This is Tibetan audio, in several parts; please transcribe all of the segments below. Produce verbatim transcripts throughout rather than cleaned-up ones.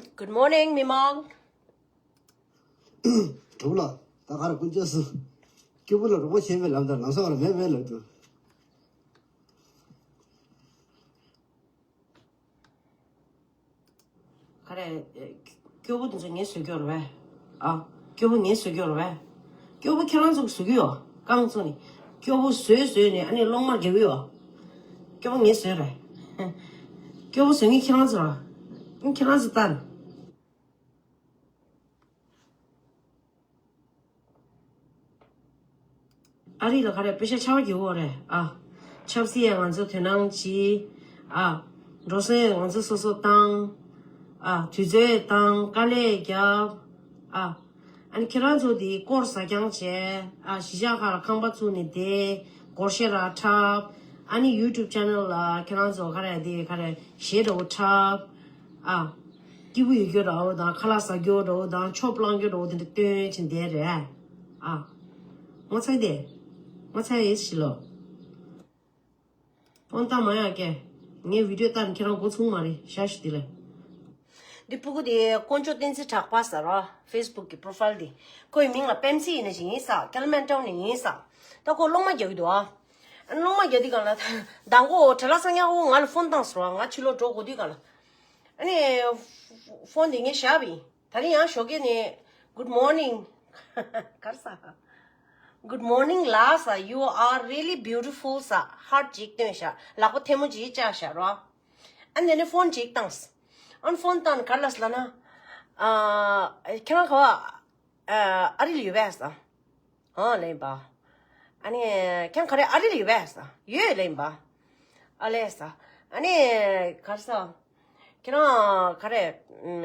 Good morning, མི་མང་། གྲོགས་ལ་ད་ག་རེ་ཀུན་སྤྱོད་སུ། སྐྱོ་པོ་ལ་རོགས་པ་བྱེད་པའི་ལམ་དང་ལམ་སང་བར་མེད་མེད་ལབ་འདུག་ག་རེ། སྐྱོ་པོ་དེ་ཚོ་ངས་བཟོས་སྐྱོ་རེད་པས། ཨ། སྐྱོ་པོ་ངས་བཟོས་སྐྱོ་རེད་པས། སྐྱོ་པོ་ཁྱེད་རང་ཚོ་གིས་བཟོ་གི་ཡོད། རྐང་བཙུགས་ནས། སྐྱོ་པོ་བཟོས་བཟོས་ནས་ཨ་ནི་གློག་དམར་རྒྱག་གི་ཡོད། སྐྱོ་པོ་ངས་བཟོས་རེད། སྐྱོ་པོ་བཟོ་མཁན་ཁྱེད་རང་ཚོ་རེད། ཁྱེད་རང་ཚོ་ལྟར། ཨ་རི་ལ་ག་རེ་པེ་ཤ་ཆར་པ་རྒྱག་གི་ཡོད་རེད། ཨ། ཆབ་སྲིད་ཡ་ང་ཚོ་དོ་སྣང་བྱེད། ཨ། འགྲོ་སོང་ང་ཚོ་སོ་སོ་བཏང་། ཨ། དུས་ཚོད་བཏང་། དཀའ་ལས་རྒྱབ། ཨ། ཨ་ནི་ཁྱེད་རང་ཚོ་དེ་སྐོར་ཟ་རྐྱང་བྱས། ཨ། གཞིས་ཆགས་ཁག་ལ་ཁང་པ་བཙུགས་ནས་བསྡད། སྒོར་གཞས་ར་འཁྲབ། ཨ་ནི་ཡུ་ཊུབ་ཆེ་ནལ་ལ་ཁྱེད་རང་ཚོ་ག་རེ་དེ་ག་རེ་གཞས་འདྲ་བོ་འཁྲབ། ཨ། སྐྱིད་པོ་ཡོད་རྒྱུ་འདྲ་བོ་དང་། ཁ་ལག་ཟ་རྒྱུ་འདྲ་བོ་དང་། ཆོབ་བླངས་རྒྱུ་འདྲ་བོ་དེ་འདྲ་སྟོན་བྱས་བསྡད་རེད། ཨ། ངོ་ཚ་གི་དེ། ངོ་ཚ་ཡིན་ཞིག་ལོ། ཧོན་ཏ་མ་ཡ་ཀེ། ངའི་བི་ཌིའོ་ལྟར་ཁྱེད་རང་མགོ་ཚུགས་མ་རེད། ཤ་ཤི་དེ་ལས། འདི་སྤུ་གུ་དེ་དཀོན་མཆོག་བསྟན་འཛིན་གྲགས་པ་ཟེར་རོ། ཕེ་སི་བུག་གི་པོ་རོ་ཕའིལ་དེ། ཁོའི་མིང་ལ་པེམ་སི་ཡིན་ནི་ཞིག་ཡིན་ས། ཀ་ལི་མན་ཊོན་ནས་ཡིན་ས། ད་ཁོ་གློག་དམར་རྒྱག་གི་འདུག་ཨ། གློག་དམར་རྒྱག་དུས་གང་ལ། མདང་དགོང་བྲེལ་བ་སང་ཉག་ཁོ་ང་ལ་ཧྥོན་བཏང་ཟེར་བ། ང་ཕྱི་ལོགས་འགྲོ་དགོས་དུས་གང་ལ། ཨ་ནི། ཧྥོན་དེ་ངས་བཞག་པ་ཡིན། ད་རིང་ཡང་ཞོགས་ཀས་ནས། Good morning། ག་རེ་ཟེར། Good morning ལགས་ཟེར། You are really beautiful ཟེར། ཧར་ཊི་ཅིག་སྟོན་བཞག། ལག་པ་ཐལ་མོ་ཅིག་བཅག་བཞག་རོ། ཨ་ནི་ནས་ཧྥོན་ཅིག་བཏང་། ཨ་ནི་ཧྥོན་བཏང་ནས་ག་རེ་ལབ་ཟེར་ལབ་ན། ཨ། ཁྱེད་རང་ག་བ། ཨ། ཨ་རི་ལ་ཡོད་པས་ཟེར། ཨང་ལབ་ཡིན་པ། ཨ་ནི། ཁྱེད་རང་ག་རེ་ཨ་རི་ལ་ཡོད་པས་ཟེར། ཡོད་ལབ་ཡིན་པ། ཨ་ལས་ཟེར། ཨ་ནི། ག་རེ་ཟེར། ཁྱེད་རང་ག་རེ། ཨམ།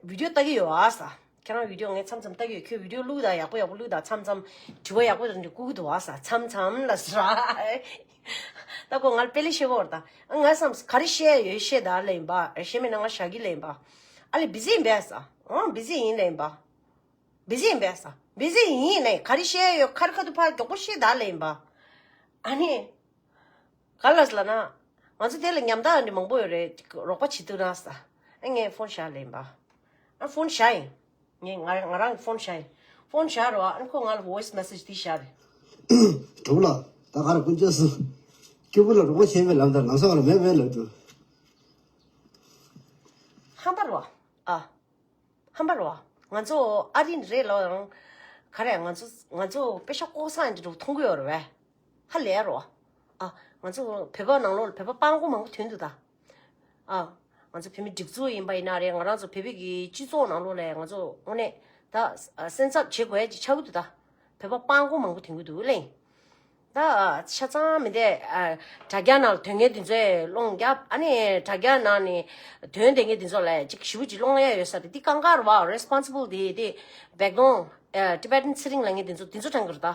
བི་ཌིའོ་ལྟ་གི་ཡོད་པས་ཟེར། ཁྱེད་རང་བི་ཌིའོ་ངས་མཚམས་མཚམས་ལྟ་གི་ཡོད། ཁྱོད་བི་ཌིའོ་བླུགས་དང་། ཡག་པོ་ཡག་པོ་བླུགས་དང་། མཚམས་མཚམས་དྲི་བ་ཡག་པོ་དང་འདྲ་བཀོད་ཀྱི་འདུག་པས་ཟེར། མཚམས་མཚམས་ལ་ཟེར། ད་ཁོ་ང་ལ་དཔེ་ལེགས་བཤད་ཀྱི་ཡོད་རེད་ད། ཨ། ང་བསམ། ག་རེ་བཤད་ཡོད་བཤད་དང་ལབ་ཡིན་པ། བཤད་མེད་ན་ང་བཞག་གི་ལབ་ཡིན་པ། ཨ་ལས། བི་ཟི་ཡིན་པས་ཟེར། ཨང་། བི་ཟི་ཡིན་ལབ་ཡིན་པ། བི་ཟི་ཡིན་པས་ཟེར། བི་ཟི་ཡིན་ནས་ག་རེ་བཤད་ཡོད། ཁ་རི་ཁ་ཐུག་ཕར་མགྱོགས་པོ་བཤད་དང་ལབ་ཡིན་པ། ཨ་ནི། ག་རེ་ལབ་ཟེར་ལབ་ན། ང་ཚོ་དེ་ལ་ཉམ་ཐག་འདྲ་མང་པོ་ཡོད་རེད། རོགས་པ་བྱེད་ཐུབ་ན་ཟེར། ཨ། ངས་ཧྥོན་བཞག་ལབ་ཡིན་པ། ཨ། ཧྥོན་བཞག་ཡིན། ངས་ང་ང་རང་གི་ཧྥོན་བཞག་ཡིན། ཧྥོན་བཞག་རོགས། ཨ་ནི་ཁོ་ང་ལ་ཝོ་ཡི་སི་མེ་སེ་ཇི་དེ་བཞག་རེད། གྲོགས་ལ་ད་ག་རེ་ཀུན་སྤྱོད་སུ། སྐྱོ་པོ་ལ་རོགས་པ་བྱེད་པའི་ལམ་དང་ལམ་སང་བར་མེད་མེད་ལབ་འདུག་ཧམ་པ་རེད་པ། ཨ། ཧམ་པ་རེད་པ། ང་ཚོ་ཨ་རི་ནས་རེད་ལབ་ཡང་། ག་རེ། ང་ཚོ་ང་ཚོ་པེ་ཤ་ལྐོག་ཟ་ཡིན་འདྲ་མཐོང་གི་ཡོད་རེད་པས། ཧ་ལས་རེད་པ། ཨ། ང་ཚོ་བོད་པ་ནང་ལོགས་ལ་བོད་པ་སྤྲང་པོ་མང་པོ་ཐོན་འདུག་ད། ཨ། ང་ཚོ་བོད་མི་སྒྲིག་འཛུགས་ཡིན་པ་ཡིན་ན་རེད། ང་རང་ཚོ་བོད་པའི་གི་སྤྱི་ཚོགས་ནང་ལོགས་ལ་ང་ཚོ་དངོས་གནས་ད་སེམས་འཚབ་བྱེད་དགོས་ཡ་ཅིག་ཆགས་ཀྱི་འདུག་ད། བོད་པ་སྤྲང་པོ་མང་པོ་ཐོན་གྱི་འདུག་ལེ། ད་ཆ་ཚང་མི་འདི། ཨ། དྲ་རྒྱ་ནང་ལ་ཐོན་མཁན་དེ་ཚོས་སློང་རྒྱབ། ཨ་ནི་དྲ་རྒྱ་ནང་ནས་ཐོན་བསྡད་མཁན་དེ་ཚོ་ལ་ཅིག་ཞེ་པོ་ཅིག་སློང་ཡ་ཡོད་ས་རེད། འདི་གང་ག་རེད་པ། རེ་སི་པོན་སི་བལ་དེ་དེ་བེག་དོང་། ཨ། ཊི་བེ་ཊན་ཚེ་རིང་ལབ་མཁན་དེ་ཚོ་དེ་ཚོ་དྲན་གྱི་རེད་ད།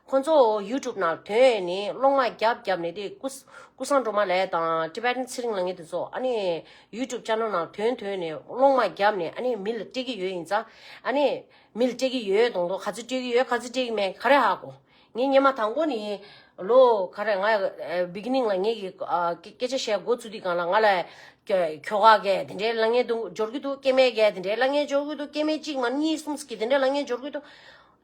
ཁོ་ཚོ་ཡུ་ཊུབ་ནང་ཐོན་ནས་སློང་མ་རྒྱབ་རྒྱབ་ནས་དེ་ཀུ་ཀུ་སང་སྒྲོལ་མ་ལགས་དང་ཊི་བེ་ཊན་ཚེ་རིང་ལབ་མཁན་དེ་ཚོ། ཨ་ནི་ཡུ་ཊུབ་ཆེ་ནལ་ནང་ཐོན་ཐོན་ནས་སློང་མ་རྒྱབ་ནས། ཨ་ནི་མི་ལ་སྤྲད་ཀྱི་ཡོད་ཡིན་ཙང་། ཨ་ནི་མི་ལ་སྤྲད་ཀྱི་ཡོད་མདོག་མདོག་ག་ཚོད་སྤྲད་ཀྱི་ཡོད། ག་ཚོད་སྤྲད་ཀྱི་མེད། ག་རེ་ཧ་གོ། ངས་སྔོན་མ་དང་པོ་ནས་ལོ་ག་རེ། ང་བི་གི་ནིང་ལ་ངེད་ཀྱི། ཨ། སྐད་སྐད་ཆ་བཤད་འགོ་བཙུགས་དུས་སྒང་ལ་ང་ལ་ཁྱོ་ཁྱོ་ག་གིས་དེ་འདྲའི་ལབ་མཁན་འདུག་འབྱོར་གྱི་འདུག་སྐྱེ་དམན་གྱིས་དེ་འདྲའི་ལབ་མཁན་འབྱོར་གྱི་འདུག་སྐྱེ་དམན་གཅིག་མ་གཉིས་གསུམ་ཞིག་གིས་དེ་འདྲའི་ལབ་མཁན་འབྱོར་གྱི་འདུག་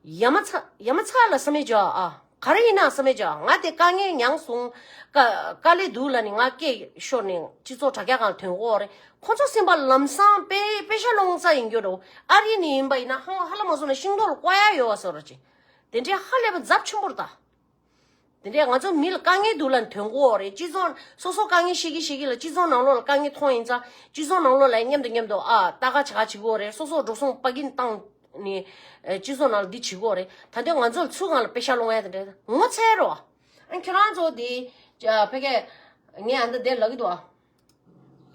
ཡ་མ་ཚ་ཡ་མ་ཚ་ལ་བསམ་མེད་བྱོས་ཨ། ག་རེ་ཡིན་ན་བསམ་མེད་བྱོས། ང་དེ་དཀའ་ངལ་མྱངས་སོང་། དཀའ་དཀའ་ལས་འདུག་ལབ་ནས་ང་སྐད་ཤོར་ནས་སྤྱི་ཚོགས་དྲ་རྒྱ་སྒང་ཐོན་གྱི་ཡོད་རེད། ཁོ་ཚོ་སེམས་པ་ལམ་སང་པེ་པེ་ཤ་སློང་ས་ཡིན་རྒྱུ་རེད། ཨ་རི་ནས་ཡིན་པ་ཡིན་ན་ཧ་ཧ་ལམ་སོང་ན་ཤིང་ཏོག་ལ་བཀོག་ཡ་ཡོད་པ་བཟོ་འདྲ་ཅིག་དེ་འདྲའི་ཧ་ལས་པ་ཚབས་ཆེན་པོ་རེད་ད། དེ་འདྲས་ང་ཚོ་མི་ལ་དཀའ་ངལ་འདུག་ལབ་ཐོན་གྱི་ཡོད་རེད། སྤྱི་ཚོགས་སོ་སོ་དཀའ་ངལ་བཤད་ཀྱི་བཤད་ཀྱི་ལ། སྤྱི་ཚོགས་ནང་ལོགས་ལ་དཀའ་ངལ་མཐོང་ཡིན་ཙང་། སྤྱི་ཚོགས་ནང་ལོགས་ལ་མཉམ་དུ་མཉམ་དུ། ཨ། ལྟ་ག་བྱ་ག་བྱེད་ཀྱི་ཡོད་རེད། སོ་སོ་འགྲོ་སོང་པ་གིན་བཏང་ནས། ཨ། སྤྱི་ཚོགས་ནང་ལ་འདི་བྱེད་ཀྱི་ཡོད་རེད། ད་དུང་ང་ཚོ་ལ་ཚུར་སྒང་ལ་པེ་ཤ་སློང་ཡ་དེ་འདྲས་ངོ་ཚ་རེད་པ། ཨ། ཁྱོད་རང་ཚོ་དེ་ཕ་གིར་ངས་ཨ་འདི་འདིར་ལབ་ཀྱི་འདུག་ཨ།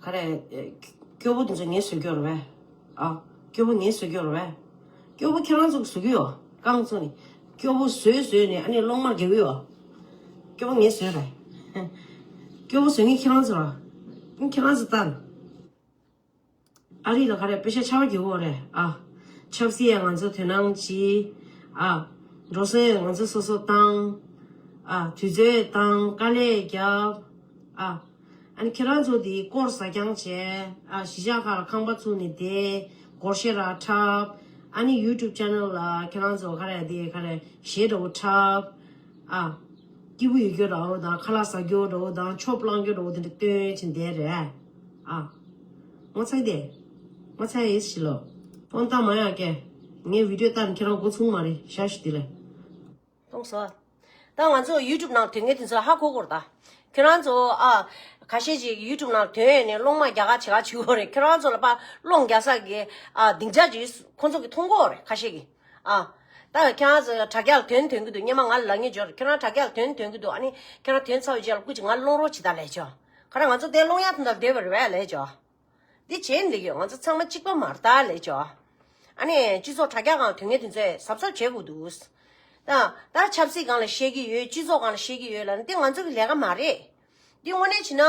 ག་རེ། སྐྱོ་པོ་དེ་ཚོ་ངས་བཟོས་སྐྱོ་རེད་པས། ཨ། སྐྱོ་པོ་ངས་བཟོས་སྐྱོ་རེད་པས། སྐྱོ་པོ་ཁྱེད་རང་ཚོ་གིས་བཟོ་གི་ཡོད། རྐང་བཙུགས་ནས། སྐྱོ་པོ་བཟོས་བཟོས་ནས་ཨ་ནི་གློག་དམར་རྒྱག་གི་ཡོད། སྐྱོ་པོ་ངས་བཟོས་རེད། སྐྱོ་པོ་བཟོ་མཁན་ཁྱེད་རང་ཚོ་རེད། ཁྱེད་རང་ཚོ་ལྟར། ཨ་རི་ལ་ག་རེ་པེ་ཤ་ཆར་པ་རྒྱག་གི་ཡོད་རེད། ཨ། ཆབ་སྲིད་ཡ་ང་ཚོ་དོ་སྣང་བྱེད། ཨ། འགྲོ་སོང་ཡ་ང་ཚོ་སོ་སོ་བཏང་། ཨ། དུས་ཚོད་བཏང་། དཀའ་ལས་རྒྱབ། ཨ། ཨ་ནི་ཁྱེད་རང་ཚོ་དེ་སྐོར་ཟ་རྐྱང་བྱས། ཨ་གཞིས་ཆགས་ཁག་ལ་ཁང་པ་བཙུགས་ནས་བསྡད། སྒོར་གཞས་རག་འཁྲབ། ཨ་ནི་ཡུ་ཊུབ་ཆེ་ནལ་ལ་ཁྱེད་རང་ཚོ་ག་རེ་དེ་ག་རེ་གཞས་འདྲ་བོ་འཁྲབ། ཨ་སྐྱིད་པོ་ཡོད་རྒྱུ་འདྲ་བོ་དང་། ཁ་ལག་ཟ་རྒྱུ་འདྲ་བོ་དང་། ཆོབ་བླངས་རྒྱུ་འདྲ་བོ་དེ་འདྲ་སྟོན་བྱས་བསྡད་རེད། ཨ་ངོ་ཚ་དེ་ངོ་ཚ་ཡིས་ཞི་ལོ། ཕོན་ལྟ་མ་ཡག་གེ། ངའི་བི་ཌིའོ་ལྟ་ནས་ཁྱེད་རང་མགོ་ཚུགས་མ་རེད། ཤ་ཤི་དེ་ལས། གཏོང་སོ། ད་ང་ཚོ་ཡུ་ཊུབ་ནང་དོན་གཉེར་དེ་ཚོ་ཧ་གོ་གོ་རེད་ད། ཁྱེད་རང་ཚོ་ཨ་ཁ་ཤས་ཅིག་ཡུ་ཊུབ་ནང་དོན་ཡོད་ནས་སློང་མ་རྒྱག་ག་བྱེད་ག་བྱེད་གོ་རེད། ཁྱེད་རང་ཚོ་ལ་ཕར་སློང་རྒྱག་ས་གི་ཨ་སྡིངས་ཆ་ཅིག་ཁོང་ཚོ་གི་མཐོང་གོ་རེད། ཁ་ཤས་ཀྱི་ཨ། ད་ཁྱེད་རང་ཚོ་དྲ་རྒྱ་ལ་དོན་དོན་གི་འདུག་སྔོན་མ་ང་ལ་ལབ་མཁན་ཅིག་ཡོད་རེད། ཁྱེད་རང་དྲ་རྒྱ་ལ་དོན་དོན་གི་འདུག་ཨ་ནི་ཁྱེད་རང་དོན་ཚར་བའི་རྗེས་ལ་སྐུ་མཁྱེན་ང་སློང་རོགས་བྱེད་ད་ལབ་ཅིག་ག་རེ་ང་ཚོ་དེ་སློང་ཡག་དོན་དག་བསྡད་པ་རེད་པས་ལབ་ཅིག་འདི་བྱས་ནས་ཡོད། ང་ཚོ་ཚང་མ་གཅིག་པ་མ་རེད་ད་ལབ་ཅོ། ཨ་ནི་སྤྱི་ཚོགས་དྲ་རྒྱ་སྒང་དོན་གཉེར་དེ་ཚོས་གཟབ་གཟབ་བྱེད་དགོས་འདུག་ད་ད་ཆབ་སྲིད་སྒང་ལ་བཤད་ཀྱི་ཡོད། སྤྱི་ཚོགས་སྒང་ལ་བཤད་ཀྱི་ཡོད་ལབ་ན་འདི་ང་ཚོ་གི་ལས་ཀ་མ་རེད། འདི་དངོས་གནས་བྱས་ན་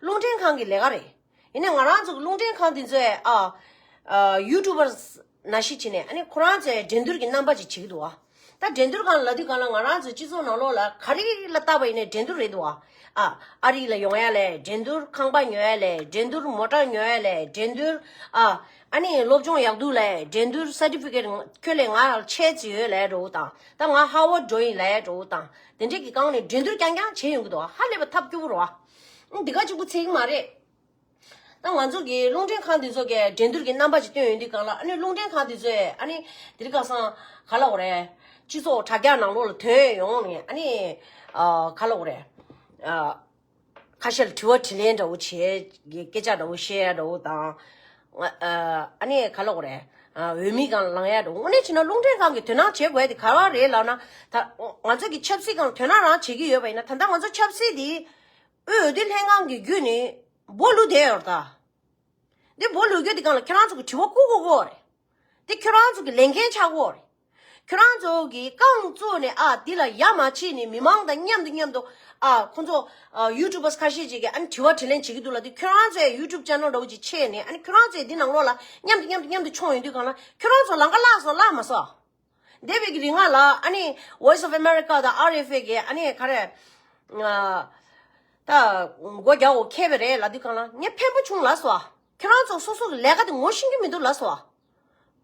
རླུང་འཕྲིན་ཁང་གི་ལས་ཀ་རེད། ཡིན་ནའི་ང་རང་ཚོ་གི་རླུང་འཕྲིན་ཁང་དེ་ཚོས་ཨ་ཨ་ཡུ་ཊུབ་པར་ནང་བཞིན་བྱས་ནས་ཨ་ནི་ཁོ་རང་ཚོས་འགྲན་བསྡུར་གྱི་རྣམ་པ་ཅིག་བྱེད་ཀྱི་འདུག་བ། ད་འགྲན་བསྡུར་སྒང་ལ་ལབ་དུས་སྒང་ལ་ང་རང་ཚོའི་སྤྱི་ཚོགས་ནང་ལོགས་ལ་ག་རེ་ལ་བལྟས་པ་ཡིན་ནའི་འགྲན་བསྡུར་རེད་འདུག་ཨ། ཨ་ཨ་རི་ལ་ཡོང་ཡ་ལས་འགྲན་བསྡུར། ཁང་པ་ཉོ་ཡ་ལས་འགྲན་བསྡུར། མོ་ཊ་ཉོ་ཡ་ལས་འགྲན་བསྡུར། ཨ་ཨ་ནི་སློབ་སྦྱོང་ཡག་སྡུག་ལས་འགྲན་བསྡུར། སར་ཊི་ཕི་ཀེཊ་ཁྱོད་ལས་ང་ལ་ཆེ་ཙི་ཡོད་ལས་འགྲོ་དང་། ད་ང་ཧ་ཝར་ཌི་འགྲོ་ཡིན་ལས་འགྲོ་དང་། དེ་འདྲས་ཀྱི་སྒང་ནས་འགྲན་བསྡུར་རྐྱང་རྐྱང་བྱེད་ཡོང་གི་འདུག་ཧ་ལས་པ་ཐབས་སྐྱོ་པོ་རེད་བ། འདི་ག་གཅིག་པུ་ཚད་ཀྱི་མ་རེད། ད་ང་ཚོ་གི་རླུང་འཕྲིན་ཁང་འདི་ཚོ་གི་འགྲན་བསྡུར་གྱི་རྣམ་པ་ཅིག་སྟོན་ཡོང་དུས་སྒང་ལ་ཨ་ནི་རླུང་འཕྲིན་ཁང་འདི་ཚོས་ཨ་ནི་དེ་རིང་ཁ་སང་ག་ལབ་དགོས་རེད། སྤྱི་ཚོགས་དྲ་རྒྱ་ནང་ལོགས་ལ་ཐོན་ཡོང་ནས་ཨ་ནི་ཨ་ག་ལབ་དགོས་རེད། ཨ་ཁ་ཤས་ལ་དྲི་བ་དྲིས་ལན་འདྲ་བོ་བྱེད། སྐད་ཆ་འདྲ་བོ་བཤད་འདྲ་བོ་དང་། ཨ་ཨ་ནི་ག་ལབ་དགོས་རེད། ཨ་འོས་མི་སྒང་ལ་ལངས་ཡ་འདྲ་བོ། དངོས་གནས་བྱས་ན་རླུང་འཕྲིན་ཁང་གིས་དོ་སྣང་བྱེད་དགོས་དེ་ག་རེ་རེད་ལབ་ན། ད་ང་ཚོ་གི་ཆབ་སྲིད་སྒང་ལ་དོ་སྣང་རང་བྱེད་ཀྱི་ཡོད་པ་ཡིན་ན། ད་ལྟ་ང་ཚོ་ཆབ་སྲིད་འདི་དབུས་འོས་བསྡུ་ལྷན་ཁང་གི་བརྒྱུད་ནས་འབོ་ལུག་བསྡད་ཡོད་རེད་ད། འདི་འབོ་ལུག་རྒྱུ་འདི་སྒང་ལ་ཁྱེད་རང་ཚོ་གི་དྲི་བ་བཀོད་དགོས་ཀྱི་ཡོད་རེད། འདི་ཁྱེད་རང་ཚོ་གི་ལས་འགན་ཆགས་ཀྱི་ཡོད་རེད། ཁྱེད་རང་ཚོ་གི་རྐང་བཙུགས་ནས་ཨ་འདི་ལ་ཡ་མ་བྱས་ནས་མི་མང་དང་མཉམ་དུ་མཉམ་དུ་ཨ་ཁོང་ཚོ་ཨ་ཡུ་ཊུབ་པར་ཁ་ཤས་ཅིག་གིས་ཨ་ནི་དྲི་བ་དྲིས་ལན་བྱེད་ཀྱི་འདུག་ལབ་དུས། ཁྱེད་རང་ཚོའི་ཡུ་ཊུབ་ཆེ་ནལ་འདྲ་བོ་ཅིག་ཕྱེས་ནས་ཨ་ནི་ཁྱེད་རང་ཚོའི་འདི་ནང་ལོགས་ལ་མཉམ་དུ་མཉམ་དུ་མཉམ་དུ་མཆོང་ཡོང་དུས་སྒང་ལ་ཁྱེད་རང་ཚོ་ལམ་ཁ་བརླག་སོང་བརླག་མ་སོང་། འདས་པའི་གི་རིང་ལ་ཨ་ནི་Voice of America དང་ཨར་ཨེཕ་ཨེ་གི་ཨ་ནི་ག་རེ་ཨ་ད་མགོ་རྒྱག་འོ་ཁེལ་བ་རེད་ལབ་དུས་སྒང་ལ་ངས་ཕན་པོ་བྱུང་ལབ་སོང་། ཁྱེད་རང་ཚོ་སོ་སོ་གི་ལས་ཀ་དེ་ངོ་ཤེས་ཀྱི་མི་འདུག་ལབ་སོང་།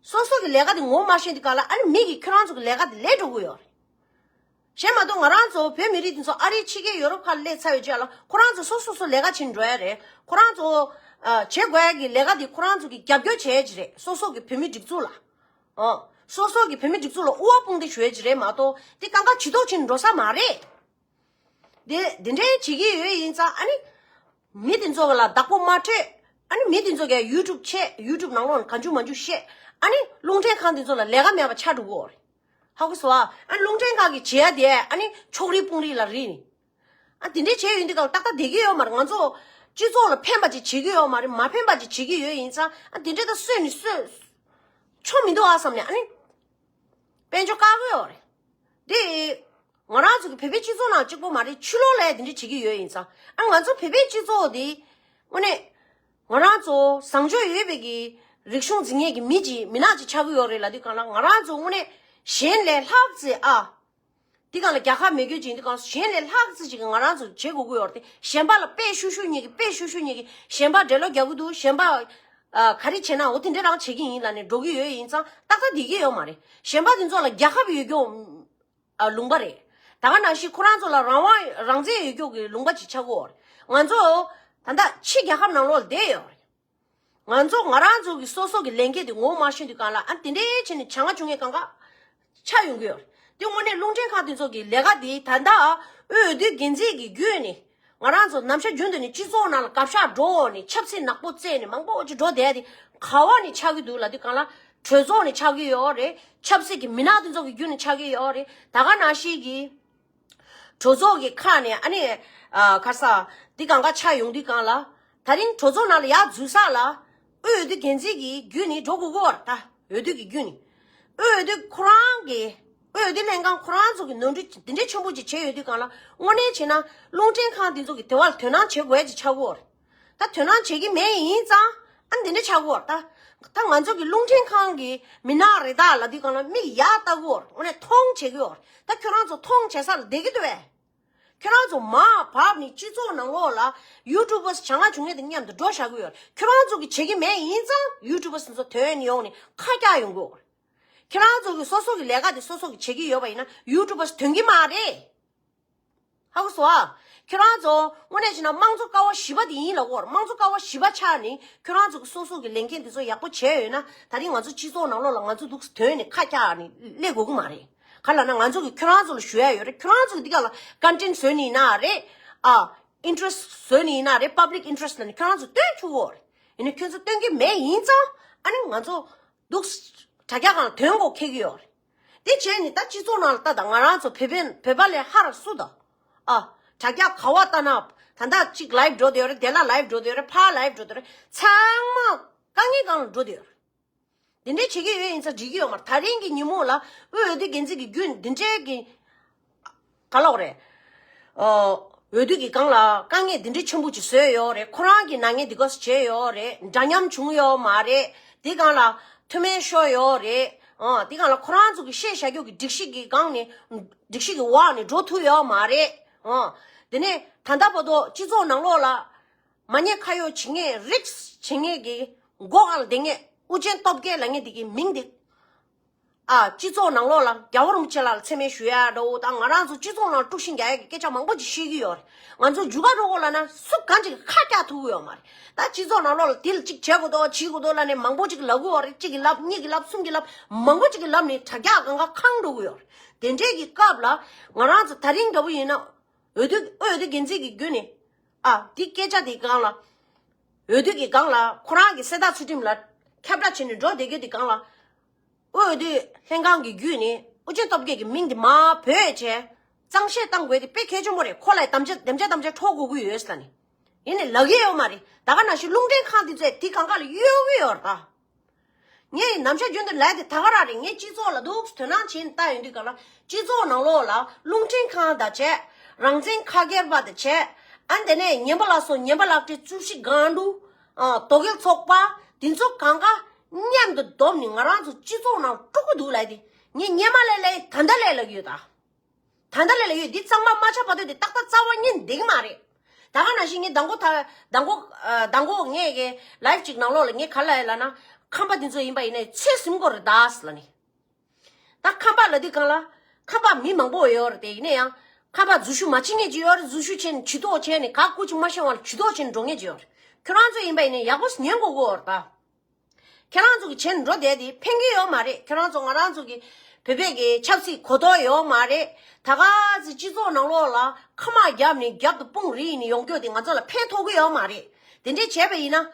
སོ་སོ་གི་ལས་ཀ་དེ་ངོ་མ་ཤེས་དུས་སྒང་ལ་ཨ་ནི་མི་གིས་ཁྱེད་རང་ཚོ་གི་ལས་ཀ་དེ་ལས་འགྲོ་གི་ཡོད་རེད། གཞན་མ་གཏོགས་ང་རང་ཚོ་བོད་མི་རིགས་དེ་ཚོ་ཨ་རིའི་ཕྱི་རྒྱལ་ཡོ་རོབ་ཁག་ལ་སླེབས་ཚར་བའི་རྗེས་ལ་ཁོ་རང་ཚོ་སོ་སོ་སོ་ལས་ཀ་བྱེད་འགྲོ་ཡ་རེད། ཁོ་རང་ཚོ་ཨ་བྱེད་དགོས་ཡ་གི་ལས་ཀ་དེ་ཁོ་རང་ཚོ་གི་རྒྱབ་སྐྱོར་བྱེད་ཡ་ཅིག་རེད། སོ་སོ་གི་བོད་མི་སྒྲིག་འཛུགས་ལ། ཨོ། སོ་སོ་གི་བོད་མི་སྒྲིག་འཛུགས་ལ་དབུ་བ་དཔུང་སྡེ་ཞུ་ཡ་ཅིག་རེད་མ་གཏོགས་དེ་གང་ག་ཇུས་གཏོགས་བྱེད་འགྲོ་ས་མ་རེད། དེ་དེ་འདྲའི་བྱེད་ཀྱི་ཡོད་ཡིན་ཙང་ཨ་ནི། མི་དེ་ཚོ་ལ་བདག་པོ་མ་སྤྲད། ཨ་ནི་མི་དེ་ཚོ་གིས་ཡུ་ཊུབ་བྱས། ཡུ་ཊུབ་ནང་ལོགས་ནས་གང་བྱུང་མང་བྱུང་བཤད། ཨ་ནི་རླུང་འཕྲིན་ཁང་དེ་ཚོ་ལ་ལས་ཀ་མེད་པ་ཆགས་འགྲོ་གི་ཡོད་རེད། ཧ་གོ་སོང་ཨ། ཨ་ནི་རླུང་འཕྲིན་ཁང་གིས་བྱེད་ཡ་དེ་ཨ་ནི་ཕྱོགས་རིས་དཔུང་རིས་ལ་རིས་ནས། ཨ་དེ་འདྲའི་བྱས་ཡོད་དུས་སྒང་ལ་ཏག་ཏག་བསྡད་ཀྱི་ཡོད་མ་རེད། ང་ཚོ་སྤྱི་ཚོགས་ལ་ཕན་པ་ཅིག་བྱེད་ཀྱི་ཡོད་མ་རེད། མ་ཕན་པ་ཅིག་བྱེད་ཀྱི་ཡོད་ཡིན་ཙང་ཨ་དེ་འདྲའི་ད་གསོད་ནས་གསོད། ཆོ་མི་འདུག་ཨ་བསམ་ནས་ཨ་ནི། དཔལ་འབྱོར་བཀག་གི་ཡོད་རེད། དེ། ང་རང་ཚོ་གི་བོད་པའི་སྤྱི་ཚོགས་ནང་གཅིག་པོ་མ་རེད། ཕྱི་ལོགས་ལ་ཡང་དེ་འདྲ་བྱེད་ཀྱི་ཡོད་ཡིན་ཙང་ཨ་ང་ཚོ་བོད་པའི་སྤྱི་ཚོགས་དེ། དངོས་གནས། ང་རང་ཚོ་བཟང་སྤྱོད་ཡོད་པའི་གི་རིག་གཞུང་འཛིན་མཁན་གྱི་མི་གཅིག་མི་ནག་ཅིག་ཆགས་ཀྱི་ཡོད་རེད་ལབ་དུས་སྒང་ལ་ང་རང་ཚོ་དངོས་གནས་གཞན་ལས་ལྷག་ཙེ་ཨ། དེ་སྒང་ལ་རྒྱལ་ཁ་མེད་རྒྱུ་ཅིག་ཡིན་དུས་སྒང་གཞན་ལས་ལྷག་ཙེ་ཅིག་ང་རང་ཚོ་བྱེད་དགོས་ཀྱི་ཡོད་རེད་དེ། གཞན་པ་ལ་དཔེ་ཤུ་ཤུ་ཉིད་ཀྱི་དཔེ་ཤུ་ཤུ་ཉིད་ཀྱི་གཞན་པ་འདྲེ་ལོག་རྒྱག་གི་འདུག་གཞན་པ། ཨ་ག་རེ་བྱས་ན་འོ་དེ་འདྲ་རང་བྱེད་ཀྱི་ཡིན་ལབ་ནས་འགྲོ་གི་ཡོད་ཡིན་ཙང་ཏག་ཏག་བསྡད་ཀྱི་ཡོད་མ་རེད། གཞན་པ་དེ་ཚོ་ལ་རྒྱལ་ཁབ་ཡོད་རྒྱུ། ཨ་ལུང་པ་རེད། ད་ག་ནང་བཞིན་ཁོ་རང་ཚོ་ལ་རང་དབང་རང་བཙན་ཡོད་རྒྱུ་གི་ལུང་པ་ཅིག་ཆགས་ཀྱི་ཡོད་རེད། ང་ཚོ་ད་ལྟ་ཕྱི་རྒྱལ་ཁབ་ནང་ལོགས་ལ་བསྡད་ཡོད་རེད། ང་ཚོ་ང་རང་ཚོ་གི་སོ་སོ་གི་ལས་འགན་དེ་ངོ་མ་ཤེས་དུས་སྒང་ལ་ཨ་དེ་འདྲའི་བྱས་ནས་བྱ་ང་བྱུང་ངས་གང་ག་ཆགས་ཡོང་གི་ཡོད་རེད། དེ་དངོས་གནས་རླུང་འཕྲིན་ཁང་དེ་ཚོ་གི་ལས་ཀ་དེ་ད་ལྟ་དབུས་འོས་བསྡུ་འགན་འཛིན་གྱི་བརྒྱུད་ནས་ང་རང་ཚོ་ནམ་ཞག་རྒྱུན་དུ་ནས་སྤྱི་ཚོགས་ནང་ལ་གབ་ཤ་འགྲོ་འོང་ནས་ཆབ་སྲིད་ནག་པོ་རྩེས་ནས་མང་པོ་ཅིག་འགྲོ་བསྡད་དེ་ག་བ་ནས་ཆགས་ཀྱི་འདུག་ལབ་དུས་སྒང་ལ་གྲོས་ཚོགས་ནས་ཆགས་ཀྱི་ཡོད་རེད། ཆབ་སྲིད་ཀྱི་མི་སྣ་དེ་ཚོ་གི་བརྒྱུད་ནས་ཆགས་ཀྱི་ཡོད་རེད། ད་ག་ནང་བཞིན་གྱི་གྲོས་ཚོགས་ཀྱི་ཁག་ནས་ཨ་ནི་ཨ་ག་རེ་ཟ་འདི་གང་ག་ཆགས་ཡོང་དུས་སྒང་ལ། ད་རིང་གྲོས་ཚོགས་ནང་ལ་ཡར་འཛུལ་ས་ལ་དབུས་འོས་བསྡུ་འགན་འཛིན་གྱི་བརྒྱུད་ནས་འགྲོ་དགོས་ཀྱི་ཡོད་རེད། ད་འོས་བསྡུ་གི་བརྒྱུད་ནས་དབུས་འོས་བསྡུ་ཁོ་རང་གི་དབུས་འོས་བསྡུ་ལྷན་ཁང་ཁོ་རང་ཚོ་གི་ནོར་འཁྲུལ་འདི་འདྲའི་ཆེན་པོ་ཅིག་བྱས་ཡོད་དུས་སྒང་ལ་དངོས་གནས་བྱས་ན་རླུང་འཕྲིན་ཁང་འདི་ཚོ་གི་དེ་བར་དོ་སྣང་བྱེད་དགོས་ཡ་ཅིག་ཆགས་ཀྱི་ཡོད་རེད། ད་དོ་སྣང་བྱེད་ཀྱི་མེད་ཡིན་ཙང་ཨ་འདི་འདྲ་ཆགས་ཀྱི་ཡོད་རེད། ད་ད་ང་ཚོ་གི་རླུང་འཕྲིན་ཁང་གི་མི་སྣ་རེད་ད་ལབ་དུས་སྒང་ལ་མིག་ཡར་ལྟ་གི་ཡོད་རེད། དངོས་གནས་མཐོང་བྱེད་ཀྱི་ཡོད་རེད། ད་ཁྱོད་རང་ཚོ་མཐོང་བྱེད་ས་ལ་བསྡད་ཀྱི་འདུག་བས། ཁྱོད་རང་ཚོ་མར་བབས་ནས་སྤྱི་ཚོགས་ནང་ལོགས་ལ་ཡུ་ཊུབ་པར་བྱ་ང་བྱུང་ངེས་དང་མཉམ་དུ་འགྲོ་བཞག་གི་ཡོད། ཁྱོད་རང་ཚོ་གི་བྱེད་ཀྱི་མེད་ཡིན་ཙང་ཡུ་ཊུབ་པར་ཚོ་དོན་ཡོང་ནས་ཁ་རྒྱག་ཡོང་གི་ཡོད། ཁྱོད་རང་ཚོ་གི་སོ་སོ་གི་ལས་ཀ་དེ་སོ་སོ་གི་བྱེད་ཀྱི་ཡོད་པ་ཡིན་ན་ཡུ་ཊུབ་པར་དོན་གྱི་མ་རེད། ཧ་གོ་སོང་ཨ། ཁྱོད་རང་ཚོ་དངོས་གནས་བྱས་ན་དམངས་གཙོ་ཀ་བ་བཞི་པ་དེ་ཡིན་ལབ་གོ། དམངས་གཙོ་ཀ་བ་བཞི་པ་ཆགས་ནས་ཁྱོད་རང་ཚོ་གི་སོ་སོ་གི་ལས་འགན་དེ་ཚོ་ཡག་པོ་བྱས་ཡོད་ན་ད་རིང་ང་ཚོ་སྤྱི་ཚོགས་ནང་ལོགས་ལ་ང་ཚོ་འདུག་སེ་དོན་ནས་ཁ་རྒྱག་ནས་སླེབས་དགོས་ཀྱི་མ་རེད། ག་ལབ་ན་ང་ཚོ་གི་ཁྱོད་རང་ཚོ་ལ་ཞུ་ཡ་ཡོད་རེད། ཁྱོད་རང་ཚོ་གི་འདི་ག་ལ་ཀོན་ཊེན་ཊི་བཟོས་ནས་ཡིན་ན་རེད། ཨ། ཨིན་ཊི་རེ་སི་བཟོས་ནས་ཡིན་ན་རེད། པབ་ལིག་ཨིན་ཊི་རེ་སི་ལབ་ནས་ཁྱོད་རང་ཚོ་སྟོན་ཆོག་གི་ཡོད་རེད། ཡིན་ནའི་ཁྱོད་ཚོ་སྟོན་གྱི་མེད་ཡིན་ཙང་ཨ་ནི་ང་ཚོ་འདུག་སེ་དྲ་རྒྱ་སྒང་ལ་དོན་གོ་ཁེལ་གྱི་ཡོད་རེད། དེ་བྱས་ནས་ད་སྤྱི་ཚོགས་ནང་ལ་ལྟ་དང་། ང་རང་ཚོ་བོད་པའི་བོད་པ་ལས་ཧར་སུ་དང་། ཨ། དྲ་རྒྱ་ག་བ་ལྟ་ན། ད་ལྟ་གཅིག་ལའིབ་འགྲོ་བསྡད་ཡོད་རེད། དེ་ལ་ལའིབ་འགྲོ་བསྡད་ཡོད་རེད། ཕར་ལའིབ་འགྲོ་བསྡད་ཡོད་རེད། ཚང་མ་དཀའ་ངལ་སྒང་ལ་འགྲོ་བསྡད་ཡོད་རེད། དེ་འདྲའི་བྱེད་ཀྱི་ཡོད་ཡིན་ཙང་འགྲིག་གི་ཡོད་མ་རེད། ད་རིང་གི་ཉིན་མོ་ལ་དབུས་འོས་བསྡུ་འགན་འཛིན་གྱི་བརྒྱུད་འདི་འདྲའི་གི་ག་ལབ་དགོས་རེད། ཨོ། འོས་བསྡུ་གི་སྒང་ལ་དཀའ་ངལ་འདི་འདྲའི་ཆེན་པོ་ཅིག་བཟོས་ཡོད་རེད། ཁོ་རང་གི་ནག་ཉེས་འདི་ག་ཙམ་བྱས་ཡོད་རེད། འདྲ་མཉམ་བྱུང་ཡོད་མ་རེད། དེ་སྒང་ལ་མཐུ་མེད་ཤོར་ཡོད་རེད། ཨོ། དེ་སྒང་ལ་ཁོ་རང་ཚོ་གི་བཤད་བཞག་རྒྱུ་གི་སྒྲིག་གཞི་གི་སྒང་ནས་སྒྲིག་གཞི་གི་འོག་ནས་འགྲོ་ཐུབ་ཡོད་མ་རེད། ཨོ། དེ་ནས་ད་ལྟ་བར་དུ་སྤྱི་ཚོགས་ནང་ལོགས་ལ་མ་ཉེས་ཁ་གཡོགས་བྱེད་མཁན། རིགས་བྱེད་མཁན་གྱི་མགོ་སྒང་ལ་བསྡད་མཁན་ཨུ་རྒྱན་སྟོབས་རྒྱལ་ལབ་མཁན་དེ་གི་མིང་དེ། ཨ། སྤྱི་ཚོགས་ནང་ལོགས་ལ་རྒྱལ་བ་རིན་པོ་ཆེ་ལགས་ལ་མཚན་སྨད་ཞུ་ཡ་འདྲ་བོ་དང་། ང་རང་ཚོ་སྤྱི་ཚོགས་ནང་དཀྲུག་ཤིང་རྒྱག་ཡ་གི་སྐད་ཆ་མང་པོ་ཅིག་བཤད་ཀྱི་ཡོད་རེད། ང་ཚོ་རྒྱུག་ག་འགྲོ་དགོས་ལབ་ན་སུ་གང་ཅིག་གིས་ཁ་རྒྱག་ཐུབ་ཀྱི་ཡོད་མ་རེད། ད་སྤྱི་ཚོགས་ནང་ལོགས་ལ་དེ་ལ་གཅིག་བྱེད་དགོས་འདུག་བྱེད་དགོས་འདུག་ལབ་ནས་མང་པོ་ཅིག་ལབ་ཀྱི་ཡོད་རེད། གཅིག་གིས་ལབ། གཉིས་ཀྱིས་ལབ། གསུམ་གྱིས་ལབ། མང་པོ་ཅིག་གིས་ལབ་ནས་དྲ་རྒྱ་སྒང་ག་ཁེངས་འགྲོ་གི་ཡོད་རེད། དེ་འདྲའི་གི་སྐབས་ལ་ང་རང་ཚོ་ད་རིང་འདྲ་བོ་ཡིན་ན། འོས་བསྡུ་འོས་བསྡུ་འགན་འཛིན་གྱི་བརྒྱུད་ནས། ཨ། འདི་སྐད་ཆ་འདི་སྒང་ལ། འོས་བསྡུ་གི་སྒང་ལ་ཁོ་རང་གི་གསལ་བསྒྲགས་ཚུལ་ཁྲིམས་ལ་ཁྱབ་བསྒྲགས་བྱས་ནས་འགྲོ་བསྡད་རྒྱུ་འདི་སྒང་ལ། འོས་བསྡུ་ལྷན་ཁང་གི་བརྒྱུད་ནས་ཨུ་རྒྱན་སྟོབས་རྒྱལ་གྱི་མིང་འདི་མར་བོས་བྱས་གཙང་བཤེར་བཏང་དགོས་དེ་དཔེ་གལ་ཆེན་པོ་རེད། ཁོ་ལ་དམ་བཅའ་དམ་བཅའ་དམ་བཅའ་འཕྲོག་དགོས་ཀྱི་ཡོད་ཟེར་ནས། ཡིན་ནའི་ལབ་ཀྱི་ཡོད་མ་རེད། ད་ག་ནང་བཞིན་རླུང་འཕྲིན་ཁང་འདི་ཚོས་དེ་སྒང་ག་ལ་གཡོལ་གྱི་ཡོད་རེད་ད། ངས་ནམ་ཞག་རྒྱུན་དུ་ལབ་དེ་ད་ག་རང་རེད། ངས་སྤྱི་ཚོགས་ལ་འདུག་དོ་སྣང་བྱས་ནས་ལྟ་ཡོང་དུས་སྒང་ལ་སྤྱི་ཚོགས་ནང་ལོགས་ལ་རླུང་འཕྲིན་ཁང་དང་བྱས། རང་བཙན་ཁ་སྒེར་པ་དང་བྱས། ཨ། དེ་ནས་ཉན་པ་ལགས་སོ། ཉན་པ་ལགས་ཀྱི་རྩོད་གཞི་སྒང་དྲུག་ཨ། དོལ་རྒྱལ་ཚོགས་པ་དེ་ཚོ་སྒང་ག་མཉམ་དུ་བསྡོམས་ནས་ང་རང་ཚོ་སྤྱི་ཚོགས་ནང་དཀྲུག་གི་འདུག་ལབ་དེ་ངས་སྔོན་མ་ལས་ལབ་ད་ལྟ་ལས་ལབ་ཀྱི་ཡོད་ད། ད་ལྟ་ལས་ལ་ཡོད། འདི་གཙང་མ་མ་ཆགས་བར་དུ་དེ་ཏག་ཏག་རྩ་བ་ཉིད་བསྡད་ཀྱི་མ་རེད། ད་ག་ནང་བཞིན་ངས་མདང་དགོང་ད་མདང་དགོང་ཨ། མདང་དགོང་ངས་ཀྱི་ལའིབ་ཅིག་ནང་ལོགས་ལ་ངས་ག་ལབ་ཡོད་ལབ་ན། ཁམས་པ་འདི་ཚོ་ཡིན་པ་ཡིན་ནའི་ཚོད་ཟིན་དགོས་རེད་ད་ཟེར་ལབ་ནས། ད་ཁམས་པ་ལབ་དུས་སྒང་ལ་ཁམས་པ་མི་མང་པོ་ཡོད་རེད་དེ། ཡིན་ན་ཡང་ཁམས་པ་འཛུལ་ཞུགས་མ་བྱེད་མཁན་ཅིག་ཡོད་རེད། འཛུལ་ཞུགས་བྱས་ནས་ཇུས་གཏོགས་བྱས་ནས་ག་སྐུ་ཅིག་མ་ཤོང་བར་ཇུས་གཏོགས་བྱས་ནས་འགྲོ་མཁན་ཅིག་ཡོད་རེད། ཁྱོད་རང་ཚོ་ཡིན་པ་ཡིན་ནའི་ཡག་པོ་ཉན་དགོས་ཀྱི་ཡོད་རེད་ད། ཁྱེད་རང་ཚོ་གི་བྱས་ནས་འགྲོ་བསྡད་དེ་ཕན་གྱི་ཡོད་མ་རེད། ཁྱེད་རང་ཚོ་ང་རང་ཚོ་གི་བོད་པའི་གི་ཆབ་སྲིད་གོ་རྟོགས་ཡོད་མ་རེད། ད་ག་ཚོད་སྤྱི་ཚོགས་ནང་ལོགས་ལ་ཁ་དམག་བརྒྱབ་ནས་རྒྱབ་ཏུ་དཔུང་རིས་ནས་ཡོང་རྒྱུ་དེ་ང་ཚོ་ལ་ཕན་ཐོགས་ཀྱི་ཡོད་མ་རེད། དེ་འདྲས་བྱས་པ་ཡིན་ན།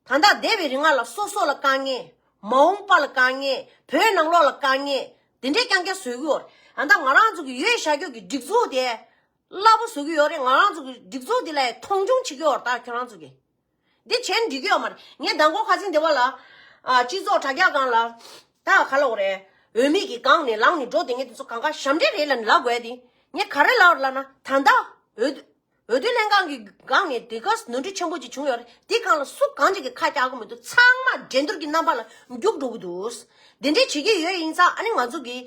ད་ལྟ་འདས་པའི་རིང་ལ་སོ་སོ་ལ་དཀའ་ངལ། མ་འོངས་པ་ལ་དཀའ་ངལ། བོད་ནང་ལོགས་ལ་དཀའ་ངལ། དེ་འདྲས་རྐྱང་རྐྱང་བཟོ་གི་ཡོད་རེད། ད་ལྟ་ང་རང་ཚོ་གི་ཡོད་བཞག་རྒྱུ་གི་སྒྲིག་འཛུགས་དེ་སླ་པོ་བཟོ་གི་ཡོད་རེད། ང་རང་ཚོ་གི་སྒྲིག་འཛུགས་དེ་ལ་མཐོང་ཆུང་བྱེད་ཀྱི་ཡོད་རེད་ད་ཁྱོད་རང་ཚོ་གི། འདི་བྱས་ན་འགྲིག་གི་ཡོད་མ་རེད། ངས་མདང་དགོང་ཁ་སང་དེ་བ་ལ། ཨ། སྤྱི་ཚོགས་དྲ་རྒྱ་སྒང་ལ། ད་ག་ལབ་དགོས་རེད། འོས་མི་གི་སྒང་ནས་ལངས་ནས་འགྲོ་བསྡད་མཁན་དེ་ཚོ་གང་ག་ཞབས་འདྲེན་རེད་ལབ་ནས་ལབ་དགོས་ཡ་དེ། ངས་ག་རེ་ལབ་པ་རེད་ལབ་ན། ད་ལྟ་འོས་འོས་བསྡུ་ལྷན་ཁང་གི་སྒང་ནས་དེ་ག་ནོར་འཁྲུལ་ཆེན་པོ་ཅིག་བྱུང་ཡོད་རེད། དེ་སྒང་ལ་སུ་གང་ཅིག་གིས་ཁ་རྒྱག་གི་མི་འདུག་ཚང་མ་འགྲན་བསྡུར་གྱི་རྣམ་པ་ལ་རྒྱུགས་འགྲོ་གི་འདུག་དེ་འདྲས་བྱེད་ཀྱི་ཡོད་ཡིན་ཙང་ཨ་ནི་ང་ཚོ་གི།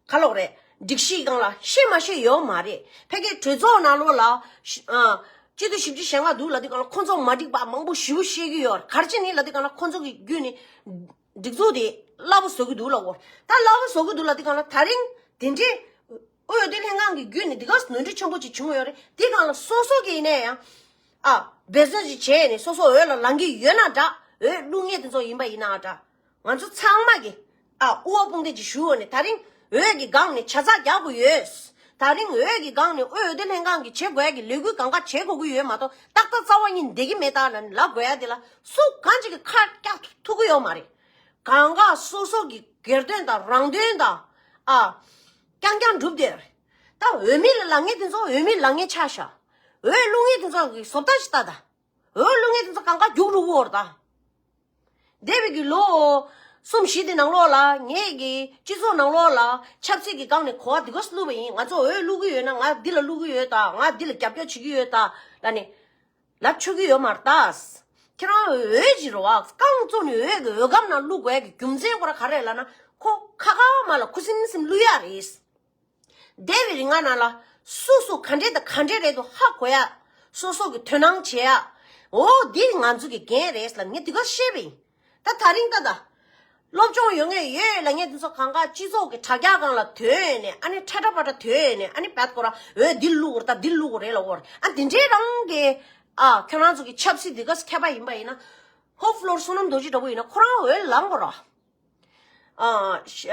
ག་ལབ་དགོས་རེད། སྒྲིག་གཞིའི་སྒང་ལ་ཤེས་མ་ཤེས་ཡོད་མ་རེད། ཕ་གིའི་གྲོས་ཚོགས་ནང་ལོགས་ལ། ཨ། སྤྱི་འཐུས་བཞི་བཅུ་ཞེ་ལྔ་འདུག་ལབ་དུས་སྒང་ལ་ཁོང་ཚོ་མ་འགྲིག་པ་མང་པོ་ཞེ་པོ་བཤད་ཀྱི་ཡོད་རེད། ག་རེ་བྱས་ནས་ལབ་དུས་སྒང་ལ་ཁོང་ཚོ་གི་བརྒྱུད་ནས་སྒྲིག་འཛུགས་དེ་སླ་པོ་བཟོ་གི་འདུག་ལབ་དགོས། ད་སླ་པོ་བཟོ་གི་འདུག་ལབ་དུས་སྒང་ལ་ད་རིང་དེ་འདྲའི་དབུས་འོས་བསྡུ་ལྷན་ཁང་གི་བརྒྱུད་ནས་འདི་ག་ནོར་འཁྲུལ་ཆེན་པོ་ཅིག་བྱུང་ཡོད་རེད། དེ་སྒང་ལ་སོ་སོ་གི་ཡིན་ན་ཡང་། ཨ། འབད་བརྩོན་ཅིག་བྱས་ནས་སོ་སོ་འོས་ལ་ལངས་ཀྱི་ཡོད་ན་འདྲ། འོས་བླུག་མཁན་དེ་ཚོ་ཡིན་པ་ཡིན་ན་འདྲ། ང་ཚོ་ཚང་མ་གི། ཨ། དབུ་བ་དཔུང་འདེགས་ཅིག་ཞུ་འོ་ནས་ད་རིང་འོས་ཀྱི་སྒང་ནས་ཇ་ཚགས་རྒྱག་དགོས་ཡོད། ད་རིང་འོས་ཀྱི་སྒང་ནས་དབུས་འོས་བསྡུ་ལྷན་ཁང་གིས་བྱེད་དགོས་ཡ་གི་ལས་འགུལ་གང་ག་བྱེད་དགོས་ཀྱི་ཡོད་མ་གཏོགས་ཏག་ཏག་རྩ་བ་ཉིད་བསྡད་ཀྱི་མེད་ད་ལབ་ནས་ལབ་དགོས་ཡ་དེ་ལ་སུ་གང་ཅིག་གིས་ཁ་རྒྱག་ཐུབ་ཀྱི་ཡོད་མ་རེད། གང་ག་སོ་སོ་གི་སྒེར་དོན་དང་རང་དོན་དང་། ཨ། རྐྱང་རྐྱང་སྒྲུབ་བསྡད་རེད། ད་འོས་མི་ལ་ལངས་མཁན་དེ་ཚོ་འོས་མི་ལངས་མཁན་ཆགས་ཤག་འོས་བླུག་མཁན་དེ་ཚོ་གི་བཟོ་ལྟ་ཞིག་ལྟ་ད། འོས་བླུག་མཁན་དེ་ཚོ་གང་ག་རྒྱུགས་འགྲོ་གི་ཡོད་རེད་ད། འདས་པའི་གི་ལོ་གསུམ་བཞི་དེ་ནང་ལོགས་ལ་ངས་ཀྱི་སྤྱི་ཚོགས་ནང་ལོགས་ལ་ཆབ་སྲིད་ཀྱི་སྒང་ནས་གོ་བ་འདི་ག་བླུགས་པ་ཡིན། ང་ཚོ་འོས་བླུག་གི་ཡོད་ན་ང་འདི་ལ་བླུག་གི་ཡོད་ད། ང་འདི་ལ་རྒྱབ་སྐྱོར་བྱེད་ཀྱི་ཡོད་ད་ལབ་ནས་ལབ་ཆོག་གི་ཡོད་མ་རེད་ད། ཁྱེད་རང་འོས་ཀྱི་རེད་བ། རྐང་བཙུགས་ནས་འོས་ཀྱི་འོས་སྒམ་ནང་བླུག་དགོས་ཀྱི་རྒྱུ་མཚན་ཁོ་ར་ག་རེ་ལབ་ན་ཁོ་ཁ་ཁ་མ་ལ་ཁུ་སིམ་སིམ་བླུག་ཡ་རེད། འདས་པའི་རིང་ང་ནང་ལ་ སོ་སོ་ག་འདྲས་དང་ག་འདྲས་རེད་འདུག་ཧ་གོ་ཡ། སོ་སོ་གི་དོ་སྣང་བྱེད་ཡ། འོ་འདི་ང་ཚོ་གི་འགན་རེད་ལབ་ངས་དེ་ག་བཤད་པ་ཡིན། ད་ད་རིང་ད་ད། སློབ་སྦྱོང་ཡོད་ངེས་ཡོད་ལ་ངས་དེ་ཚོ་གང་ག་སྤྱི་ཚོགས་ཀྱི་དྲ་རྒྱ་སྒང་ལ་དོན་ནས་ཨ་ནི་ཁྲ་ཁྲ་པ་ཁྲ་དོན་ནས་ཨ་ནི་བད་ཀོ་ར་འོས་འདི་ལུག་ར་ད་འདི་ལུག་རེད་ལ་འོར་ཨ་དེ་འདྲའི་རང་གི་ཨ་ཁྱོད་རང་ཚོ་གི་ཆབ་སྲིད་འདི་ག་མཁས་པ་ཡིན་པ་ཡིན་ན་ཧོབ་ལོར་བསོད་ནམས་རྡོ་རྗེ་འདྲ་པོ་ཡིན་ན་ཁོ་རང་འོས་ལངས་དགོས་ར། ཨ་ཤ་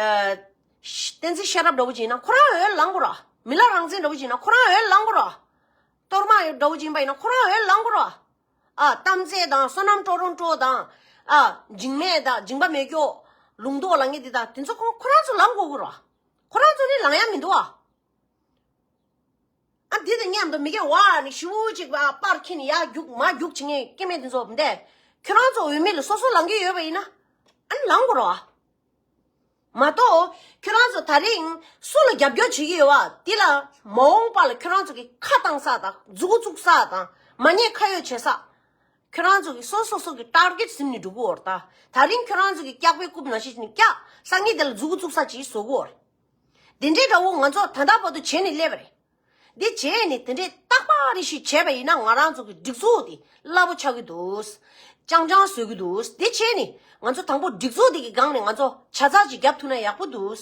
ཤ་བསྟན་འཛིན་ཤེས་རབ་འདྲ་པོ་ཅིག་ཡིན་ན་ཁོ་རང་འོས་ལངས་དགོས་ར། མི་ལ་རང་བཙན་འདྲ་པོ་ཅིག་ཡིན་ན་ཁོ་རང་འོས་ལངས་དགོས་ར། གཏོར་མ་འདྲ་པོ་ཅིག་ཡིན་པ་ཡིན་ན་ཁོ་རང་འོས་ལངས་དགོས་ར། ཨ་གཏམ་ཚེ་དང་བསོད་ནམས་ཀྲོ་རོང་ཀྲོ་དང་། ཨ་འཇིགས་མེད་དང་འཇིགས་པ་མེད་སྐྱོ། ལུང་རྟོགས་ལ་ངེས་འདི་དང་དེ་ཚོ་ཁོ་ཁོ་རང་ཚོ་ལངས་དགོས་ཀྱི་རེད། ཁོ་རང་ཚོ་ནི་ལངས་ཡ་མི་འདུག་ཨ། ཨ་འདི་དང་མཉམ་དུ་མི་སྐྱ་བ་ནི་ཞུ་ཅིག་པ་པར་ཁྱེར་ནས་ཡར་རྒྱུག་མར་རྒྱུག་བྱེད་མཁན་སྐྱེ་དམན་དེ་ཚོ་འདི། ཁྱོད་རང་ཚོ་འོས་མི་ལ་སོ་སོ་ལངས་ཀྱི་ཡོད་པ་ཡིན་ན། ཨ་ནི་ལངས་དགོས་རེད་ཨ། མ་གཏོགས་ཁྱོད་རང་ཚོ་ད་རིང་སུ་ལ་རྒྱབ་སྐྱོར་བྱེད་ཀྱི་ཡོད་བ་དེ་ལ་མ་འོངས་པ་ལ་ཁྱོད་རང་ཚོ་གི་ཁ་བཏང་ས་དང་མཛུ་གུ་བཙུགས་ས་དང་མ་ཉེས་ཁ་གཡོགས་བྱེད་ས། ཁྱོད་རང་ཚོ་གི་སོ་སོ་སོ་གི་ཊར་གེཊ་ཟིན་ནས་འགྲོ་གི་ཡོད་རེད་ད། ད་རིང་ཁྱོད་རང་ཚོ་གི་སྐྱག་པའི་རྐུབ་ནང་བཞིན་ནས་སྐྱག་སང་ཉིན་དེ་ལ་མཛུ་གུ་བཙུགས་ས་ཅིག་བཟོ་གི་ཡོད་རེད། དེ་འདྲའི་འདྲ་བོ་ང་ཚོ་ད་ལྟ་བར་དུ་བྱས་ནས་སླེབས་པ་རེད། འདི་བྱས་ནས་དེ་འདྲའི་རྟག་པ་རེ་ཞིག་བྱས་པ་ཡིན་ན་ང་རང་ཚོ་གི་སྒྲིག་འཛུགས་དེ་རླབས་པོ་ཆགས་ཀྱི་འདུག་ཅང་ཅང་བཟོ་གི་འདུག་འདི་བྱས་ནས་ང་ཚོ་དང་པོ་སྒྲིག་འཛུགས་དེ་གི་སྒང་ནས་ང་ཚོ་ཆ་ཚང་ཅིག་རྒྱབ་ཐུབ་ན་ཡག་པོ་འདུག་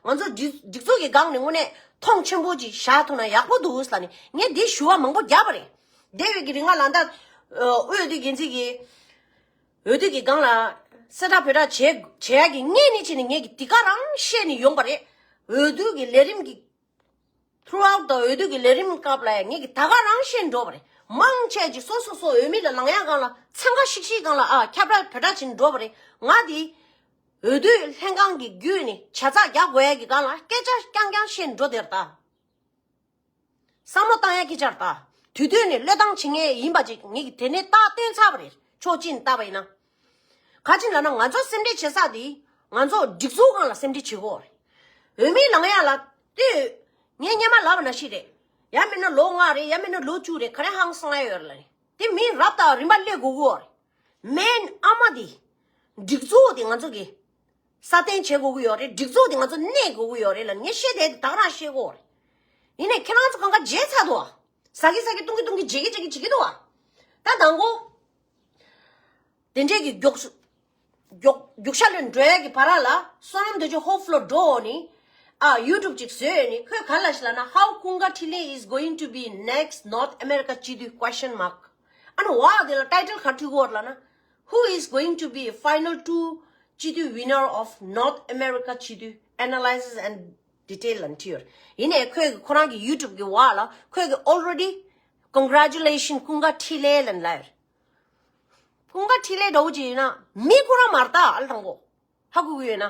ང་ཚོ་སྒྲིག་སྒྲིག་འཛུགས་ཀྱི་སྒང་ནས་དངོས་གནས་མཐོང་ཆེན་པོ་ཅིག་བཞག་ཐུབ་ན་ཡག་པོ་འདུག་ལབ་ནས་ངས་འདི་ཞུ་བ་མང་པོ་བརྒྱབ་པ་རེད། འདས་པའི་གི་རིང་ང་ལ་ད་འོས་བསྡུ་འགན་འཛིན་གྱི་འོས་བསྡུ་གི་སྒང་ལ་གསལ་བསྒྲགས་བོད་སྒྲ་བྱས་བྱས་ཡག་གི་སྔོན་ནས་བྱས་ནས་ངས་གི་དེ་ག་རང་བཤད་ནས་ཡོང་པ་རེད། འོས་བསྡུ་གི་ལས་རིམ་གི་ཐུར་ཨའུཊ་དང་འོས་བསྡུ་གི་ལས་རིམ་སྐབས་ལ་ཡང་ངས་ཀྱི་ད་ག་རང་བཤད་འགྲོ་བ་རེད། མང་ཆེ་ཅིག་སོ་སོ་སོ་འོས་མི་ལ་ལངས་ཡག་སྒང་ལ་འཚང་ཁ་ཤིག་ཤིག་སྒང་ལ་ཨ་ཁྱབ་བསྒྲགས་བོད་སྒྲ་བྱེད་འགྲོ་བ་རེད། ང་དེ་འོས་བསྡུ་ལྷན་ཁང་གི་བརྒྱུད་ནས་ཆ་ཚགས་རྒྱག་དགོས་ཡག་གི་སྒང་ལ་སྐད་ཆ་རྐྱང་རྐྱང་བཤད་འགྲོ་དེར་ད། བསམ་བློ་བཏང་ཡག་སྐད་ཆ་རེད་ད། དུས་དུས་ནས་བློས་བཏང་བྱེད་མཁན་ཡིན་པ་ཅིག་ངས་ཀྱི་དེ་ནས་རྟགས་སྟོན་ཚར་བ་རེད། ཕྱོགས་གཅིག་ནས་བལྟས་པ་ཡིན་ན། ག་ཅི་ལབ་ན་ང་ཚོ་སེམས་ཁྲལ་བྱེད་ས་དེ་ང་ཚོ་སྒྲིག་འཛུགས་སྒང་ལ་སེམས་ཁྲལ་བྱེད་དགོས་རེད། འོས་མི་ལངས་ཡག་ལ་ལྟོས། ངས་སྔོན་མ་ལབ་པ་ནང་བཞིན་རེད། ཡང་མིན་ན་ལོ་ལྔ་རེད། ཡང་མིན་ན་ལོ་བཅུ་རེད། ག་རེ་ཧང་སང་ཡག་ཡོད་རེད་ལབ་རེད། དེ་མིན་རབ་དང་རིམ་པ་སླེབས་དགོས་ཀྱི་ཡོད་རེད། མེན་ཨ་མ་དེ། སྒྲིག་འཛུགས་དེ་ང་ཚོ་གི་སྲ་བརྟན་བྱེད་དགོས་ཀྱི་ཡོད་རེད། སྒྲིག་འཛུགས་དེ་ང་ཚོ་གནས་དགོས་ཀྱི་ཡོད་རེད་ལབ་ངས་བཤད་བསྡད་དེ་ད་ག་རང་བཤད་དགོས་རེད། ཡིན་ནའི་ཁྱེད་རང་ཚོ་གང་ག་བརྗེད་ཚར་འདུག་ཨ། ཟ་གི་ཟ་གི་བཏུང་གི་བཏུང་གི་བརྗེད་གི་བརྗེད་གི་བྱེད་ཀྱི་འདུག་ཨ། ད་དང་པོ། དེ་འདྲས་ཀྱི་མགྱོགས་སུ། མགྱོགས་མགྱོགས་ཤ་ལས་འགྲོ་ཡ་གི་བར་ལ་བསོད་ནམས་རྡོ་རྗེ་ཧོབ་ལོར་འགྲོ་འོ་ནི། ཨ་ཡུ་ཊུབ་ཅིག་བཟོས་ནི་ཁོས་ག་ལ་ཞིག་ལབ་ན། How Kunga Thile is going to be next North America སྤྱི་འཐུས་question mark. ཨ་ནི་བ་དེ་ལ་ཊའི་ཊལ་ག་འཁྲིད་གོ་ལབ་ན། Who is going to be final two སྤྱི་འཐུས་winner of North America སྤྱི་འཐུས analysis and detail ལབ་འཁྲིད་ཡོད། ཡིན་ནའི་ཁོས་ཁོ་རང་གི་ཡུ་ཊུབ་གི་བ་ལ་ཁོས་གི་already congratulation Kunga Thile ལབ་ལབ་ཡོད། Kunga Thile འདྲ་བོ་ཅིག་ཡིན་ན་མི་ཁོ་རང་མ་རེད་ད། ཨ་ལ་དང་པོ། ཧ་གོ་གི་ཡོད་ན།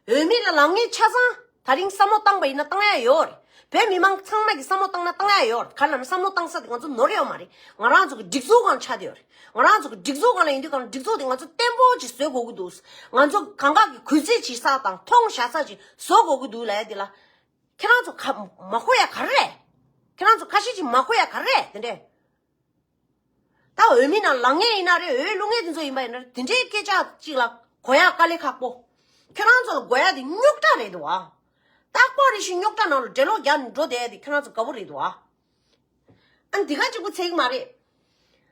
འོས་མི་ལ་ལངས་མཁན་ཆ་ཚང་ད་རིང་བསམ་བློ་བཏང་པ་ཡིན་ན་བཏང་ཡ་ཡོད་རེད། བོད་མི་མང་ཚང་མ་གི་བསམ་བློ་བཏང་ན་བཏང་ཡ་ཡོད་རེད། ག་ལ་ན་བསམ་བློ་བཏང་ས་དེ་ང་ཚོ་ནོར་ཡོད་མ་རེད། ང་རང་ཚོ་གི་སྒྲིག་འཛུགས་སྒང་ཆགས་བསྡད་ཡོད་རེད། ང་རང་ཚོ་གི་སྒྲིག་འཛུགས་སྒང་ལ་ཡིན་དུས་གང་སྒྲིག་འཛུགས་དེ་ང་ཚོ་བརྟན་པོ་ཅིག་བཟོ་དགོས་ཀྱི་འདུག་ང་ཚོ་གང་ག་གི་གུས་བརྩི་བྱེད་ས་དང་མཐོང་བཞག་ས་ཅིག་བཟོ་དགོས་ཀྱི་འདུག་ལབ་ཡ་དེ་ལ། ཁྱེད་རང་ཚོ་ག་མ་གོ་ཡ་ག་རེ་རེད། ཁྱེད་རང་ཚོ་ཁ་ཤས་ཅིག་མ་གོ་ཡ་ག་རེ་རེད་དེ་འདྲས། ད་འོས་མི་ནང་ལངས་མཁན་ཡིན་ན་རེད། འོས་བླུག་མཁན་དེ་ཚོ་ཡིན་པ་ཡིན་ན་རེད། དེ་འདྲའི་སྐད་ཆ་གཅིག་ལ་གོ་ཡག་དཀའ་ལས་ཁག་པོ། ཁྱོད་རང་ཚོ་ལ་དགོས་ཡག་དེ་རྙོག་དྲ་རེད་འདུག་ཨ། རྟག་པར་རེ་ཞིག་རྙོག་དྲ་ནང་ལ་འགྲེལ་ལོག་རྒྱག་ནས་འགྲོ་བསྡད་ཡག་དེ་ཁྱོད་རང་ཚོ་དགའ་པོ་རེད་འདུག་ཨ། ཨ་འདི་ག་གཅིག་པུ་ཚད་ཀྱི་མ་རེད།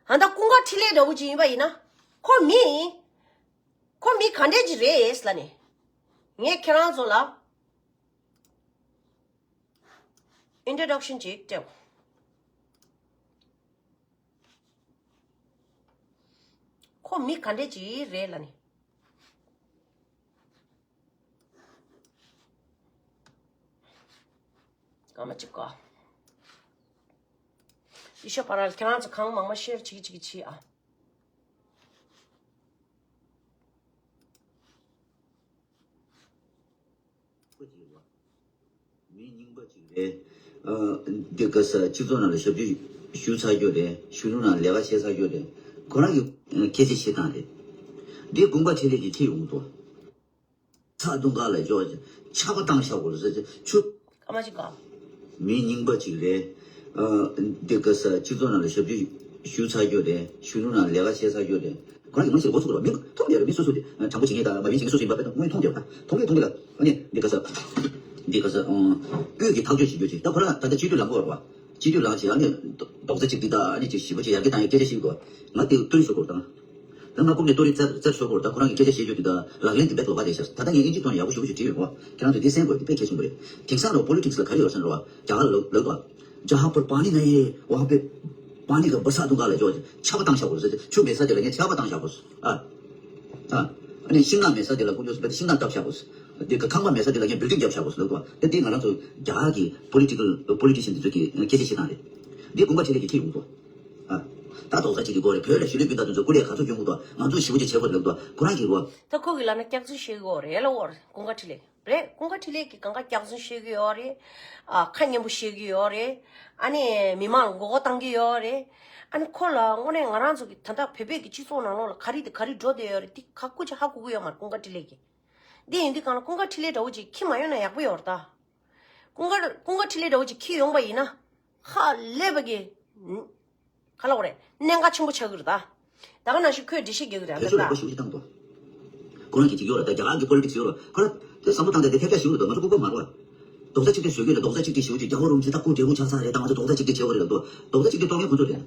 ཨ་ད་ཀུན་དགའ་འཕྲིན་ལས་འདྲ་བོ་ཅིག་ཡིན་པ་ཡིན་ན། ཁོ་མི། ཁོ་མི་ག་འདྲས་ཅིག་རེད་ལབ་ནས། ངས་ཁྱེད་རང་ཚོ་ལ་ཨིན་ཊྲོ་ཌག་ཤན་ཅིག་སྤྲད། ཁོ་མི་ག་འདྲས་ཅིག་རེད་ལབ་ནས། སྐར་མ་གཅིག་ག་ཡེ་ཤེས་པ་ར་ལ་ཁྱེད་རང་ཚོ་གང་མང་མང་ཤེར་བྱེད་ཀྱི་བྱེད་ཀྱི་བྱེད་ཨ། མི་རྙིང་པ་ཅིག་རེད། ཨ། འདི་ག་ས་སྤྱི་ཚོགས་ནང་ལ་ཞབས་ཕྱི་ཞུ་ཚར་རྒྱུ་རེད། གཞོན་ནུ་ནང་ལས་ཀ་བྱས་ཚར་རྒྱུ་རེད། ཁོ་རང་གི་སྐད་ཆ་བཤད་སྟངས་རེད། འདི་ཀུན་དགའ་འཕྲིན་ལས་ཀྱིས་ཁྱེར་ཡོང་གི་འདུག་ཚ་གདོང་ཁ་ལ་འཇོག་ཆག་པ་བཏང་བཞག་གོ་ལ་ཟེར་ཆུ། ཀ་མ་ཅིག་ག་མི་རྙིང་པ་ཅིག་རེད། ཨ། འདི་ག་ས་སྤྱི་ཚོགས་ནང་ལ་ཞབས་ཕྱི་ཞུ་ཚར་རྒྱུ་རེད། གཞོན་ནུ་ནང་ལས་ཀ་བྱས་ཚར་རྒྱུ་རེད། ཁོ་རང་གི་མི་ཞིག་འགོ་ཚུགས་རོགས་མི་མཐོང་རྒྱུ་རེད། མི་སོ་སོ་དེ་དྲང་པོ་བྱེད་མཁན་དང་མ་བྱན་བྱེད་མཁན་སོ་སོ་ཡིན་པ་དཔེ་དང་དངོས་མཐོང་རྒྱུ་རེད། མཐོང་གི་མཐོང་གི་ལ་ཨ་ནི་འདི་ག་ས། འདི་ག་ས་ཨང་། སྤོས་ཀྱི་ཐག་གཅོད་བྱེད་རྒྱུ་ཅིག་ད་ཁོ་རང་ད་ལྟ་སྤྱི་འཐུས་ལངས་དགོས་རེད་བ། སྤྱི་འཐུས་ལངས་བྱས་ཨ་ནི་རྡོག་རྩ་གཅིག་སྒྲིལ་དང་ཨ་ནི་ཅིག་ཞིབ་པོ་ཅིག་ཡར་རྒྱས་བཏང་ཡའི་སྐད་ཆ་བཤད་དགོས། ང་དེ་ཐུགས་ལ་ཞུ་དགོས་དང་། ད་ང་སྐུ་ངལ་གཏོང་རིན་རྩད་རྩད་ཞུ་དགོས། ད་ཁོ་རང་གི་སྐད་ཆ་བཤད་རྒྱུ་དེ་ད་ལག་ལེན་དེ་འབད་ཐུབ་པ་དེ་ཤར། ད་ལྟ་ངས་ཨིན་ཇི་ཐོག་ནས་ཡག་པོ་ཞུ་བོ་ཞིག་བྲིས་ཡོད་གོ། ཁྱེད་རང་ཚོ་འདི་གསན་དགོས། འདི་དཔེ་གལ་ཆེན་པོ་རེད། དེང་སང་རུ་པོ་ལི་ཊིག་སི་ལ་ག་རེ་ཡོད་ཟེར་ན་རུ་བ། རྒྱ་གར་ལ་ལབ་དགོས། जहाँ पर पानी नहीं है, वहाँ पे पानी का बरसात दूंगा ལབ་ཅོག་ཆར་པ་བཏང་བཞག་དགོས། ཆུ་མེད་ས་དེ་ལ་ངས་ཆར་པ་བཏང་བཞག་དགོས། ཨ། ཨ། ཨ་ནི་ཤིང་ནགས་མེད་ས་དེ་ལ་ཁོ་ཚོས་ཤིང་ནགས་བཏབ་བཞག་དགོས། དེ་ག་ཁང་པ་མེད་ས་དེ་ལ་ངས་བིལ་ཌིང་བརྒྱབ་བཞག་དགོས་ལབ་དགོས། དེ་དེ་ང་རང་ཚོ་རྒྱ་གར་གྱི་པོ་ལི་ཊི་ཀལ་པོ་ལི་ཊི་ཤན་དེ་ཚོ་གི་སྐད་ཆ་བཤད་སྟངས་རེད། འདི་ཀུན་དགའ་འཕྲིན་ལས་ཀྱིས་ཁྱེར་ཡོང་དགོས། ཨ། ད་རྡོག་རྩ་གཅིག་གི་སྐོར་རེད། བོད་ལ་གཞིས་ལུས་སྤུན་ཟླ་དེ་ཚོ་སྐུ་ལས་ག་ཚོད་སྐྱོན་དགོས་དང་ང་ཚོས་ཞི་བོ་ཅིག་བྱེད་དགོས་ལབ་དགོས། ཁོ་རང་གིས་རོ། ད་ཁོ་གི་ལ་ན་སྐྱག་རྫུན་བཤད་གི་ཡོད་རེད་ལ་འོར་ཀུན་དགའ་འཕྲིན་ལས། རེད། ཀུན་དགའ་འཕྲིན་ལས་ཀྱིས་གང་ག་སྐྱག་རྫུན་བཤད་ཀྱི་ཡོད་རེད། ཨ། ཁ་སྙན་པོ་བཤད་ཀྱི་ཡོད་རེད། ཨ་ནི་མི་མང་ལ་མགོ་སྐོར་བཏང་གི་ཡོད་རེད། ཨ་ནི་ཁོ་ལ་དངོས་གནས་ང་རང་ཚོ་གི་ད་ལྟ་བོད་པའི་གི་སྤྱི་ཚོགས་ནང་ལོགས་ལ་ག་རེ་དེ་ག་རེ་འགྲོ་བསྡད་ཡོད་རེད་དེ་ག་སྐུ་ཅི་ཧ་གོ་གི་ཡོད་མ་རེད་ཀུན་དགའ་འཕྲིན་ལས་ཀྱིས། འདི་ཡིན་དུས་གང་ལ་ཀུན་དགའ་འཕྲིན་ལས་འདྲ་བོ་ཅིག་ཁྱི་མ་ཡོང་ན་ཡག་པོ་ཡོད་རེད་ད། ཀུན་དགའ་ཀུན་དགའ་འཕྲིན་ལས་འདྲ་བོ་ཅིག་ཁྱི་ཡོང་པ་ཡིན་ན་ཧ་ལས་པ་གི། ག་ལ་འོ་རེད། གནད་འགག་ཆེན་པོ་ཆགས་ཀྱི་རེད་ད། ད་ག་ནང་བཞིན་ཁོས་འགྲེལ་བཤད་རྒྱག་གི་རེད་ཨ་བེད་སྤྱོད་ལག་པ་ཞེ་པོ་ཅིག་བཏང་འདུག་ཁོ་རང་གིས་ཅིག་ཡོད་རེད་ད། རྒྱ་གར་གྱི་པོ་ལི་ཊིག་སི་ཡོད་རེད། ཁོ་རང་དེ་བསམ་བློ་བཏང་སྟེ་དེ་ཐེབས་ཆག་ཞིག་རེད་འདུག་ང་ཚོ་ལྐུགས་པ་མ་རེད་བ། རྡོག་རྩ་གཅིག་སྒྲིལ་བཟོ་གི་རེད། རྡོག་རྩ་གཅིག་སྒྲིལ་ཞེ་པོ་ཅིག་རྒྱལ་བ་རིན་པོ་ཆེ་ལྟ་སྐུ་འབྲས་སྤུངས་ཆགས་ཚར་རེད། ད་ང་ཚོ་རྡོག་རྩ་གཅིག་སྒྲིལ་བྱེད་དགོས་རེད་ལབ་འདུག་རྡོག་རྩ་གཅིག་སྒྲིལ་གཏོང་མཁན་ཁོ་ཚོ་རེད།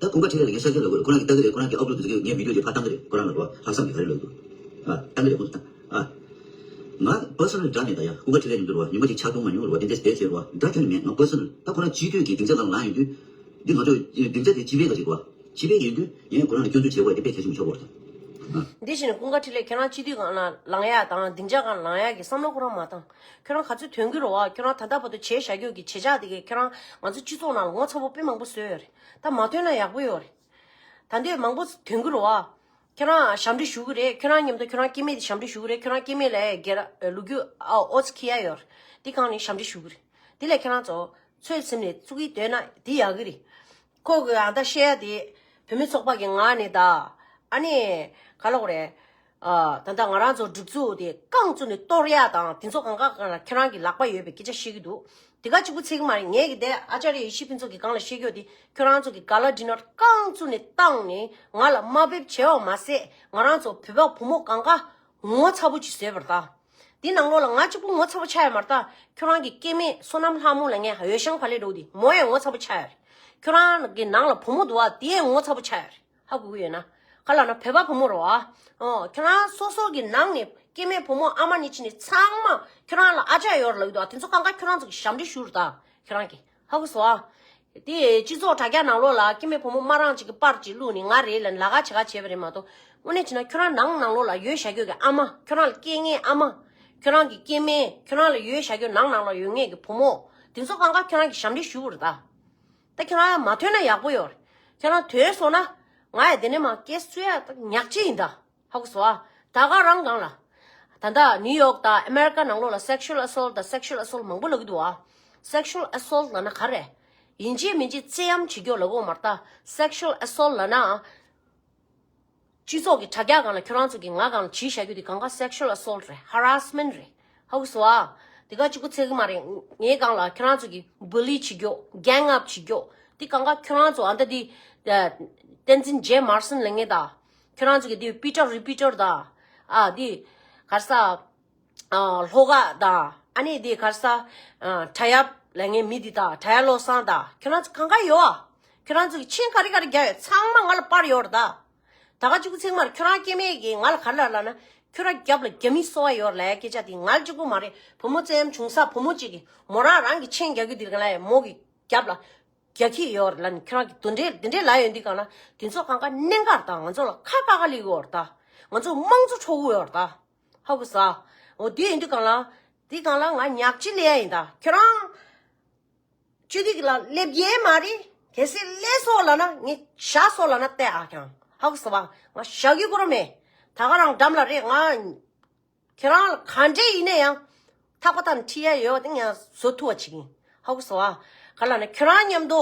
ད་ཀུན་དགའ་འཕྲིན་ལས་ལ་ངས་ཤ་རྒྱགས་ལབ་དགོས་རེད། ཁོ་རང་གིས་ལྟ་གི་རེད། ཁོ་རང་གི་ཨབ་ལོཌ་དེ་ཚོ་ངས་བི་ཌིའོ་ཅིག་ཕར་བཏང་གི་རེད། ཁོ་རང་ལ་རོ་ལྷག་བསམ་གྱིས་ག་རེ་ལབ་འདུག་ཨ། བཏང་གི་རེད་ཁོ་ཚོ་ད། ཨ། ང་པར་སོ་ནལ་འདྲ་མེད་ད་ཡ། ཀུན་དགའ་འཕྲིན་ལས་ཡིན་དུས་རོ་ཉི་མ་གཅིག་ཕྱག་རྡུང་མ་མྱོང་རོ་དེ་འདྲས་བསྡད་བྱས་རོ་འདྲ་ཁྱོན་ནས་མེད། ང་པར་སོ་ནལ་ད་ཁོ་རང་སྤྱི་འཐུས་ཀྱི་སྡིངས་ཆ་སྒང་ལངས་ཡོང་དུས། འདི་ང་ཚོ་སྡིངས་ཆ་དེ་སྤྱི་པའི་ག་ཅིག་རོ། སྤྱི་པའི་ཡིན་དུས་ངས་ཁོ་རང་ལ་སྐྱོན་འཛུགས་བྱེད་དགོས་དེ་དཔེ་གལ་ཆེན་པོ་ཆགས་ཀྱི་ཡོད་རེད་ད། ཨ། འདི་བཞིན་ཀུན་དགའ་འཕྲིན་ལས་ཁྱེད་རང་སྤྱི་འཐུས་སྒང་ལ་ལངས་ཡ་དང་སྡིངས་ཆ་སྒང་ལངས་ཡ་གི་བསམ་བློ་ཁོ་རང་མ་བཏང་། ཁྱོད་རང་ག་ཚོད་ཐོན་གི་རོ་བ། ཁྱོད་རང་ད་ལྟ་བར་དུ་བྱས་བཞག་རྒྱུ་གི་བྱེད་བྱ་དེ་གས་ཁྱོད་རང་ང་ཚོ་སྤྱི་ཚོགས་ནང་ལ་ངོ་ཚ་པོ་དཔེ་མང་པོ་བཟོས་ཡོད་རེད། ད་མ་ཐོན་ན་ཡག་པོ་ཡོད་རེད། ད་འདོད་མང་པོ་ཐོན་གི་རོ་བ། ཁྱོད་རང་ཞབས་འདྲེན་ཞུ་གི་རེད། ཁྱོད་རང་མཉམ་དུ་ཁྱོད་རང་སྐྱེ་དམན་དེ་ཞབས་འདྲེན་ཞུ་གི་རེད། ཁྱོད་རང་སྐྱེ་དམན་ལ་སྒེར་ལོ་རྒྱུས་ཨ་ཨོ་ཙི་ཁི་ཡ་ཡོད་རེད། དེ་གང་ནས་ཞབས་འདྲེན་ཞུ་གི་རེད། དེ་ལས་ཁྱོད་རང་ཚོ་ཚོད་ཟིན་ནས་བཙུགས་ཀྱི་འདོད་ན་དེ་ཡག་གི་རེད། ཁོ་གི་ཨ་ད་བཤད་ཡ་དེ་བུད་མེད་ཚོགས་པ་གི་ངག་ནས་ད་ཨ་ནི་ག་ལ་གོ་རེད། ཨ། ད་ལྟ་ང་རང་ཚོ་སྒྲིག་འཛུགས་དེ་རྐང་བཙུགས་ནས་གཏོར་ཡ་དང་དེ་ཚོ་གང་ག་གང་ལ་ཁྱོད་རང་གི་ལག་པ་ཡོད་པའི་སྐད་ཆ་བཤད་ཀྱི་འདུག་དེ་ག་གཅིག་པུ་ཚིག་གི་མ་རེད། ངས་གི་དེ་ཨ་ཅཱ་རི་ཡེ་ཤེས་ཕུན་ཚོགས་ཀྱི་སྒང་ལ་བཤད་རྒྱུ་དེ་ཁྱོད་རང་ཚོ་གི་ག་ལ་ཌི་ནར་རྐང་བཙུགས་ནས་བཏང་ནས་ང་ལ་དམའ་འབེབས་བྱས་པ་མ་ཟད་ང་རང་ཚོ་བོད་པ་བུ་མོ་གང་ག་ངོ་ཚ་པོ་ཅིག་བཟོས་པ་རེད་ད། དེ་ནང་ལོགས་ལ་ང་གཅིག་པུ་ངོ་ཚ་པོ་ཆགས་ཡ་མ་རེད་ད། ཁྱོད་རང་གི་སྐྱེ་དམན་བསོད་ནམས་ལྷ་མོ་ལབ་མཁན་འོད་ཤང་ཕ་ལེ་འགྲོ་དེ་མོ་ཡང་ངོ་ཚ་པོ་ཆགས་ཡ་རེད། ཁྱོད་རང་གི་ནང་ལ་བུ་མོ་འདུག་བ་དེ་ཡང་ངོ་ཚ་པོ་ཆགས་ཡ་རེད། ཧ་གོ་གི་ཡོད་ན། ག་ལ་ན་བོད་པ་བུ་མོ་རོ་ཨ། ཨོ། ཁྱོད་རང་སོ་སོ་གི་ནང་ནས་སྐྱེ་དམན་བུ་མོ་ཨ་མ་ནས་ཕྱི་ནས་ཚང་མ་ཁྱོད་རང་ལ་ཨ་ཅག་ཡོད་རེད་ལབ་ཀྱི་འདུག་ཨ། དེ་ཚོ་གང་ག་ཁྱོད་རང་ཚོ་གི་ཞབས་འདྲེན་ཞུ་རེད་ད། ཁྱོད་རང་གི་ཧ་གོ་སོང་ཨ། དེ་སྤྱི་ཚོགས་དྲ་རྒྱ་ནང་ལོགས་ལ་སྐྱེ་དམན་བུ་མོ་མ་རང་ཅིག་གི་པར་ཅིག་བླུགས་ནས་ང་རེད་ལབ་ལ་ཁ་བྱེད་ཁ་བྱས་པ་རེད་མ་གཏོགས་དངོས་གནས་བྱས་ན་ཁྱོད་རང་ནང་ནང་ལོགས་ལ་ཡོད་བཞག་རྒྱུ་གི་ཨ་མ་ཁྱོད་རང་ལ་སྐྱེ་མཁན་ཨ་མ་ཁྱོད་རང་གི་སྐྱེ་དམན་ཁྱོད་རང་ལ་ཡོད་བཞག་རྒྱུ་ནང་ནང་ལོགས་ཡོད་མཁན་གི་བུ་མོ་དེ་ཚོ་གང་ག་ཁྱོད་རང་གི་ཞབས་འདྲེན་ཞུ་དགོས་རེད་ད། ད་ཁྱེད་རང་མ་ཐོན་ན་ཡག་པོ་ཡོད་རེད། ཁྱེད་རང་ཐོན་སོང་ན་ང་ཡ་དེ་ནས་མ་སྐད་སུ་ཡ་ད་ཉག་གཅིག་ཡིན་ད། ཧ་གོ་སོང་ཨ། ད་ག་རང་གང་ལ། ད་ལྟ་ནིའུ་ཡོག་དང་ཨ་མེ་རི་ཀ་ནང་ལོགས་ལ་སེག་ཤུ་ཨལ་ཨ་སོལ་དང་སེག་ཤུ་ཨལ་ཨ་སོལ་མང་པོ་ལབ་ཀྱི་འདུག་ཨ། སེག་ཤུ་ཨལ་ཨ་སོལ་ལབ་ན་ག་རེ། ཡིན་གཅིག་མིན་གཅིག་བཙན་གཡེམ་བྱེད་རྒྱུ་ལབ་ཀྱི་ཡོད་མ་རེད་ད། སེག་ཤུ་ཨལ་ཨ་སོལ་ལབ་ན། སྤྱི་ཚོགས་ཀྱི་དྲ་རྒྱ་སྒང་ལ་ཁྱོད་རང་ཚོ་གིས་ང་སྒང་ལ་བྱས་བཞག་རྒྱུ་དེ་གང་ག་སེག་ཤུ་ཨལ་ཨ་སོལ་རེད། ཧ་ར་སི་མེན་ཊི་རེད། ཧ་གོ་སོང་ཨ། དེ་ག་གཅིག་པུ་ཚད་གི་མ་རེད། ངའི་སྒང་ལ་ཁྱོད་རང་ཚོ་གིས་བུ་ལི་བྱེད་རྒྱུ་གེང་ཨབ་བྱེད་རྒྱུ་དེ་གང་ག་ཁྱོད་རང་ཚོ་ཨ་ད་དེ་བསྟན་འཛིན་ཇེ་མར་སན་ལབ་མཁན་དང་ཁྱོད་རང་ཚོ་གིས་དེ་པི་ཊར་རི་པི་ཊར་དང་ཨ་དེ་ག་རེ་ཟ། ཨ། ལྷོ་ཁ་དང་ཨ་ནི་དེ་ག་རེ་ཟ། ཨ། ཁྲ་ཡབ་ལབ་མཁན་མི་དེ་དང་ཁྲ་ཡབ་བློ་བཟང་དང་ཁྱོད་རང་ཚོ་གང་ག་ཡོད་ཨ། ཁྱོད་རང་ཚོ་གིས་མཆན་ག་རེ་ག་རེ་བརྒྱབ་ཡོད་ཚང་མ་ང་ལ་པར་ཡོད་རེད་ད། ད་ག་གཅིག་པུ་ཚིག་མ་རེད། ཁྱོད་རང་སྐྱེ་དམན་གྱིས་ང་ལ་ག་རེ་ལབ་ལབ་ན་ཁྱོད་རང་རྒྱབ་ལ་རྒྱ་མི་གསོ་བ་ཡོད་རེད་ལབ་ཡ་སྐད་ཆ་དེ་ང་ལ་གཅིག་པུ་མ་རེད། བུ་མོ་བཙན་གཡེམ་བྱུང་ས་བུ་མོ་གཅིག་གིས་མོ་རང་རང་གི་མཆན་རྒྱག་རྒྱུ་དེ་རེད་ལབ་ཡ་མོ་གི་རྒྱབ་ལ་རྒྱག་གི་ཡོད་རེད་ལབ་ནས་ཁྱོད་རང་གིས་དེ་འདྲས་དེ་འདྲས་ལབ་ཡོད་འདི་གང་ལ་དེ་ཚོ་གང་ག་གནད་འགག་རེད་ད། ང་ཚོ་ལ་ཁ་བཀག་ག་སླེབས་ཡོད་རེད་ད། ང་ཚོ་དམངས་གཙོ་འཕྲོག་གི་ཡོད་རེད་ད། ཧ་གོ་སོང་ཨ། འོ་དེ་ཡིན་དུས་གང་ལ། དེ་གང་ལ་ང་ཉག་གཅིག་སླེབས་ཡ་ཡིན་ད། ཁྱོད་རང་སྤྱི་འཐུས་ལ་སླེབས་ཡས་མ་རེད། གལ་སྲིད་སླེབས་སོང་ལབ་ན་ངས་བཞག་སོང་ལབ་ན་བལྟས་ཨ་ཀྱང་། ཧ་གོ་སོང་བ། ང་བཞག་རྒྱུ་ཁོ་རང་མེད། ད་ག་རང་འགྲམ་ལ་རེད། ང་ཁྱེད་རང་ལ་ག་འདྲས་ཡིན་ན་ཡང་ཐག་པ་དང་འཁྲིལ་ཡ་ཡོད་དེ་ངས་བཟོ་ཐུབ་པ་བྱེད་ཀྱི་ཡིན། ཧ་གོ་སོང་བ། ག་ལབ་ན་ཁྱོད་རང་མཉམ་དུ་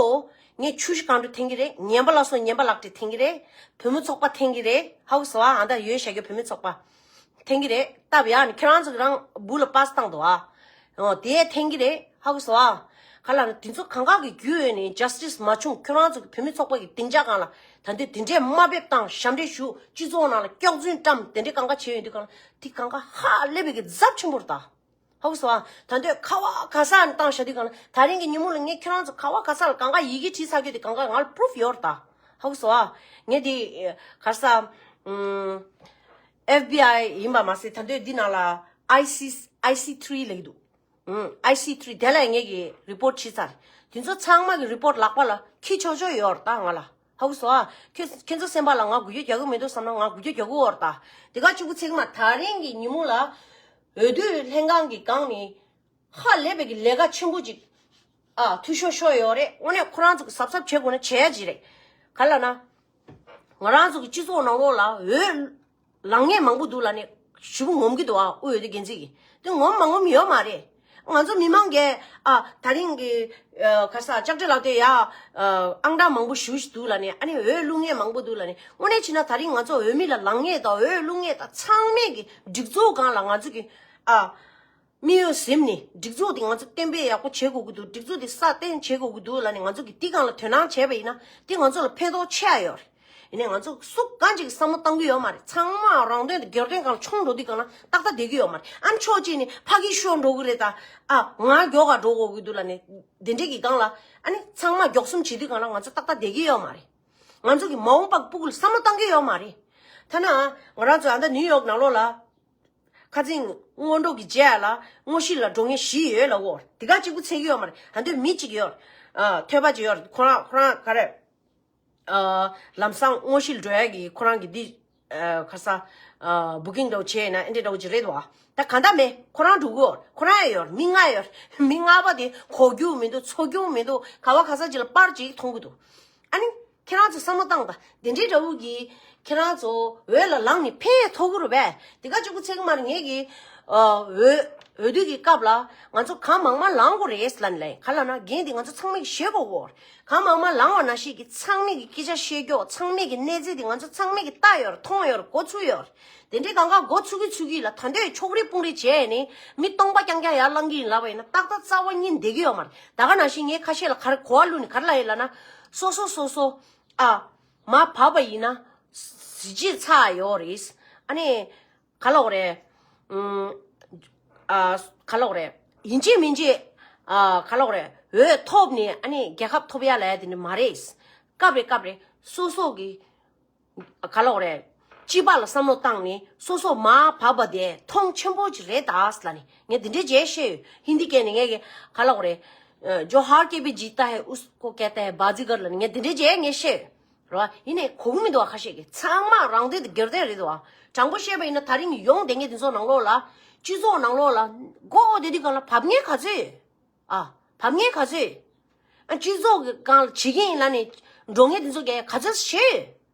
ངས་ཆུ་བཞི་སྒང་དྲུག་འཐེན་གྱི་རེད། ངན་པ་ལ་སོགས་ངན་པ་ལག་བྲིས་འཐེན་གྱི་རེད། བུད་མེད་ཚོགས་པ་འཐེན་གྱི་རེད། ཧ་གོ་སོང་བ། ཨ་ད་ཡོད་བཞག་རྒྱུ་བུད་མེད་ཚོགས་པ། འཐེན་གྱི་རེད། སྟབས་ཡག་ནས་ཁྱོད་རང་ཚོ་གི་རང་སྦུག་ལ་པཱས་བཏང་འདུག་ཨ། འོ་དེ་འཐེན་གྱི་རེད། ཧ་གོ་སོང་ཨ། ག་ལབ་ན་དེ་ཚོ་གང་ག་གི་རྒྱུ་ཡོད་ནས་ཇ་སི་ཊི་སི་མ་བྱུང་། ཁྱོད་རང་ཚོ་གི་བུད་མེད་ཚོགས་པ་གི་སྡིངས་ཆ་སྒང་ལ་ད་འདི་དེ་འདྲས་དམའ་འབེབས་བཏང་། ཞབས་འདྲེན་ཞུ། སྤྱི་ཚོགས་ནང་ལ་སྐྱག་རྫུན་བཀྲམ། དེ་འདྲས་གང་ག་བྱས་ཡོད་དུས་གང་ལ་དེ་གང་ག་ཧ་ལས་པའི་གི་ཚབས་ཆེན་པོ་རེད་ད། ཧ་གོ་སོང་ཨ། ད་འདོད་ཁ་བ་ག་ས་ནས་བཏང་བཞག་དུས་གང་ལ་ད་རིང་གི་ཉིན་མོ་ལ་ངས་ཁྱེད་རང་ཚོ་ཁ་བ་ག་ས་ལ་གང་ག་ཡི་གེ་བྲིས་ཚར་རྒྱུ་དེ་གང་ག་ང་ལ་པུ་རུབ་ཡོད་རེད་ད། ཧ་གོ་སོང་ཨ། ངས་དེ་ག་ས་ཨུམ། ཨེཕ་བི་ཨའི་ཡིན་པ་མ་ཟད་ད་འདོད་འདི་ནང་ལ་ཨའི་སི་ཨའི་སི་ཐི་རི་ལབ་ཀྱི་འདུག་ཨུམ། ཨའི་སི་ཐི་རི་དེ་ལ་ངས་ཀྱི་རི་པོར་ཊི་བྲིས་ཚར། དེ་ཚོ་ཚང་མ་གི་རི་པོར་ཊི་ལག་པ་ལ་འཁྱེར་ཆོག་ཆོག་ཡོད་རེད་ད་ང་ལ། ཧ་གོ་སོང་ཨ། ཁྱོད་ཁྱེད་ཚོ་སེམས་པ་ལ་ང་འགུལ་སྐྱོད་རྒྱག་གི་མི་འདུག་བསམ་ན་ང་འགུལ་སྐྱོད་རྒྱག་གི་ཡོད་རེད་ད། དེ་ག་གཅིག་པུ་ཚིག་མ་ད་རིང་གི་ཉིན་མོ་ལ། འོས་བསྡུ་ལྷན་ཁང་གི་སྒང་ནས་ཧ་ལས་པའི་གི་ལས་ཀ་ཆེན་པོ་ཅིག་ཨ་འཐུས་ཤོར་ཤོར་ཡོད་རེད། དངོས་གནས་ཁོ་རང་ཚོ་གི་གཟབ་གཟབ་བྱེད་དགོས་ན་བྱེད་ཡ་ཅིག་རེད། ག་ལ་ན། ང་རང་ཚོ་གི་སྤྱི་ཚོགས་ནང་ལོགས་ལ་འོས་ལངས་མཁན་མང་པོ་འདུག་ལ་ནས་ཞེ་པོ་ངོམ་གི་འདུག་ཨ། དབུས་འོས་བསྡུ་འགན་འཛིན་གི་དེ་ངོམ་མ་ངོམ་ཡོད་མ་རེད། ང་ཚོ་མི་མང་གིས་ཨ་ད་རིང་གི་ཨ་ག་ས་ལྕགས་སྤྲེལ་ལགས་དེ་ཡ་ཨ་ཨང་གྲངས་མང་པོ་ཞེ་པོ་ཞིག་འདུག་ལ་ནས་ཨ་ནི་འོས་བླུག་མཁན་མང་པོ་འདུག་ལ་ནས་དངོས་གནས་བྱས་ན་ད་རིང་ང་ཚོ་འོས་མི་ལ་ལངས་མཁན་དང་འོས་བླུག་མཁན་དང་ཚང་མས་གི་སྒྲིག་འཛུགས་སྒང་ལ་ང་ཚོ་གི་ཨ། དམིགས་ཡུལ་ཟིན་ནས་སྒྲིག་འཛུགས་དེ་ང་ཚོ་གཏན་འབེབས་ཡག་པོ་བྱེད་དགོས་ཀྱི་འདུག་སྒྲིག་འཛུགས་དེ་སྲ་བརྟན་བྱེད་དགོས་ཀྱི་འདུག་ལབ་ནས་ང་ཚོ་གིས་དེ་སྒང་ལ་དོ་སྣང་བྱས་པ་ཡིན་ན་དེ་ང་ཚོ་ལ་ཕན་ཐོགས་ཆེ་ཡ་ཡོད་རེད། ཡིན་ནའི་ང་ཚོ་སུ་གང་ཅིག་བསམ་བློ་བཏང་གི་ཡོད་མ་རེད། ཚང་མ་རང་དོན་དང་སྒེར་དོན་སྒང་ལ་མཆོང་འགྲོ་དུས་སྒང་ལ་ཏག་ཏག་བསྡད་ཀྱི་ཡོད་མ་རེད། ཨ་ནི་ཕྱོགས་གཅིག་ནས་ཕ་གི་ཤོར་འགྲོ་གི་རེད་ད། ཨ་ང་མགྱོགས་ག་འགྲོ་དགོས་ཀྱི་འདུག་ལབ་ནས་དེ་འདྲས་ཀྱི་སྒང་ལ་ཨ་ནི་ཚང་མ་མགྱོགས་གསུམ་བྱེད་དུས་སྒང་ལ་ང་ཚོ་ཏག་ཏག་བསྡད་ཀྱི་ཡོད་མ་རེད། ང་ཚོ་གི་མ་འོངས་པ་གི་སྤུ་གུ་ལ་བསམ་བློ་བཏང་གི་ཡོད་མ་རེད། ཐ་ན་ང་རང་ཚོ་ཨ་ད་ནིའུ་ཡོག་ནང་ལོགས་ལ། ཁ་རྩང་སྔོན་འགྲོ་གི་རྗེས་ལ་དངོས་གཞི་ལ་འགྲོ་མཁན་བཞི་ཡོད་ལབ་གོ། དེ་ག་གཅིག་པུ་འཚོལ་གྱི་ཡོད་མ་རེད། ད་དུང་མི་གཅིག་ཡོད། ཨ་ཐོས་པ་གཅིག་ཡོད། ཁོ་རང་ཁོ་རང་ག་རེ། ཨ་ལམ་སང་དངོས་གཞི་ལ་འགྲོ་ཡ་གི་ཁོ་རང་གི་འདི་ཨ་ཁ་ས་ཨ་བུ་ཀིང་འདྲ་བོ་བྱས་ན་ཨེ་འདྲ་འདྲ་བོ་ཅིག་རེད་བ། ད་ག་འདྲ་མེད། ཁོ་རང་འགྲོ་གི་ཡོད། ཁོ་རང་ཡང་ཡོད། མི་ལྔ་ཡོད། མི་ལྔ་པ་དེ་གོ་རྒྱུ་མི་འདུག་འཚོ་རྒྱུ་མི་འདུག་ག་བ་ག་ས་ཅིག་ལ་པར་ཅིག་མཐོང་གི་འདུག་ཨ་ནི། ཁྱེད་རང་ཚོ་བསམ་བློ་བཏང་དང་དེ་འདྲའི་འདྲ་བོ་གིས་ཁྱེད་རང་ཚོ་འོས་ལ་ལངས་ནས་ཕན་ཐོགས་ཀྱི་རེད་པས། དེ་ག་གཅིག་པུ་ཚེ་གི་མར་ངེད་ཀྱི་འོས་འོས་བསྡུ་གི་སྐབས་ལ་ང་ཚོ་གང་མང་མང་ལངས་དགོས་རེད་ལབ་ནས་ལབ་ཡིན། ག་ལབ་ན་འགན་དེ་ང་ཚོ་ཚང་མས་ཀྱིས་བཞེས་དགོས་གོ། གང་མང་མང་ལངས་པ་ནང་བཞིན་གྱི་ཚང་མས་ཀྱིས་སྐད་ཆ་བཤད་རྒྱུ་ཚང་མས་ཀྱིས་གནས་ཚུལ་དེ་ང་ཚོ་ཚང་མས་ཀྱིས་ལྟ་ཡོད་རེད། མཐོང་ཡོད་རེད། མགོ་ཚོས་ཡོད་རེད། དེ་འདྲའི་གང་ག་མགོ་ཚོས་ཀྱི་ཚོས་ཀྱི་ལ་ད་འདོད་ཕྱོགས་རིས་དཔུང་རིས་བྱས་ནས་མི་སྟོང་པ་རྐྱང་རྐྱང་ཡར་ལངས་ཀྱི་ཡིན་ལབ་པ་ཡིན་ན་ཏག་ཏག་རྩ་བ་ཉིད་བསྡད་ཀྱི་ཡོད་མ་རེད། ད་ག་ནང་བཞིན་ངས་ཁ་ཤས་ལ་ག་རེ་གོ་བ་བླུགས་ནས་ག་རེ་ལབ་ཡིན་ལབ་ན། སོ་སོ་སོ་སོ་ཨ་མར་བབས་པ་ཡིན་ན་གཟི་བརྗིད་ཚ་ཡོད་རེད། ཨ་ནི་ག་ལབ་དགོས་རེད། ཨ་ག་ལབ་དགོས་རེད། ཡིན་གཅིག་མིན་གཅིག་ཨ་ག་ལབ་དགོས་རེད། འོས་ཐོབ་ནས་ཨ་ནི་རྒྱལ་ཁབ་ཐོབ་ཡ་ལབ་ཡ་དེ་འདྲ་མ་རེད། སྐབས་རེ་སྐབས་རེ་སོ་སོ་གི་ག་ལབ་དགོས་རེད། སྤྱི་པ་ལ་བསམ་བློ་བཏང་ནས་སོ་སོ་མར་བབས་པ་དེ་མཐོང་ཆེན་པོ་ཅིག་རེད་ད་ཟེར་ལབ་ནས་ངས་འདི་འདྲའི་རྗེས་བཤད་ཡོད། ཧིན་དི་སྐད་ནས་ངས་གི་ག་ལབ་དགོས་རེད། जो हार के भी जीता है उसको कहता है बाजीगर ལབ་ནས་ངས་འདི་འདྲའི་རྗེས་ངས་བཤད་ཡོད། རེད་བ། ཡིན་ནའི་གོ་གི་མི་འདུག་བ། ཁ་ཤས་ཀྱིས་ཚང་མ་རང་དོན་དང་སྒེར་དོན་རེད་འདུག་བ། དྲང་པོ་བཤད་པ་ཡིན་ན་ད་རིང་ཡོང་བསྡད་མཁན་དེ་ཚོ་ནང་ལོགས་ལ་སྤྱི་ཚོགས་ནང་ལོགས་ལ་མགོ་བོ་བསྡད་དུས་སྒང་ལ་བབས་མཁན་ག་ཚོད་ཡོད། ཨ། བབས་མཁན་ག་ཚོད་ཡོད། ཨ། སྤྱི་ཚོགས་ཀྱི་སྒང་ལ་བྱེད་ཀྱི་ཡིན་ལབ་ནས་འགྲོ་མཁན་དེ་ཚོ་གས་ག་ཚོད་བྱེད་ཡོད།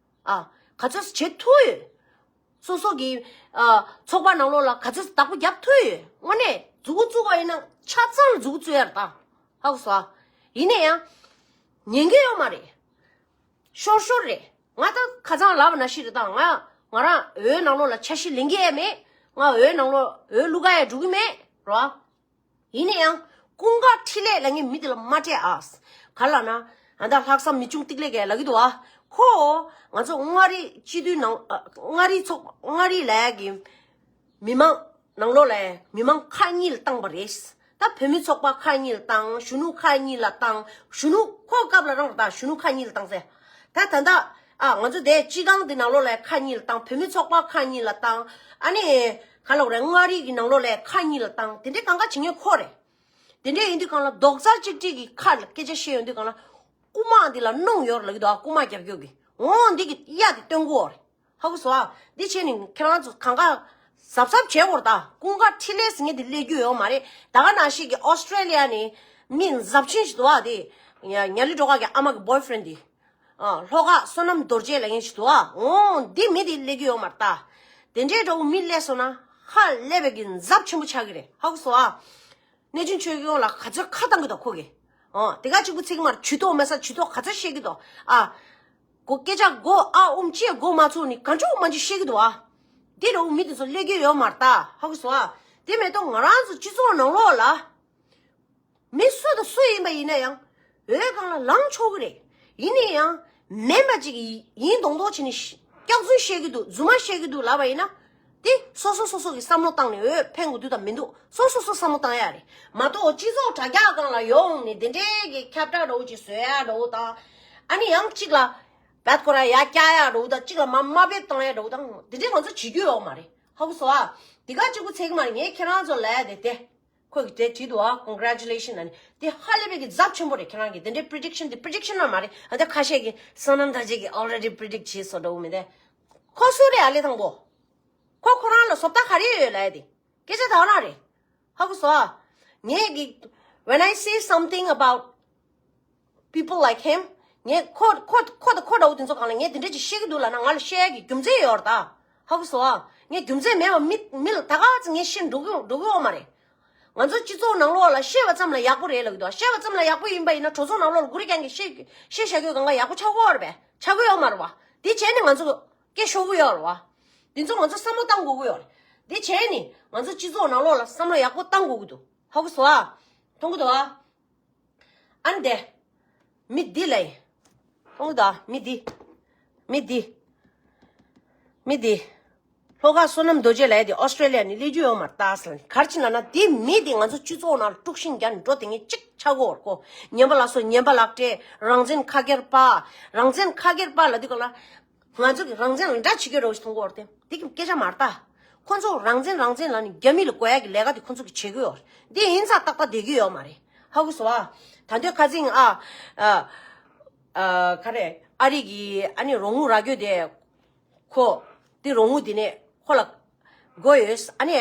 ཨ། ག་ཚོད་བྱེད་ཐུབ་ཡོད། སོ་སོ་གི་ཨ་ཚོགས་པ་ནང་ལོགས་ལ་ག་ཚོད་བདག་པོ་རྒྱབ་ཐུབ་ཡོད། དངོས་གནས་མཛུབ་གུ་བཙུགས་པ་ཡིན་ན་ཆ་ཚང་ལ་མཛུབ་གུ་བཙུགས་ཡ་རེད་ད། ཧ་གོ་སོང་ཨ། ཡིན་ན་ཡང་ཉན་གི་ཡོད་མ་རེད། ཤོར་ཤོར་རེད། ང་ད་ཁ་སང་ལབ་པ་ནང་བཞིན་རེད་ད། ང་ང་རང་འོས་ནང་ལོགས་ལ་ཆ་ཤས་ལེན་གི་ཡས་མེད། ང་འོས་ནང་ལོགས་འོས་བླུག་ག་ཡས་འགྲོ་གི་མེད་རོ། ཡིན་ན་ཡང་ཀུན་དགའ་འཕྲིན་ལས་ལབ་མཁན་མི་དེ་ལ་མ་སྤྲད་ཨ། ག་ལབ་ན་ཨ་ད་ལྷག་བསམ་མི་ཆུང་ཏིག་ལེ་གས་ལབ་ཀྱི་འདུག་ཨ། ཁོ་ང་ཚོ་མངའ་རིས་སྤྱི་འཐུས་ནང་ཨ་མངའ་རིས་ཚོགས་མངའ་རིས་ལབ་ཡ་གི་མི་མང་ནང་ལོགས་ལ་མི་མང་ཁག་གཉིས་ལ་བཏང་པ་རེད། ད་བོད་མི་ཚོགས་པ་ཁག་གཉིས་ལ་བཏང་། གཞོན་ནུ་ཁག་གཉིས་ལ་བཏང་། གཞོན་ནུ་ཁོ་སྐབས་ལ་རང་ད་གཞོན་ནུ་ཁག་གཉིས་ལ་བཏང་ཟེར། ད་ད་ད་ཨ་ང་ཚོ་དེ་སྤྱི་ཁང་དེ་ནང་ལོགས་ལ་ཁག་གཉིས་ལ་བཏང་། བོད་མི་ཚོགས་པ་ཁག་གཉིས་ལ་བཏང་། ཨ་ནི་ག་ལབ་དགོས་རེད། མངའ་རིས་ཀྱི་ནང་ལོགས་ལ་ཁག་གཉིས་ལ་བཏང་། དེ་འདྲའི་གང་ག་བྱེད་མཁན་ཁོ་རེད། དེ་འདྲ་ཡིན་དུས་སྒང་ལ་རྡོག་རྩ་གཅིག་སྒྲིལ་གྱི་ཁ་ལ་སྐད་ཆ་བཤད་ཡོང་དུས་སྒང་ལ་རྐུ་མ་འདི་ལ་གནོང་ཡོད་རེད་ལབ་ཀྱི་འདུག་ཨ། རྐུ་མ་རྒྱབ་སྐྱོར་གྱི་འོང་འདི་གི་གཡའ་དེ་སྟོན་གོ་རེད། ཧ་གོ་སོང་ཨ། འདི་བྱས་ནས་ཁྱེད་རང་ཚོ་གང་ག་གཟབ་གཟབ་བྱེད་དགོས་རེད་ད། ཀུན་དགའ་འཕྲིན་ལས་ཟེར་མཁན་དེ་སླེབས་རྒྱུ་ཡོད་མ་རེད། ད་ག་ནང་བཞིན་གྱི་ཨོ་སི་ཀྲེ་ལི་ཡ་ནས་མི་གཟབ་ཆེན་ཞིག་འདུག་ཨ། དེ་ཉ་ཉ་ལི་སྒྲོལ་དཀར་གྱི་ཨ་མ་གི་བོའི་ཕི་རེན་ཌི་དེ། ཨ་ལྷོ་ཁ་བསོད་ནམས་རྡོ་རྗེ་ལབ་མཁན་ཞིག་འདུག་ཨ། འོང་འདི་མི་དེ་སླེབས་རྒྱུ་ཡོད་མ་རེད་ད། དེ་འདྲའི་འདྲ་བོ་མི་སླེབས་སོང་ན་ཧ་ལས་པའི་གི་གཟབ་ཆེན་པོ་ཆགས་ཀྱི་རེད། ཧ་གོ་སོང་ཨ། གནས་ཆུང་ཆོས་སྐྱོང་ལ་ག་ཚོད་ཁ་བཏང་གི་འདུག་ཁོ་གིས། ཨོ། དེ་ག་གཅིག་པུ་ཚིག་མར་ཇུས་གཏོགས་མེད་ས་ཇུས་གཏོགས་ག་ཚོད་བཤད་ཀྱི་འདུག་ཨ། གོ་སྐད་ཆ་གོ་ཨ་ཨུམ་ཅེས་གོ་མ་ཚུགས་ནི་ག་ཅུང་མ་ཅུང་བཤད་ཀྱི་འདུག་ཨ། དེ་རུ་མི་དེ་ཚོ་སླེབས་ཀྱི་ཡོད་མ་རེད་ད། ཧ་གོ་སོང་ཨ། དེ་མེད་དོ་ང་རང་ཚོ་སྤྱི་ཚོགས་ནང་ལོགས་ལ། མི་སུ་དང་སུ་ཡིན་པ་ཡིན་ན་ཡང་། འོས་སྒང་ལ་ལངས་ཆོག་གི་རེད། ཡིན་ན་ཡང་། མེད་པ་ཅིག་ཡིན་མདོག་མདོག་བྱས་ནས་སྐྱག་རྫུན་བཤད་ཀྱི་འདུག་རྫུན་མ་བཤད་ཀྱི་འདུག་ལབ་པ་ཡིན་ན། དེ་སོ་སོ་སོ་སོ་གི་བསམ་བློ་བཏང་ནས་འོས་འཕེན་དགོས་དུས་དང་མི་འདུག་སོ་སོ་སོ་བསམ་བློ་བཏང་ཡ་རེད་མ་གཏོགས་སྤྱི་ཚོགས་དྲ་རྒྱ་སྒང་ལ་ཡོང་ནས་དེ་འདྲའི་གི་ཁྱབ་བསྒྲགས་འདྲ་བོ་ཅིག་བཟོ་ཡ་འདྲ་བོ་དང་། ཨ་ནི་ཡང་གཅིག་ལ་བད་ཁོ་ར་ཡ་སྐྱག་ཡ་འདྲ་བོ་དང་གཅིག་ལ་མ་དམའ་འབེབས་བཏང་ཡ་འདྲ་བོ་དང་དེ་འདྲའི་ང་ཚོ་བྱེད་རྒྱུ་ཡོད་མ་རེད། ཧ་གོ་སོང་ཨ། དེ་ག་གཅིག་པུ་ཚེ་གི་མ་རེད། ངས་ཁྱེད་རང་ཚོ་ལ་དེ་དེ་ཁོ་གི་དེ་བྲིས་འདུག་ཨ། Congratulation ཨ་ནི་དེ་ཧ་ལས་པའི་གི་ཛབ་ཆེན་པོ་རེད། ཁྱེད་རང་གི་དེ་འདྲའི་prediction དེ་prediction ལ་མ་རེད། ཨ་དེ་ཁ་ཤས་ཀྱི་བསོད་ནམས་ཐར་རྗེས་ཀྱི་already predict བྱས་སོ་འདྲ་བོ་མི་དེ་ཁོ་སུ་རེད་ཨ་ལེ་དང་པོ། ཁོ་ཁོ་རང་ལ་བཟོ་ལྟ་ག་རེ་ཡོད་ལབ་ཡ་དེ་སྐད་ཆ་ད་ག་རང་རེད། ཧ་གོ་སོང་ཨ། ངས་གི་when I say something about people like him ངས་ཁོ་ཁོ་ཁོ་དང་ཁོ་འདྲ་བོ་དེ་ཚོ་གང་ལ་ངས་དེ་འདྲ་ཅིག་བཤད་ཀྱི་འདུག་ལབ་ན་ང་ལ་བཤད་ཡ་གི་རྒྱུ་མཚན་ཡོད་རེད་ད། ཧ་གོ་སོང་ཨ། ངས་རྒྱུ་མཚན་མེད་པ་མི་མི་ལ་ད་ག་ཚོད་ངས་བཤད་འགྲོ་གི་འགྲོ་གི་ཡོད་མ་རེད། ང་ཚོ་སྤྱི་ཚོགས་ནང་ལོགས་ལ་བཤད་པ་ཙམ་ལ་ཡག་པོ་རེད་ལབ་ཀྱི་འདུག་བཤད་པ་ཙམ་ལ་ཡག་པོ་ཡིན་པ་ཡིན་ན་གྲོས་ཚོགས་ནང་ལོགས་ལ་གུ་རེ་རྐྱང་གིས་བཤད་བཤད་བཞག་རྒྱུ་གང་ག་ཡག་པོ་ཆགས་ཀྱི་ཡོད་རེད་པས། ཆགས་ཀྱི་ཡོད་མ་རེད་བ། དེ་བྱས་ནས་ང་ཚོ་སྐད་ཤོར་གྱི་ཡོད་རེད་བ། དེ་ཚོ་ང་ཚོ་བསམ་བློ་བཏང་དགོས་ཀྱི་ཡོད་རེད། དེ་བྱས་ནས་ང་ཚོ་སྤྱི་ཚོགས་ནང་ལོགས་ལ་བསམ་བློ་ཡག་པོ་བཏང་དགོས་ཀྱི་འདུག་ཧ་གོ་སོང་ཨ། མཐོང་གི་འདུག་ཨ། ཨ་ནི་དེ། མི་འདི་ལ་ཡིན། མཐོང་གི་འདུག་ཨ། མི་འདི། མི་འདི། མི་འདི། ལྷོ་ཁ་བསོད་ནམས་རྡོ་རྗེ་ལབ་ཡ་དེ་ཨོ་སི་ཀྲེ་ལི་ཡ་ནས་སླེབས་རྒྱུ་ཡོད་མ་རེད་ད་ཟེར་ནས། ག་རེ་བྱས་ན་ན་དེ་མི་དེ་ང་ཚོ་སྤྱི་ཚོགས་ནང་ལ་དཀྲུག་ཤིང་རྒྱག་ནས་འགྲོ་དེ་ངས་གཅིག་ཆགས་ཀྱི་ཡོད་རེད་ཁོ། ངན་པ་ལ་སོགས་ངན་པ་ལག་སྤྲད། རང་བཙན་ཁ་སྒེར་པ། རང་བཙན་ཁ་སྒེར་པ་ལབ་དུས་སྒང་ལ། ང་ཚོ་གི་རང་བཙན་ལ་འདྲ་བྱེད་ཀྱི་རེད་ཞེས་མཐོང་གི་ཡོད་རེད་དེ། འདི་གི་སྐད་ཆ་མ་རེད་ད། ཁོ་ཚོ་རང་བཙན་རང་བཙན་ལབ་ནས་རྒྱ་མི་ལ་དགོས་ཡ་གི་ལས་ཀ་དེ་ཁོ་ཚོ་གི་བྱེད་ཀྱི་ཡོད་རེད། འདི་ཡིན་ཙང་ཏག་ཏག་བསྡད་ཀྱི་ཡོད་མ་རེད། ཧ་གོ་སོང་ཨ། ད་དུང་ཁ་སང་ཨ། ཨ། ཨ། ག་རེ། ཨ་རི་གི་ཨ་ནི་རོགས་དངུལ་རག་རྒྱུ་དེ། ཁོ། དེ་རོགས་དངུལ་དེ་ནས་ཁོ་ལ་དགོས་ཡོད། ཨ་ནི།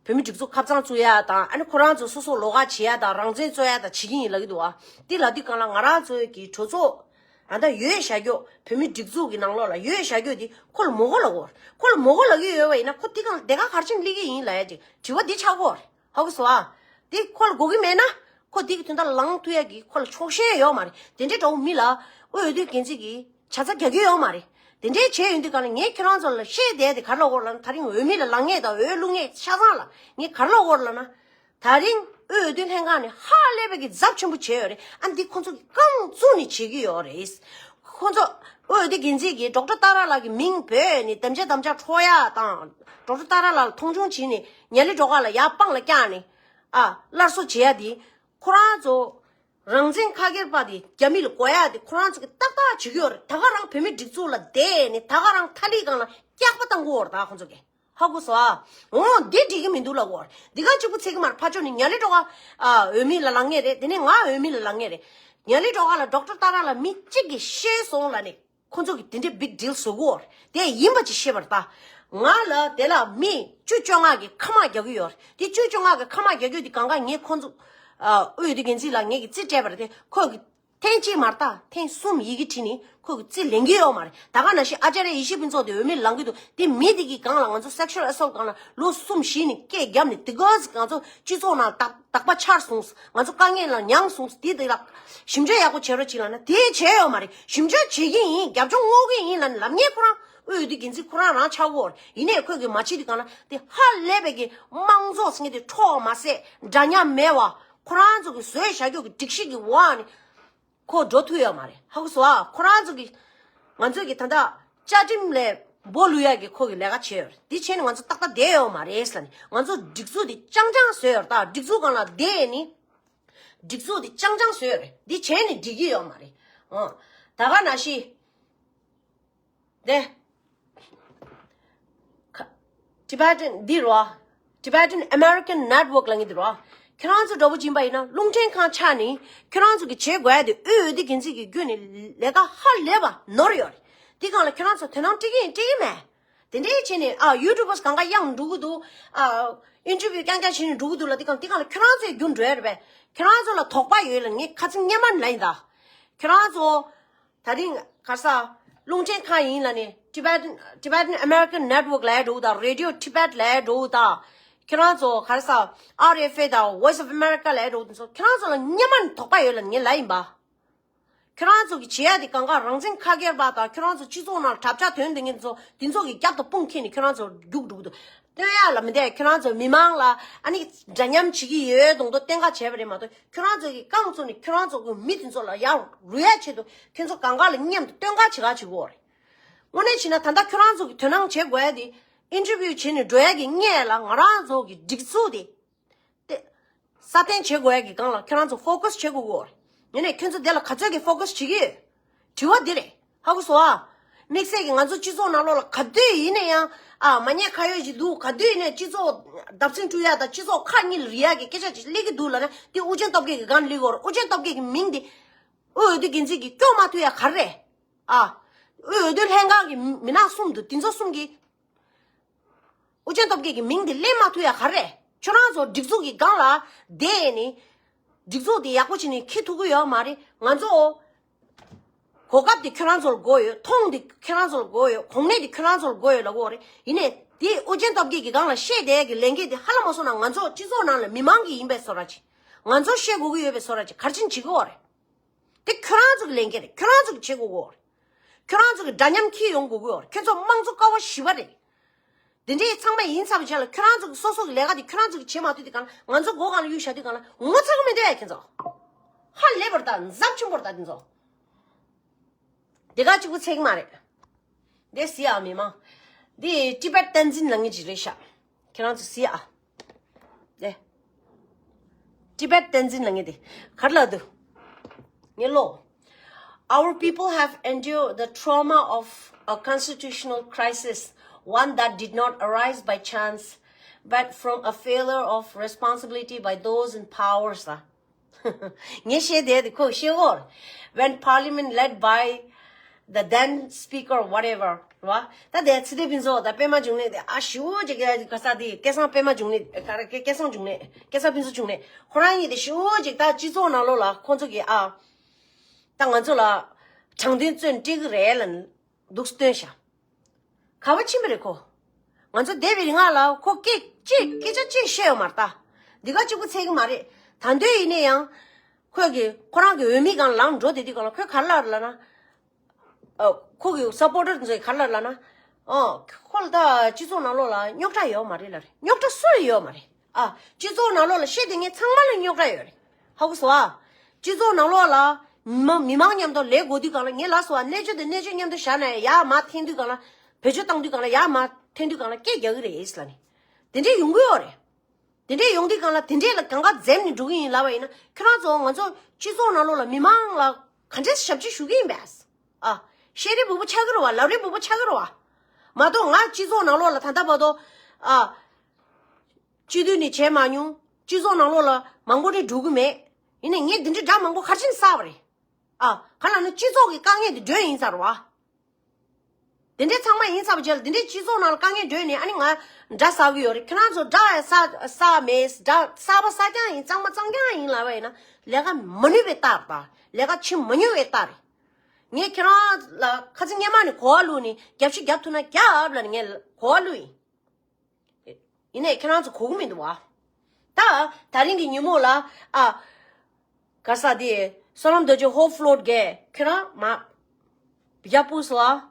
བོད་མི་སྒྲིག་འཛུགས་ཁ་བྱང་བཙུགས་ཡ་དང་། ཨ་ནི་ཁོ་རང་ཚོ་སོ་སོ་ལོགས་ཀ་བྱེད་ཡ་དང་རང་བཙན་རྩོད་ཡ་དང་བྱེད་ཀྱི་ཡིན་ལབ་ཀྱི་འདུག་ཨ། དེ་ལབ་དུས་སྒང་ལ་ང་རང་ཚོའི་གི་གྲོས་ཚོགས། ད་ལྟ་ཡོད་བཞག་རྒྱུ་བོད་མི་སྒྲིག་འཛུགས་ཀྱི་ནང་ལོགས་ལ་ཡོད་བཞག་རྒྱུ་དེ་ཁོ་ལ་མོ་གོ་ལབ་ཀྱི་ཡོད་རེད། ཁོ་ལ་མོ་གོ་ལབ་ཀྱི་ཡོད་པ་ཡིན་ན་ཁོ་དེ་སྒང་ལ་དེ་ག་ག་རེ་བྱས་ནས་སླེབས་ཀྱི་ཡིན་ལབ་ཡ་ཅིག་དྲི་བ་འདི་ཆགས་ཀྱི་ཡོད་རེད། ཧ་གོ་སོང་ཨ། དེ་ཁོ་ལ་དགོས་ཀྱི་མེད་ན། ཁོ་དེ་གི་དོན་དག་ལངས་ཐུབ་ཡ་གི་ཁོ་ལ་ཆོག་ཤེས་ཡོད་མ་རེད། དེ་འདྲའི་འདྲ་བོ་མི་ལ་དབུས་འོས་བསྡུ་འགན་འཛིན་གྱི་བྱ་ཚ་རྒྱག་གི་ཡོད་མ་རེད། དེ་འདྲའི་བྱས་ཡོང་དུས་སྒང་ལ་ངས་ཁྱེད་རང་ཚོ་ལ་བཤད་བསྡད་དེ་ག་རེ་ལབ་དགོས་རེད་ལབ་ན། ད་རིང་འོས་མི་ལ་ལངས་མཁན་དང་འོས་བླུག་མཁན་ཆ་ཚང་ལ་ངས་ག་རེ་ལབ་དགོས་རེད་ལབ་ན། ད་རིང་དབུས་འོས་བསྡུ་ལྷན་ཁང་ནས་ཧ་ལས་པའི་གི་ཚབས་ཆེན་པོ་བྱས་ཡོད་རེད། ཨ་འདི་ཁོ་ཚོ་གི་རྐང་བཙུགས་ནས་བྱེད་ཀྱི་ཡོད་རེད། ཁོ་ཚོ་དབུས་འོས་བསྡུ་འགན་འཛིན་གྱིས་ཌོག་ཊར་ཏཱ་ར་ལགས་ཀྱི་མིང་བོས་ནས་དམ་བཅའ་དམ་བཅའ་འཕྲོག་ཡ་དང་། ཌོག་ཊར་ཏཱ་ར་ལགས་ལ་མཐོང་ཆུང་བྱས་ནས་ཉ་ལི་སྒྲོལ་དཀར་ལ་ཡར་པང་ལ་བཀྱགས་ནས། ཨ། སླར་གསོ་བྱེད་ཡ་དེ། ཁོ་རང་ཚོ། རང་བཙན་ཁ་སྒེར་པ་དེ་རྒྱ་མི་ལ་དགོས་ཡ་དེ་ཁོ་རང་ཚོ་གི་ཏག་ཏག་བྱེད་ཀྱི་ཡོད་རེད། ད་ག་རང་བོད་མི་སྒྲིག་འཛུགས་ལ་བསྡད་ནས་ད་ག་རང་ཐ་ལིའི་སྒང་ལ་སྐྱག་པ་བཏང་གི་ཡོད་རེད་ད་ཁོ་ཚོ་གི། ཧ་གོ་སོང་ཨ། འོ་འདི་འགྲིག་གི་མི་འདུག་ལབ་ཀྱི་ཡོད་རེད། འདི་ག་གཅིག་པུ་ཚེ་གི་མར་ཕར་ཕྱོགས་ནས་ཉ་ལི་སྒྲོལ་དཀར། ཨ། འོས་མི་ལ་ལངས་མཁན་རེད། དེ་ནས་ང་འོས་མི་ལ་ལངས་མཁན་རེད། ཉ་ལི་སྒྲོལ་དཀར་ལ་ཌོག་ཊར་ཏཱ་ར་ལ་མི་གཅིག་གིས་ཤེས་སོང་ལབ་ནས། ཁོ་ཚོ་གིས་དེ་འདྲའི་བིག་ཌིལ་བཟོ་གི་ཡོད་རེད། དེ་ཡིན་པ་ཅིག་ཤེས་པ་རེད་ད། ང་ལ་དེ་ལ་མི་བཅུ་བཅོ་ལྔ་གིས་ཁ་དམག་རྒྱག་གི་ཡོད་རེད། དེ་བཅུ་བཅོ་ལྔ་གིས་ཁ་དམག་རྒྱག་རྒྱུ་དེ་སྒང་ག་ངས་ཁོ་ཚོ། ཨ། དབུས་འོས་བསྡུ་འགན་འཛིན་ལགས་ངས་ཀྱིས་རྩིས་སྤྲད་པ་རེད་དེ། ཁོ་གིས་ཐེངས་གཅིག་མ་རེད་ད། ཐེངས་གསུམ་ཡི་གེ་བྲིས་ནས་ཁོ་གིས་རྩིས་ལེན་གྱི་ཡོད་མ་རེད། ད་ག་ནང་བཞིན་ཨ་ཅཱརྱ་ཡེ་ཤེས་ཕུན་ཚོགས་དེ་འོས་མི་ལངས་ཀྱི་འདུག་དེ་མི་དེ་གི་སྒང་ལ་ང་ཚོ་sexual assault སྒང་ལ་ལོ་གསུམ་བཞི་ནས་སྐད་བརྒྱབ་ནས་དེ་ག་ཚོད་ང་ཚོ་སྤྱི་ཚོགས་ནང་དག་དག་པ་ཆགས་སོང་། ང་ཚོ་དཀའ་ངལ་ལ་མྱངས་སོང་། དེ་དེ་ལ་ཞིབ་འཇུག་ཡག་པོ་བྱེད་རོགས་བྱེད་ལབ་ན་དེ་བྱས་ཡོད་མ་རེད། ཞིབ་འཇུག་བྱེད་ཀྱི་ཡིན། རྒྱབ་ལྗོངས་སྔོག་གི་ཡིན་ལབ་ནས་ལབ་མཁན་ཁོ་རང་དབུས་འོས་བསྡུ་འགན་འཛིན་ཁོ་རང་རང་ཆགས་ཀྱི་ཡོད་རེད། ཡིན་ནའི་ཁོས་གི་མ་བྱེད་དུས་སྒང་ལ་དེ་ཧ་ལས་པའི་གི་དམངས་གཙོ་ཟེར་མཁན་དེ་འཕྲོག་མ་ཟད་འདྲ་མཉམ་མེད་པ་ཁོ་རང་ཚོ་གི་བཟོས་བཞག་རྒྱུ་གི་སྒྲིག་གཞི་གི་འོག་ནས་ཁོ་འགྲོ་ཐུབ་ཡོད་མ་རེད། ཧ་གོ་སོང་ཨ། ཁོ་རང་ཚོ་གི་ང་ཚོ་གི་ད་ལྟ་བཅའ་ཁྲིམས་ལ་སྦོ་ལུས་ཡ་གི་ཁོ་གི་ལས་ཀ་བྱས་ཡོད་རེད། དེ་བྱས་ནས་ང་ཚོ་ཏག་ཏག་བསྡད་ཡོད་མ་རེད་ཟེར་ནས། ང་ཚོ་སྒྲིག་འཛུགས་དེ་རྐྱང་རྐྱང་བཟོས་ཡོད་རེད། ད་སྒྲིག་འཛུགས་སྒང་ལ་བསྡད་ནས། སྒྲིག་འཛུགས་དེ་རྐྱང་རྐྱང་བཟོས་ཡོད་རེད། འདི་བྱས་ནས་འགྲིག་གི་ཡོད་མ་རེད། ཨང་། ད་ག་ནང་བཞིན། དེ། ཁ། Tibetan འདི་རོ། Tibetan American Network ལབ་མཁན་འདི་རོ། ཁྱེད་རང་ཚོ་འདྲ་པོ་ཅིག་ཡིན་པ་ཡིན་ན་རླུང་འཕྲིན་ཁང་ཆགས་ནས་ཁྱེད་རང་ཚོ་གི་བྱེད་དགོས་ཡ་དེ་དབུས་འོས་བསྡུ་འགན་འཛིན་གྱི་བརྒྱུད་ནས་ལས་ཀ་ཧ་ལས་པ་ནོར་ཡོད་རེད། འདི་སྒང་ལ་ཁྱེད་རང་ཚོ་དོ་སྣང་སྤྲད་ཀྱི་ཡིན་སྤྲད་ཀྱི་མེད། དེ་འདྲའི་བྱས་ནས་ཨ་ཡུ་ཊུབ་པར་སི་གང་ག་གཡང་འགྲོ་གི་འདུག་ཨ་ཨིན་ཊར་བིའུ་རྐྱང་རྐྱང་བྱས་ནས་འགྲོ་གི་འདུག་ལབ་དེ་གང་དེ་གང་ལ་ཁྱོད་རང་ཚོའི་རྒྱུ་འགྲོ་ཡ་རེད་པས། ཁྱོད་རང་ཚོ་ལ་དོགས་པ་ཡོད་ལ་ངས་ཁ་ཚིག་སྙན་མ་ལབ་ཡིན་ད། ཁྱོད་རང་ཚོ་ད་རིང་ག་ས་རླུང་འཕྲིན་ཁང་ཡིན་ལ་ནི་Tibetan Tibetan American Network ལབ་ཡ་འགྲོ་གི་ད། Radio Tibet ལབ་ཡ་འགྲོ་གི་ད། ཁྱོད་རང་ཚོ་ག་ས་ཨར་ཨེཕ་ཨེ་དང་Voice of America ལབ་ཡ་འགྲོ་གི་དེ་ཚོ་ཁྱོད་རང་ཚོ་ལ་སྙན་མ་ནས་དོགས་པ་ཡོད་ལ་ངས་ལབ་ཡིན་པ། ཁྱོད་རང་ཚོ་གི་བྱེད་ཡ་དེ་གང་ག་རང་བཙན་ཁ་སྒེར་པ་དང་ཁྱོད་རང་ཚོ་སྤྱི་ཚོགས་ནང་གྲབས་ཆག་དོན་དེ་ངེད་ཚོ་དེ་ཚོ་གི་རྒྱབ་ཏུ་དཔུང་ཁྱེར་ནས་ཁྱོད་རང་ཚོ་རྒྱུག་འགྲོ་གི་འདུག་སྟོན་ཡ་ལ་མི་འདས། ཁྱོད་རང་ཚོ་མི་མང་ལ་ཨ་ནི་འདྲ་མཉམ་བྱེད་ཀྱི་ཡོད་མདོག་མདོག་སྟོན་ག་བྱས་པ་རེད་མ་གཏོགས་ཁྱོད་རང་ཚོ་གི་རྐང་བཙུགས་ནས་ཁྱོད་རང་ཚོ་གི་མི་དེ་ཚོ་ལ་ཡར་རུ་ཡ་ཆེད་དུ་ཁྱོད་ཚོ་གང་ག་ལ་མཉམ་དུ་སྟོན་ག་བྱེད་ག་བྱེད་དགོས་རེད། དངོས་གནས་བྱས་ན་ད་ལྟ་ཁྱོད་རང་ཚོ་གི་དོ་སྣང་བྱེད་དགོས་ཡ་དེ། ཨིན་ཊར་བིའུ་བྱས་ནས་འགྲོ་ཡ་གི་སྔས་ལ་ང་རང་ཚོ་གི་སྒྲིག་འཛུགས་དེ་དེ་སྲ་བརྟན་བྱེད་དགོས་ཡ་གི་སྒང་ལ་ཁྱོད་རང་ཚོ་ཕོ་ཀ་སི་བྱེད་དགོས་གོ། ཡིན་ནའི་ཁྱོད་ཚོ་དེ་ལ་ག་ཚོད་ཀྱི་ཕོ་ཀ་སི་བྱེད་ཀྱི་ཡོད། དྲི་བ་འདི་རེད། ཧ་གོ་སོང་ཨ། དམིགས་བསལ་གྱི་ང་ཚོ་སྤྱི་ཚོགས་ནང་ལོགས་ལ་ག་དུས་ཡིན་ན་ཡང་ཨ་མ་ཉེས་ཁ་གཡོགས་ཅིག་འདུག་ག་དུས་ཡིན་ན་སྤྱི་ཚོགས་བརྡབ་གསིག་སྤྲོད་ཡ་དང་སྤྱི་ཚོགས་ཁ་གཉིས་ལ་རི་ཡ་གི་སྐད་ཆ་ཅིག་སླེབས་ཀྱི་འདུག་ལབ་ན་དེ་ཨུ་རྒྱན་སྟོབས་རྒྱལ་གྱི་སྒང་སླེབས་ཀྱི་ཡོད་རེད། ཨུ་རྒྱན་སྟོབས་རྒྱལ་གྱི་མིང་དེ་དབུས་འོས་བསྡུ་འགན་འཛིན་གྱིས་སྐྱོར་མ་ཐུབ་ཡ་ག་རེ་རེད། ཨ། དབུས་འོས་བསྡུ་ལྷན་ཁང་གི་མི་སྣ་གསུམ་འདུག་དེ་ཚོ་གསུམ་གྱིས། ཨུ་རྒྱན་སྟོབས་རྒྱལ་གྱི་མིང་དེ་ལེན་མ་ཐུབ་ཡ་ག་རེ། ཁྱོད་རང་ཚོ་སྒྲིག་འཛུགས་ཀྱི་སྒང་ལ་བསྡད་ནས། སྒྲིག་འཛུགས་དེ་ཡག་པོ་བྱས་ནས་འཁྱེར་ཐུབ་ཀྱི་ཡོད་མ་རེད། ང་ཚོ་གོ་སྐབས་དེ་ཁྱོད་རང་ཚོར་དགོས་ཡོད། མཐོང་དེ་ཁྱོད་རང་ཚོར་དགོས་ཡོད། གོ་གནས་དེ་ཁྱོད་རང་ཚོར་དགོས་ཡོད་ལབ་ཀྱི་ཡོད་རེད། ཡིན་ནའི་དེ་ཨུ་རྒྱན་སྟོབས་རྒྱལ་གྱི་སྒང་ལ་བཤད་བསྡད་ཡ་གི་ལས་འགན་དེ་ཧ་ལམ་མ་སོང་ན་ང་ཚོ་སྤྱི་ཚོགས་ནང་ལ་མི་མང་གི་ཡིན་པའི་བཟོ་འདྲ་ཅིག་ང་ཚོ་བཤད་དགོས་ཀྱི་ཡོད་པའི་བཟོ་འདྲ་ཅིག་ག་རེ་བྱེད་ཀྱི་ཡོད་རེད། དེ་ཁྱོད་རང་ཚོ་གི་ལས་འགན་རེད། ཁྱོད་རང་ཚོ་གི་བྱེད་དགོས་ཀྱི་ཡོད་རེད། ཁྱོད་རང་ཚོ་གི་འདྲ་མཉམ་འཁྱེར་ཡོང་དགོས་ཀྱི་ཡོད་རེད། ཁྱོད་ཚོ་དམངས་གཙོ་ཀ་བ་བཞི་པ་རེད། དེ་འདྲའི་ཚང་མ་ཡིན་ཚར་བའི་རྗེས་ལ་ཁྱོད་རང་ཚོ་གི་སོ་སོ་གི་ལས་ཀ་དེ་ཁྱོད་རང་ཚོ་གི་བྱེད་མ་ཐུབ་དུས་སྒང་ལ་ང་ཚོ་མགོ་སྒང་ལ་གཡུག་བཞག་དུས་སྒང་ལ་ངོ་ཚ་གི་མི་འདུག་ཨེ། ཁྱེད་ཚོ་ཧ་ལས་པ་རེད་ད། འཛབ་ཆེན་པོ་རེད་ད་དེ་ཚོ། དེ་ག་གཅིག་པུ་ཚད་ཀྱི་མ་རེད། དེ་གཟིགས་ཨ་མི་མང་། དེ་ཊི་བེཊ་བསྟན་འཛིན་ལབ་མཁན་ཅིག་རེད་ཤག་ཁྱེད་རང་ཚོ་གཟིགས་ཨ། དེ། ཊི་བེཊ་བསྟན་འཛིན་ལབ་མཁན་དེ་ག་རེ་ལབ་འདུག་ངས་ཀློག Our people have endured the trauma of a constitutional crisis, one that did not arise by chance, but from a failure of responsibility by those in power. ངས་བཤད་བསྡད་དེ་ཁོས་བཤད་འོར། When parliament led by the then speaker, whatever, རེད་བ། ད་དེ་ཚེ་བརྟན་ཕུན་ཚོགས་དང་པད་མ་འབྱུང་གནས་དེ་ཨ་ཞུ་ཅིག་ག་ས་དེ་སྐལ་བཟང་པད་མ་འབྱུང་གནས་ག་རེ་སྐལ་བཟང་འབྱུང་གནས་སྐལ་བཟང་ཕུན་ཚོགས་འབྱུང་གནས་ཁོ་རང་གཉིས་དེ་ཞུ་ཅིག་ད་སྤྱི་ཚོགས་ནང་ལོགས་ལ་ཁོ་ཚོ་གིས་ཨ། ད་ང་ཚོ་ལ་དྲང་བདེན་བཙོན་སྤྲད་ཀྱི་རེད་ལབ་འདུག་སྟོན་ཤག་ག་བ་ཕྱིན་པ་རེད་ཁོ། ང་ཚོ་བསྡད་པའི་རིང་ལ་ཁོ་སྐད་ཅིག་སྐད་ཆ་གཅིག་བཤད་ཡོད་མ་རེད་ད། འདི་ག་གཅིག་པུ་ཚད་ཀྱི་མ་རེད། ད་དུང་ཡིན་ན་ཡང་། ཁོས་ཀྱི་ཁོ་རང་གི་འོས་མི་སྒང་ལངས་འགྲོ་དེ་དུས་སྒང་ལ་ཁོས་ག་རེ་ལབ་ལབ་ན། ཨ། ཁོ་གི་སབ་པོར་ཊར་ཚོས་ག་རེ་ལབ་ལབ་ན། ཨ། ཁོ་ལ་ད་སྤྱི་ཚོགས་ནང་ལོགས་ལ་རྙོག་དྲ་ཡོད་མ་རེད་ལབ་རེད། རྙོག་དྲ་སུ་ཡོད་མ་རེད། ཨ། སྤྱི་ཚོགས་ནང་ལོགས་ལ་བཤད་དེ་ངས་ཚང་མ་ལ་རྙོག་དྲ་ཡོད་རེད། ཧ་གོ་སོང་ཨ། སྤྱི་ཚོགས་ནང་ལོགས་ལ་མི་མང་མི་མང་མཉམ་དུ་ལས་དགོས་དུས་སྒང་ལ་ངས་ལབ་སོང་ཨ། གནས་ཚུལ་དེ་གནས་ཚུལ་མཉམ་དུ་བཞག་ནས་ཡར་མར་འཐེན་དུས་སྒང་ལ། བེད་སྤྱོད་བཏང་དུས་སྒང་ལ་ཡར་མར་འཐེན་དུས་སྒང་ལ་སྐད་རྒྱག་གི་རེད་ལབ་ནས། དེ་འདྲས་ཡོང་གི་ཡོད་རེད། དེ་འདྲས་ཡོང་དུས་སྒང་ལ་དེ་འདྲས་ལ་གང་ག་འཛེམ་ནས་འགྲོ་གི་ཡིན་ལབ་པ་ཡིན་ན་ཁྱོད་རང་ཚོ་ང་ཚོ་སྤྱི་ཚོགས་ནང་ལོགས་ལ་མི་མང་ལ་ག་འདྲས་ཞབས་ཕྱི་ཞུ་གི་ཡིན་པས། ཨ། བཤད་རེས་འབུ་པོ་ཆགས་ཀྱི་རེད་བ། ལབ་རེས་འབུ་པོ་ཆགས་ཀྱི་རེད་བ། མ་གཏོགས་ང་སྤྱི་ཚོགས་ནང་ལོགས་ལ་ད་ལྟ་བར་དུ། ཨ། སྤྱི་འཐུས་ནས་བྱས་མ་མྱོང་། སྤྱི་ཚོགས་ནང་ལོགས་ལ་མང་པོ་ནས་འགྲོ་གི་མེད། ཡིན་ནའི་ངས་འདི་འདྲའི་དགྲ་མང་པོ་ག་རེ་བྱས་ནས་བསགས་པ་རེད། ཨ། ག་ལབ་ན་སྤྱི་ཚོགས་ཀྱི་དཀའ་ངལ་འདི་སྒྲོལ་ཡིན་ཚར་བ། དེ་འདྲའི་ཚང་མ་ཡིན་ཚར་བ་རྗེས་ལ་དེ་འདྲའི་སྤྱི་ཚོགས་ནང་ལ་དཀའ་ངལ་སྒྲོལ་ནས་ཨ་ནི་ང་དགྲ་བསགས་ཀྱི་ཡོད་རེད། ཁྱེད་རང་ཚོ་དགྲ་བསགས་བསགས་མེད། དགྲ་བསགས་པ་བསགས་རྐྱང་ཡིན། གཙང་མ་གཙང་རྐྱང་ཡིན་ལབ་པ་ཡིན་ན་ལས་ཀ་མ་ནུས་པའི་རྟགས་རེད། ལས་ཀ་བྱེད་མ་མྱོང་བའི་རྟགས་རེད། ངས་ཁྱེད་རང་ལ་ཁ་སང་སྔོན་མ་ནས་གོ་བ་བླུགས་ནས་རྒྱབ་ཤིག་རྒྱབ་ཐུབ་ན་རྒྱབ་ལབ་ནས་ངས་གོ་བ་བླུགས་ཡིན། ཡིན་ནའི་ཁྱེད་རང་ཚོ་གོ་གི་མི་འདུག་བ། ད་དེ་རིང་གི་ཉིན་མོ་ལ་ཨ། ག་ས་དེ་བསོད་ནམས་རྡོ་རྗེ་ཧོབ་ཕློ་གིས་ཁྱེད་རང་མ་བི་ཡ་པུ་སོ་ཨ།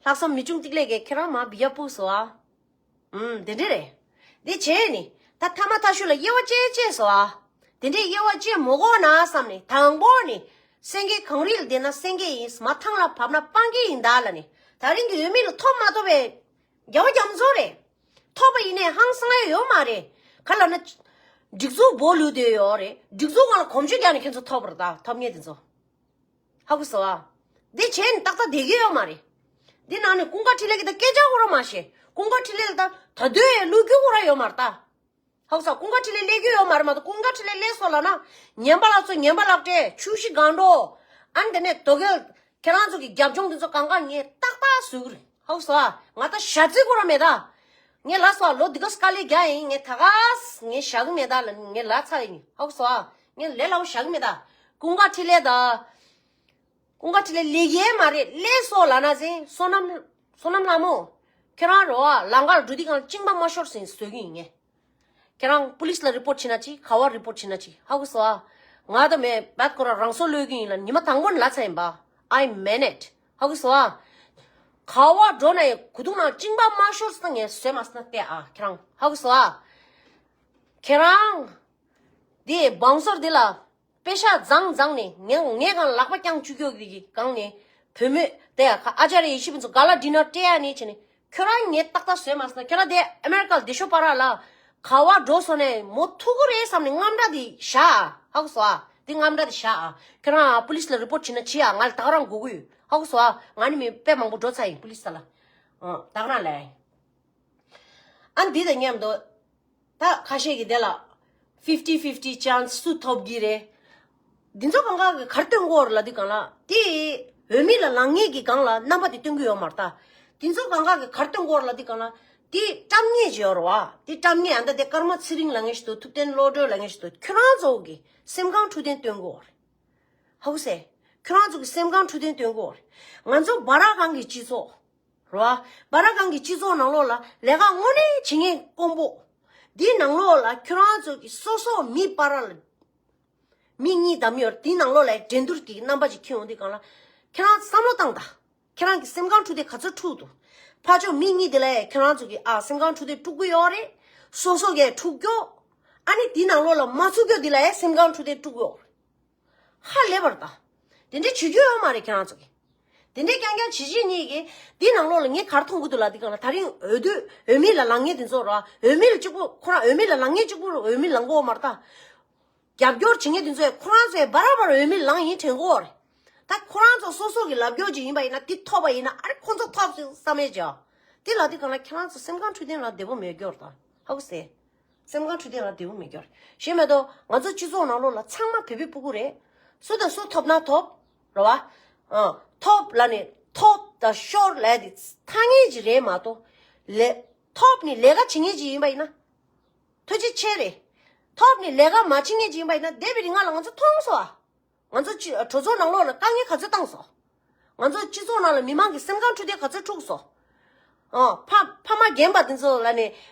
ལྷག་བསམ་མི་ཆུང་ཏིག་ལེ་གིས་ཁྱེད་རང་མ་བི་ཡ་པུ་སོ་ཨ། ཨུམ། དེ་འདྲ་རེད། དེ་བྱས་ནི་ད་ཐ་མ་ཐ་ཤུ་ལ་དབྱེ་བ་ཕྱེ་ཕྱེ་སོ་ཨ། དེ་འདྲའི་དབྱེ་བ་ཕྱེ་མ་དགོས་ན་བསམ་ནས་དང་པོ་ནི་སེང་གེ་གངས་རི་ལ་བསྡད་ན་སེང་གེ་ཡིན། མར་ཐང་ལ་བབས་ན་སྤང་གི་ཡིན་ད་ལབ་ནས་དེ་རིང་གི་འོས་མི་ལ་ཐོབ་མ་ཐོབ་པའི་རྒྱལ་བ་རྒྱ་མཚོ་རེད། ཐོབ་པ་ཡིན་ནའི་ཧང་སང་ཡ་ཡོད་མ་རེད། ག་ལབ་ན། སྒྲིག་འཛུགས་སྦོ་ལུས་བསྡད་ཡོད་རེད། སྒྲིག་འཛུགས་སྒང་ལ་གོམ་བགྲོད་རྒྱག་ནས་ཁྱེད་ཚོ་ཐོབ་པ་རེད་ད། ཐོབ་མཁན་དེ་ཚོ། ཧ་གོ་སོང་ཨ། འདི་བྱས་ནས་ཏག་ཏག་བསྡད་ཀྱི་ཡོད་མ་རེད། འདི་ནང་ནས་ཀུན་དགའ་འཕྲིན་ལས་ཀྱིས་ད་སྐད་ཆ་ཁོ་རང་མ་བཤད། ཀུན་དགའ་འཕྲིན་ལས་ལ་ད་ད་དུང་ལབ་རྒྱུ་ཁོ་རང་ཡོད་མ་རེད་ད། ཧ་གོ་སོང་། ཀུན་དགའ་འཕྲིན་ལས་སླེབས་ཀྱི་ཡོད་མ་རེད། མ་གཏོགས་ཀུན་དགའ་འཕྲིན་ལས་སླེབས་སོང་ལབ་ན། ཉན་པ་ལགས་ཚོ་ཉན་པ་ལགས་སྤྲད། ཆུ་བཞི་སྒང་དྲུག་ཨ་ནི་དེ་ནས་དོ་གལ་ཁྱེད་རང་ཚོ་གི་རྒྱབ་ལྗོངས་དེ་ཚོ་གང་ག་ངས་ཏག་ཏག་བཟོ་གི་རེད། ཧ་གོ་སོང་ཨ། ང་ད་ཞྭ་རྩི་ཁོ་རང་མེད་ད། ངས་ལབ་སོང་ཨ། ལོ་འདི་ག་དཀའ་ལས་རྒྱག་ཡིན། ངས་ད་ག་ས་ངས་བཞག་གི་མེད་ད་ལབ་ངས་ལབ་ཚར་ཡིན། ཧ་གོ་སོང་ཨ། ངས་ལས་སླ་པོ་བཞག་གི་མེད་ད། ཀུན་དགའ་འཕྲིན་ལས་ད། ཀུན་དགའ་འཕྲིན་ལས་སླེབས་ཀྱི་མ་རེད། སླེབས་སོང་ལབ་ན་ཟིན། བསོད་ནམས། བསོད་ནམས་ལྷ་མོ། ཁྱེད་རང་རོ་ཨ། ལམ་ཁར་འགྲོ་དུས་སྒང་ལ་གཅིན་པ་མ་ཤོར་ཟིན་བཟོ་གི་ཡིན་ངས། ཁྱེད་རང་པུ་ལིས་ལ་རི་པོར་ཊི་བྱེད་ན་ཅི། ག་བ་རི་པོར་ཊི་བྱེད་ན་ཅི། ཧ་གོ་སོང་ཨ། ང་ད་མེད་བད་ཁོ་རང་རང་སྲོག་བློས་ཀྱི་ཡིན་ལབ་ཉི་མ་དང་པོ་ནས་ལབ་ཚར་ཡིན་པ། I mean it. ཧ་གོ་སོང་ཨ། ག་བ་འགྲོ་ན་ཡང་གོས་ཐུང་ནང་གཅིན་པ་མ་ཤོར་སོང་ན་ངས་བཟོས་མ་སོང་ན་བལྟས་ཨ། ཁྱེད་རང་ཧ་གོ་སོང་ཨ། ཁྱེད་རང་དེ་བང་སོར་དེ་ལ་པེ་ཤག་བརྫངས་བརྫངས་ནས་ངས་ངས་གང་ལག་པ་བརྐྱངས་བཅུག་ཀྱོག་གི་གང་ནས་བུད་མེད་དེ་ཡ་ཁ་ཨ་ཅར་ཡེ་ཤེས་ཕུན་ཚོགས་ག་ལ་ཌི་ནར་སྤྲད་ཡ་ནས་བྱས་ནས། ཁྱོད་རང་ངས་ཏག་ཏག་བཟོས་མ་སོང་ན། ཁྱོད་རང་དེ་ཨ་མེ་རི་ཀ་ལ་དེ་ཤོ་པ་ར་ལ་ག་བ་འགྲོ་སོང་ནས་མོ་ཐུག་གི་རེད་བསམ་ནས་དངངས་སྐྲག་དེ་བཞག་ཨ། ཧ་གོ་སོང་ཨ། དེ་དངངས་སྐྲག་དེ་བཞག་ཨ། ཁྱོད་རང་པུ་ལིས་ལ་རི་པོར་ཊི་བྱེད་ན་བྱེད་ཨ། ང་ལ་ད་ག་རང་དགོས་ཀྱི་ཡོད། ཧ་གོ་སོང་ཨ། ང་ནི་མི་དཔེ་མང་པོ་འགྲོ་ཚར་ཡིན་པུ་ལིས་ལ། ཨ། ད་ག་རང་ལས། ཨ། འདི་དང་མཉམ་དུ། ད་ཁ་ཤས་ཀྱིས་དེ་ལ་fifty fifty chance སུ་ཐོབ་ཀྱི་རེད། འདི་ཚོ་གང་ག་གི་གར་སྟོན་གོ་ར་ལ་དུས་གང་ལ་དེ་འོས་མི་ལ་ལངས་ངེས་ཀྱི་སྒང་ལ་རྣམ་པ་དེ་སྟོན་གི་ཡོད་མ་རེད་ད། འདི་ཚོ་གང་ག་གི་གར་སྟོན་གོ་ར་ལ་དུས་གང་ལ་དེ་བཀྲམ་ངེས་ཅིག་ཡོད་རེད་བ། དེ་བཀྲམ་ངེས་ཨ། ད་དེ་ཀརྨ་ཚེ་རིང་ལ་ངེས་ཤིག་འདུག་ཐུབ་བསྟན་བློ་གྲོས་ལ་ངེས་ཤིག་འདུག་ཁྱོད་རང་ཚོ་གི་སེམས་ཁམས་འཕྲོད་བསྟེན་སྟོན་གོ་རེད། ཧ་གོ་སེ། ཁྱོད་རང་ཚོ་གི་སེམས་ཁམས་འཕྲོད་བསྟེན་སྟོན་གོ་རེད། ང་ཚོ་སྦ་ར་གང་གི་སྤྱི་ཚོགས། རེད་བ། སྦ་ར་གང་གི་སྤྱི་ཚོགས་ནང་ལོགས་ལ་ལས་ཀ་དངོས་གནས་བྱེད་མཁན་དཀོན་པོ། འདིའི་ནང་ལོགས་ལ་ཁྱོད་རང་ཚོ་གི་སོ་སོ་མི་སྤར་ར་ལ། མི་གཉིས་བདམས་ཡོད་རེད། འདིའི་ནང་ལོགས་ལ་འགྲན་བསྡུར་གྱི་རྣམ་པ་ཅིག་ཁྱེར་ཡོང་དུས་གང་ལ། ཁྱེད་རང་བསམ་བློ་བཏང་དང་། ཁྱེད་རང་གི་སེམས་ཁམས་འཕྲོད་བསྟེན་ག་ཚོད་འཁྲུག་འདུག་ཕར་ཕྱོགས་མི་གཉིས་དེ་ལ་ཡང་ཁྱེད་རང་ཚོ་གི་ཨ་སེམས་ཁམས་འཕྲོད་བསྟེན་དཀྲུག་གི་ཡོད་རེད། སོ་སོ་གས་འཁྲུག་གྱོ། ཨ་ནི་འདིའི་ནང་ལོགས་ལ་མ་ཚུགས་གྱོ་འདི་ལ་ཡང་སེམས་ཁམས་འཕྲོད་བསྟེན་དཀྲུག་གི་ཡོད་རེད། ཧ་ལས་པར་ད། དེ་འདྲའི་བྱེད་རྒྱུ་ཡོད་མ་རེད་ཁྱེད་རང་ཚོ་གིས། དེ་འདྲའི་རྐྱང་རྐྱང་བྱེད་བྱེད་གཉིས་ཀྱིས་འདི་ནང་ལོགས་ལ་ངས་ག་རེ་མཐོང་གི་འདུག་ལབ་དུས་གང་ལ། ད་རིང་འོས་བསྡུ་འོས་མི་ལ་ལངས་མཁན་དེ་ཚོ་ར། འོས་མི་ལ་གཅིག་པུ་ཁོ་རང་འོས་མི་ལ་ལངས་མཁན་གཅིག་པུ་འོས་མི་ལངས་གོ་མ་རེད་ད། རྒྱབ་སྐྱོར་བྱེད་མཁན་དེ་ཚོས་ཁོ་རང་ཚོས་བར་བར་འོས་མི་ལངས་ཡིན་དྲན་གོ་རེད། ད་ཁོ་རང་ཚོ་སོ་སོ་གི་ལབ་སྐྱོར་ཅིག་ཡིན་པ་ཡིན་ན་འདི་ཐོབ་པ་ཡིན་ན་ཨ་རེ་ཁོ་ཚོ་ཐོབ་ཟིན་བསམ་ཡས་ཅིག་དེ་ལབ་དུས་གང་ལ་ཁྱེད་རང་ཚོ་སེམས་ཁམས་འཕྲོད་བསྟེན་ལ་བདེ་པོ་མེད་སྐྱོར་དང་ཧ་གོ་སེ། སེམས་ཁམས་འཕྲོད་བསྟེན་ལ་བདེ་པོ་མེད་སྐྱོར། ཞེས་མེད་དོ། ང་ཚོ་སྤྱི་ཚོགས་ནང་ལོགས་ལ་ཚང་མ་བོད་པའི་ཕྲུ་གུ་རེད། སུ་དང་སུ་ཐོབ་ན་ཐོབ། རེད་བ། ཨ། ཐོབ་ལ་ནི་ཐོབ་དང་ཤོར་ལས་དེ་ཐ་སྙད་ཅིག་རེད་མ་གཏོགས། ལས། ཐོབ་ནི་ལས་ཀ་བྱེད་མཁན་ཅིག་ཡིན་པ་ཡིན་ན། ཐུགས་རྗེ་ཆེ་རེད། ཐོབ་ནི་ལས་ཀ་མ་བྱེད་མཁན་ཅིག་ཡིན་པ་ཡིན་ན་འདས་པའི་རིང་ང་ལ་ང་ཚོ་མཐོང་སོང་ཨ། ང་ཚོ་སྤྱི་གྲོས་ཚོགས་ནང་ལོགས་ལ་དཀའ་ངལ་ག་ཚོད་བཏང་སོང་། ང་ཚོ་སྤྱི་ཚོགས་ནང་ལ་མི་མང་གི་སེམས་ཁམས་འཕྲོད་བསྟེན་ག་ཚོད་འཁྲུག་སོང་། ཨ། ཕ་ཕ་མ་རྒན་པ་དེ་ཚོ་ལ་ནི་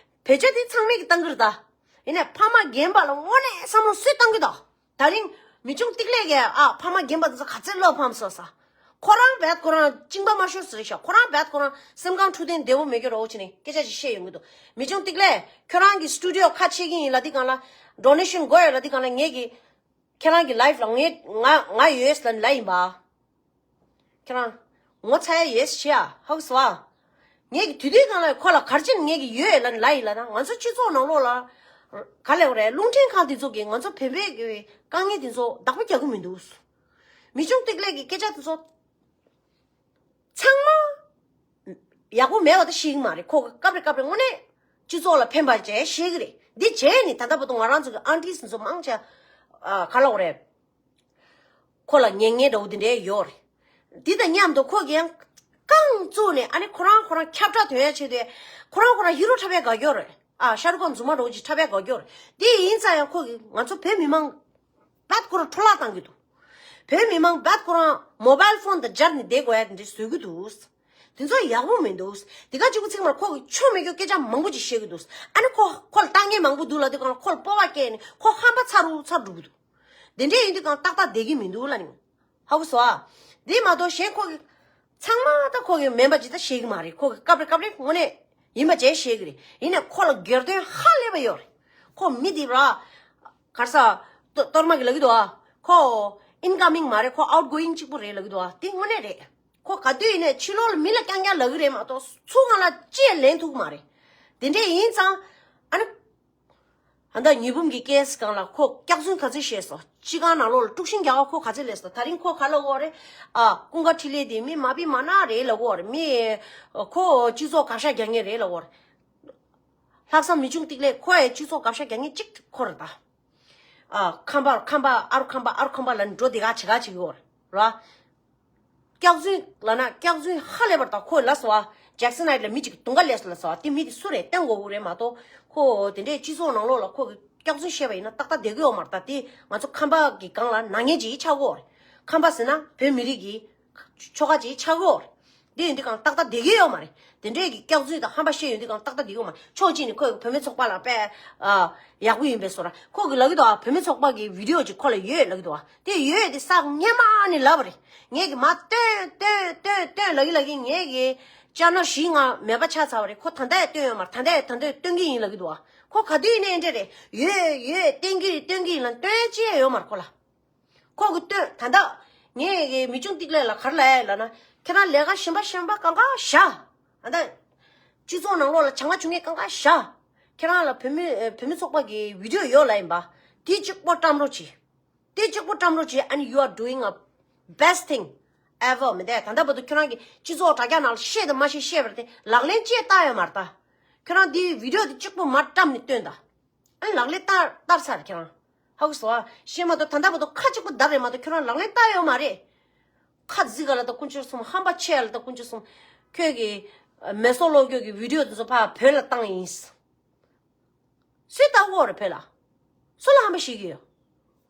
བེད་སྤྱོད་དེ་ཚང་མས་ཀྱི་བཏང་གི་རེད་ད། ཡིན་ནའི་ཕ་མ་རྒན་པ་ལ་དངོས་གནས་བསམ་བློ་སུས་བཏང་གི་ད། ད་རིང་མི་ཆུང་ཏིག་ལེ་གས་ཨ་ཕ་མ་རྒན་པ་དེ་ཚོ་ག་ཚོད་བློ་ཕམ་སོང་ས། ཁོ་རང་བད་ཁོ་རང་གཅིན་པ་མ་ཤོར་ཟེར་ཤག་ཁོ་རང་བད་ཁོ་རང་སེམས་ཁམས་འཕྲོད་བསྟེན་བདེ་བོ་མེད་ཀྱི་རོགས་བྱས་ནས་སྐད་ཆ་ཅིག་བཤད་ཡོང་གི་འདུག་མི་ཆུང་ཏིག་ལེ་ཁྱོད་རང་གི་སི་ཊུ་ཌི་ཡོ་ཁ་ཕྱེ་གི་ཡིན་ལབ་དུས་གང་ལ། ཌོ་ནེ་ཤན་དགོས་ཡོད་ལབ་དུས་གང་ལ་ངས་ཀྱི། ཁྱེད་རང་གི་ལའིབ་ལ་ངས་ང་ང་ཡོད་ལབ་ལབ་ཡིན་པ། ཁྱེད་རང་ངོ་ཚ་ཡ་ཡོད་ཤི་ཡ་ཧ་གོ་སོང་ཨ། ངས་ཀྱི་དུས་དུས་གང་ལ་ཁོ་ལ་གར་ཅན་ངས་ཀྱི་ཡོད་ལབ་ལབ་ཡིན་ལབ་ན་ང་ཚོ་སྤྱི་ཚོགས་ནང་ལོགས་ལ། ག་ལབ་དགོས་རེད། རླུང་འཕྲིན་ཁང་དེ་ཚོ་གིས་ང་ཚོ་བོད་པའི་གི་དཀའ་ངལ་དེ་ཚོ་བདག་པོ་རྒྱག་གི་མི་འདུག་མི་ཆུང་ཏིག་ལེ་གི་སྐད་ཆ་དེ་ཚོ། ཚང་མ་ཡག་པོ་མེད་པ་ད་ཤེས་ཀྱི་མ་རེད། ཁོ་གི་སྐབས་རེ་སྐབས་རེ་དངོས་གནས་སྤྱི་ཚོགས་ལ་ཕན་པ་བྱས་ཤེས་ཀྱི་རེད། འདི་བྱས་ནས་ད་ལྟ་བར་དུ་ང་རང་ཚོ་གི་ཨན་ཊིས་ཚོ་མང་ཆེ་ཨ་ག་ལབ་དགོས་རེད། ཁོ་ལ་ཉན་ཉན་འདྲ་བོ་འདི་འདྲའི་ཡོད་རེད། འདི་དང་མཉམ་དུ་ཁོ་གི་ཡང་རྐང་བཙུགས་ནས་ཨ་ནི་ཁོ་རང་ཁོ་རང་ཁྱབ་བསྒྲགས་ཐོན་ཡ་བྱས་ཏེ་ཁོ་རང་ཁོ་རང་ཧི་རོ་འཁྲབ་ཡ་དགའ་སྐྱོ་རེད། ཨ་ཤ་རུ་ཁོ་རྫུན་མ་འདྲ་བོ་ཅིག་འཁྲབ་ཡ་དགའ་སྐྱོ་རེད། འདི་ཡིན་ཙང་ཡང་ཁོ་གི་ང་ཚོ་བོད་མི་མང་བད་ཁོ་རང་འཕྲོ་བརླག་བཏང་གི་འདུག་བོད་མི་མང་བད་ཁོ་རང་མོ་བལ་ཕོན་དང་སྦྱར་ནས་བསྡད་དགོས་ཡ་དེ་འདྲ་བཟོས་ཀྱི་འདུག་དེ་ཚོ་ཡག་པོ་མི་འདུག་དེ་ག་གཅིག་པུ་ཚིག་མར་ཁོ་གི་ཆོ་མེད་རྒྱུ་སྐད་ཆ་མང་པོ་ཅིག་བཤད་ཀྱི་འདུག་ཨ་ནི་ཁོ་ཁོ་ལ་ལྟ་ངན་མང་པོ་འདུག་ལབ་དུས་གང་ལ་ཁོ་ལ་སྤོབས་པ་སྐྱེས་ནས་ཁོ་ཧམ་པ་ཚ་རུ་ཚ་འགྲོ་གི་འདུག་དེ་འདྲས་ཡིན་དུས་གང་ཏག་ཏག་བསྡད་ཀྱི་མི་འདུག་ལབ་ནི། ཧ་གོ་སོང་ཨ། དེ་མ་གཏོགས་གཞན་ཁོ་གི་ཚང་མ་ད་ཁོ་གི་མིན་པ་ཅིག་ད་ཤེས་ཀྱི་མ་རེད། ཁོ་གི་སྐབས་རེ་སྐབས་རེ་དངོས་གནས་ཡིན་པ་བྱས་ཤེས་ཀྱི་རེད། ཡིན་ནའི་ཁོ་ལ་སྒེར་དོན་ཧ་ལས་པ་ཡོད་རེད། ཁོ་མི་དེ་ར་གར་ས་གཏོར་མ་གི་ལབ་ཀྱི་འདུག་ཨ། ཁོ་ཨིན་ཀ་མིང་མ་རེད། ཁོ་ཨའུཊ་གོ་ཡིང་གཅིག་པུ་རེད་ལབ་ཀྱི་འདུག་ཨ། དེ་དངོས་གནས་རེད། ཁོ་ག་དུས་ཡིན་ནའི་ཕྱི་ལོགས་ལ་མི་ལ་རྐྱང་རྐྱང་ལབ་ཀྱི་རེད་མ་གཏོགས་ཚུར་ང་ལ་ཅི་ཡང་ལན་ཐུབ་ཀྱི་མ་རེད། དེ་འདྲས་ཡིན་ཙང་ཨ་ནི། ད་ལྟ་ཉི་འབུམ་གྱི་ཀེ་སི་སྒང་ལ་ཁོ་སྐྱག་རྫུན་ག་ཚོད་བཤད་སོང་། སྤྱི་ཁང་ནང་ལོགས་ལ་དཀྲུག་ཤིང་རྒྱག་ག་ཁོ་ག་ཚོད་སླེབས་སོང་། ད་རིང་ཁོ་ག་ལབ་ཀྱི་ཡོད་རེད། ཨ་ཀུན་དགའ་འཕྲིན་ལས་དེ་མི་མ་བི་མ་ན་རེད་ལབ་ཀྱི་ཡོད་རེད། མི་ཁོ་སྤྱི་ཚོགས་དགག་བཞག་རྒྱག་མཁན་རེད་ལབ་ཀྱི་ཡོད་རེད། ལྷག་བསམ་མི་ཆུང་ཏིག་ལེ་ཁོ་ཡང་སྤྱི་ཚོགས་དགག་བཞག་རྒྱག་མཁན་གཅིག་ཁོ་རེད་ད། ཨ་ཁམས་པ་ཁམས་པ་ཨ་རུ་ཁམས་པ་ཨ་རུ་ཁམས་པ་ལབ་ནས་འགྲོ་དེ་ག་བྱེད་ག་བྱེད་ཀྱི་ཡོད་རེད། སྐྱག་རྫུན་ལབ་ན་སྐྱག་རྫུན་ཧ་ལས་པ་རེད་ད། ཁོས་ལབ་སོང་ཨ། ཇེག་སན་ཧའེཊ་ལ་མི་གཅིག་གི་དུང་ཁ་ལས་སོང་ལབ་སོང་ཨ། དེ་མི་དེ་སུ་རེད་བསྟན་དགོས་ཀྱི་རེད་མ་གཏོགས། ཁོ་དེ་འདྲའི་སྤྱི་ཚོགས་ནང་ལོགས་ལ་ཁོ་གི་སྐྱག་རྫུན་བཤད་པ་ཡིན་ན་ཏག་ཏག་བསྡད་ཀྱི་ཡོད་མ་རེད་ད། དེ་ང་ཚོ་ཁམས་པ་གི་སྒང་ལ་ནག་ཉེས་ཅིག་ཆགས་ཀྱི་ཡོད་རེད། ཁམས་པ་ཟེར་ན་བོད་མི་རིགས་ཀྱི་ཆོལ་ཁ་ཅིག་ཆགས་ཀྱི་ཡོད་རེད། དེ་ཡིན་དུས་གང་ཏག་ཏག་བསྡད་ཀྱི་ཡོད་མ་རེད། དེ་འདྲའི་གི་སྐྱག་རྫུན་དང་ཧམ་པ་བཤད་ཡོང་དུས་གང་ཏག་ཏག་བསྡད་ཀྱི་ཡོད་མ་རེད། ཕྱོགས་གཅིག་ནས་ཁོས་བུད་མེད་ཚོགས་པ་ལ་དཔེ་ཨ་ཡག་པོ་ཡིན་པའི་བཟོ་འདྲ། ཁོ་གི་ལབ་ཀྱི་འདུག་ཨ། བུད་མེད་ཚོགས་པ་གི་བི་ཌི་ཨོ་ཅིག་ཁོ་ལ་ཡོད་ལབ་ཀྱི་འདུག་ཨ། དེ་ཡོད་དེ་ས་སྔོན་མ་ནས་ལབ་པ་རེད། ངས་གི་མར་སྟོན་སྟོན་སྟོན་སྟོན་ལབ་ཀྱི་ལབ་ཀྱི་ངས་གི་ཅ་ན་བཞི་ལྔ་མེད་པ་ཆགས་ཚར་བ་རེད། ཁོ་ད་ལྟ་ཡང་སྟོན་ཡོད་མ་རེད། ད་ལྟ་ཡང་ད་ལྟ་སྟོན་གྱི་ཡིན་ལབ་ཀྱི་འདུག་ཨ། ཁོ་ག་དུས་ཡིན་ནའི་འདྲ་རེད། ཡོད་ཡོད་སྟོན་གྱི་རེད་སྟོན་གྱི་ཡིན་ལབ་སྟོན་ཅི་ཡང་ཡོད་མ་རེད་ཁོ་ལ། ཁོ་གི་སྟོན་ད་ལྟ་ངས་གི་མི་ཆུང་ཏིག་ལེ་ལ་ག་རེ་ལབ་ཡ་ལབ་ན། ཁྱེད་རང་ལས་ཀ་གཞན་པ་གཞན་པ་གང་ག་བཞག་ད་ལྟ་ སྤྱི་ཚོགས་ནང་ལོགས་ལ་བྱ་ང་ཆུང་ངེ་གང་ག་བཞག་ཁྱེད་རང་ལ་བོད་མི་ཨ་བོད་མི་ཚོགས་པ་གི་བི་ཌི་ཡོ་ཡོད་ལ་ཡིན་པ། དེ་གཅིག་པོ་བཀྲམ་རོགས་གྱིས། དེ་གཅིག་པོ་བཀྲམ་རོགས་གྱིས། And you are doing a best thing ever. མི་འདས་ད་ལྟ་བར་དུ་ཁྱོད་རང་གིས་སྤྱི་ཚོགས་དྲ་རྒྱ་ནང་ལ་བཤད་དང་མ་བཤད་བཤད་པར་དེ་ལག་ལེན་ཅེས་བསྟར་ཡོད་མ་རེད་ད། ཁྱོད་རང་དེའི་བི་ཌི་ཡོ་དེ་གཅིག་པོ་མར་བཀྲམ་ནས་སྟོན་ད། ཨ་ནི་ལག་ལེན་བསྟར་བསྟར་ཚར་ཁྱེད་རང་། ཧ་གོ་སོང་ཨ། ཤེས་མ་གཏོགས་ད་ལྟ་བར་དུ་ཁ་གཅིག་པོ་བརྡབས་རེད་མ་གཏོགས་ཁྱོད་རང་ལག་ལེན་བསྟར་ཡོད་མ་རེད། ཁ་ཟིག་ག་ལ་ད་དཀོན་མཆོག་གསུམ། ཧམ་པ་ཆེ་ལ་ད་དཀོན་མཆོག་གསུམ། ཁྱོད་ཀྱི་མེ་སོར་ལོག་སྐྱོད་ཀྱི་བི་ཌི་ཡོ་དེ་ཚོ་ཕར་བོད་ལ་བཏང་ཡིན། སུས་ལྟ་གོ་རེད་བོད་ལ། སུ་ལ་ཧམ་པ་བཤད་ཀྱི་ཡོད།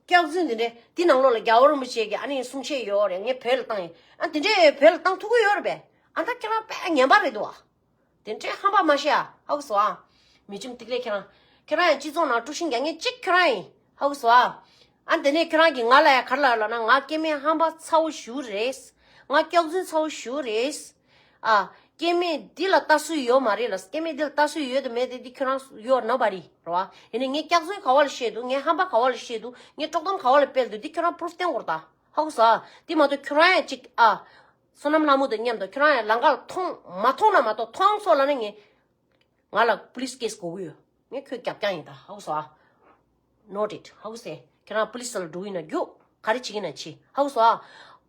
སྐྱག་རྫུན་འདི་འདྲས་འདི་ནང་ལོགས་ལ་རྒྱལ་བ་རིན་པོ་ཆེ་གི་ཨ་ནི་གསུང་བཤད་ཡོད་རེད། ངས་བོད་ལ་བཏང་ཡིན། ཨ་འདི་འདྲས་བོད་ལ་བཏང་ཐུབ་ཀྱི་ཡོད་རེད་པས། ཨ་ད་ཁྱེད་རང་དཔེ་ངན་པ་རེད་འདུག་ཨ། དེ་འདྲའི་ཧམ་པ་མ་བཤད་ཨ། ཧ་གོ་སོང་ཨ། མི་ཆུང་ཐིག་ལེ་ཁྱེད་རང་། ཁྱེད་རང་ཡང་སྤྱི་ཚོགས་ནང་དཀྲུག་ཤིང་རྒྱག་མཁན་གཅིག་ཁྱེད་རང་ཡིན། ཧ་གོ་སོང་ཨ། ཨ་དེ་ནས་ཁྱེད་རང་གིས་ང་ལ་ཡང་ག་རེ་ལབ་ལབ་ན། ང་སྐྱེ་དམན་ཧམ་པ་ཚ་བོ་ཞེ་པོ་རེད། ང་སྐྱག་རྫུན་ཚ་བོ་ཞེ་པོ་རེད། ཨ། སྐྱེ་དམན་འདི་ལ་ལྟ་སྲོལ་ཡོད་མ་རེད་ལ། སྐྱེ་དམན་འདི་ལ་ལྟ་སྲོལ་ཡོད་དང་མེད་དེ་འདི་ཁྱོད་རང་you are nobody རེད་བ། ཡིན་ནའི་ངས་སྐྱག་རྫུན་ག་བ་ལ་བཤད་འདུག་ངས་ཧམ་པ་ག་བ་ལ་བཤད་འདུག་ངས་དཀྲོག་གཏམ་ག་བ་ལ་སྤེལ་འདུག་འདི་ཁྱོད་རང་པུ་རུབ་བསྟན་དགོས་རེད་ད། ཧ་གོ་སོང་ཨ། འདི་མ་གཏོགས་ཁྱོད་རང་ཡང་གཅིག་ཨ། བསོད་ནམས་ལྷ་མོ་དང་མཉམ་དུ་ཁྱོད་རང་ཡང་ལམ་ཁ་ལ་མཐོང་མ་མཐོང་ན་མ་གཏོགས། མཐོང་སོང་ལབ་ན་ངས། ང་ལ་པུ་ལིས་ཀེ་སི་དགོས་ཀྱི་ཡོད། ངས་ཁྱོད་རྒྱབ་རྐྱང་ཡིན་ད། ཧ་གོ་སོང་ཨ། Noted. ཧ་གོ་སོང་། ཁྱེད་རང་པུ་ལིས་ལ་འགྲོ་གི་ཡིན་ན་རྒྱུགས། ག་རེ་བྱེད་ཀྱི་ཡིན་ན་བྱེད། ཧ་གོ་སོང་ཨ།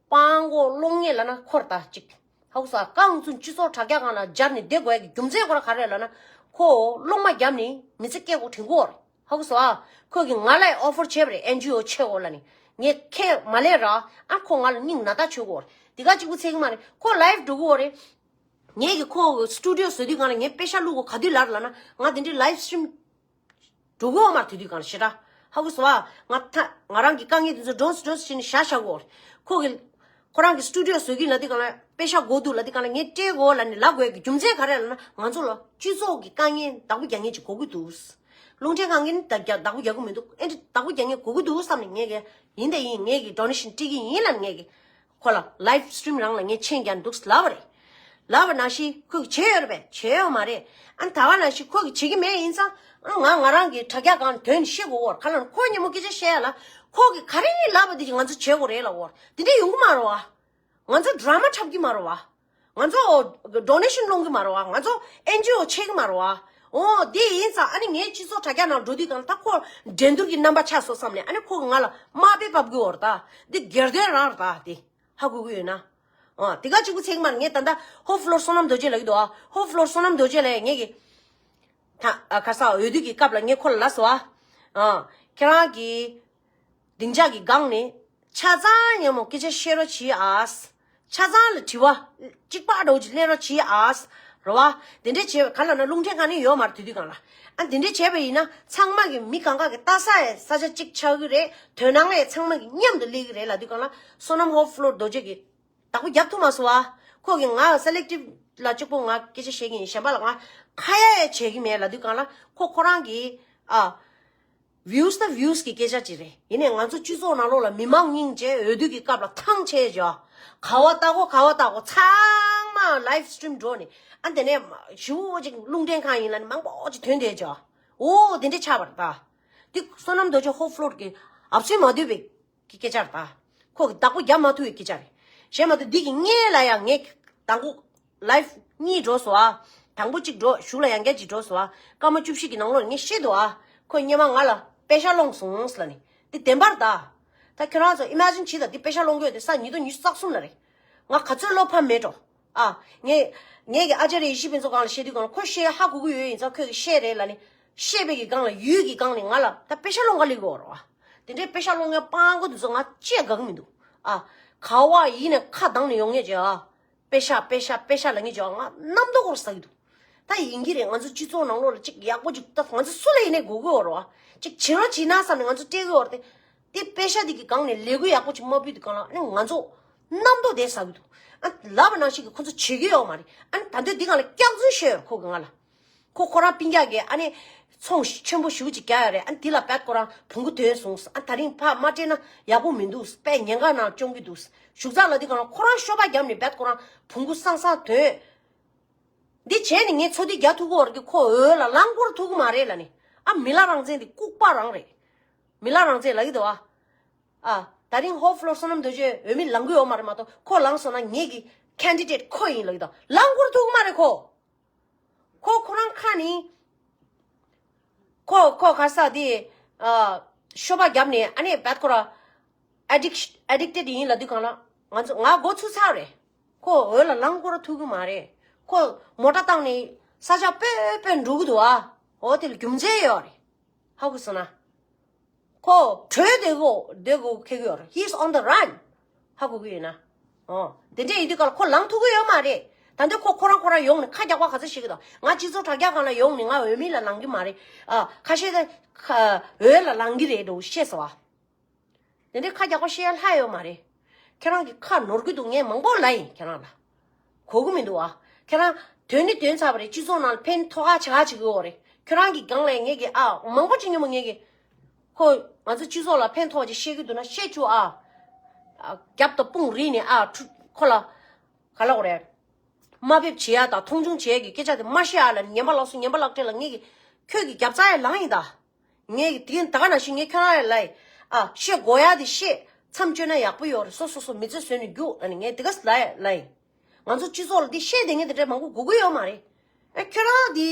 སྤྲང་པོ་གློག་བརྙན་ལབ་ན་ཁོ་རེད་ད་གཅིག་ཧ་གོ་སོང་ཨ། རྐང་བཙུན་སྤྱི་ཚོགས་དྲ་རྒྱ་སྒང་ལ་སྦྱར་ནས་བསྡད་དགོས་ཡ་གི་རྒྱུ་མཚན་ཁོ་རང་ག་རེ་རེད་ལབ་ན། ཁོ་གློག་མ་བརྒྱབ་ནས་མི་ཚེ་སྐྱེལ་དགོས་དྲན་གྱི་ཡོད་རེད། ཧ་གོ་སོང་ཨ། ཁོ་གིས་ང་ལ་ཡང་ཨོ་ཕར་བྱས་པ་རེད། ཨེན་ཇི་ཨོ་ཕྱེ་དགོས་ལབ་ནས། ངས་ཁས་མ་ལེན་ར། ཨ་ཁོ་ང་ལ་སྙིང་ན་ལྟ་བྱེད་དགོས་རེད། དེ་ག་གཅིག་པུ་ཚད་ཀྱི་མ་རེད། ཁོ་ལའིབ་འགྲོ་གི་ཡོད་རེད། ངས་ཀྱི་ཁོ་གི་སི་ཊུ་ཌི་ཡོ་བཟོ་དུས་སྒང་ལ་ངས་པེ་ཤ་བླུག་དགོས་ག་དུས་ལབ་ལབ་ན། ང་དེ་འདྲའི་ལའིབ་སི་ཊི་རིམ་འགྲོ་གི་ཡོད་མ་རེད། དེ་དུས་སྒང་ལ་ཞེ་དྲག་ཧ་གོ་སོང་ཨ། ང་ད་ང་རང་གི་དཀའ་ངལ་དེ་ཚོ་སྒྲོམས་སྒྲོམས་བྱས་ནས་བཞག་བཞག་གོ། ཁོ་གི་ཁོ་རང་གི་སི་ཊུ་ཌི་ཡོ་བཟོ་གི་ལབ་དུས་སྒང་ལ། པེ་ཤ་དགོས་འདུག་ལབ་དུས་སྒང་ལ། ངས་སྤྲད་དགོས་ལབ་ནས་ལབ་དགོས་ཀྱི་རྒྱུ་མཚན་ག་རེ་ལབ་ན། ང་ཚོ་ལ་སྤྱི་ཚོགས་ཀྱི་དཀའ་ངལ་བདག་པོ་རྒྱག་མཁན་ཅིག་དགོས་ཀྱི་འདུག་རླུང་འཕྲིན་ཁང་གིས་ནི་བདག་བདག་པོ་རྒྱག་གི་མི་འདུག་ཨེ་འདྲ་བདག་པོ་རྒྱག་མཁན་དགོས་ཀྱི་འདུག་བསམ་ནས། ངས་ཀྱི་ཡིན་དང་ཡིན། ངས་ཀྱི་ཌོ་ནེ་ཤན་སྤྲད་ཀྱི་ཡིན་ལབ་ནས། ངས་ཀྱི་ཁོ་ལ་ལའིབ་སི་ཊི་རིམ་རང་ལ་ངས་མཆན་རྒྱག་འདུག་ལབ་པ་རེད། ལབ་པ་ནང་བཞིན་ཁོས་བྱས་ཡོད་རེད་པས། བྱས་ཡོད་མ་རེད། ཨ་ནི་ད་ག་ནང་བཞིན་ཁོས་བྱེད་ཀྱི་མེད་ཡིན་ཙང་། ཨ་ང་ང་རང་གི་དྲ་རྒྱ་སྒང་དོན་བཤད་དགོས་བོར་ག་ལ་ན། ཁོ་སྙན་མོ་སྐད་ཆ་བཤད་ཡ་ལ། ཁོ་གིས་ག་རེ་ལབ་པ་དེ་ང་ཚོ་བྱེད་དགོས་རེད་ལབ་བོར། དེ་འདྲ་ཡོང་གི་མ་རེད་བ། ང་ཚོ་ཌ་ར་མ་འཁྲབ་ཀྱི་མ་རེད་བ། ང་ཚོ་ཌོ་ནེ་ཤན་སློང་གི་མ་རེད་བ། ང་ཚོ་ཨེན་ཇི་ཨོ་ཆེ་གི་མ་རེད་བ། འོ་དེ་ཡིན་ཙང་། ཨ་ནི་ངས་སྤྱི་ཚོགས་དྲ་རྒྱ་ནང་འགྲོ་དུས་སྒང་ད་ཁོ་འགྲན་བསྡུར་གྱི་རྣམ་པ་ཆགས་སོང་བསམ་ནས། ཨ་ནི་ཁོ་གིས་ང་ལ་དམའ་འབེབས་ཕབ་ཀྱི་ཡོད་རེད་ད། འདི་སྒེར་དོན་རང་རེད་ད། དེ་ཧ་གོ་གི་ཡོད་ན། ཨ་དེ་ག་གཅིག་པུ་ཚད་ཀྱི་མ་རེད། ངས་ད་ལྟ་ཧོབ་ཕི་ལོར་བསོད་ནམས་རྡོ་རྗེ་ལབ་ཀྱི་འདུག་ཨ། ཧོབ་ཕི་ལོར་བསོད་ནམས་རྡོ་རྗེ་ལབ་ཡ་ངས་ཀྱི་ད་ཨ་ཁ་སང་འོས་བསྡུ་གི་སྐབས་ལ་ངས་ཁོ་ལ་ལབ་སོང་ཨ། ཨ་ཁྱེད་རང་གིས་སྡིངས་ཆ་གི་སྒང་ནས་ཆ་ཚང་སྙན་མོ་སྐད་ཆ་བཤད་རོགས་གྱིས་ཨ། ཆ་ཚང་ལ་དྲི་བ་གཅིག་པ་འདྲ་བོ་ཅིག་ལེན་རོགས་གྱིས་ཨ། རེད་བ། དེ་འདྲས་བྱས་པ་ག་ལ་ན་རླུང་འཕྲིན་ཁང་ནི་ཡོད་མ་རེད་དེ་དུས་སྒང་ལ། ཨ་དེ་འདྲས་བྱས་པ་ཡིན་ན་ཚང་མ་གི་མི་གང་ག་གི་ལྟ་ས་ཡ་ས་ཆ་གཅིག་ཆགས་ཀྱི་རེད། དོན་སྣང་ཡ་ཚང་མ་གི་མཉམ་དུ་སླེབས་ཀྱི་རེད་ལབ་དུས་སྒང་ལ། བསོད་ནམས་ཧོབ་ཕི་ལོར་རྡོ་རྗེ་གིས་བདག་པོ་རྒྱབ་ཐུབ་མ་སོང་བ། ཁོ་གིས་ང་སེ་ལེག་ཊིབ་ལ་གཅིག་པོ་ང་སྐད་ཆ་བཤད་ཀྱི་ཡིན། གཞན་པ་ལ་ང་ཁ་ཡ་ཡ་བྱེད་ཀྱི་མེད་ལབ་དུས་སྒང་ལ། ཁོ་ཁོ་རང་གིས་ཨ། བིའུ་སི་ད་བིའུ་སི་གི་སྐད་ཆ་ཅིག་རེད། ཡིན་ནའི་ང་ཚོ་སྤྱི་ཚོགས་ནང་ལོགས་ལ་མི་མང་རྙིང་བཅས་འོས་བསྡུ་གི་སྐབས་ལ་ཐང་ཆད་བྱས། ག་བ་ལྟ་གོ་ག་བ་ལྟ་གོ་ཚང་མ་ལའིབ་སི་ཊི་རིམ་འགྲོ་ནས། ཨ་དེ་ནས་ཞེ་པོ་ཅིག་རླུང་འཕྲིན་ཁང་ཡིན་ལབ་ནས་མང་པོ་ཅིག་ཐོན་བསྡད་བྱས། འོ་དེ་འདྲས་ཆགས་པ་རེད་ད། འདི་བསོད་ནམས་རྡོ་རྗེ་ཧོབ་ཕི་ལོར་གི་ཨབ་སེ་མ་འདོད་པའི་གི་སྐད་ཆ་རེད་ད། ཁོ་གི་བདག་པོ་རྒྱབ་མ་ཐུབ་པའི་སྐད་ཆ་རེད། གཞན་མ་གཏོགས་འདི་གི་སྔོན་ལ་ཡང་ངས་དང་པོ་ལའིབ་གཉིས་འགྲོ་སོང་ཨ། དང་པོ་གཅིག་འགྲོ། གཞུག་ལ་ཡང་བསྐྱར་གཅིག་འགྲོ་སོང་ཨ། སྐར་མ་བཅུ་བཞི་གི་ནང་ལོགས་ངས་བཤད་འདུག་ཨ། ཁོས་སྔོན་མ་ང་ལ་པེ་ཤག་སློང་སོང་ལབ་ནས། འདི་བདེན་པ་རེད་ད། ད་ཁྱོད་རང་ཚོ་ཨི་མེ་ཇིན་བྱེད་དང་། འདི་པེ་ཤག་སློང་གི་ཡོད་དེ་ས་ཉིས་སྟོང་ཉི་ཤུ་རྩ་གསུམ་ལ་རེད། ང་ག་ཚོད་བློ་ཕམ་མེད་འགྲོ། ཨ། ངས་ངས་ཀྱི་ཨ་ཅཱརྱ་ཡེ་ཤེས་ཕུན་ཚོགས་སྒང་ལ་བཤད་དུས་སྒང་ལ། ཁོས་བཤད་ཧ་གོ་གི་ཡོད། ཡིན་ཙང་ཁོས་ཀྱི་བཤད་རེད་ལབ་ནས། བཤད་པའི་གི་སྒང་ལ་ཡུལ་གྱི་སྒང་ནས་ང་ལ་ད་པེ་ཤག་སློང་ག་སླེབས་ཀྱི་ཡོད་རེད་བ། དེ་འདྲའི་པེ་ཤག་སློང་མཁན་སྤྲང་པོ་དེ་ཚོ་ང་ཅི་ཡང་དགའ་གི་མི་འདུག་ཨ། ག་བ་ཡིན་ནས་ཁ་གདངས་ནས་ཡོང་མཁན་ཅིག་ཨ། པེ་ཤག་པེ་ཤག་པེ་ཤག་ལབ་མཁན་ཅིག་ཨ། ང་རྣམ་རྟོག་སྐོར་ཟ་གི་འདུག་ད་ཡིན་གྱི་རེད། ང་ཚོ་སྤྱི་ཚོགས་ནང་ལོགས་ལ་ཅིག་ཡག་པོ་ཅིག་ད་ང་ཚོ་སུ་ལ་ཡིན་ནའི་དགོས་ཀྱི་ཡོད་རེད་བ། ཅིག་བྱེད་རོགས་བྱེད་ན་བསམ་ནས་ང་ཚོ་སྤྲད་ཀྱི་ཡོད་རེད་དེ། དེ་པེ་ཤག་དེ་གི་སྒང་ནས་ལས་འགུལ་ཡག་པོ་ཅིག་མ་ཕུད་དུས་སྒང་ལ། ཨ་ནི་ང་ཚོ་རྣམ་རྟོག་དེ་ཟ་གི་འདུག་ཨ་ལབ་པ་ནང་བཞིན་གྱི་ཁོ་ཚོ་བྱེད་ཀྱི་ཡོད་མ་རེད། ཨ་ནི་ད་དུང་དེ་སྒང་ལ་སྐྱག་རྫུན་བཤད་ཡོད་རེད་ཁོ་གི་ང་ལ། ཁོ་ཁོ་རང་སྤུན་ཀྱག་གིས་ཨ་ནི་ཚོང་ཆེན་པོ་ཞེ་པོ་ཅིག་རྒྱག་ཡོད་རེད། ཨ་ནི་དེ་ལ་བད་ཁོ་རང་བོང་གུ་ཐོན་སོང་། ཨ་ད་རིང་ཕར་མ་སྤྲད་ན་ཡག་པོ་མི་འདུག་དཔེ་ཉེན་ཁ་ནང་བཅོམ་གྱི་འདུག་བཞུགས་ཚར་ལ་དེ་སྒང་ལ་ཁོ་རང་ཤོ་སྦག་བརྒྱབ་ནས་བད་ཁོ་རང་བོང་གུ་སང་སང་ཐོན། འདི་བྱས་ནས་ངས་ཚོ་དུས་རྒྱག་ཐུབ་ཀྱི་ཡོད་རེད་གི། ཁོ་འོས་ལ་རླངས་འཁོར་ཐུག་གི་མ་རེད་ལབ་ནས། ཨ་མི་ལ་རང་བཙན་དེ་ལྐུགས་པ་རང་རེད། མི་ལ་རང་བཙན་ལབ་ཀྱི་འདུག་ཨ། ཨ་ད་རིང་ཧོབ་ཕི་ལོར་བསོད་ནམས་རྡོ་རྗེ་འོས་མི་ལངས་ཀྱི་ཡོད་མ་རེད་མ་གཏོགས། ཁོ་ལངས་སོང་ན་ངེད་ཀྱི་ཁེན་ཌི་ཌེ་ཊི་ཁོ་ཡིན་ལབ་ཀྱི་འདུག་རླངས་འཁོར་ཐུག་གི་མ་རེད་ཁོ། ཁོ་ཁོ་རང་ཁ་ནི། ཁོ་ཁོ་ག་ས་དེ། ཨ། ཤོ་པ་བརྒྱབ་ནས་ཨ་ནི་བད་ཁོ་ར། ཨེ་ཌིག་ཨེ་ཌིག་ཊེཌ་ཡིན་ལབ་དུས་གང་ལ། ང་ཚོ་ང་མགོ་ཚུགས་ཚར་རེད། ཁོ་འོད་ལ་ལངས་ཁོ་ར་ཐུབ་གི་མ་རེད། ཁོ་མོ་ཊ་བཏང་ནས་ས་ཆ་སྤོས་སྤོས་འགྲོ་གི་འདུག་ཨ། འོ་དེ་ལ་རྒྱུ་མཚན་ཡོད་རེད། ཧ་གོ་སོང་ན། ཁོ་བྲོས་བསྡད་གོ་བསྡད་གོ་ཁེལ་གི་ཡོད་རེད། He's on the run. ཧ་གོ་གི་ཡོད་ན། ཨོ། དེ་འདྲས་ཡིན་དུས་ག་ལ་ཁོ་ལངས་ཐུབ་གི་ཡོད་མ་རེད། ད་འདི་ཁོ་ཁོ་རང་ཁོ་རང་ཡོང་ནས་ཁ་རྒྱག་པ་ག་ཚོད་ཤེས་གི་འདུག་ང་སྤྱི་ཚོགས་དྲ་རྒྱ་སྒང་ལ་ཡོང་ནས་ང་འོས་མི་ལ་ལངས་གི་མ་རེད། ཨ། ཁ་ཤས་ད་ཁ་འོས་ལ་ལངས་གི་རེད་འགྲོ་ཤེས་སོ། ཨ། དེ་འདྲས་ཁ་རྒྱག་པ་ཤེས་ཡ་ལྷ་ཡོད་མ་རེད། ཁྱེད་རང་གི་ཁ་ནོར་གི་འདུག་ངས་མང་པོ་ལབ་ཡིན་ཁྱེད་རང་ལ། གོ་གི་མི་འདུག་ཨ། ཁྱེད་རང་དོན་ནི་དོན་ཚར་བ་རེད། སྤྱི་ཚོགས་ནང་ལ་ཕན་ཐོགས་ཁ་བྱེད་ཁ་བྱེད་གི་ཡོད་རེད། ཁྱེད་རང་གི་སྒང་ལ་ངས་གི་ཨ་མང་པོ་ཅིག་ཉོ་མ་ངས་གི་ཁོ་ང་ཚོ་སྤྱི་ཚོགས་ལ་ཕན་ཐོགས་ཅིག་བཤད་གི་འདུག་ན་བཤད་བཅུག་ཨ། ཨ། རྒྱབ་དང་དཔུང་རིས་ནས་ཨ་ཁྲུ་ཁོ་ལ་ག་ལ་གོ་རེད། དམའ་འབེབས་བྱེད་ཡ་དང་མཐོང་ཆུང་བྱེད་ཡ་གི་སྐད་ཆ་དེ་མ་བཤད་ཨ་ལ་ངན་པ་ལགས་སོ་ངན་པ་ལགས་བྲེལ་ལ་ངས་གི་ཁྱོད་ཀྱི་རྒྱབ་རྩ་ཡ་ལངས་ཡིན་ད། ངས་དེ་ད་ག་ནང་བཞིན་ངས་ཁྱོད་རང་ལ་ཡ། ཨ། བཤད་དགོས་ཡ་དེ་བཤད། མཚམས་གཅོད་ན་ཡག་པོ་ཡོད་རེད། སོ་སོ་སོ་མི་ཚེ་བཟོས་ནས་རྒྱུགས་ཨ་ནི་ངས་དེ་ག་ལ་ཡ་ལ་ཡིན། ང་ཚོ་སྤྱི་ཚོགས་ལ་དེ་བཤད་དེ་ངས་དེ་འདྲ་མང་པོ་དགོས་ཀྱི་ཡོད་མ་རེད། ཨ། ཁྱོད་རང་དེ་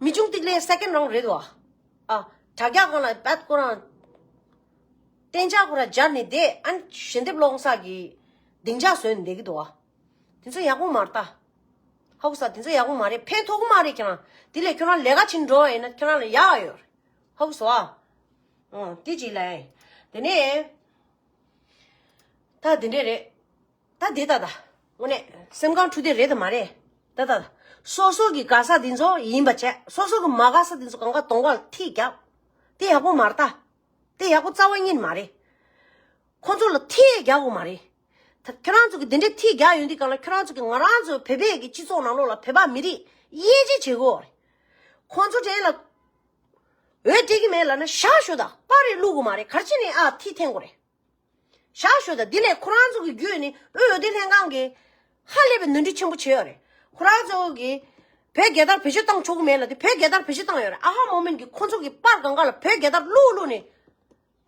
མི་ཆུང་ཏིག་ལའི་སེ་ཀེན་རང་རེད་དོ། ཨ། དྲ་རྒྱ་སྒང་ལ་བད་ཁོ་རང་གཏན་འཇགས་ཁོ་རང་སྦྱར་ནས་བསྡད་ཨ་ནི་ཞལ་འདེབས་སློང་ས་གི་སྡིངས་ཆ་བཟོས་ནས་བསྡད་ཀྱི་འདུག་ཨ། དེ་ཚོ་ཡག་པོ་མ་རེད་ད། ཧ་གོ་ས། དེ་ཚོ་ཡག་པོ་མ་རེད། ཕན་ཐོགས་ཀྱི་མ་རེད་ཁྱེད་རང་། དེ་ལས་ཁྱོད་རང་ལས་ཀ་བྱེད་འགྲོ་བ་ཡིན་ན་ཁྱོད་རང་ལ་ཡག་ཡོད་རེད། ཧ་གོ་སོང་ཨ། ཨང་། དེ་གཅིག་ལ་ཡིན། དེ་ནས་ད་དེ་འདྲས་རེད། ད་དེ་ད་ད་དངོས་གནས་སེམས་ཁམས་འཁྲུག་དེ་རེད་དམ་མ་རེད། ད་ད་ད་སོ་སོ་གི་དགའ་ས་དེ་ཚོ་ཡིན་པ་བྱས། སོ་སོ་གི་མ་དགའ་ས་དེ་ཚོ་གང་ག་གདོང་ཁ་ལ་ཐིག་རྒྱབ། དེ་ཡག་པོ་མ་རེད་ད། དེ་ཡག་པོ་རྩ་བ་ཉིད་མ་རེད། ཁོ་ཚོ་ལ་ཐིག་རྒྱག་དགོས་མ་རེད། ད་ཁྱོད་རང་ཚོ་གི་དེ་འདྲའི་ཐིག་རྒྱག་ཡོང་དུས་གང་ལ་ཁྱོད་རང་ཚོ་གི་ང་རང་ཚོ་བོད་པའི་གི་སྤྱི་ཚོགས་ནང་ལོགས་ལ་བོད་པ་མི་རིགས་དབྱེ་འབྱེད་བྱེད་དགོས་རེད། ཁོ་ཚོ་གྲས་ལ་འོས་སྤྲད་གི་མེད་ལབ་ན་བཞག་ཤོག་ད། པར་རེ་བླུག་དགོས་མ་རེད། ག་རེ་བྱས་ནས་ཨ་ཐིག་འཐེན་དགོས་རེད། བཞག་ཤོག་ད། འདི་ལས་ཁོ་རང་ཚོ་གི་བརྒྱུད་ནས་དབུས་འོས་བསྡུ་ལྷན་ཁང་གིས་ཧ་ལས་པའི་ནོར་འཁྲུལ་ཆེན་པོ་བྱས་ཡོད་རེད། ཁོ་རང་ཚོ་གིས་བོད་རྒྱལ་དར་བེད་སྤྱོད་བཏང་ཆོག་གི་མེད་ལབ་དུས་བོད་རྒྱལ་དར་བེད་སྤྱོད་བཏང་ཡོད་རེད། ཨ་ཧ་མོ་མེན་གྱིས་ཁོ་ཚོ་གི་པར་སྒང་ག་ལ་བོད་རྒྱལ་དར་བླུགས་བླུགས་ནས་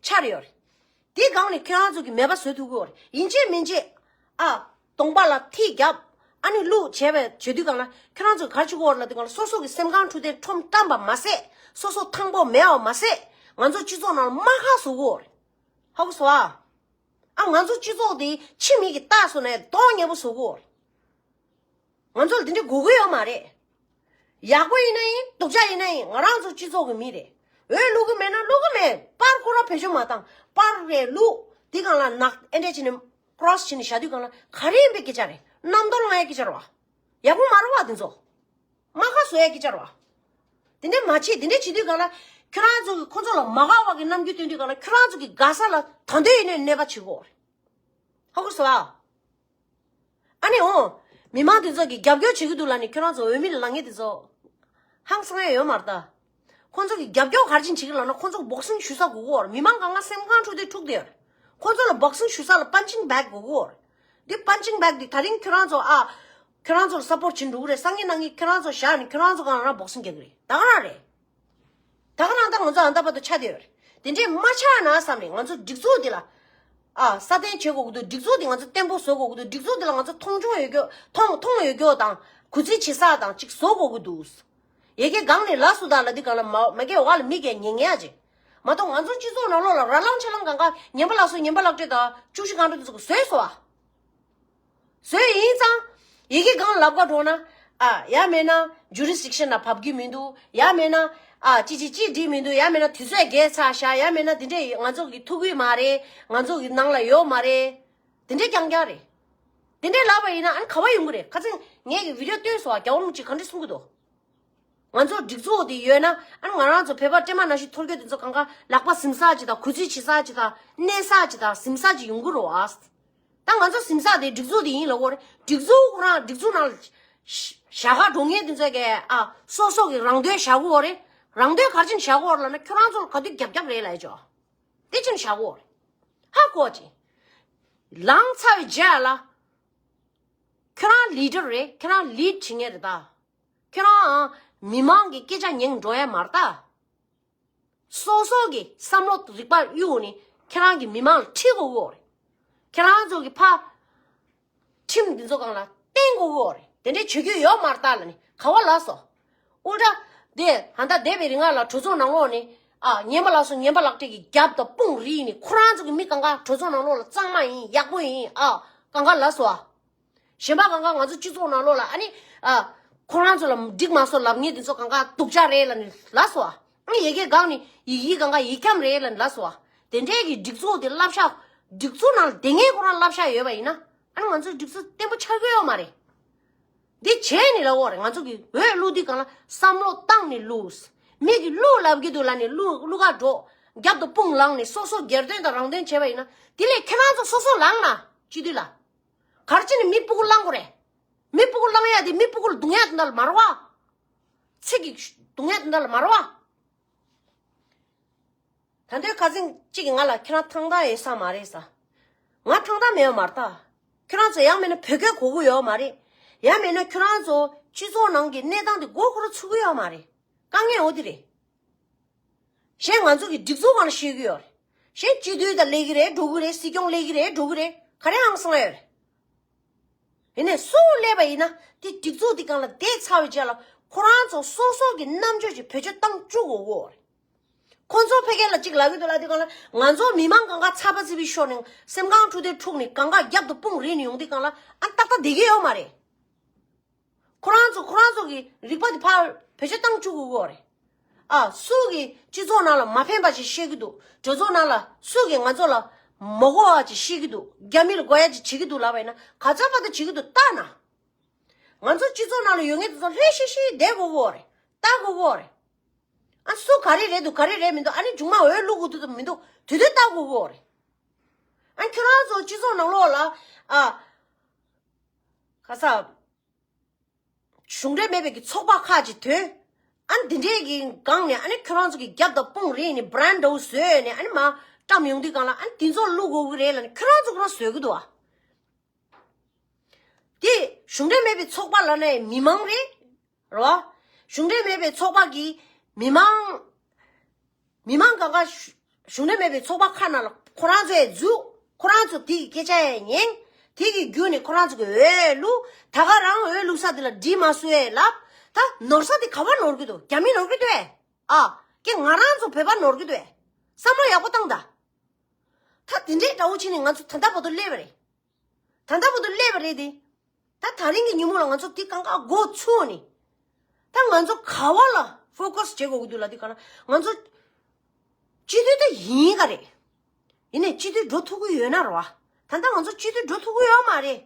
འཕྱར་ཡོད་རེད། དེའི་སྒང་ནས་ཁྱོད་རང་ཚོ་གིས་མེད་པ་བཟོ་ཐུབ་ཀྱི་ཡོད་རེད། ཡིན་གཅིག་མིན་གཅིག་ཨ། གདོང་པ་ལ་ཐིག་རྒྱབ། ཨ་ནི་བླུགས་བྱས་པའི་བྱེད་དུས་སྒང་ལ་ཁྱོད་རང་ཚོ་ག་རེ་བྱེད་ཀྱི་ཡོད་རེད་ལབ་དུས་སྒང་ལ་སོ་སོ་གི་སེམས་ཁམས་འཁྲུག་དེ་ཁྲོམ་བཏང་པ་མ་ཟད། སོ་སོ་ཐང་པོ་མེད་པ་མ་ཟད། ང་ཚོ་སྤྱི་ཚོགས་ནང་ལ་རྨ་ཁ་བཟོ་གི་ཡོད་རེད། ཧ་གོ་སོང་ཨ། ཨ། ང་ཚོ་སྤྱི་ཚོགས་དེ་ཕྱི་མི་གིས་ལྟ་སོང་ན་གདོང་ཉེས་པོ་བཟོ་གི་ཡོད་རེད། ང་ཚོ་ལ་དེ་འདྲ་དགོས་ཀྱི་ཡོད་མ་རེད། ཡག་པོ་ཡིན་ན་ཡིན། སྡུག་ཅག་ཡིན་ན་ཡིན། ང་རང་ཚོ་སྤྱི་ཚོགས་ཀྱི་མི་རེད། འོས་བླུག་གི་མེད་ན་བླུག་གི་མེད། པར་ཁོ་རང་བེད་སྤྱོད་མ་བཏང་། པར་རེ་བླུག་དེ་སྒང་ལ་ནག་ཨེ་འདྲས་བྱས་ནས་ཀོ་རོ་སི་བྱས་ནས་བཞག་དུས་སྒང་ལ་ག་རེ་ཡིན་པའི་སྐད་ཆ་རེད། རྣམ་རྟོག་ལངས་ཡའི་སྐད་ཆ་རེད་བ། ཡག་པོ་མ་རེད་བ་དེ་ཚོ། རྨ་ཁ་བཟོ་ཡའི་སྐད་ཆ་རེད་བ། དེ་འདྲས་མ་བྱེད། དེ་འདྲས་བྱེད་དུས་སྒང་ལ་ཁྱོད་རང་ཚོ་གིས་ཁོ་ཚོ་ལ་མ་དགའ་བ་གི་རྣམ་འགྱུར་སྟོན་དུས་སྒང་ལ་ཁྱོད་རང་ཚོ་གི་དགའ་ས་ལ་ད་དུང་ཡིན་ནའི་གནོད་པ་བྱེད་ཀྱི་ཡོད་རེད། ཧ་གོ་སོང་ཨ། ཨ་ནི་འོ། མི་མང་དེ་ཚོ་གིས་རྒྱབ་སྐྱོར་བྱེད་ཀྱི་འདུག་ལབ་ནས་ཁྱོད་རང་ཚོ་འོས་མི་ལ་ལངས་མཁན་དེ་ཚོ་ཧང་སང་ཡ་ཡོད་མ་རེད་ད། ཁོང་ཚོ་གིས་རྒྱབ་སྐྱོར་ག་རེ་བྱེད་ཀྱི་ལབ་ན་ཁོང་ཚོ་བོག་སིང་ཞུ་ས་དགོས་ཀྱི་ཡོད་རེད། མི་མང་གང་ག་སེམས་ཁམས་འཁྲུག་དེ་འཁྲུག་བསྡད་ཡོད་རེད། ཁོང་ཚོ་ལ་བོག་སིང་ཞུ་ས་ལ་པན་ཅིང་བེག་དགོས་ཀྱི་ཡོད་རེད། འདི་པན་ཅིང་བེག་འདི་ད་རིང་ཁྱོད་རང་ཚོ་ཨ། ཁྱོད་རང་ཚོ་ལ་སབ་པོར་བྱེད་འགྲོ་གི་རེད། སང་ཉིན་གནངས་ཉིན་ཁྱོད་རང་ཚོ་བཞག་ནས་ཁྱོད་རང་ཚོ་གང་རང་བོག་སིང་རྒྱག་གི་རེད། ད་ག་རང་རེད། ད་ག་རང་ད་ང་ཚོ་ཨ་ད་བར་དུ་ཆགས་བསྡད་ཡོད་རེད། དེ་འདྲས་མ་ཆགས་ན་བསམ་ནས་ང་ཚོ་སྒྲིག་འཛུགས་འདི་ལ་ཨ་སྲ་བརྟན་བྱེད་དགོས་ཀྱི་འདུག་སྒྲིག་འཛུགས་འདི་ང་ཚོ་བརྟན་པོ་བཟོ་དགོས་ཀྱི་འདུག་སྒྲིག་འཛུགས་འདི་ལ་ང་ཚོ་མཐོང་ཆུང་ཡོད་རྒྱུ་མཐོང་མཐོང་ཡོད་རྒྱུ་དང་གུས་བརྩི་བྱེད་ས་དང་ཅིག་བཟོ་དགོས་ཀྱི་འདུག་ཡ་གི་སྒང་ནས་ལ་སུ་དང་ལ་འདི་སྒང་ལ་མ་མ་གི་འོག་ལ་མི་གི་ཉན་ཉན་ཡ་ཅིག་མ་གཏོགས་ང་ཚོ་སྤྱི་ཚོགས་ནང་ལོགས་ལ་ར་ལང་ཆ་ལང་གང་ག་ཉན་པ་ལ་སུ་ཉན་པ་ལག་སྤྲད་དང་བཅུ་བཞི་གང་འདྲ་འདི་ཚོ་གི་བཟོས་སོ་ཨ། བཟོས་ཡིན་ཙང་། ཡི་གེ་གང་ལབ་ག་འགྲོ་ན། ཨ། ཡ་མེད་ན་ཇུ་རིས་ཌིག་ཤན་ལ་བབ་ཀྱི་མི་འདུག་ཡ་མེད་ན། ཨ། ཅི་ཅི་ཅི་འགྲིག་མི་འདུག་ཡ་མེད་ན་དུས་ཚོད་རྒས་ཚར་ཤག་ཡ་མེད་ན་དེ་འདྲས་ང་ཚོ་གི་ཐུག་གི་མ་རེད། ང་ཚོ་གི་ནང་ལ་ཡོད་མ་རེད། དེ་འདྲས་རྐྱང་རྐྱང་རེད། དེ་འདྲས་ལབ་པ་ཡིན་ན་ཨ་ནི་ག་བ་ཡོང་གི་རེད། ཁ་སང་ངས་གི་བི་ཌིའོ་བཏོན་སོང་བ། རྒྱལ་བ་རིན་པོ་ཆེས་ག་འདྲས་གསུང་གི་འདུག་ང་ཚོ་སྒྲིག་འཛུགས་དེ་ཡོད་ན་ཨ་ནི་ང་རང་ཚོ་བོད་པ་སྤྲེལ་མ་ནང་བཞིན་ཐོར་རྒྱུག་དེ་ཚོ་གང་ག་ལག་པ་ཟིན་ས་ཅིག་དང་གུས་བརྩི་བྱེད་ས་ཅིག་དང་གནས་ས་ཅིག་དང་ཟིན་ས་ཅིག་ཡོང་གི་རེད་བ། ད་ང་ཚོ་ཟིན་ས་དེ་སྒྲིག་འཛུགས་དེ་ཡིན་ལབ་དགོས་རེད། སྒྲིག་འཛུགས་ཁོ་རང་སྒྲིག་འཛུགས་ནང་ལ་ཞྭ་ཁ་འགྲོ་མཁན་དེ་ཚོ་གས་ཨ་སོ་སོ་གི་རང་དོན་བཞག་གི་ཡོད་རེད། རང་དོན་ག་རེ་བྱས་ནས་བཞག་གི་ཡོད་རེད་ལབ་ན་ཁྱོད་རང་ཚོ་ལ་ག་དུས་རྒྱབ་རྒྱབ་རེད་ལབ་ཡ་ཅོ། དེ་བྱས་ནས་བཞག་གི་ཡོད་རེད། ཧ་གོ་ཅིག་ལངས་ཚར་བའི་རྗེས་ལ་ཁྱོད་རང་ལི་ཌར་རེད། ཁྱོད་རང་ལིཌ་བྱེད་མཁན་རེད་ད། ཁྱོད་རང་མི་མང་གི་སྐད་ཆ་ཉན་འགྲོ་ཡ་མ་རེད་ད། སོ་སོ་གི་བསམ་བློ་རིག་པ་གཡུག་ནས་ཁྱེད་རང་གི་མི་མང་ལ་ཁྲིད་དགོས་ཀྱི་ཡོད་རེད། ཁྱེད་རང་ཚོ་གི་ཕ་ཁྲིམས་འདི་ཚོ་སྒང་ལ་བརྟེན་དགོས་ཀྱི་ཡོད་རེད། དེ་འདྲའི་བྱེད་རྒྱུ་ཡོད་མ་རེད་ད་ལབ་ནས་ག་བ་ལབ་སོང་། ཨུལ་ཊ། དེ་ཧན་ད་བསྡད་པའི་རིང་ལ་གྲོས་ཚོགས་ནང་ལོགས་ནས་ཨ་ཉན་པ་ལགས་སོ་ཉན་པ་ལགས་བཀྲིས་ཀྱི་རྒྱབ་དང་དཔུང་རིས་ནས་ཁོ་རང་ཚོ་གི་མི་གང་ག་གྲོས་ཚོགས་ནང་ལོགས་ལ་གཙང་མ་ཡིན། ཡག་པོ་ཡིན། ཨ་གང་ག་ལ་སོ་ཨ། གཞན་པ་གང་ག་ང་ཚོ་སྤྱི་ཚོགས་ནང་ལོགས་ལ་ཨ་ནི་ཨ་ཁོ་རང་ཚོ་ལ་འགྲིག་མ་སོང་ལབ་མཁན་དེ་ཚོ་གང་ག་སྡུག་ཅག་རེད་ལབ་ནས་ལབ་སོ་ཨ། ཨ་ནི་ཡ་གི་སྒང་ནས་ཡི་གེ་གང་ག་ཡིག་སྐྱམ་རེད་ལབ་ནས་ལབ་སོ་ཨ། དེ་འདྲའི་གི་སྒྲིག་འཛུགས་དེ་བསླབ་བྱ། སྒྲིག་འཛུགས་ནང་ལ་དེ་ངས་ཁོ་རང་བསླབ་བྱ་ཡོད་པ་ཡིན་ན་ཨ་ནི་ང་ཚོའི་སྒྲིག་འཛུགས་བརྟན་པོ་ཆགས་ཀྱི་ཡོད་མ་རེད། འདི་བྱས་ནས་ལབ་འོ་རེད། ང་ཚོ་གི་འོས་བླུགས་དུས་སྒང་ལ་བསམ་བློ་བཏང་ནས་བླུགས། མི་གི་བླུགས་ལབ་ཀྱི་འདུག་ལབ་ནས་བླུགས་བླུགས་ག་འགྲོ། རྒྱབ་ཏུ་དཔུང་ལངས་ནས་སོ་སོ་སྒེར་དོན་དང་རང་དོན་བྱས་པ་ཡིན་ན་དེ་ལས་ཁྱེད་རང་ཚོ་སོ་སོ་ལངས་ན་སྤྱི་འཐུས་ལ། ག་རེ་བྱས་ནས་མི་སྤུ་གུ་བླང་དགོས་རེད། མི་སྤུ་གུ་བླང་ཡ་དེ་མི་སྤུ་གུ་ལ་རྡུང་ཡ་དེ་འདྲ་ལ་མ་རེད་བ། ཚིག་གི་རྡུང་ཡ་དེ་འདྲ་ལ་མ་རེད་བ། ད་ལྟའི་ཁ་སང་གཅིག་གིས་ང་ལ་ཁྱེད་རང་ཐང་ཐང་ཡོད་ས་མ་རེད་ཟེར། ང་ཐང་ཐང་མེད་པ་མ་རེད་ད། ཁྱོད་རང་ཚོ་ཡང་མིན་ན་བོད་སྐད་གོ་གི་ཡོད་མ་རེད། ཡང་མིན་ན་ཁྱོད་རང་ཚོ་སྤྱི་ཚོགས་ནང་གི་གནས་སྟངས་དེ་མགོ་འཁོར་ཚུགས་གི་ཡོད་མ་རེད། དཀའ་ངལ་འོ་དེ་རེད། གཞན་ང་ཚོ་གི་སྒྲིག་འཛུགས་སྒང་ལ་བཤད་གི་ཡོད་རེད། གཞན་སྤྱི་འཐུས་དང་སླེབས་གི་རེད་འགྲོ་གི་རེད། སྲིད་སྐྱོང་སླེབས་གི་རེད་འགྲོ་གི་རེད། ག་རེ་ཧང་སང་ཡོད་རེད། ཡིན་ནའི་སུ་སླེབས་པ་ཡིན་ན་དེ་སྒྲིག་འཛུགས་དེ་སྒང་ལ་བསྡད་ཚར་བའི་རྗེས་ལ་ཁོ་རང་ཚོ་སོ་སོ་གི་རྣམ་དཔྱོད་ཀྱི་བེད་སྤྱོད་བཏང་བཅུག་དགོས་གོ་རེད། ཁོ་ཚོ་ཕ་གི་ལ་གཅིག་ལབ་གི་འདུག་ལབ་དུས་སྒང་ལ་ང་ཚོ་མི་མང་གང་ག་ཚ་བ་ཚ་བའི་ཤོར་ནས་སེམས་ཁམས་འཁྲུག་དེ་འཁྲུག་ནས་གང་ག་རྒྱབ་ཏུ་དཔུང་རིས་ནས་ཡོང་དུས་སྒང་ལ་ཨ་ཏག་ཏག་བསྡད་ཀྱི་ཡོད་མ་རེད། ཁོ་རང་ཚོ་ཁོ་རང་ཚོ་གི་རིག་པ་དེ་ཕར་བེད་སྤྱོད་བཏང་བཅུག་དགོས་གོ་རེད། ཨ་སུ་གི་སྤྱི་ཚོགས་ནང་ལ་མ་ཕན་པ་ཅིག་བཤད་གི་འདུག་གྲོས་ཚོགས་ནང་ལ་སུ་གི་ང་ཚོ་ལ་མ་གོ་བ་ཅིག་བཤད་གི་འདུག་རྒྱ་མི་ལ་དགོས་ཡ་ཅིག་བྱེད་གི་འདུག་ལབ་པ་ཡིན་ན་ག་ཚོད་བར་དུ་བྱེད་གི་འདུག་ལྟ་ན། ང་ཚོ་སྤྱི་ཚོགས་ནང་ལ་ཡོད་མཁན་དེ་ཚོ་ལྷོད་ཤིག་ཤིག་བསྡད་དགོས་གོ་རེད། ལྟ་དགོས་གོ་རེད། ཨ་སུ་ག་རེ་རེད་འདུག་ག་རེ་རེད་མི་འདུག་ཨ་ནི་མཇུག་མ་འོས་བླུག་དགོས་འདུག་མི་འདུག་དེ་དུས་ལྟ་དགོས་གོ་རེད། ཨ་ཁྱོད་རང་ཚོ་སྤྱི་ཚོགས་ནང་ལོགས་ལ་ཨ་ག་ས་གཞུང་འབྲེལ་མེད་པའི་གི་ཚོགས་པ་ཁག་ཅིག་ཐོན། ཨ་ནི་འདི་འདྲའི་གི་སྒང་ནས་ཨ་ནི་ཁྱོད་རང་ཚོ་གི་རྒྱབ་དང་དཔུང་རིས་ནས་བྷ་རན་ཌི་བཟོས་ནས་ཨ་ནི་མ་བཀྲམ་ཡོང་དུས་སྒང་ལ་ཨ་ནི་དེ་ཚོ་བླུག་དགོས་གི་རེད་ལབ་ནས་ཁྱོད་རང་ཚོ་ཁོ་རང་བཟོས་གི་འདུག་ཨ། དེ་གཞུང་འབྲེལ་མེད་པའི་ཚོགས་པ་ལབ་ནའི་མི་མང་རེད། རེད་བ། གཞུང་འབྲེལ་མེད་པའི་ཚོགས་པ་གི་མི་མང་། མི་མང་གང་ག་གཞུང་འབྲེལ་མེད་པའི་ཚོགས་པ་ཁག་ནང་ལ་ཁོ་རང་ཚོ་ཡས་འཛུལ། ཁོ་རང་ཚོ་དེ་གི་སྐད་ཆ་ཡས་ཉན། དེ་གི་བརྒྱུད་ནས་ཁོ་རང་ཚོ་གི་འོས་བླུག་ད་ག་རང་འོས་བླུག་ས་དེ་ལ་འགྲིག་མ་སོང་ཡས་ལབ། ད་ནོར་ས་དེ་ག་བ་ནོར་གི་འདུག་རྒྱ་མི་ནོར་གི་འདུག་ཨེ། ཨ། ཀྱེ་ང་རང་ཚོ་བོད་པ་ནོར་གི་འདུག་ཨེ། བསམ་བློ་ཡག་པོ་བཏང་ད། ད་དེ་འདྲའི་འདྲ་བོ་བྱས་ནས་ང་ཚོ་ད་ལྟ་བར་དུ་སླེབས་པ་རེད། ད་ལྟ་བར་དུ་སླེབས་པ་རེད་དེ། ད་ད་རིང་གི་ཉིན་མོ་ལ་ང་ཚོ་དེ་གང་ག་འགོ་ཚུགས་ནས། ད་ང་ཚོ་ག་བ་ལ་ཕོ་ཀ་སི་བྱེད་དགོས་ཀྱི་འདུག་ལབ་དུས་ག་ལ་ང་ཚོ་སྤྱི་འཐུས་ད་ཡིན་ག་རེད། ཡིན་ནའི་སྤྱི་འཐུས་འགྲོ་ཐུབ་ཀྱི་ཡོད་ན་རེད་བ། ད་ལྟ་ང་ཚོ་སྤྱི་འཐུས་འགྲོ་ཐུབ་ཀྱི་ཡོད་མ་རེད།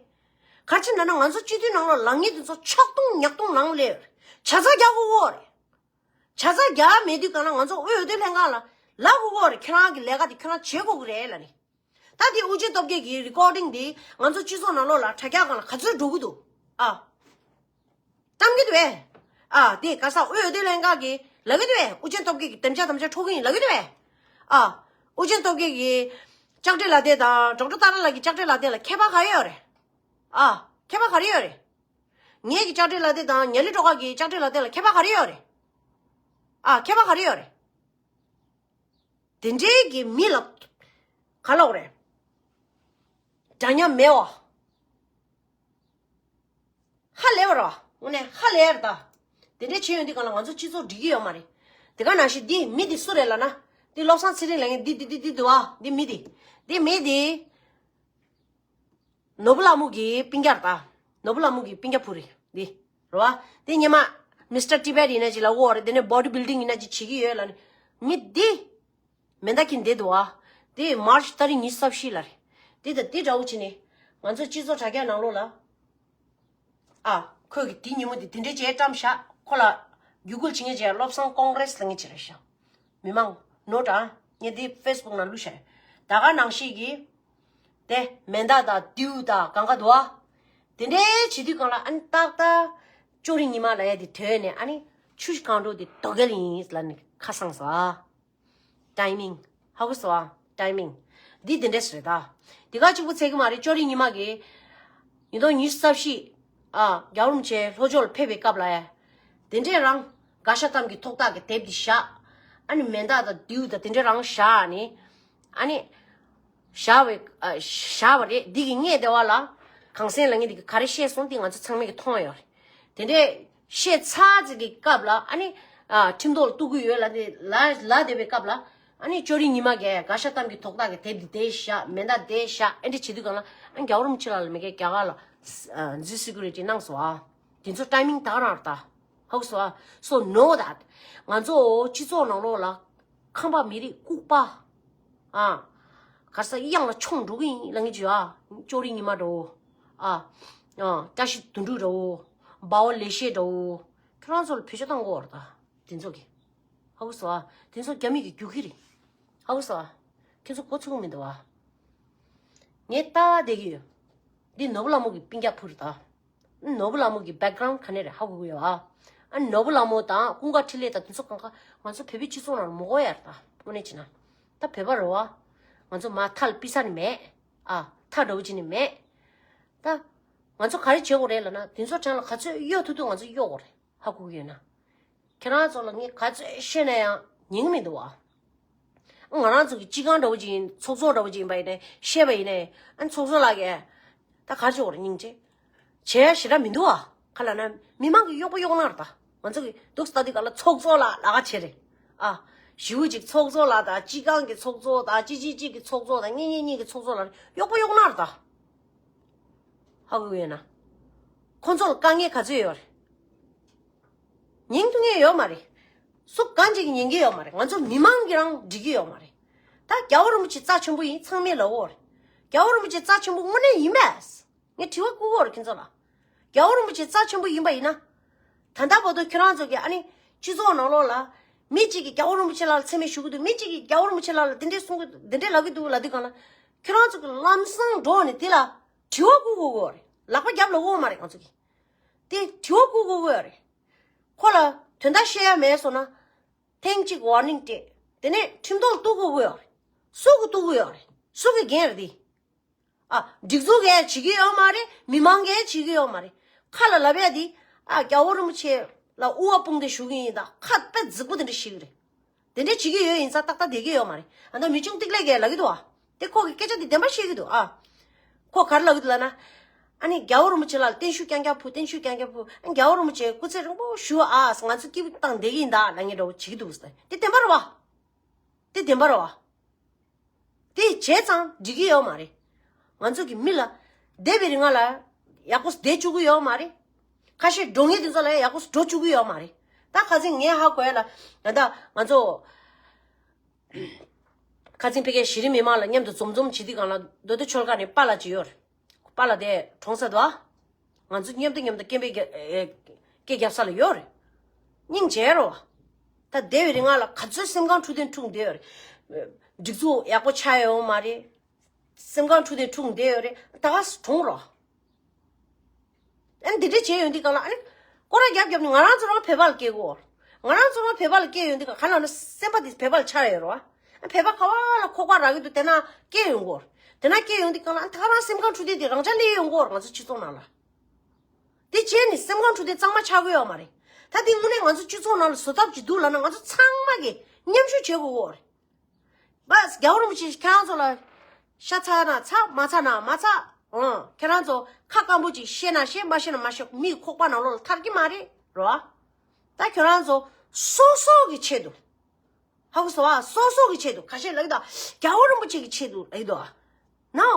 ག་རེ་བྱས་ན་ང་ཚོ་སྤྱི་འཐུས་ནང་ལ་ལངས་མཁན་དེ་ཚོ་ཆག་ཐུང་ཉག་ཐུང་ལངས་སླེབས། བྱ་ཚ་རྒྱག་དགོས་ཀྱི་ཡོད་རེད། བྱ་ཚ་རྒྱག་མེད་དུས་ག་ལ་ང་ཚོ་དབུས་འོས་བསྡུ་ལྷན་ཁང་ལ་ལབ་དགོས་ཀྱི་ཡོད་རེད། ཁྱེད་རང་གི་ལས་ཀ་དེ་ཁྱེད་རང་བྱེད་དགོས་ཀྱི་རེད་ལབ་ནས། ད་དེ་ཨུ་རྒྱན་སྟོབས་རྒྱལ་གྱི་རི་ཀོར་ཌིང་དེ་ང་ཚོ་སྤྱི་ཚོགས་ནང་ལོགས་ལ་དྲ་རྒྱ་སྒང་ལ་ག་ཚོད་འགྲོ་གི་འདུག་ཨ། བཏང་གི་འདུག་ཨེ། ཨ་དེ་ག་ས་དབུས་འོས་བསྡུ་ལྷན་ཁང་གིས་ལབ་ཀྱི་འདུག་ཨེ། ཨུ་རྒྱན་སྟོབས་རྒྱལ་གྱིས་དམ་བཅའ་དམ་བཅའ་འཕྲོག་གི་ཡིན་ལབ་ཀྱི་འདུག་ཨེ། ཨ། ཨུ་རྒྱན་སྟོབས་རྒྱལ་གྱི་ལྕགས་སྤྲེལ་ལ་དེ་དང་ཌོག་ཊར་ཏཱ་ར་ལགས་ཀྱི་ལྕགས་སྤྲེལ་ལ་དེ་ལ་ཁྱད་པར་ག་རེ་ཡོད་རེད། ཨ། ཁྱད་པར་ག་རེ་ཡོད་རེད། ངེད་ཀྱི་ལྕགས་སྤྲེལ་ལ་དེ་དང་ཉ་ལི་སྒྲོལ་དཀར་གྱི་ལྕགས་སྤྲེལ་ལ་དེ་ལ་ཁྱད་པར་ག་རེ་ཡོད་རེད། ཨ་ཁྱད་པར་ག་རེ་ཡོད་རེད། དེ་འདྲའི་གི་མི་ལ་ག་ལབ་རེད། འདྲ་མཉམ་མེད་བ། ཧ་ལས་པ་རེད་བ། དངོས་གནས་ཧ་ལས་རེད་ད། དེ་འདྲའི་བྱེད་ཡོང་དུས་གང་ལ་ང་ཚོ་སྤྱི་ཚོགས་འགྲིག་གི་ཡོད་མ་རེད། དེ་ག་ནང་བཞིན་འདི་མི་འདི་སུ་རེད་ལབ་ན། འདི་བློ་བཟང་ཚེ་རིང་ལབ་མཁན་འདི་འདི་འདི་འདི་འདུག་བ། འདི་མི་འདི། འདི་མི་འདི། ནོར་བུ་ལྷ་མོ་གི་སྤུན་ཀྱག་རེད་ད། ནོར་བུ་ལྷ་མོ་གི་སྤུན་ཀྱག་བུ་རེད་འདི། རེད་བ། འདི་སྔོན་མ་མི་སི་ཊར་ཊི་བེཊ་ཡིན་ན་ཅིག་ལབ་ཀྱི་ཡོད་རེད། དེ་ནས་བོ་ཌི་བིལ་ཌིང་ཡིན་ན་ཅིག་བྱེད་ཀྱི་ཡོད་ལབ་ནས། མི་འདི། མེ་མདའ་འཁྱེར་བསྡད་འདུག་བ། དེ་མར་ཆི་ཏ་རིག་ཉི་ཤུ་རྩ་བཞི་ལ་རེད། དེ་དང་དེ་འདྲ་བོ་བྱས་ནས་ང་ཚོ་སྤྱི་ཚོགས་དྲ་རྒྱ་ནང་ལོགས་ལ། ཨ། ཁོས་ཀྱིས་དེ་ཉིན་མོ་དེ་དེ་འདྲས་བྱས་བཀྲམ་བཞག་ཁོ་ལ་བརྒྱུད་སྐུལ་བྱེད་མཁན་ཅིག་བློ་བཟང་ཀོང་རེས་ལབ་མཁན་ཅིག་རེད་ཤག་མི་མང་ནོ་ཊ་ཨ། ངས་དེ་ཕེ་སི་བུག་ནང་བླུགས་བཞག་ད་ག་ནང་བཞིན་གྱི། དེ་མེ་མདའ་དང་མདེའུ་དང་གང་ག་འདུག་ཨ། དེ་འདྲས་བྱེད་དུས་གང་ལ་ཨ་ནི་ཏག་ཏག་ཅོ་རི་ཉི་མ་ལབ་ཡ་དེ་དོན་ནས་ཨ་ནི་ཆུ་ཤུར་གང་འགྲོ་དེ་དོ་གལ་ཡིན་ལབ་ནས་ཁ་སང་སོང་ཨ། ཊའི་མིང་། ཧ་གོ་སོང་ཨ། ཊའི་མིང་། འདི་དེ་འདྲས་རེད་ད། དེ་ག་གཅིག་པུ་ཚད་ཀྱི་མ་རེད། ཅོ་རི་ཉི་མ་གིས་ཉིས་སྟོང་ཉི་ཤུ་རྩ་བཞི། ཨ། རྒྱལ་བ་རིན་པོ་ཆེ་ལྷོ་ཕྱོགས་ལ་ཕེབས་པའི་སྐབས་ལ་ཡ། དེ་འདྲས་རང་དགའ་ཤ་གཏམ་གྱི་ཐོག་ཐག་གི་དེབ་འདི་བཞག་ཨ་ནི་མེ་མདའ་དང་མདེའུ་དང་དེ་འདྲས་རང་བཞག་ནི། ཨ་ནི། བཞག་པའི་ཨ། བཞག་པ་རེད། འདི་གི་སྔས་དེ་བ་ལ། གངས་སེང་ལབ་མཁན་འདི་གིས་ག་རེ་བཤད་སོང་དེ་ང་ཚོ་ཚང་མས་ཀྱིས་མཐོང་ཡོད་རེད། དེ་འདྲས། བཤད་ཚར་ཙམ་གྱི་སྐབས་ལ་ཨ་ནི་ཨ་ཁྲིམས་ཐོག་ལ་གཏུག་གི་ཡོད་ལབ་དེ་ལ་ལབ་བསྡད་པའི་སྐབས་ལ། ཨ་ནི་ཅོ་རི་ཉི་མ་གིས་དགའ་ཤ་གཏམ་གྱི་ཐོག་ཐག་གི་དེབ་འདི་དེ་བཞག་མེ་མདའ་དེ་བཞག་ཨེ་འདྲ་བྱེད་དུས་གང་ལ་ཨ་རྒྱལ་བ་རིན་པོ་ཆེ་ལགས་ལ་མི་གས་རྒྱ་གར་ལ་ཨ་འཛུལ་སི་ཀུ་རི་ཊི་གནང་སོང་ཨ། དེ་ཚོ་ཊའི་མིང་ད་ག་རང་རེད་ད། ཧ་གོ་སོང་ཨ། So know that ང་ཚོ་སྤྱི་ཚོགས་ནང་ལོགས་ལ་ཁམས་པ་མི་རིགས་ལྐུགས་པ། ཨ། ག་ས་གཡང་ལ་མཆོང་འགྲོ་གི་ཡིན་ལབ་མཁན་ཅིག་ཡོད་ཨ། ཅོ་རི་ཉི་མ་འདྲ་བོ། ཨ། ཨ། བཀྲ་ཤིས་དོན་གྲུབ་འདྲ་བོ། འབའ་བ་ལེགས་བཤད་འདྲ་བོ། ཁྱོད་རང་ཚོ་ལ་བེད་སྤྱོད་བཏང་དགོས་པ་རེད་ད། དེ་ཚོ་གི། ཧ་གོ་སོང་ཨ། དེ་ཚོ་རྒྱ་མི་གི་རྒྱུག་ཁྱི་རེད། ཧ་གོ་སོང་ཨ། ཁྱེད་ཚོ་མགོ་ཚོས་ཀྱི་མི་འདུག་ཨ། ངས་ལྟ་བསྡད་ཀྱི་ཡོད། འདི་ནོར་བུ་ལྷ་མོ་གི་སྤུན་ཀྱག་བུ་རེད་ད། ནོར་བུ་ལྷ་མོ་གི་བེག་གྷ་རའུན་ཌི་ག་ནས་རེད་ཧ་གོ་གི་ཡོད་ཨ། ཨ་ནོར་བུ་ལྷ་མོ་དང་ཀུན་དགའ་འཕྲིན་ལས་དང་དེ་ཚོ་གང་ག་ང་ཚོ་བོད་པའི་སྤྱི་ཚོགས་ནང་ལ་མི་དགོས་ཡ་རེད་ད། དངོས་གནས་བྱས་ན། ད་བོད་པ་རེད་བ། ང་ཚོ་མ་མཐའ་ལ་ཕྱིན་ས་ནི་མེད། ཨ། མཐའ་འདྲ་བོ་ཅིག་ནི་མེད། ད། ང་ཚོ་ག་རེ་བྱེད་དགོས་རེད་ལབ་ན་དེ་ཚོ་གྲས་ལ་ག་ཚོད་གཡོལ་ཐུབ་ཐུབ་ང་ཚོ་གཡོལ་དགོས་རེད་ཧ་གོ་གི་ཡོད་ན། ཁྱེད་རང་ཚོ་ལ་ངས་ག་ཚོད་བཤད་ན་ཡང་ཉན་གི་མི་འདུག་བ། ང་རང་ཚོ་གི་སྤྱི་ཁང་འདྲ་བོ་ཅིག་ཡིན་ཚོགས་གཙོ་འདྲ་བོ་ཅིག་ཡིན་པ་ཡིན་ནའི་བཤད་པ་ཡིན་ནའི་ཨ་ཚོགས་གཙོ་ལགས་ཀྱིས་ད་ག་རེ་བྱེད་དགོས་རེད་སྙིང་རྗེ། བྱས་ཞེ་དྲག་མི་འདུག་བ། ག་ལབ་ན་མི་མང་གི་གཡོག་པོ་གཡོག་ནག་རེད་ད། ང་ཚོ་གི་འདུག་སེ་ལྟ་དུས་ག་ལ་ཚོགས་གཙོ་ལགས་ལབ་ག་བྱས་རེད། ཨ། ཞེ་པོ་ཅིག་ཚོགས་གཙོ་ལགས་དང་སྤྱི་ཁང་གི་ཚོགས་གཙོ་དང་སྤྱི་བྱེ་གཅིག་གི་ཚོགས་གཙོ་དང་གཉིས་གཉིས་གཉིས་ཀྱི་ཚོགས་གཙོ་ལགས་གཡོག་པོ་གཡོག་ནག་རེད་ད། ཧ་གོ་གི་ཡོད་ན། ཁོང་ཚོ་ལ་དཀའ་ངལ་ག་ཚོད་ཡོད་རེད། ཉན་ཐུབ་མཁན་ཡོད་མ་རེད། སུ་གང་ཅིག་ཉན་གྱི་ཡོད་མ་རེད། ང་ཚོ་མི་མང་གིས་རང་འགྲིག་གི་ཡོད་མ་རེད། ད་རྒྱལ་བ་རིན་པོ་ཆེ་རྩ་ཆེན་པོ་ཡིན་ཚང་མས་ལབ་ཡོད་རེད། རྒྱལ་བ་རིན་པོ་ཆེ་རྩ་ཆེན་པོ་དངོས་གནས་ཡིན་པས། ངས་དྲི་བ་བཀོད་ཡོད་རེད་ཁྱེད་ཚོ་ལ། རྒྱལ་བ་རིན་པོ་ཆེ་རྩ་ཆེན་པོ་ཡིན་པ་ཡིན་ན། ད་ལྟ་བར་དུ་ཁྱེད་རང་ཚོ་གིས་ཨ་ནི་སྤྱི་ཚོགས་ནང་ལོགས་ལ་མི་གཅིག་གིས་རྒྱལ་བ་རིན་པོ་ཆེ་ལགས་ལ་མཚན་སྨད་ཞུ་གི་འདུག་མི་གཅིག་གིས་རྒྱལ་བ་རིན་པོ་ཆེ་ལགས་ལ་འདི་འདྲས་གསུང་གི་འདི་འདྲས་ལབ་ཀྱི་འདུག་ལབ་དུས་གང་ལ། ཁྱེད་རང་ཚོ་གིས་ལམ་སང་འགྲོ་ནས་དེ་ལ་དྲི་བ་བཀོད་དགོས་ཀྱི་ཡོད་རེད། ལག་པ་རྒྱབ་ལ་དབང་མ་རེད་ང་ཚོ་གིས། དེ་དྲི་བ་བཀོད་དགོས་ཀྱི་ཡོད་རེད། ཁོ་ལ་དོན་དག་བཤད་ཡ་མེད་སོང་ན། ཐེངས་གཅིག་ཝར་ནིང་སྤྲད། དེ་ནས་ཁྲིམས་ཐོག་གཏུག་དགོས་ཀྱི་ཡོད་རེད། སུ་གིས་གཏུག་གི་ཡོད་རེད། སུ་གི་འགན་རེད་དེ། ཨ། སྒྲིག་འཛུགས་གིས་བྱེད་ཀྱི་ཡོད་མ་རེད། མི་མང་གིས་བྱེད་ཀྱི་ཡོད་མ་རེད། ཁ་ལ་ལབ་ཡ་དེ། ཨ། རྒྱལ་བ་རིན་པོ་ཆེ་ལ་དབུ་བ་དཔུང་སྡེ་ཞུ་གི་ཡིན་ད་ཁ་དཔེ་རྫིག་པོ་དེ་འདྲ་བཤད་ཀྱི་རེད། དེ་འདྲ་བྱེད་ཀྱི་ཡོད་ཡིན་ཙང་ཏག་ཏག་བསྡད་ཀྱི་ཡོད་མ་རེད། ཨ་ད་མི་ཆུང་ཏིག་ལེ་གིས་ལབ་ཀྱི་འདུག་ཨ། དེ་ཁོ་གི་སྐད་ཆ་དེ་བདེན་པ་བཤད་ཀྱི་འདུག་ཨ། ཁོ་ག་རེ་ལབ་ཀྱི་འདུག་ལབ་ན། ཨ་ནི་རྒྱལ་བ་རིན་པོ་ཆེ་ལ་བརྟན་བཞུགས་རྐྱང་རྐྱང་ཕུལ། བརྟན་བཞུགས་རྐྱང་རྐྱང་ཕུལ། ཨ་རྒྱལ་བ་རིན་པོ་ཆེ་སྐུ་ཚེ་རིང་པོ་བཞུགས་ཨ། ང་ཚོ་སྐྱིད་པོ་བཏང་བསྡད་ཀྱི་ཡིན་ད་ལབ་མཁན་འདྲ་བོ་བྱེད་ཀྱི་འདུག་ཟེར། དེ་བདེན་པ་རེད་བ། དེ་བདེན་པ་རེད་བ། དེ་བྱས་ཙང་འགྲིག་གི་ཡོད་མ་རེད། ང་ཚོ་གི་མི་ལ་བསྡད་པའི་རིང་ལ་ཡག་པོ་བསྡད་བཅུག་གི་ཡོད་མ་རེད། ཁ་ཤས་འགྲོ་མཁན་དེ་ཚོ་ལ་ཡག་པོ་འགྲོ་བཅུག་གི་ཡོད་མ་རེད། ད་ཁ་སང་ངས་ཧ་གོ་ཡ་ལ་ད་ལྟ་ང་ཚོ་ཁ་སང་ཕ་གིའི་གཞི་རིམ་མི་མང་ལ་མཉམ་དུ་འཛོམས་འཛོམས་བྱེད་དུས་སྒང་ལ་མདོ་སྟོད་ཆོལ་ཁ་ནས་པཱ་ལགས་ཅིག་ཡོད་རེད། པཱ་ལགས་དེ་གྲོངས་ཚར་འདུག་ཨ། ང་ཚོ་མཉམ་དུ་མཉམ་དུ་སྐད་འབོད་རྒྱ་ཨེ་སྐད་རྒྱབ་ས་ལ་ཡོད་རེད། སྙིང་རྗེ་རེད་བ། ད་བསྡད་པའི་རིང་ལ་ག་ཚོད་སེམས་ཁམས་འཁྲུག་དེ་འཁྲུག་བསྡད་ཡོད་རེད། སྒྲིག་འཛུགས་ཡག་པོ་ཆགས་ཡོད་མ་རེད། སེམས་ཁམས་འཁྲུག་དེ་འཁྲུག་བསྡད་ཡོད་རེད། ད་ག་སེ་གྲོངས་རོ། ཨ་ནི་འདི་འདྲ་བྱས་ཡོང་དུས་སྒང་ལ་ཨ་ནི་སྐོར་ར་རྒྱབ་རྒྱབ་ནས་ང་རང་ཚོ་རང་བོད་པ་ལ་སྐྱེ་དགོས། ང་རང་ཚོ་རང་བོད་པ་ལ་སྐྱེ་ཡོང་དུས་སྒང་ག་ལ་ན་སེམས་པ་དེ་བོད་པ་ལ་ཆགས་ཡོད་རེད་བ། ཨ་བོད་པ་ག་བ་ལ་ཁོག་པ་རག་གི་འདུག་དེ་ན་སྐྱེ་ཡོང་གི་ཡོད་རེད། དེ་ན་སྐྱེ་ཡོང་དུས་སྒང་ལ་ཨ་ད་ག་རང་སེམས་ཁམས་འཁྲུག་དེ་དེ་རང་ཆ་སླེབས་ཡོང་གི་ཡོད་རེད་ང་ཚོ་སྤྱི་ཚོགས་ནང་ལ། དེ་བྱས་ནས་སེམས་ཁམས་འཁྲུག་དེ་གཙང་མ་ཆགས་གི་ཡོད་མ་རེད། ད་དེ་དངོས་གནས་ང་ཚོ་སྤྱི་ཚོགས་ནང་ལ་བཟོ་ཐབས་ཅིག་འདུག་ལབ་ན་ང་ཚོ་ཚང་མ་གིས་མཉམ་ཞུགས་བྱེད་དགོས་ཀྱི་ཡོད་རེད། བ། རྒྱལ་བ་རིན་པོ་ཆེ་ཁྱེད་རང་ཚོ་ལ་ཤ་ཚ་ན་ཚ། མ་ཚ་ན་མ་ཚ། ཨང་། ཁྱེད་རང་ཚོ་ཁ་སྐམ་པོ་ཅིག་བཤད་ན་བཤད། མ་བཤད་ན་མ་བཤད། མིའི་ཁོག་པ་ནང་ལོགས་ལ་ཐར་གྱི་མ་རེད་རོ། ད་ཁྱེད་རང་ཚོ་སོ་སོ་གི་ཆེད་དུ། ཧ་གོ་སོང་བ། སོ་སོ་གི་ཆེད་དུ། ཁ་ཤས་ལབ་ཀྱི་འདུག་རྒྱལ་བ་རིན་པོ་ཆེ་གི་ཆེད་དུ་ལབ་ཀྱི་འདུག་ནོ།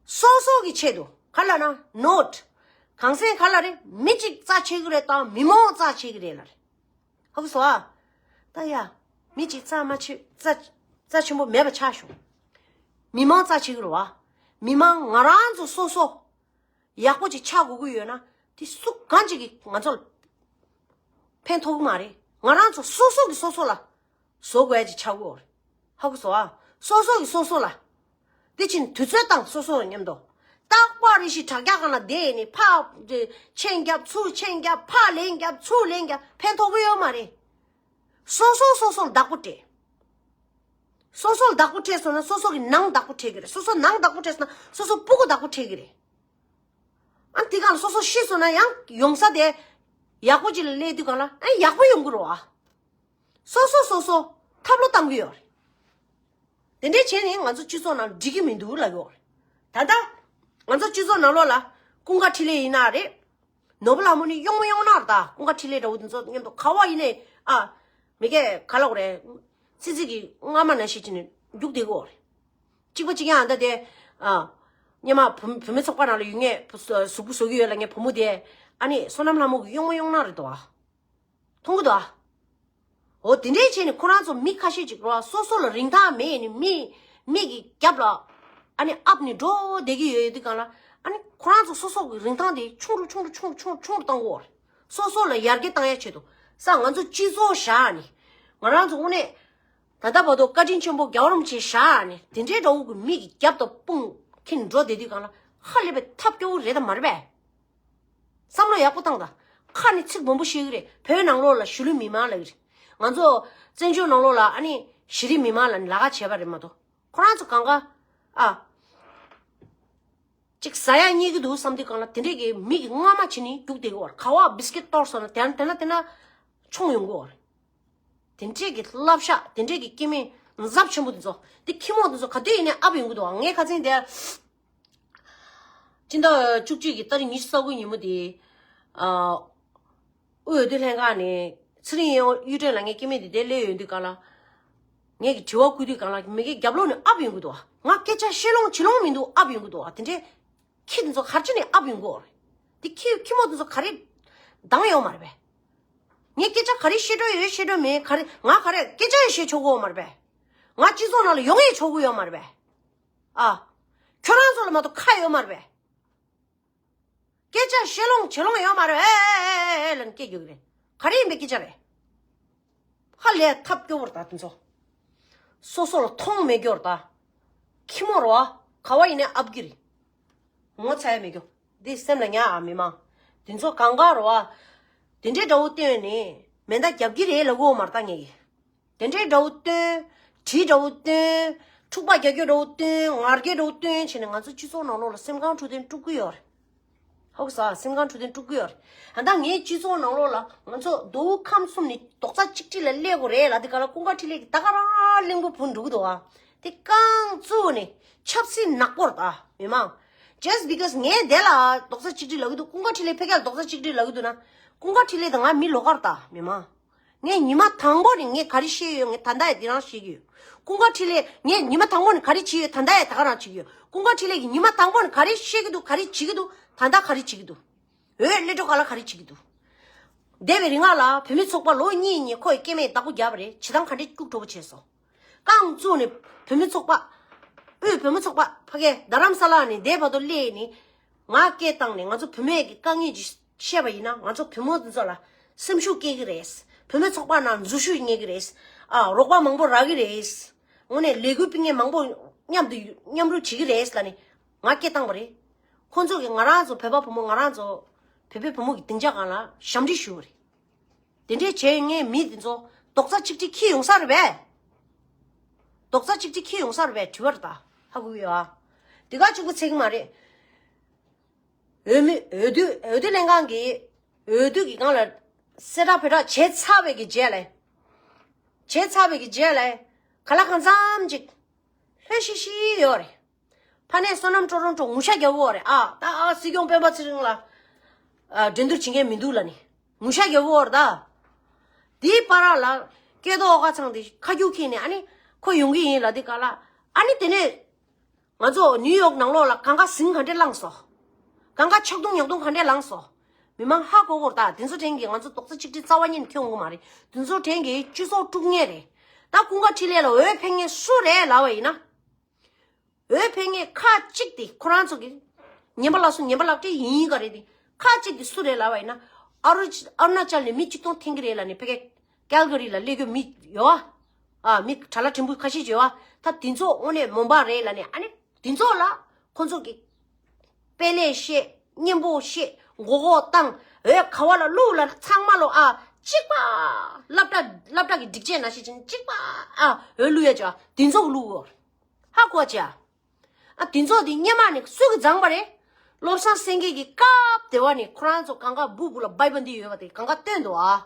སོ་སོ་གི་ཆེད་དུ། ག་ལབ་ན་ནོ། གང་ཟེར་ག་ལབ་རེད། མི་གཅིག་རྩ་ཆེ་གི་རེད་དང་མི་མང་རྩ་ཆེ་གི་རེད་ལབ་རེད། ཧ་གོ་སོང་ཨ། ད་ཡ། མི་གཅིག་རྩ་མ་ཆེ་རྩ་རྩ་ཆེན་པོ་མེད་པ་ཆགས་བྱུང་། མི་མང་རྩ་ཆེ་གི་རེད་བ། མི་མང་ང་རང་ཚོ་སོ་སོ་ཡག་པོ་ཅིག་ཆགས་དགོས་ཀྱི་ཡོད་ན་དེ་སུ་གང་ཅིག་གིས་ང་ཚོ་ལ་ཕན་ཐོགས་ཀྱི་མ་རེད། ང་རང་ཚོ་སོ་སོ་གིས་སོ་སོ་ལ་བཟོ་དགོས་ཡ་ཅིག་ཆགས་ཀྱི་ཡོད་རེད། ཧ་གོ་སོང་ཨ། སོ་སོ་གིས་སོ་སོ་ལ། དེ་ཕྱིན་དུས་ཚོད་བཏང་སོ་སོ་མཉམ་དུ། རྟག་པར་རེ་ཞིག་དྲ་རྒྱ་སྒང་ལ་བསྡད་ནས་ཕར་མཆན་རྒྱབ་ཚུར་མཆན་རྒྱབ། ཕར་ལན་རྒྱབ་ཚུར་ལན་རྒྱབ། ཕན་ཐོགས་ཀྱི་ཡོད་མ་རེད། སོ་སོ་སོ་སོ་ལ་བདག་པོ་སྤྲད། སོ་སོ་ལ་བདག་པོ་སྤྲད་སོང་ན་སོ་སོ་གི་ནང་བདག་པོ་སྤྲད་ཀྱི་རེད། སོ་སོ་ནང་བདག་པོ་སྤྲད་སོང་ན་སོ་སོ་སྤུ་གུ་བདག་པོ་སྤྲད་ཀྱི་རེད། ཨ་དེ་སྒང་ལ་སོ་སོ་ཤི་སོང་ན་ཡང་ཡོང་ས་དེ་ཡག་པོ་ཅིག་ལ་སླེབས་དུས་སྒང་ལ་ཨ་ཡག་པོ་ཡོང་གི་རེད་བ། སོ་སོ་སོ་སོ་ཐབས་བློ་བཏང་གི་ཡོད་རེད། དེ་འདྲས་བྱས་ནས་ང་ཚོ་སྤྱི་ཚོགས་ནང་འགྲིག་གི་མི་འདུག་ལབ་ཡོད་རེད། ད་ལྟ་ང་ཚོ་སྤྱི་ཚོགས་ནང་ལོགས་ལ་ཀུན་དགའ་འཕྲིན་ལས་ཡིན་ན་རེད། ནོར་བུ་ལྷ་མོ་ནི་གཡོག་མོ་གཡོག་ནག་རེད་ད། ཀུན་དགའ་འཕྲིན་ལས་འདྲ་བོ་དེ་ཚོ་མཉམ་དུ་ག་བ་ཡིན་ནའི་ཨ། མི་སྐད་ག་ལ་གོ་རེད། ཙི་ཙི་གི་རྔ་མ་ན་ཤེས་ཀྱི་ནི་རྒྱུག་བསྡད་གོ་རེད། གཅིག་པ་གཅིག་ཡང་ཨ་ད་དེ། ཨ། སྔོན་མ་བུ་བུད་མེད་ཚོགས་པ་ནང་ལ་ཡོད་ངེས་བུ་གཟུགས་པོ་བཟོ་གི་ཡོད་ལབ་མཁན་བུ་མོ་དེ། ཨ་ནི་བསོད་ནམས་ལྷ་མོ་གི་གཡོག་མོ་གཡོག་ནག་རེད་དོ། མཐོང་གི་འདུག་ཨ། འོ་དེ་འདྲའི་བྱས་ནས་ཁོ་རང་ཚོ་མི་ཁ་ཤས་ཅིག་རོ། སོ་སོ་ལ་རིན་ཐང་མེད་ནི་མི་མི་གི་རྒྱབ་ལ་ཨ་ནི་ཨབ་ནི་འགྲོ་བསྡད་ཀྱི་ཡོད་དུས་གང་ལ། ཨ་ནི་ཁོ་རང་ཚོ་སོ་སོ་གི་རིན་ཐང་དེ་ཆུང་རུ་ཆུང་རུ་ཆུང་རུ་ཆུང་རུ་ཆུང་རུ་བཏང་དགོས་རེད། སོ་སོ་ལ་ཡར་རྒྱས་བཏང་ཡ་ཆེད་དུ་ས་ང་ཚོ་སྤྱི་ཚོགས་བཞག་ནས་ང་རང་ཚོ་དངོས་གནས་ད་ལྟ་བར་དུ་བཀའ་དྲིན་ཆེན་པོ་རྒྱལ་བ་རིན་པོ་ཆེ་བཞག་ནས་དེ་འདྲའི་འདྲ་བོ་གི་མི་གི་རྒྱབ་ཏུ་དཔུང་འཁྱེར་འགྲོ་བསྡད་དུས་གང་ལ་ཧ་ལས་པའི་ཐབས་སྐྱོ་བོ་རེད་ད་མ་རེད་པས། བསམ་བློ་ཡག་པོ་བཏང་དང་། ཁ་ནས་ཚིག་སྦོམ་པོ་བཤད་གི་རེད། བོད་ནང་ལོགས་ལ་གཞིས་ལུས་མི་མང་ལབ་གི་རེད། ང་ཚོ་བཙན་བྱོལ་ནང་ལོགས་ལ་ཨ་ནི་གཞི་རིམ་མི་མང་ལ་ལ་ཁ་བྱས་པ་རེད་མ་གཏོགས། ཁོ་རང་ཚོ་གང་ག་ཨ། ཅིག་ཟ་ཡག་རྙེད་ཀྱི་འདུག་བསམ་དུས་གང་ལ་དེ་འདྲས་ཀྱི་མི་གི་རྔ་མ་བྱས་ནས་རྒྱུག་བསྡད་གི་བར་ག་བ་བིས་ཀེད་གཏོར་སོང་ན་དེ་ན་དེ་ན་དེ་ན་མཆོང་ཡོང་གི་བར། དེ་འདྲས་ཀྱི་བསླབ་བྱ་དེ་འདྲས་ཀྱི་སྐྱེ་དམན་ཚབས་ཆེན་པོ་དེ་ཚོ་དེ་ཁྱི་མོ་དེ་ཚོ་ག་དུས་ཡིན་ནའི་ཨབ་ཡོང་གི་འདུག་ངས་ཁ་སང་དེ། སྤྱི་ཟླ་བཅུ་གཅིག་གི་ཏ་རིག་ཉི་ཤུ་རྩ་དགུ་ཉིན་མོ་དེ། ཨ། དབུས་འོས་བསྡུ་ལྷན་ཁང་ནས་ཚེ་རིང་གཡུ་སྒྲོན་ལ་ངའི་སྐྱེ་དམན་དེ་དེ་སླེབས་ཡོང་དུས་གང་ལ། ངས་ཀྱི་དྲི་བ་བསྐུར་དུས་གང་ལ་མི་གའི་རྒྱབ་ལོགས་ནས་ཨབ་ཡོང་གི་འདུག་ང་སྐད་ཆ་བཤད་ལོང་བྱེད་ལོང་མི་འདུག་ཨབ་ཡོང་གི་འདུག་དེ་འདྲས། ཁྱི་དེ་ཚོ་གར་ཅི་ནས་ཨབ་ཡོང་གི་ཡོད་རེད། དེ་ཁྱི་ཁྱི་མོ་དེ་ཚོ་ག་རེ་འདང་ཡོད་མ་རེད་པས། ངས་སྐད་ཆ་ག་རེ་བཤད་འགྲོ་ཡོད་བཤད་འགྲོ་མེད་ག་རེ་ང་ག་རེ་སྐད་ཆ་ཡང་བཤད་ཆོག་གི་ཡོད་མ་རེད་པས། ང་སྤྱི་ཚོགས་ནང་ལ་ཡོང་ཡང་ཆོག་གི་ཡོད་མ་རེད་པས། ཨ། ཁྱོད་རང་ཚོ་ལ་མ་གཏོགས་ཁ་ཡོད་མ་རེད་པས། སྐད་ཆ་བཤད་ལོང་བྱེད་ལོང་ཡོད་མ་རེད། ཨེ་ཨེ་ཨེ་ཨེ་ལབ་ནས་སྐད་རྒྱག་གི་རེད། ག་རེ་ཡིན་པའི་སྐད་ཆ་རེད། ཧ་ལས་ཐབས་སྐྱོ་བོར་ད་དེ་ཚོ། སོ་སོ་ལ་མཐོང་མེད་སྐྱོར་ད། ཁྱི་མོ་རོ་ཨ། ག་བ་ཡིན་ནའི་ཨབ་གི་རེད། ངོ་ཚ་ཡ་མེད་སྐྱོ། འདི་སེམས་ལ་ཉར་ཨ་མི་མང་། དེ་ཚོ་གང་ག་རོ་ཨ། དེ་འདྲའི་འདྲ་བོ་བསྟན་ནས་མེ་མདའ་རྒྱབ་གི་རེད་ལབ་གོ་མ་རེད་ད་ངས་ཀྱི། དེ་འདྲའི་འདྲ་བོ་སྟོན། གྲི་འདྲ་བོ་སྟོན། འཁྲུག་པ་རྒྱག་རྒྱུ་འདྲ་བོ་སྟོན། ངར་སྐད་འདྲ་བོ་སྟོན་བྱས་ནས་ང་ཚོ་སྤྱི་ཚོགས་ནང་ལོགས་ལ་སེམས་ཁམས་འཕྲོད་བསྟེན་དཀྲུག་གི་ཡོད་རེད། ཧོག་ས་སེམས་ཁམས་འཕྲོད་བསྟེན་དཀྲུག་གི་ཡོད་རེད། ད་ལྟ་ངའི་སྤྱི་ཚོགས་ནང་ལོགས་ལ་ང་ཚོ་མདོ་དབུས་ཁམས་གསུམ་ནས་རྡོག་རྩ་གཅིག་སྒྲིལ་ལ་སླེབས་དགོས་རེད་ལབ་དུས་ག་ལ་ཀུན་དགའ་འཕྲིན་ལས་ཀྱིས་ད་ག་རང་གླིང་བུ་བུད་འགྲོ་གི་འདུག་ཨ། དེ་རྐང་བཙུགས་ནས་ཆབ་སྲིད་ནག་པོ་རེད་ད་མི་མང་། Just because ངས་དེ་ལ་རྡོག་རྩ་གཅིག་སྒྲིལ་ལབ་ཀྱི་འདུག་ཀུན་དགའ་འཕྲིན་ལས་ཕ་གིར་རྡོག་རྩ་གཅིག་སྒྲིལ་ལབ་ཀྱི་འདུག་ན། ཀུན་དགའ་འཕྲིན་ལས་དང་ང་མི་ལོགས་ཀ་རེད་ད་མི་མང་། ངས་ཉི་མ་དང་པོ་ནས་ངས་ག་རེ་བཤད་ཡོད་ངས་ད་ལྟ་ཡང་དེ་རང་བཤད་ཀྱི་ཡོད། ཀུན་དགའ་འཕྲིན་ལས་ངས་ཉི་མ་དང་པོ་ནས་ག་རེ་བྱས་ཡོད་ད་ལྟ་ཡང་ད་ག་རང་བྱེད་ཀྱི་ཡོད། ཀུན་དགའ་འཕྲིན་ལས་ཀྱིས་ཉི་མ་དང་པོ་ནས་ག་རེ་བཤད་ཀྱི་འདུག་ག་རེ་བྱེད་ཀྱི་འདུག་ད་ལྟ་ག་རེ་བྱེད་ཀྱི་འདུག་འོས་སླེབས་འགྲོ་ག་ལ་ག་རེ་བྱེད་ཀྱི་འདུག་འདས་པའི་རིང་ལ་བུད་མེད་ཚོགས་པ་ལོ་གཉིས་གཉིས་ཁོ་ཡི་སྐྱེ་དམན་བདག་པོ་བརྒྱབ་པ་རེད། བྱེད་སྟངས་ག་འདྲས་སྐྱུག་བྲོ་པོ་བྱས་སོང་། རྐང་བཙུགས་ནས་བུད་མེད་ཚོགས་པ། དབུས་བུད་མེད་ཚོགས་པ་ཕ་གི་རྡ་རམ་ས་ལ་ནས་འདས་བར་དུ་སླེབས་ནས་ང་སྐད་བཏང་ནས་ང་ཚོ་བུད་མེད་ཀྱི་དཀའ་ངལ་ཅིག་བཤད་པ་ཡིན་ན་ང་ཚོ་བུ་མོ་འདི་ཚོ་ལ་སེམས་ཤུགས་སྐྱེ་གི་རེད། བུད་མེད་ཚོགས་པ་ནང་འཛུལ་ཞུགས་གཉེར་གི་རེད། ཨ་རོགས་པ་མང་པོ་རག་གི་རེད། དངོས་གནས་ལས་འགུལ་སྤེལ་མཁན་མང་པོ་མཉམ་དུ་མཉམ་རུབ་བྱེད་ཀྱི་རེད་ལབ་ནས་ང་སྐད་བཏང་བ་རེད། ཁོང་ཚོ་གིས་ང་རང་ཚོ་བོད་པ་བུ་མོ་ང་རང་ཚོ་བོད་པའི་བུ་མོ་གི་སྡིངས་ཆ་སྒང་ལ་ཞབས་འདྲེན་ཞུས་པ་རེད། དེ་འདྲས་བྱས་ངས་མི་དེ་ཚོ་རྡོག་རྩ་གཅིག་སྒྲིལ་འཁྱེར་ཡོང་ས་རེད་པས། རྡོག་རྩ་གཅིག་སྒྲིལ་འཁྱེར་ཡོང་ས་རེད་པས་དྲི་བ་རེད་ད། ཧ་གོ་གི་ཡོད་ཨ། དེ་ག་གཅིག་པུ་ཚད་ཀྱི་མ་རེད། འོས་མི་འོས་བསྡུ་འོས་བསྡུ་ལྷན་ཁང་གིས་འོས་བསྡུ་གི་སྒང་ལ་གསལ་བསྒྲགས་ཕེ་བསྒྲགས་བྱས་ཚར་བའི་གི་རྗེས་ལ། བྱས་ཚར་བའི་གི་རྗེས་ལ་ག་ལ་གང་འཚམ་ཅིག་ལྷོད་ཤིག་ཤིག་ཡོད་རེད། ཕ་ནས་བསོད་ནམས་སྤྲོ་རོང་སྤྲོ་ངུ་ཤ་རྒྱབ་ཡོད་རེད་ཨ། ད་ཨ་སྲིད་སྐྱོང་སྤེན་པ་ཚེ་རིང་ལ་ཨ་འགྲན་བསྡུར་བྱེད་མཁན་མི་འདུག་ལབ་ནས་ངུ་ཤ་རྒྱབ་ཡོད་རེད་ད། དེའི་བར་ལ་སྐལ་རྡོར་ཨོ་དཀར་ཚང་དེ་ཁ་རྒྱུག་ཁྱེར་ནས་ཨ་ནི་ཁོ་ཡོང་གི་ཡིན་ལབ་དུས་ག་ལ་ཨ་ནི་དེ་ནས་ང་ཚོ་ནིའུ་ཡོག་ནང་ལོགས་ལ་གང་ག་ཟིང་ག་འདྲས་ལངས་སོང་། གང་ག་ཆག་རྡུང་ཉག་རྡུང་ག་འདྲས་ལངས་སོང་། མི་མང་ཧ་གོ་གོ་རེད་ད། དེ་ཚོ་དྲན་གི་ང་ཚོ་རྡོག་རྩ་གཅིག་སྒྲིལ་རྩ་བ་ཉིད་ནས་ཁྱོན་གོ་མ་རེད། དེ་ཚོ་དྲན་གི་སྤྱི་ཚོགས་དཀྲུག་མཁན་རེད། ད་ཀུན་དགའ་འཕྲིན་ལས་ལ་འོས་འཕེན་མཁན་སུ་རེད་ལབ་པ་ཡིན་ན། འོས་འཕེན་མཁན་ཁག་ཅིག་དེ་ཁོ་རང་ཚོ་གི་ཉན་པ་ལ་སོ་ཉན་པ་ལག་སྤྲད་ཡིན་ག་རེད་དེ། ཁག་ཅིག་དེ་སུ་རེད་ལབ་པ་ཡིན་ན། ཨ་རུ་ཨ་རུ་ན་ཅལ་ནས་མི་གཅིག་སྟོང་འཐེན་གི་རེད་ལབ་ནས་ཕ་གི་ཀལ་ག་རི་ལ་སླེབས་རྒྱུ་མི་ཡོད་ཨ། མི་གྲྭ་ལ་ཕྲན་བུ་ཁ་ཤས་ཡོད་ཨ། ད་དེ་ཚོ་དངོས་གནས་མོན་པ་རེད་ལབ་ནས་ཨ་ནི་དེ་ཚོ་ལ་ཁོ་ཚོ་གི་དཔེ་ལས་བཤད་སྙན་པོ་བཤད་མགོ་སྐོར་བཏང་། འོས་ག་བ་ལ་བླུགས་ལ་ཚང་མ་ལོ་ཨ་གཅིག་པ། སློབ་གྲྭ་སློབ་གྲྭ་གི་སྒྲིག་ཆས་ནང་བཞིན་གཅིག་པ་ཨ་འོས་བླུགས་ཡ་ཅིག་ཨ་དེ་ཚོ་བླུགས་ཡོད། ཧ་གོ་ཅི་ཨ། ཨ་དེ་ཚོ་དེ་སྔོན་མ་ནས་སུ་གིས་བརྫངས་པ་རེད། བློ་བཟང་སེང་གེ་གིས་སྐབས་དེ་བ་ནས་ཁོ་རང་ཚོ་གང་ག་སྦུག་སྦུག་ལ་བྷའི་བྷན་དི་ཡོད་པ་དེ་གང་ག་བཏོན་འདུག་ཨ།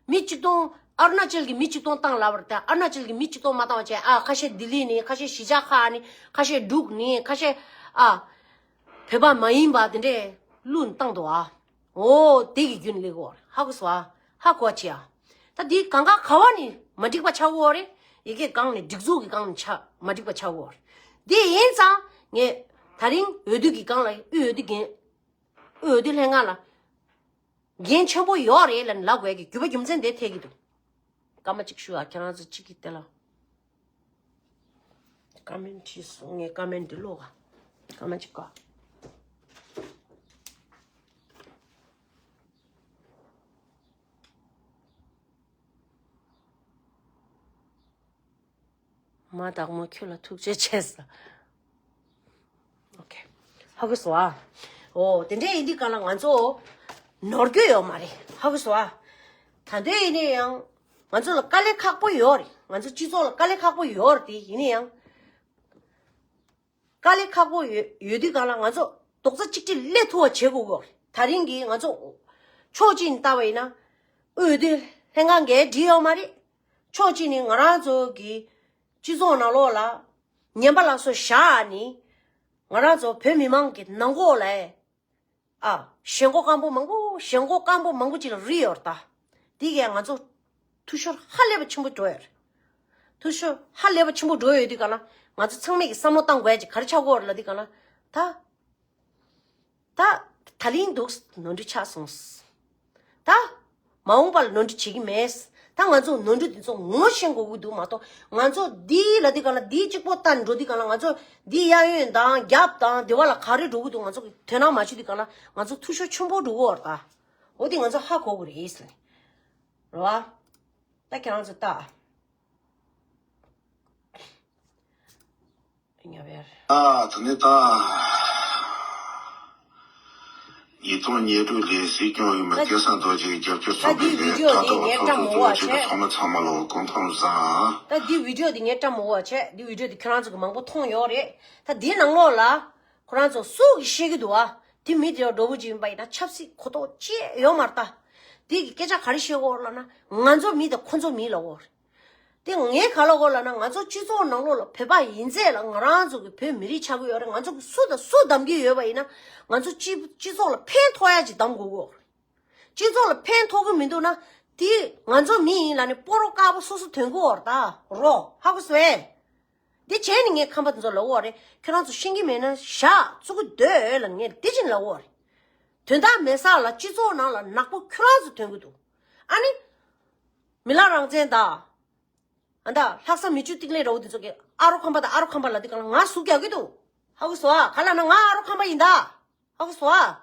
མི་གཅིག་སྟོང་ཨ་རུ་ན་ཅལ་གྱི་མི་གཅིག་སྟོང་བཏང་ལབ་པ་རེད་དེ། ཨ་རུ་ན་ཅལ་གྱི་མི་གཅིག་སྟོང་མ་བཏང་བ་བྱས་ཨ་ཁ་ཤས་ལྡི་ལི་ནས་ཁ་ཤས་གཞིས་ཆགས་ཁག་ནས་ཁ་ཤས་འབྲུག་ནས་ཁ་ཤས་ཨ་བོད་པ་མ་ཡིན་པ་དེ་འདྲས་བླུགས་ནས་བཏང་འདུག་ཨ། འོ་དེ་གི་རྒྱུན་ལས་གོ་ཧ་གོ་སོ་ཨ། ཧ་གོ་ཅི་ཨ། ད་དེ་གང་ག་ག་བ་ནི་མ་འགྲིག་པ་ཆགས་གོ་རེད། ཡི་གེ་གང་ནི་སྒྲིག་འཛུགས་ཀྱི་གང་ནི་ཆ་མ་འགྲིག་པ་ཆགས་གོ་རེད། དེ་ཡིན་ཙང་ངས་ད་རིང་འོས་བསྡུ་གི་གང་ལ་འོས་བསྡུ་འགན་འོས་བསྡུ་ལྷན་ཁང་ལ་འགན་ཆེན་པོ་ཡོད་རེད་ལ་ནི་ལབ་དགོས་ཀྱི་རྒྱུ་པ་རྒྱུ་མཚན་དེ་ཐད་ཀྱི་འདུག་སྐར་མ་གཅིག་ཞུ་ཨ། ཁྱེད་རང་ཚོ་གཅིག་གིས་དེ་ལ་ཀ་མེན་བྲིས་སོང་། ངས་ཀ་མེན་འདི་ཀློག་ག་སྐར་མ་གཅིག་ག་མ་བདག་མོ་ཁྱོད་ལ་ཐུགས་རྗེ་ཆེ་ཟེར། ཨོ་ཁེ། ཧ་གོ་སོང་ཨ། ཨོ་དེ་འདྲ་ཡིན་དུས་གང་ལ་ང་ཚོ་ནོར་རྒྱུ་ཡོད་མ་རེད། ཧ་གོ་སོང་ཨ། ད་འདོད་ཡིན་ནའི་ཡང་ང་ཚོ་ལ་དཀའ་ལས་ཁག་པོ་ཡོད་རེད། ང་ཚོ་སྤྱི་ཚོགས་ལ་དཀའ་ལས་ཁག་པོ་ཡོད་རེད། དེ་ཡིན་ནའི་ཡང་དཀའ་ལས་ཁག་པོ་ཡོད་ཡོད་དུས་གང་ལ་ང་ཚོ་རྡོག་རྩ་གཅིག་སྒྲིལ་སླེབས་ཐུབ་པ་བྱེད་དགོས་གོ། ད་རིང་གི་ང་ཚོ་ཕྱོགས་གཅིག་ནས་བལྟ་བ་ཡིན་ན་འོས་བསྡུ་ལྷན་ཁང་འགན་འདྲི་ཡོད་མ་རེད། ཕྱོགས་གཅིག་ནས་ང་རང་ཚོ་གི་སྤྱི་ཚོགས་ནང་ལོགས་ལ་ངན་པ་ལ་སོགས་བཞག་ནི་ང་རང་ཚོ་བོད་མི་མང་གི་ནང་ཁོག་ལ་ཨ་ཞེན་ཁོག་སྐམ་པོ་མང་པོ་ཞེན་ཁོག་སྐམ་པོ་མང་པོ་ཅིག་ལ་རིལ་ཡོད་རེད་ད། དེ་གས་ང་ཚོ་འཐུས་ཤོར་ཧ་ལས་པ་ཆེན་པོ་འགྲོ་ཡོད་རེད། འཐུས་ཤོར་ཧ་ལས་པ་ཆེན་པོ་འགྲོ་ཡོད་དུས་ག་ལ་ང་ཚོ་ཚང་མས་ཀྱི་བསམ་བློ་བཏང་དགོས་ཡ་ཅིག་ག་རེ་ཆགས་ཀྱི་ཡོད་རེད་ལབ་དུས་ག་ལ་ད། ད། ད་ལིང་འདུག་ནོར་འཁྲུལ་ཆགས་སོང་། ད། མ་འོངས་པ་ལ་ནོར་འཁྲུལ་བྱེད་ཀྱི་མེད། ད་ང་ཚོ་ནོར་འཁྲུལ་འདི་ཚོ་ངོ་ཤེས་དགོས་ཀྱི་འདུག་མ་གཏོགས་ང་ཚོ་འདི་ལ་འདི་ག་ལ་འདི་གཅིག་པོ་ལྟ་འགྲོ་འདི་ག་ལ་ང་ཚོ་འདི་གཡས་གཡོན་དང་རྒྱབ་དང་འདི་བ་ལ་ག་རེ་འགྲོ་གི་འདུག་ང་ཚོ་གི་དོ་སྣང་མ་བྱེད་འདི་ག་ལ་ང་ཚོ་འཐུས་ཤོར་ཆེན་པོ་འགྲོ་གི་ཡོད་རེད་ད། འོ་འདི་ང་ཚོ་ཧ་གོ་དགོས་རེད་ཟེར་ནས། རེད་བ། ད་ཁྱེད་རང་ཚོ་ལྟ། ཉ་བེར། ཨ་ད་ནི་ད། ཉིས་སྟོང་ཉེར་དྲུག་ལོའི་སྲིད་སྐྱོང་འོས་མི་ད་སྐལ་བཟང་རྡོ་རྗེ་རྒྱབ་སྐྱོར་ད་ཚོགས་འདི་པའི་ལས་བི་ཌི་ཨོ་ད་འདི་ལྟ་ངས་ཐོག་བཀྲམ་ཚོགས་མོ་བ་གཙོ་བྱས་ཏེ་བྱས། ཚང་མ་ཚང་མ་ལ་སྐུ་ཁམས་བཟང་། ད་འདི་བི་ཌི་ཨོ་འདི་ངས་བཀྲམ་མོ་བ་བྱས། འདི་བི་ཌི་ཨོ་འདི་ཁྱེད་རང་ཚོ་གི་མང་པོ་མཐོང་ཡོད་རེད། ད་འདི་ནང་ལོགས་ལ་ཁོ་རང་ཚོ་སུ་གིས་བཤད་ཀྱི་འདུག་ཨ། དེ་མི་དེ་འདྲ་བོ་ཅིག་ཡིན་པ་ཡིན་ན་ཆབ་སྲིད་གོ་རྟོགས་ཅི་ཡོད་མ་རེད་ད། དེ་གི་སྐད་ཆ་ག་རེ་བཤད་ཀྱི་ཡོད་ལབ་ན་ང་ཚོ་མི་དང་ཁོ་ཚོ་མི་ལབ་ཀྱི་ཡོད་རེད། དེ་ངས་ག་ལབ་དགོས་ལབ་ན་ང་ཚོ་སྤྱི་ཚོགས་ནང་ལོགས་ལ་བོད་པ་ཡིན་ཚད་ལ་ང་རང་ཚོ་གི་བོད་མི་རིགས་ཆགས་ཀྱི་ཡོད་རེད། ང་ཚོ་གི་སུ་དང་སུ་གདམ་གྱི་ཡོད་པ་ཡིན་ན་ང་ཚོ་སྤྱི་སྤྱི་ཚོགས་ལ་ཕན་ཐོགས་ཡ་ཅིག་གདམ་དགོས་ཀྱི་ཡོད་རེད། སྤྱི་ཚོགས་ལ་ཕན་ཐོགས་ཀྱི་མི་འདུག་ན་དེ་ང་ཚོ་མི་ཡིན་ལབ་ནས་སྤོ་རོ་དཀར་པོ་སོ་སོ་ཐོན་གྱི་ཡོད་རེད་ད་རོ། ཧ་གོ་སོང་ངས། དེ་བྱས་ནས་ངས་ཁམས་པ་དེ་ཚོ་ལབ་ཀྱི་ཡོད་རེད། ཁྱོད་རང་ཚོ་ཤེས་ཀྱི་མེད་ན་བཞག་བཙུགས་ཀྱི་སྡོད་ལབ་ངས་དེ་བཞིན་ལབ་ཀྱི་ཡོད་རེད། དོན་དག་མེད་ས་ལ་སྤྱི་ཚོགས་ནང་ལ་ནག་པོ་ཁྱོད་རང་ཚོ་ཐོན་གྱི་འདུག་ཨ་ནི། མི་ལ་རང་བཙན་དང་། ཨ་ད་ལྷག་བསམ་མི་བཅུ་གཏིང་ལས་ར་བོ་དེ་ཚོ་གི་ཨ་རོ་ཁམས་པ་དང་ཨ་རོ་ཁམས་པ་ལབ་དུས་གང་ལ་ང་ཟུག་རྒྱག་གི་འདུག་ཧ་གོ་སོང་ཨ། ག་ལབ་ན་ང་ཨ་རོ་ཁམས་པ་ཡིན་ད། ཧ་གོ་སོང་ཨ།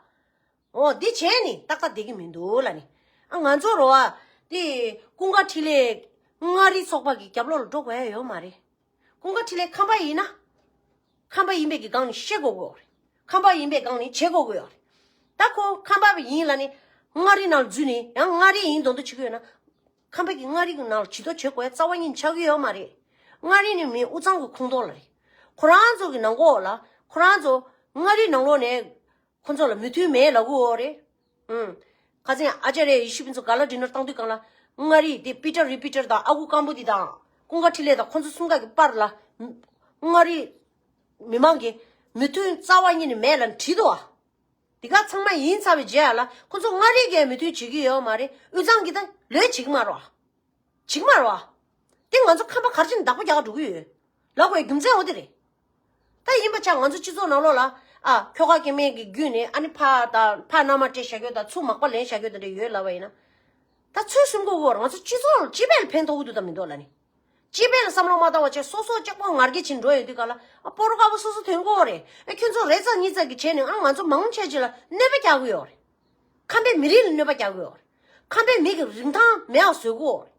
འོ་འདི་བྱས་ནི་ཏག་ཏག་བསྡད་ཀྱི་མི་འདུག་ལབ་ནི། ཨ་ང་ཚོ་རོ་ཨ། དེ་ཀུན་དགའ་འཕྲིན་ལས་མངའ་རིས་ཚོགས་པ་གི་རྒྱབ་ལོགས་ལ་འགྲོ་དགོས་ཡ་ཡོད་མ་རེད། ཀུན་དགའ་འཕྲིན་ལས་ཁམས་པ་ཡིན་ན། ཁམས་པ་ཡིན་པའི་གི་སྒང་ནས་བཤད་དགོས་ཀྱི་ཡོད་རེད། ཁམས་པ་ཡིན་པའི་སྒང་ནས་བྱེད་དགོས་ཀྱི་ཡོད་རེད། ད་ཁོ་ཁམས་པ་ཡིན་ལབ་ནི། མངའ་རིས་ནང་འཛུལ་ནས་ཡང་མངའ་རིས་ཡིན་མདོག་མདོག་བྱེད་ཀྱི་ཡོད་ན། ཁམས་པ་གི་མངའ་རིས་ཀྱི་ནང་ལ་བྱེད་དོ་བྱེད་དགོས་ཡ་རྩ་བ་ཉིད་ཆགས་ཀྱི་ཡོད་མ་རེད། མངའ་རིས་ནི་མི་དབུས་གཙང་གི་ཁོངས་གཏོགས་ལ་རེད། ཁོ་རང་ཚོ་གི་ནང་ཁོག་ལ་ཁོ་རང་ཚོ་མངའ་རིས་ནང་ལོགས་ནས་ཁོ་ཚོ་ལ་མོས་མཐུན་མེད་ལབ་ཀྱི་ཡོད་རེད། ཨུམ། ཁ་སང་ཨ་ཅཱརྱ་ཡེ་ཤེས་ཕུན་ཚོགས་ག་ལ་ཌི་ནར་བཏང་དུས་སྒང་ལ་མངའ་རིས་དེ་པི་ཊར་རི་པི་ཊར་དང་ཨ་ཁུ་སྐམ་པོ་འདི་དང་ཀུན་དགའ་འཕྲིན་ལས་དང་ཁོ་ཚོ་གསུམ་ཀ་གི་པར་ལ་མངའ་རིས་མི་མང་གི་མོས་མཐུན་རྩ་བ་ཉིད་ནས་མེད་ལབ་བྲིས་འདུག་ཨ། འདི་ག་ཚང་མ་ཡིན་ཚར་བའི་རྗེས་ལ་ཁོ་ཚོ་མངའ་རིས་ཀྱི་མོས་མཐུན་བྱེད་ཀྱི་ཡོད་མ་རེད། དབུས་གཙང་གི་ད་ལོས་བྱེད་ཀྱི་མ་རེད་བ། བྱེད་ཀྱི་མ་རེད་བ། དེ་ང་ཚོ་ཁམས་པ་ག་རེ་བྱས་ནས་བདག་པོ་རྒྱག་ག་འགྲོ་གི་ཡོད། ལབ་དགོས་རྒྱུ་མཚན་འོ་དེ་རེད། ད་ཡིན་པ་ཆ་ང་ཚོ་སྤྱི་ཚོགས་ནང་ལོགས་ལ་ཨ་ཁྱོ་ག་སྐྱེ་དམན་གྱི་བརྒྱུད་ནས་ཨ་ནི་ཕ་དང་ཕ་མནའ་མ་སྤྲད་བཞག་རྒྱུ་དང་ཚུར་མག་པ་ལེན་བཞག་རྒྱུ་དེ་འདྲ་ཡོད་ལབ་པ་ཡིན་ན། ད་ཚོད་སེམས་ཁུར་དགོས་རེད། ང་ཚོ་སྤྱི་ཚོགས་ལ་སྤྱི་པའི་ལ་ཕན་ཐོགས་ཀྱི་འདུག་དང་མི་འདུག་ལབ་ནི། སྤྱི་པའི་ལ་བསམ་བློ་མ་བཏང་བ་བྱས་སོ་སོ་གཅིག་པོ་ང་རྒྱལ་ཕྱིན་འགྲོ་ཡོང་དུས་ག་ལ་ཨ་སྤོ་རོ་དཀར་པོ་སོ་སོ་ཐོན་གྱི་ཡོད་རེད། ཨ་ཁྱོད་ཚོ་རེ་ཙམ་གཉིས་ཙམ་གྱིས་བྱས་ནས་ཨ་ང་ཚོ་མང་ཆེ་ཅིག་ལ་གནོད་པ་རྒྱག་གི་ཡོད་རེད། ཁམས་པའི་མི་རིགས་ལ་གནོད་པ་རྒྱག་གི་ཡོད་རེད། ཁམས་པའི་མི་གི་རིན་ཐང་མེད་པ་བཟོ་གི་ཡོད་རེད།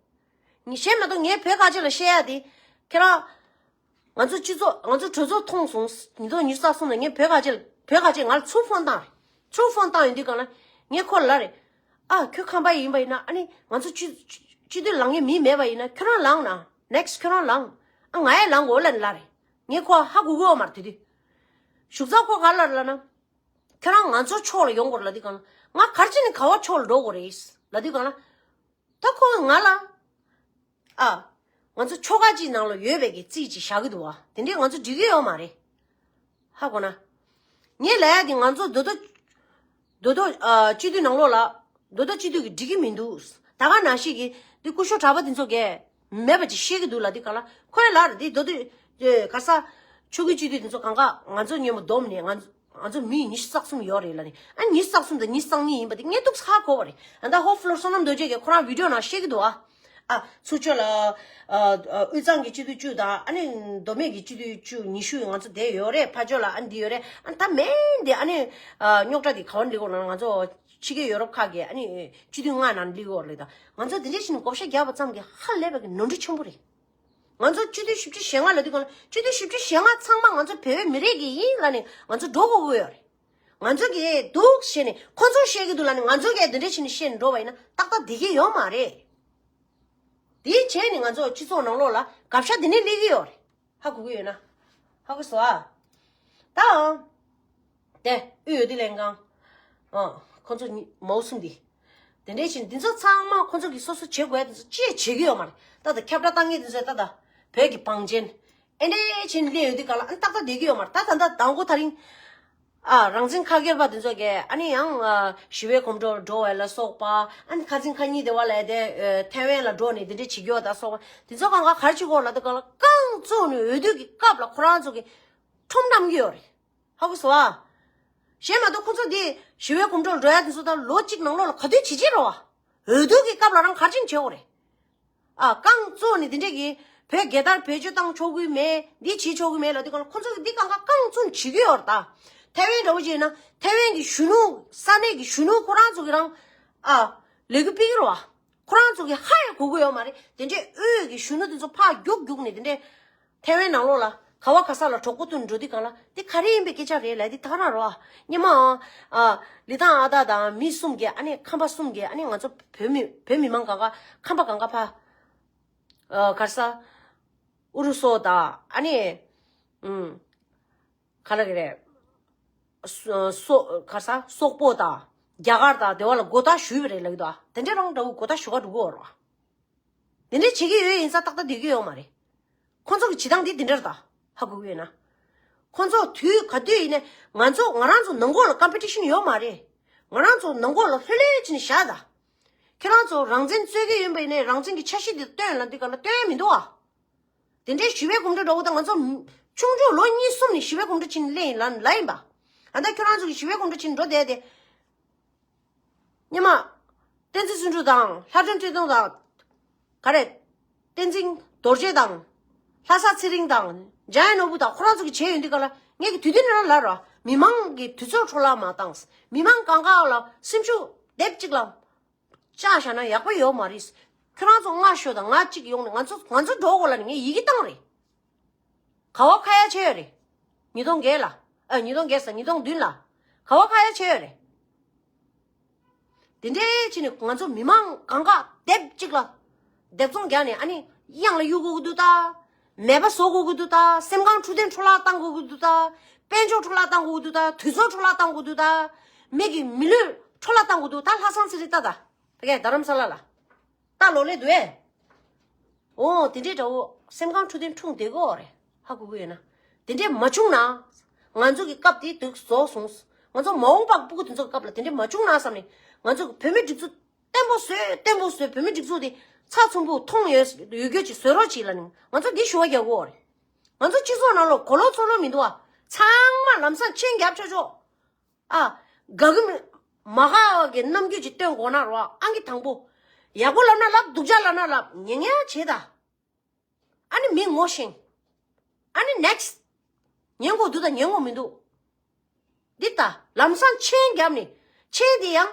ངས་བཤད་མ་གཏོགས་ངས་བོད་ག་ཅིག་ལ་བཤད་ཡ་དེ། ཁྱེད་རང་། ང་ཚོ་སྤྱི་ཚོགས་ང་ཚོ་གྲོས་ཚོགས་ཐོངས་སོང་། ཉིས་སྟོང་ཉི་ཤུ་རྩ་གསུམ་ལ་ངས་བོད་ག་ཅིག་ལ་བོད་ག་ཅིག་ང་ལ་ཚུར་ཕོན་བཏང་རེད། ཚུར་ཕོན་བཏང་ཡོང་དུས་གང་ལ་ངས་ཁོ་ལ་ལབ་རེད། ཨ་ཁྱོད་ཁམས་པ་ཡིན་པ་ཡིན་ན་ཨ་ནི་ང་ཚོ་སྤྱི་སྤྱི་འཐུས་ལངས་མཁན་མི་མེད་པ་ཡིན་ན་ཁྱོད་རང་ལངས་ན་ནེག་སི་ཊི་ཁྱོད་རང་ལངས། ཨ་ང་ཡང་ལངས་དགོས་ལབ་ནས་ལབ་རེད། ངས་ཁོ་ཧ་གོ་གི་ཡོད་མ་རེད་དེ་དུས། བཞུགས་ཚར་ཁོ་ག་ལ་ལབ་ན། ཁྱོད་རང་ང་ཚོ་ཕྱོགས་ལ་ཡོང་དགོས་རེད་ལབ་དུས་གང་ལ་ང་ག་རེ་བྱས་ནས་ག་བ་ཕྱོགས་ལ་འགྲོ་དགོས་རེད་ལབ་དུས་གང་ལ། ད་ཁོ་ང་ལ། ཨ། ང་ཚོ་ཆོལ་ཁ་གཅིག་ནང་ལ་ཡོད་པའི་གི་རྩིས་གཅིག་བཞག་གི་འདུག་བ། དེ་འདྲས་ང་ཚོ་འགྲིག་གི་ཡོད་མ་རེད། ཧ་གོ་ན། ངས་ལབ་ཡ་དེ་ང་ཚོ་མདོ་སྟོད། རྡོ་རྡོ་ཨ་སྤྱི་འཐུས་ནང་ལོགས་ལ་རྡོ་རྡོ་སྤྱི་འཐུས་ཀྱིས་འགྲིག་གི་མི་འདུག་ད་ག་ནང་བཞིན་གྱི་འདི་སྐུ་ཞབས་གྲྭ་པ་འདི་ཚོ་གས་མེད་པ་ཅིག་བཤད་ཀྱི་འདུག་ལ། འདི་ག་ལ་ཁོས་ལར་འདི་རྡོ་རྡོ་ཨེ་ག་ས་ཆོས་ཀྱི་སྤྱི་འཐུས་འདི་ཚོ་གང་ག་ང་ཚོ་མཉམ་པོ་བསྡོམས་ནས་ང་ང་ཚོ་མི་ཉི་ཤུ་རྩ་གསུམ་ཡོད་རེད་ལ་ནི། ཨ་ཉི་ཤུ་རྩ་གསུམ་དང་ཉི་ཤུ་རྩ་གཉིས་ཡིན་པ་དེ་ངས་ཏོག་ཙམ་ཧ་གོ་བ་རེད། ཨ་ད་ཧོ་ཕུ་ལོ་བསོད་ནམས་རྡོ་རྗེ་གིས་ཁོ་རང་བི་ཌིའོ་ནང་བཤད་ཀྱི་འདུག་ཨ། ཨ་ཚུར་ཕྱོགས་ལ་ཨ་ཨ་དབུས་གཙང་གི་སྤྱི་འཐུས་བཅུ་དང་ཨ་ནི་མདོ་སྨད་ཀྱི་སྤྱི་འཐུས་བཅུ་ཉི་ཤུ་ང་ཚོ་བསྡད་ཡོད་རེད། ཕར་ཕྱོགས་ལ་ཨ་འདི་ཡོད་རེད། ཨ་ད་མེད་འདི་ཨ་ནི་ཨ་རྙོག་དྲ་འདི་ག་བ་འདི་གོ་ན་ང་ཚོ་ཕྱི་རྒྱལ་ཡོ་རོབ་ཁག་གི་ཨ་ནི་སྤྱི་འཐུས་ལྔ་ནང་སླེབས་ཡོད་རེད། ད་ང་ཚོ་འདི་འདྲ་ཞིག་ནས་བགོ་བཤའ་རྒྱབ་པ་ཙམ་གྱིས་ཧ་ལས་པའི་གི་ནོར་འཁྲུལ་ཆེན་པོ་རེད། ང་ཚོ་སྤྱི་འཐུས་བཞི་བཅུ་ཞེ་ལྔ་ལབ་དུས་གང་ལ་སྤྱི་འཐུས་བཞི་བཅུ་ཞེ་ལྔ་ཚང་མ་ང་ཚོ་བོད་པའི་མི་རིགས་ཀྱི་ཡིན་ལབ་ནས་ང་ཚོ་འགྲོ་དགོས་ཀྱི་ཡོད་རེད། ང་ཚོ་གིས་འདུག་བཤད་ནས་ཁོ་ཚོ་བཤད་ཀྱི་འདུག་ལབ་ནས་ང་ཚོ་གིས་འདི་འདྲ་བྱས་ནས་བཤད་ནས་འགྲོ་བ་ཡིན་ན་ཏག་ཏག་བསྡད་ཀྱི་ཡོད་མ་རེད། དེ་བྱས་ནས་ང་ཚོ་སྤྱི་ཚོགས་ནང་ལོགས་ལ་དགག་བྱ་འདི་ནས་སླེབས་ཀྱི་ཡོད་རེད། ཧ་གོ་གི་ཡོད་ན། ཧ་གོ་སོང་ཨ། ད་དེ་དབུས་འོས་བསྡུ་ལྷན་ཁང་། ཨ་ཁོ་ཚོ་གཉིས་མའོ་གསུམ་འདི། དེ་འདྲའི་ཕྱིན་འདི་ཚོ་ཚང་མ་ཁོ་ཚོ་གིས་སོ་སོ་བྱེད་དགོས་འདི་ཚོ་ཅི་ཡང་བྱེད་ཀྱི་ཡོད་མ་རེད། ད་ད་ཁྱབ་བསྒྲགས་བཏང་མཁན་འདི་ཚོ་ད་ད་བོད་ཀྱི་བང་ཆེན། ཨེ་འདྲའི་ཕྱིན་སླེབས་ཡོད་འདི་ག་ལ་ཨ་ནི་ཏག་ཏག་བསྡད་ཀྱི་ཡོད་མ་རེད། ད་ད་ད་དང་པོ་ཐག་རིང་། ཨ་རང་བཙན་ཁ་སྒེར་པ་འདི་ཚོ་གིས་ཨ་ནི་ཡང་ཨ་ཞི་བའི་གོམ་བགྲོད་འགྲོ་བ་ལ་སོགས་པ། ཨ་ནི་ཁ་སང་ཁ་ཉིན་དེ་བ་ལ་དེ་ཨ་ཐའེ་ཝན་ལ་འགྲོ་ནས་འདི་འདྲ་བྱེད་རྒྱུ་བ་དང་སོགས་པ་འདི་ཚོ་གང་ག་ག་རེ་བྱེད་དགོས་ལབ་དུས་ག་ལ་རྐང་བཙུགས་ནས་འོས་བསྡུ་གི་སྐབས་ལ་ཁོ་རང་ཚོ་གིས་ཁྲོམ་བསྡམས་ཀྱི་ཡོད་རེད། ཧ་གོ་སོང་ཨ། གཞན་མ་གཏོགས་ཁོ་ཚོ་འདི་ཞི་བའི་གོམ་བགྲོད་འགྲོ་ཡ་འདི་ཚོ་ད་ལོ་གཅིག་ནང་ལོགས་ལ་ག་དུས་བྱེད་ཀྱི་རེད་བ། འོས་བསྡུ་གི་སྐབས་ལ་རང་ག་རེ་བྱེད་དགོས་རེད། ཨ་རྐང་བཙུགས་ནས་འདི་འདྲས་ཀྱི་བོད་རྒྱལ་དར་བེད་སྤྱོད་བཏང་ཆོག་གི་མེད། འདི་བྱེད་ཆོག་གི་མེད་ལབ་དུས་གང་ལ་ཁོ་ཚོ་གིས་འདི་གང་ག་རྐང་བཙུགས་བྱེད་ཀྱི་ཡོད་རེད་ད། ཐའེ་ཝན་འདྲ་བོ་བྱས་ན་ཐའེ་ཝན་གྱི་གཞོན་ནུ་ས་གནས་ཀྱི་གཞོན་ནུ་ཁོ་རང་ཚོ་གི་རང་ཨ་ལས་འགུལ་སྤེལ་གྱི་རེད་བ། ཁོ་རང་ཚོ་གི་ཧ་ཡང་གོ་གི་ཡོད་མ་རེད། དེ་འདྲས་དབུས་ཀྱི་གཞོན་ནུ་དེ་ཚོ་ཕར་རྒྱུག་རྒྱུག་ནས་དེ་འདྲས་ཐའེ་ཝན་ནང་ལོགས་ལ་ག་བ་ག་ས་ལ་གྲོགས་པོ་བསྟུན་འགྲོ་དུས་གང་ལ་འདི་ག་རེ་ཡིན་པའི་སྐད་ཆ་རེད་ལབ་དེ་ཐག་རང་རོ། སྙེ་མ་ཨ་ལི་ཐང་ཨ་ད་དང་མི་གསུམ་གྱིས་ཨ་ནི་ཁམས་པ་གསུམ་གྱིས་ཨ་ནི་ང་ཚོ་བོད་མི་བོད་མི་མང་གང་ག་ཁམས་པ་གང་ག་ཕ་ཨ་ག་རེ་ཟ་ཨུ་རུ་སུ་དང་ཨ་ནི་ཨུམ་ག་ལ་གི་རེད། སོ་སོ་ག་རེ་ཟ་སོག་པོ་དང་རྒྱ་གར་དང་དེ་བ་ལ་མགོ་བཏགས་ཞུས་པ་རེད་ལབ་ཀྱི་འདུག་དེ་འདྲ་རང་འདྲ་བོ་མགོ་བཏགས་ཞུ་ག་འགྲོ་གི་ཡོད་རེད་བ། དེ་འདྲ་བྱེད་ཀྱི་ཡོད་ཡིན་ཙང་ཏག་ཏག་བསྡད་ཀྱི་ཡོད་མ་རེད། ཁོང་ཚོ་གི་བྱེད་སྟངས་འདི་འདི་འདྲ་རེད་ད། ཧ་གོ་གི་ཡོད་ན། ཁོང་ཚོ་དུས་ག་དུས་ཡིན་ནའི་ང་ཚོ་ང་རང་ཚོ་ནང་ཁོག་ལ་ཀམ་པི་ཊི་ཤན་ཡོད་མ་རེད། ང་རང་ཚོ་ནང་ཁོག་ལ་ལྷོད་ལྷོད་བྱས་ནས་བཞག་ད། ཁྱེད་རང་ཚོ་རང་བཙན་རྩོད་ཀྱི་ཡིན་པ་ཡིན་ནའི་རང་བཙན་གྱི་འཆར་གཞི་འདི་སྟོན་ལབ་དུས་ག་ལ་སྟོན་མི་འདུག་ཨ། དེ་འདྲའི་ཞི་བའི་གོམ་བགྲོད་འདྲ་བོ་དང་ང་ཚོ་ཆུང་ཆུང་ལོ་གཉིས་གསུམ་ནས་ཞི་བའི་གོམ་བགྲོད་བྱས་ནས་སླེབས་ཡིན་ལ་ལ་ཡིན་པ། ཨ་ད་ཁྱོད་རང་ཚོ་གི་ཞི་བའི་གོམ་བགྲོད་བྱས་ནས་འགྲོ་བསྡད་དེ། སྙེ་མ། བསྟན་འཛིན་བརྩོན་འགྲུས་དང་ལྷ་སྒྲོན་བཀྲས་མཐོང་དང་། ག་རེ། བསྟན་འཛིན་རྡོ་རྗེ་དང་། ལྷ་ས་ཚེ་རིང་དང་། འཇམ་དབྱངས་ནོར་བུ་དང་ཁོ་རང་ཚོ་གི་བྱས་ཡོང་དུས་ག་ལ་ངས་ཀྱི་དུས་དུས་ནས་རང་ལབ་རོགས། མི་མང་གི་དུས་ཚོད་འཕྲོ་བརླག་མ་བཏང་། མི་མང་གང་ག་ལ་སེམས་ཤུགས་སྡེབ་གཅིག་ལ་བཅག་བཞག་ན་ཡག་པོ་ཡོད་མ་རེད། ཁྱོད་རང་ཚོ་སྔ་ཤོས་དང་ང་གཅིག་ཡོང་ནས་ང་ཚོ་ང་ཚོ་འགྲོ་དགོས་ལབ་ནས་ངས་ཡི་གེ་བཏང་རེད། ག་བ་ཁ་ཡ་ཆེ་ཡོད་རེད། ཉིས་སྟོང་བརྒྱད་ལ། ཨ་ཉིས་སྟོང་བརྒྱད་ཟེར་ཉིས་སྟོང་བདུན་ལ། ག་བ་ཁ་ཡ་ཆེ་ཡོད་རེད། དེ་འདྲའི་ཕྱིན་ནས་ང་ཚོ་མི་མང་གང་ག་སྡེབ་གཅིག་ལ། སྡེབ་ཚོང་རྒྱག་ནས་ཨ་ནི་གཡང་ལ་གཡུག་དགོས་ཀྱི་འདུག་ད། མེད་པ་བཟོ་དགོས་ཀྱི་འདུག་ད། སེམས་ཁམས་འཕྲོད་བསྟེན་འཕྲོ་བརླག་བཏང་དགོས་ཀྱི་འདུག་ད། དཔལ་འབྱོར་འཕྲོ་བརླག་བཏང་དགོས་ཀྱི་འདུག་ད། དུས་ཚོད་འཕྲོ་བརླག་བཏང་དགོས་ཀྱི་འདུག་ད། མི་གི་མི་ལུས་འཕྲོ་བརླག་བཏང་དགོས་འདུག་ད། ལྷ་སང་ཚེ་རིང་ལྟ་ད། ཕ་གིའི་རྡ་རམ་ས་ལ་ལ། ད་ལོ་ལེ་འདུག་ཨེ། འོ་དེ་འདྲའི་འདྲ་བོ་སེམས་ཁམས་འཕྲོད་བསྟེན་འཁྲུངས་བསྡད་ཀྱི་ཡོད་རེད། ཧ་གོ་གི་ཡོད་ན། དེ་འདྲའི་མ་བྱུང་ན། ང་ཚོ་གི་སྐབས་དེ་དུས་རྫོགས་སོང་། ང་ཚོ་མ་འོངས་པ་སྤུ་གུ་དེ་ཚོ་གི་སྐབས་ལ་དེ་འདྲའི་མ་བྱུང་ན་བསམ་ནས་ང་ཚོ་གི་བོད་མི་སྒྲིག་འཛུགས་བརྟན་པོ་བཟོས་བརྟན་པོ་བཟོས། བོད་མི་སྒྲིག་འཛུགས་དེ་ཚགས་ཚུད་པོ་མཐོང་ཡོད་ཡོད་རྒྱུ་ཅིག་བཟོ་རོགས་གྱིས་ལབ་ནས་ང་ཚོ་འདི་ཞུ་བ་རྒྱག་གི་ཡོད་རེད། ང་ཚོ་སྤྱི་ཚོགས་ནང་ལ་གོ་ལོག་ཚོ་ལོག་མི་འདུག་ཨ། ཚང་མ་ལམ་སང་མཆན་རྒྱབ་ཆོག་ཆོག་ཨ། དགའ་གི་མི། མ་དགའ་བ་གི་རྣམ་འགྱུར་ཅིག་སྟོན་དགོས་ན་རོ། ཨང་ཀི་དང་པོ། ཡག་པོ་ལབ་ན་ལབ། སྡུག་ཅག་ལབ་ན་ལབ། ཉན་ཉན་བྱེད་ད། ཨ་ནི་མི་ངོ་ཤེས། ཨ་ནི་ནེག་སི། ཉན་དགོས་འདུག་དང་ཉན་དགོས་མི་འདུག་འདི་ལྟ་ལམ་སང་མཆན་བརྒྱབ་ནས་མཆན་དེ་ཡང་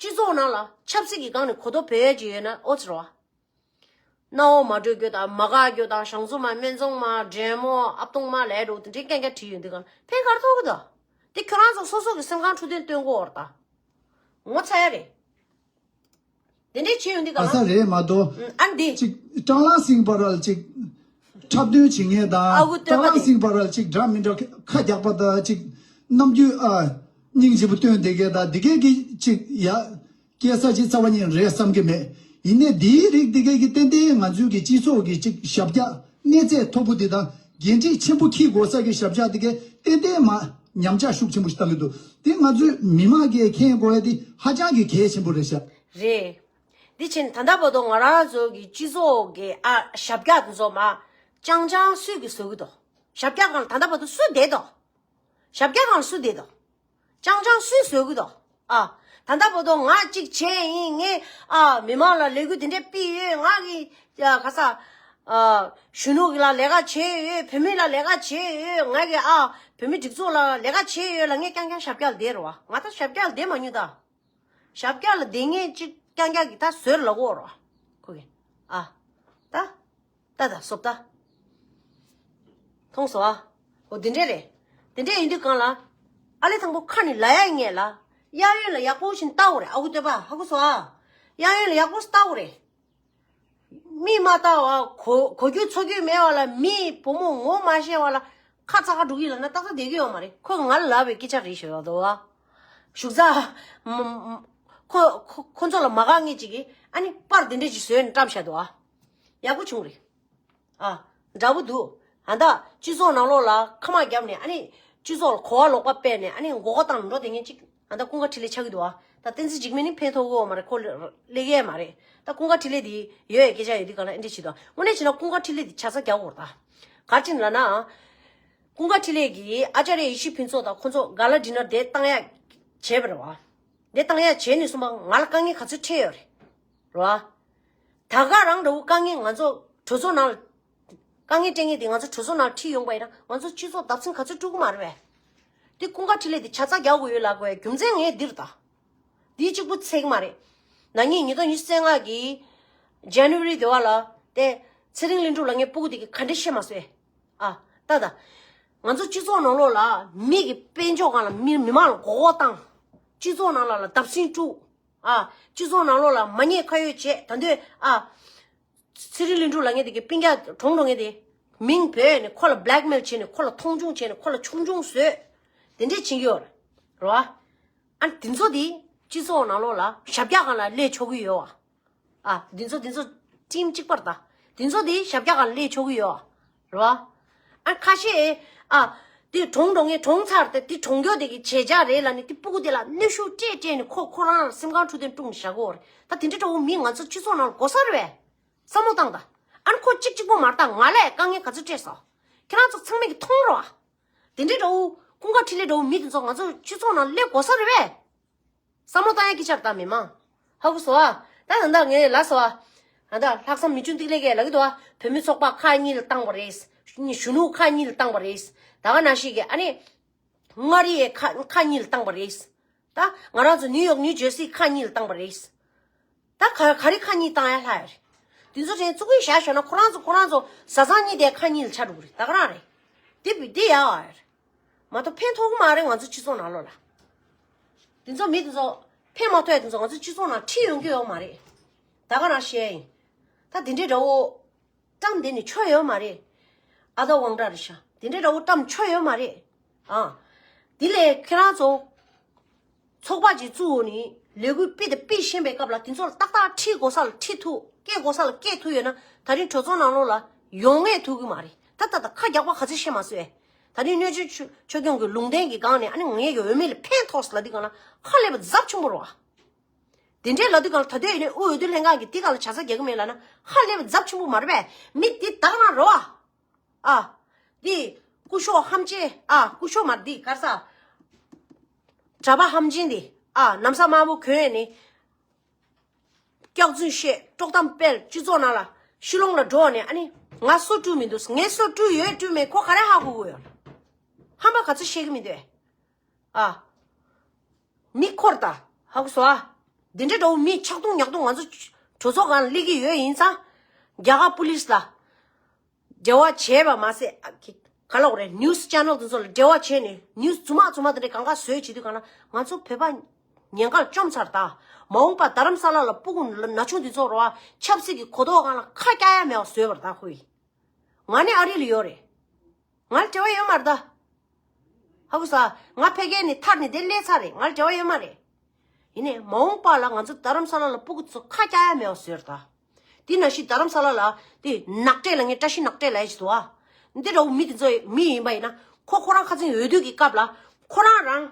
སྤྱི་ཚོགས་ནང་ལ་ཆབ་སྲིད་ཀྱི་སྒང་ནས་གོ་རྟོགས་བོད་ཡས་ཀྱི་ཡོད་ན་ཨོ་ཙི་རོ། སྣ་བོ་མ་འགྲོ་རྒྱུ་དང་མ་དགའ་རྒྱུ་དང་ཞང་ཚུ་མ་སྨན་ཚོང་མ་འདྲེ་མོ་ཨབ་ཏོང་མ་ལས་འགྲོ་དེ་འདྲའི་སྐད་ཆ་དྲིས་ཡོང་དུས་གང་ཕན་ག་རེ་ཐོགས་གི་འདུག་དེ་ཁྱོད་རང་ཚོ་སོ་སོ་གི་སེམས་ཁམས་འཕྲོད་བསྟེན་སྟོན་དགོས་བར་ད། ངོ་ཚ་ཡ་རེད། དེ་འདྲའི་བྱེད་ཡོང་དུས་གང་ཨ་ས་རེད་མ་གཏོགས། ཨ་འདི། ཅིག་ཀྲང་ལང་སིང་བར་ལ་ཅིག་འཁྲབ་སྟོན་བྱེད་མཁན་དང་ཨ་ཁུ་སྟོན་པ་ཀྲང་ལང་སིང་བར་ལ་ཅིག་འདྲ་མི་འདྲ་ཁ་རྒྱག་པ་དང་ཅིག་རྣམ་འགྱུར་ཨ་སྙིང་རྗེ་པོ་སྟོན་བསྡད་མཁན་དང་འདི་གས་ཀྱི་ཅིག་ཡ། སྐྱེ་ས་ཅིག་རྩ་བ་ཉིད་རེད་བསམ་གྱི་མེད། ཡིན་ནའི་འདིའི་རིགས་འདི་གས་ཀྱི་ཏན་ཏན་ང་ཚོའི་གི་སྤྱི་ཚོགས་ཀྱི་ཅིག་ཞབས་བཀྱག་གནས་ཚད་མཐོ་པོ་འདི་དང་འགན་འཁྲི་ཆེན་པོ་འཁྱེར་དགོས་ས་གི་ཞབས་བཀྱག་འདི་གས་ཏན་ཏན་མ་ ཉམས་ཆག་ཤུགས་ཆེན་པོ་ཞིག་བཏང་གི་འདུག་དེ་ང་ཚོའི་མི་མང་གིས་མཁྱེན་དགོས་ཡ་དེ་ཧ་ཅང་གི་གལ་ཆེན་པོ་རེད་ཤག་རེད། འདི་ཕྱིན་ད་ལྟ་བར་དུ་ང་རང་ཚོ་གི་སྤྱི་ཚོགས་ཀྱི་ཨ་ཞབས་བཀྱག་དེ་ཚོ་མ་ཅང་ཅང་སུས་ཀྱིས་བཟོ་གི་འདུག་ཞབས་བཀྱག་སྒང་ལ་ད་ལྟ་བར་དུ་སུ་བསྡད་འདུག་ཞབས་བཀྱག་སྒང་ལ་སུ་བསྡད་འདུག་ཅང་ཅང་སུས་བཟོ་གི་འདུག་ཨ། ད་ལྟ་བར་དུ་ང་གཅིག་བྱས་ཡིན། ངས་ཨ་མི་མང་ལ་ལས་འགུལ་དེ་འདྲ་སྤེལ་ཡོད། ང་གི་ཨ་ག་ས་ཨ་གཞོན་ནུ་གི་ལ་ལས་ཀ་བྱས་ཡོད། བུད་མེད་ལ་ལས་ཀ་བྱས་ཡོད། ང་གི་ཨ་བུད་མེད་སྒྲིག་འཛུགས་ལ་ལས་ཀ་བྱས་ཡོད་ལབ་ངས་རྐྱང་རྐྱང་ཞབས་བཀྱག་ལ་བསྡད་རེད་བ། ང་ད་ཞབས་བཀྱག་ལ་བསྡད་མ་མྱོང་ད། ཞབས་བཀྱག་ལ་བསྡད་མཁན་གཅིག་རྐྱང་རྐྱང་གི་ད་བཟོས་ལབ་དགོས་རེད་བ། ཁོ་གི་ཨ་ད། ད་ད་སོབ་ད། མཐོང་སོང་ཨ། འོ་དེ་འདྲས་རེད། དེ་འདྲས་ཡིན་དུས་གང་ལ། ཨ་ལེ་དང་པོ་ཁ་ནས་ལབ་ཡ་ཡིན་ངེས་ལ། གཡས་གཡོན་ལ་ཡག་པོ་ཞིག་ལྟ་དགོས་རེད། ཨ་ཁུ་སྟོན་པ། ཧ་གོ་སོང་ཨ། གཡས་གཡོན་ལ་ཡག་པོ་ཞིག་ལྟ་དགོས་རེད། མིག་མ་ལྟ་བ། གོ་གོ་རྒྱུ་ཚོར་རྒྱུ་མེད་པ་ལ། མིའི་བུ་མོ་ངོ་མ་ཤེས་པ་ལ་ཁ་ཚ་ཁ་འགྲོ་གི་ལབ་ན་ཏག་ཏག་བསྡད་ཀྱི་ཡོད་མ་རེད། ཁོས་ང་ལ་ལབ་པའི་སྐད་ཆ་རེད་ཞུ་ཡག་འདུག་ཨ། བཞུགས་ས། ཁོ་ཁོ་ཁོ་ཚོ་ལ་མ་དགའ་མཁན་ཅིག་གིས་ཨ་ནི་པར་དེ་འདྲས་ཅིག་བཟོས་ནས་བཀྲམ་བཞག་འདུག་ཨ། ཡག་པོ་བྱུང་རེད། ཨ། འདྲ་པོ་འདུག་ཨ་ད་སྤྱི་ཚོགས་ནང་ལོགས་ལ་ཁ་མ་བརྒྱབ་ནས། ཨ་ནི་སྤྱི་ཚོགས་ལ་གོ་བ་ལོག་པ་སྤེལ་ནས། ཨ་ནི་མགོ་སྐོར་བཏང་འགྲོ་བསྡད་མཁན་ཅིག་ཨ་ད་ཀུན་དགའ་འཕྲིན་ལས་ཆགས་ཀྱི་འདུག་ཨ། ད་བསྟན་འཛིན་འཇིགས་མེད་ནི་ཕན་ཐོགས་ཀྱི་ཡོད་མ་རེད། ཁོ་སླེབས་ཡས་མ་རེད། ད་ཀུན་དགའ་འཕྲིན་ལས་དེ་ཡོད་ཡས་སྐད་ཆ་ཡོད་དུས་གང་ལ་ཨེ་འདྲས་བྱེད་དོ། དངོས་གནས་བྱས་ན་ཀུན་དགའ་འཕྲིན་ལས་དེ་ཆ་ཚང་རྒྱག་དགོས་རེད་ད། ག་རེ་བྱས་ནས་ལབ་ན། ཀུན་དགའ་འཕྲིན་ལས་ཀྱིས་ཨ་ཅཱརྱ་ཡེ་ཤེས་ཕུན་ཚོགས་དང་ཁོ་ཚོ་ག་ལ་ཌི་ནར་དེ་བཏང་ཡ་བྱས་པ་རེད་བ། དེ་བཏང་ཡ་བྱས་ནས་གསུངས་པ། ང་ལ་དཀའ་ངལ་ག་ཚོད་འཕྲད་ཡོད་རེད། རེད་བ། ད་ག་རང་འདྲ་བོ་དཀའ་ངལ་ང་ཚོ་གྲོས་ཚོགས་ནང་ལ། དཀའ་ངལ་སྤྲད་མཁན་དེ་ང་ཚོ་གྲོས་ཚོགས་ནང་ཁྲིད་ཡོང་པ་ཡིན་ན་ང་ཚོ་སྤྱི་ཚོགས་བརྡབ་གསིག་ག་ཚོད་འགྲོ་གི་མ་རེད་པས། དེ་ཀུན་དགའ་འཕྲིན་ལས་དེ་ཆ་ཚང་རྒྱག་དགོས་ཡོད་ལབ་དགོས་རྒྱུ་མཚན་ངས་འདིར་ད། འདིའི་གཅིག་པུ་ཚད་ཀྱི་མ་རེད། ན་ནིང་ཉིས་སྟོང་ཉི་ཤུ་རྩ་ལྔ་གི་ཇན་ནི་ཝ་རི་དེ་བ་ལ་དེ་ཚེ་རིང་ལྷུན་གྲུབ་ལབ་མཁན་སྤུ་གུ་དེ་གིས་ག་འདྲས་བཤད་མ་སོང་ཨེ། ཨ། ད་ད། ང་ཚོ་སྤྱི་ཚོགས་ནང་ལོགས་ལ་མི་གི་དཔལ་འབྱོར་སྒང་ལ་མི་མི་མང་ལ་མགོ་སྐོར་བཏང་། སྤྱི་ཚོགས་ནང་ལ་ལ་བརྡབ་གསིག་བཀྲུ། ཨ། སྤྱི་ཚོགས་ནང་ལོགས་ལ་མ་ཉེས་ཁ་གཡོགས་བྱས། ད་འདོད་ཨ། ཚེ་རིང་ལྷུན་གྲུབ་ལབ་མཁན་དེ་གིས་སྤུན་ཀྱག་གྲོངས་འགྲོ་མཁན་དེ་མིང་བོས་ནས་ཁོ་ལ་བྷི་ལེག་མེལ་བྱས་ནས་ཁོ་ལ་མཐོང་ཆུང་བྱས་ནས་ཁོ་ལ་ཆུང་ཆུང་བཟོས། དེ་འདྲས་བྱེད་ཀྱི་ཡོད་རེད་བ། ཨ་དེ་ཚོ་དེ་སྤྱི་ཚོགས་ནང་ལོགས་ལ་ཞབས་བཀྱག་སྒང་ལ་སླེབས་ཆོག་གི་ཡོད་བ། ཨ་དེ་ཚོ་དེ་ཚོ་ཊིམ་གཅིག་པ་རེད་ད། དེ་ཚོ་དེ་ཞབས་བཀྱག་སྒང་ལ་སླེབས་ཆོག་གི་ཡོད་བ། རེད་བ། ཨ་ཁ་ཤས་ཨ་དེ་གྲོངས་འགྲོ་མཁན་གྲོངས་ཚར་ཏེ་དེ་གྲོངས་མཁན་དེ་གི་བྱེད་བྱ་རེད་ལབ་ནས་དེ་སྤུ་གུ་དེ་ལ་གནོན་ཤུགས་སྤྲད་སྤྲད་ནས་ཁོ་ཁོ་རང་ལ་སེམས་ཁམས་འཁྲུག་དོན་བསྐྲུན་བཞག་གོ་རེད། ད་དེ་འདྲ་འདྲ་བོ་མི་ང་ཚོ་སྤྱི་ཚོགས་ནང་ལ་དགོས་ས་རེད་བས། བསམ་བློ་བཏང་དང་། ཨ་ནི་ཁོ་གཅིག་གཅིག་པོ་མ་རེད་ད། ང་ལ་དཀའ་ངལ་ག་ཚོད་སྤྲད་སོང་། ཁྱེད་རང་ཚོ་ཚང་མས་ཀྱིས་མཐོང་རོགས། དེ་འདྲའི་འདྲ་བོ་ཀུན་དགའ་འཕྲིན་ལས་འདྲ་བོ་མི་དེ་ཚོ་ང་ཚོ་སྤྱི་ཚོགས་ནང་སླེབས་དགོས་ས་རེད་བས། བསམ་བློ་བཏང་ཡ་སྐད་ཆ་རེད་ད་མི་མང་། ཧ་གོ་སོང་ཨ། ད་ད་ལྟ་ངས་ལབ་སོང་ཨ། ད་ལྟ་ལྷག་བསམ་མི་ཆུང་ཏིག་ལེ་གས་ལབ་ཀྱི་འདུག་ཨ། བུད་མེད་ཚོགས་པ་ཁག་གཉིས་ལ་བཏང་བ་རེད། གཞོན་ནུ་ཁག་གཉིས་ལ་བཏང་བ་རེད། ད་ག་ནང་བཞིན་གྱི་ཨ་ནི། མངའ་རིས་ཁག་ཁག་གཉིས་ལ་བཏང་བ་རེད། ད་ང་རང་ཚོ་ནིའུ་ཡོག་ནིའུ་ཇར་སི་ཁག་གཉིས་ལ་བཏང་བ་རེད། ད་ག་ག་རེ་ཁག་གཉིས་བཏང་ཡ་ལྷག་ཡ་རེད། དེ་ཚོ་དྲན་ཙུ་གུ་བཞག་ཤོག་ན་ཁོ་རང་ཚོ་ཁོ་རང་ཚོ་བཟའ་ཚང་གཉིས་དེ་ཁག་གཉིས་ལ་ཆགས་འགྲོ་གི་རེད། ད་ག་རང་རེད། དེ་བི་དེ་ཡག་ཨ་རེད། མ་གཏོགས་ཕན་ཐོགས་གི་མ་རེད་ང་ཚོ་སྤྱི་ཚོགས་ནང་ལོགས་ལ། དེ་ཚོ་མི་དེ་ཚོ་ཕན་མ་ཐོགས་ཡ་དེ་ཚོ་ང་ཚོ་སྤྱི་ཚོགས་ནང་ཁྲིད་ཡོང་གི་ཡོད་མ་རེད། ད་ག་རང་བཤད་ཡིན། ད་དེ་འདྲའི་འདྲ་བོ། བཀྲམ་དེ་ནི་ཆོ་ཡོད་མ་རེད། ཨ་ད་དབང་གྲགས་རེད་ཤག་དེ་འདྲའི་འདྲ་བོ་བཀྲམ་ཆོ་ཡོད་མ་རེད། ཨ། དེ་ལས་ཁྱེད་རང་ཚོ། ཚོགས་པ་ཅིག་བཙུགས་ནས་ལས་འགུལ་སྤེལ་དང་སྤེལ་བཞིན་པའི་སྐབས་ལ་དེ་ཚོ་ལ་ཏག་ཏག་ཁྲིད་དགོས་ས་ལ་ཁྲིད་ཐུབ། སྐད་དགོས་ས་ལ་སྐད་ཐུབ་ཡོད་ན་ད་རིང་གྲོས་ཚོགས་ནང་ལོགས་ལ་ཡོང་ངེས་ཐུབ་ཀྱི་མ་རེད། ད་ད་ད་ཁ་རྒྱག་པ་ག་ཚོད་བཤད་མ་སོང་ཨེ། ད་རིང་སྣོད་བཅུད་ཆོས་ཆོས་སྐྱོང་གི་ལུང་བསྟན་གྱི་སྒང་ནས་ཨ་ནི་ངའི་གི་འོས་མི་ལ་ཕན་ཐོགས་ལབ་དུས་སྒང་ལ་ཁ་སླེབས་པ་ཚབས་ཆེན་པོ་རེད་བ། དེ་འདྲའི་ལབ་དུས་སྒང་ལ་ད་ལྟའི་ཡིན་ནའི་དབུས་འོས་བསྡུ་ལྷན་ཁང་གིས་དེ་སྒང་ལ་ཆ་ཚང་རྒྱག་གི་མེད་ལབ་ན་ཧ་ལས་པ་ཚབས་ཆེན་པོ་མ་རེད་པས། མི་འདི་དག་རང་རེད་བ། ཨ། འདི་སྐུ་ཞབས་ཧམ་ཆེ། ཨ། སྐུ་ཞབས་མ་རེད། འདི་ག་རེ་ཟ། གྲྭ་པ་ཧམ་ཆེན་འདི། ཨ། ན་བཟའ་དམར་པོ་གྱོན་ནས། སྐྱག་རྫུན་བཤད། དཀྲོག་གཏམ་སྤེལ། སྤྱི་ཚོགས་ནང་ལ་ཤི་ལོང་ལ་འགྲོ་ནས་ཨ་ནི་ང་སོ་བཀྲུས་མི་འདུག་ངས་སོ་བཀྲུས་ཡོད་བཀྲུས་མེད་ཁོ་ག་རེ་ཧ་གོ་གི་ཡོད། ཧམ་པ་ག་ཚོད་བཤད་གི་མི་འདུག་ཨ། མི་འཁོར་ད། ཧ་གོ་སོང་ཨ། འདི་འདྲའི་འདྲ་བོ་མི་ཆག་རྡུང་ཉག་རྡུང་ང་ཚོ་གྲོས་ཚོགས་སྒང་ལ་སླེབས་ཀྱི་ཡོད་ཡིན་ཙང་། རྒྱ་གར་པུ་ལིས་ལ་འབྲེལ་བ་བྱས་པ་མ་ཟད། ཨ། ག་ལབ་དགོས་རེད། ནིའུ་སི་ཅེ་ནལ་དེ་ཚོ་ལ་འབྲེལ་བ་བྱས་ནས་ནིའུ་སི་རྫུན་མ་རྫུན་མ་དེ་འདྲ་གང་ག་བཟོས་བྱེད་དུས་སྒང་ལ་ང་ཚོ་བོད་པ་ཉེན་ཁར་བཅོམ་ཚར་ད། མ་འོངས་པ་རྡ་རམ་ས་ལ་ལ་སྤུ་གུ་ན་ཆུང་དེ་ཚོ་རེད་བ། ཆབ་སྲིད་ཀྱི་གོ་རྟོགས་སྒང་ལ་ཁ་རྒྱག་ཡ་མེད་པ་བཟོས་པ་རེད་ད་ཁོ་ཡིས། ང་ནི་ཨ་རི་ལ་ཡོད་རེད། ང་ལ་འབྲེལ་བ་ཡོད་མ་རེད་ད། ཧ་གོ་སོང་ཨ། ང་ཕ་གིར་ནས་ཐར་ནས་དེར་སླེབས་ཚར་རེད། ང་ལ་འབྲེལ་བ་ཡོད་མ་རེད། ཡིན་ནའི་མ་འོངས་པ་ལ་ང་ཚོ་རྡ་རམ་ས་ལ་ལ་སྤུ་གུ་ཚོ་ཁ་རྒྱག་ཡ་མེད་པ་བཟོས་རེད་ད། དེ་ནང་བཞིན་རྡ་རམ་ས་ལ་ལ་དེ་ནག་འབྲས་ལབ་མཁན། བཀྲ་ཤིས་ནག་འབྲས་ལབ་ཡ་ཞིག་འདུག་ཨ། འདི་འདྲ་བོ་མི་དེ་ཚོ་མི་ཡིན་པ་ཡིན་ན་ཁོ་ཁོ་རང་ཁ་སང་འོས་བསྡུ་གི་སྐབས་ལ་ ཁོ་རང་རང་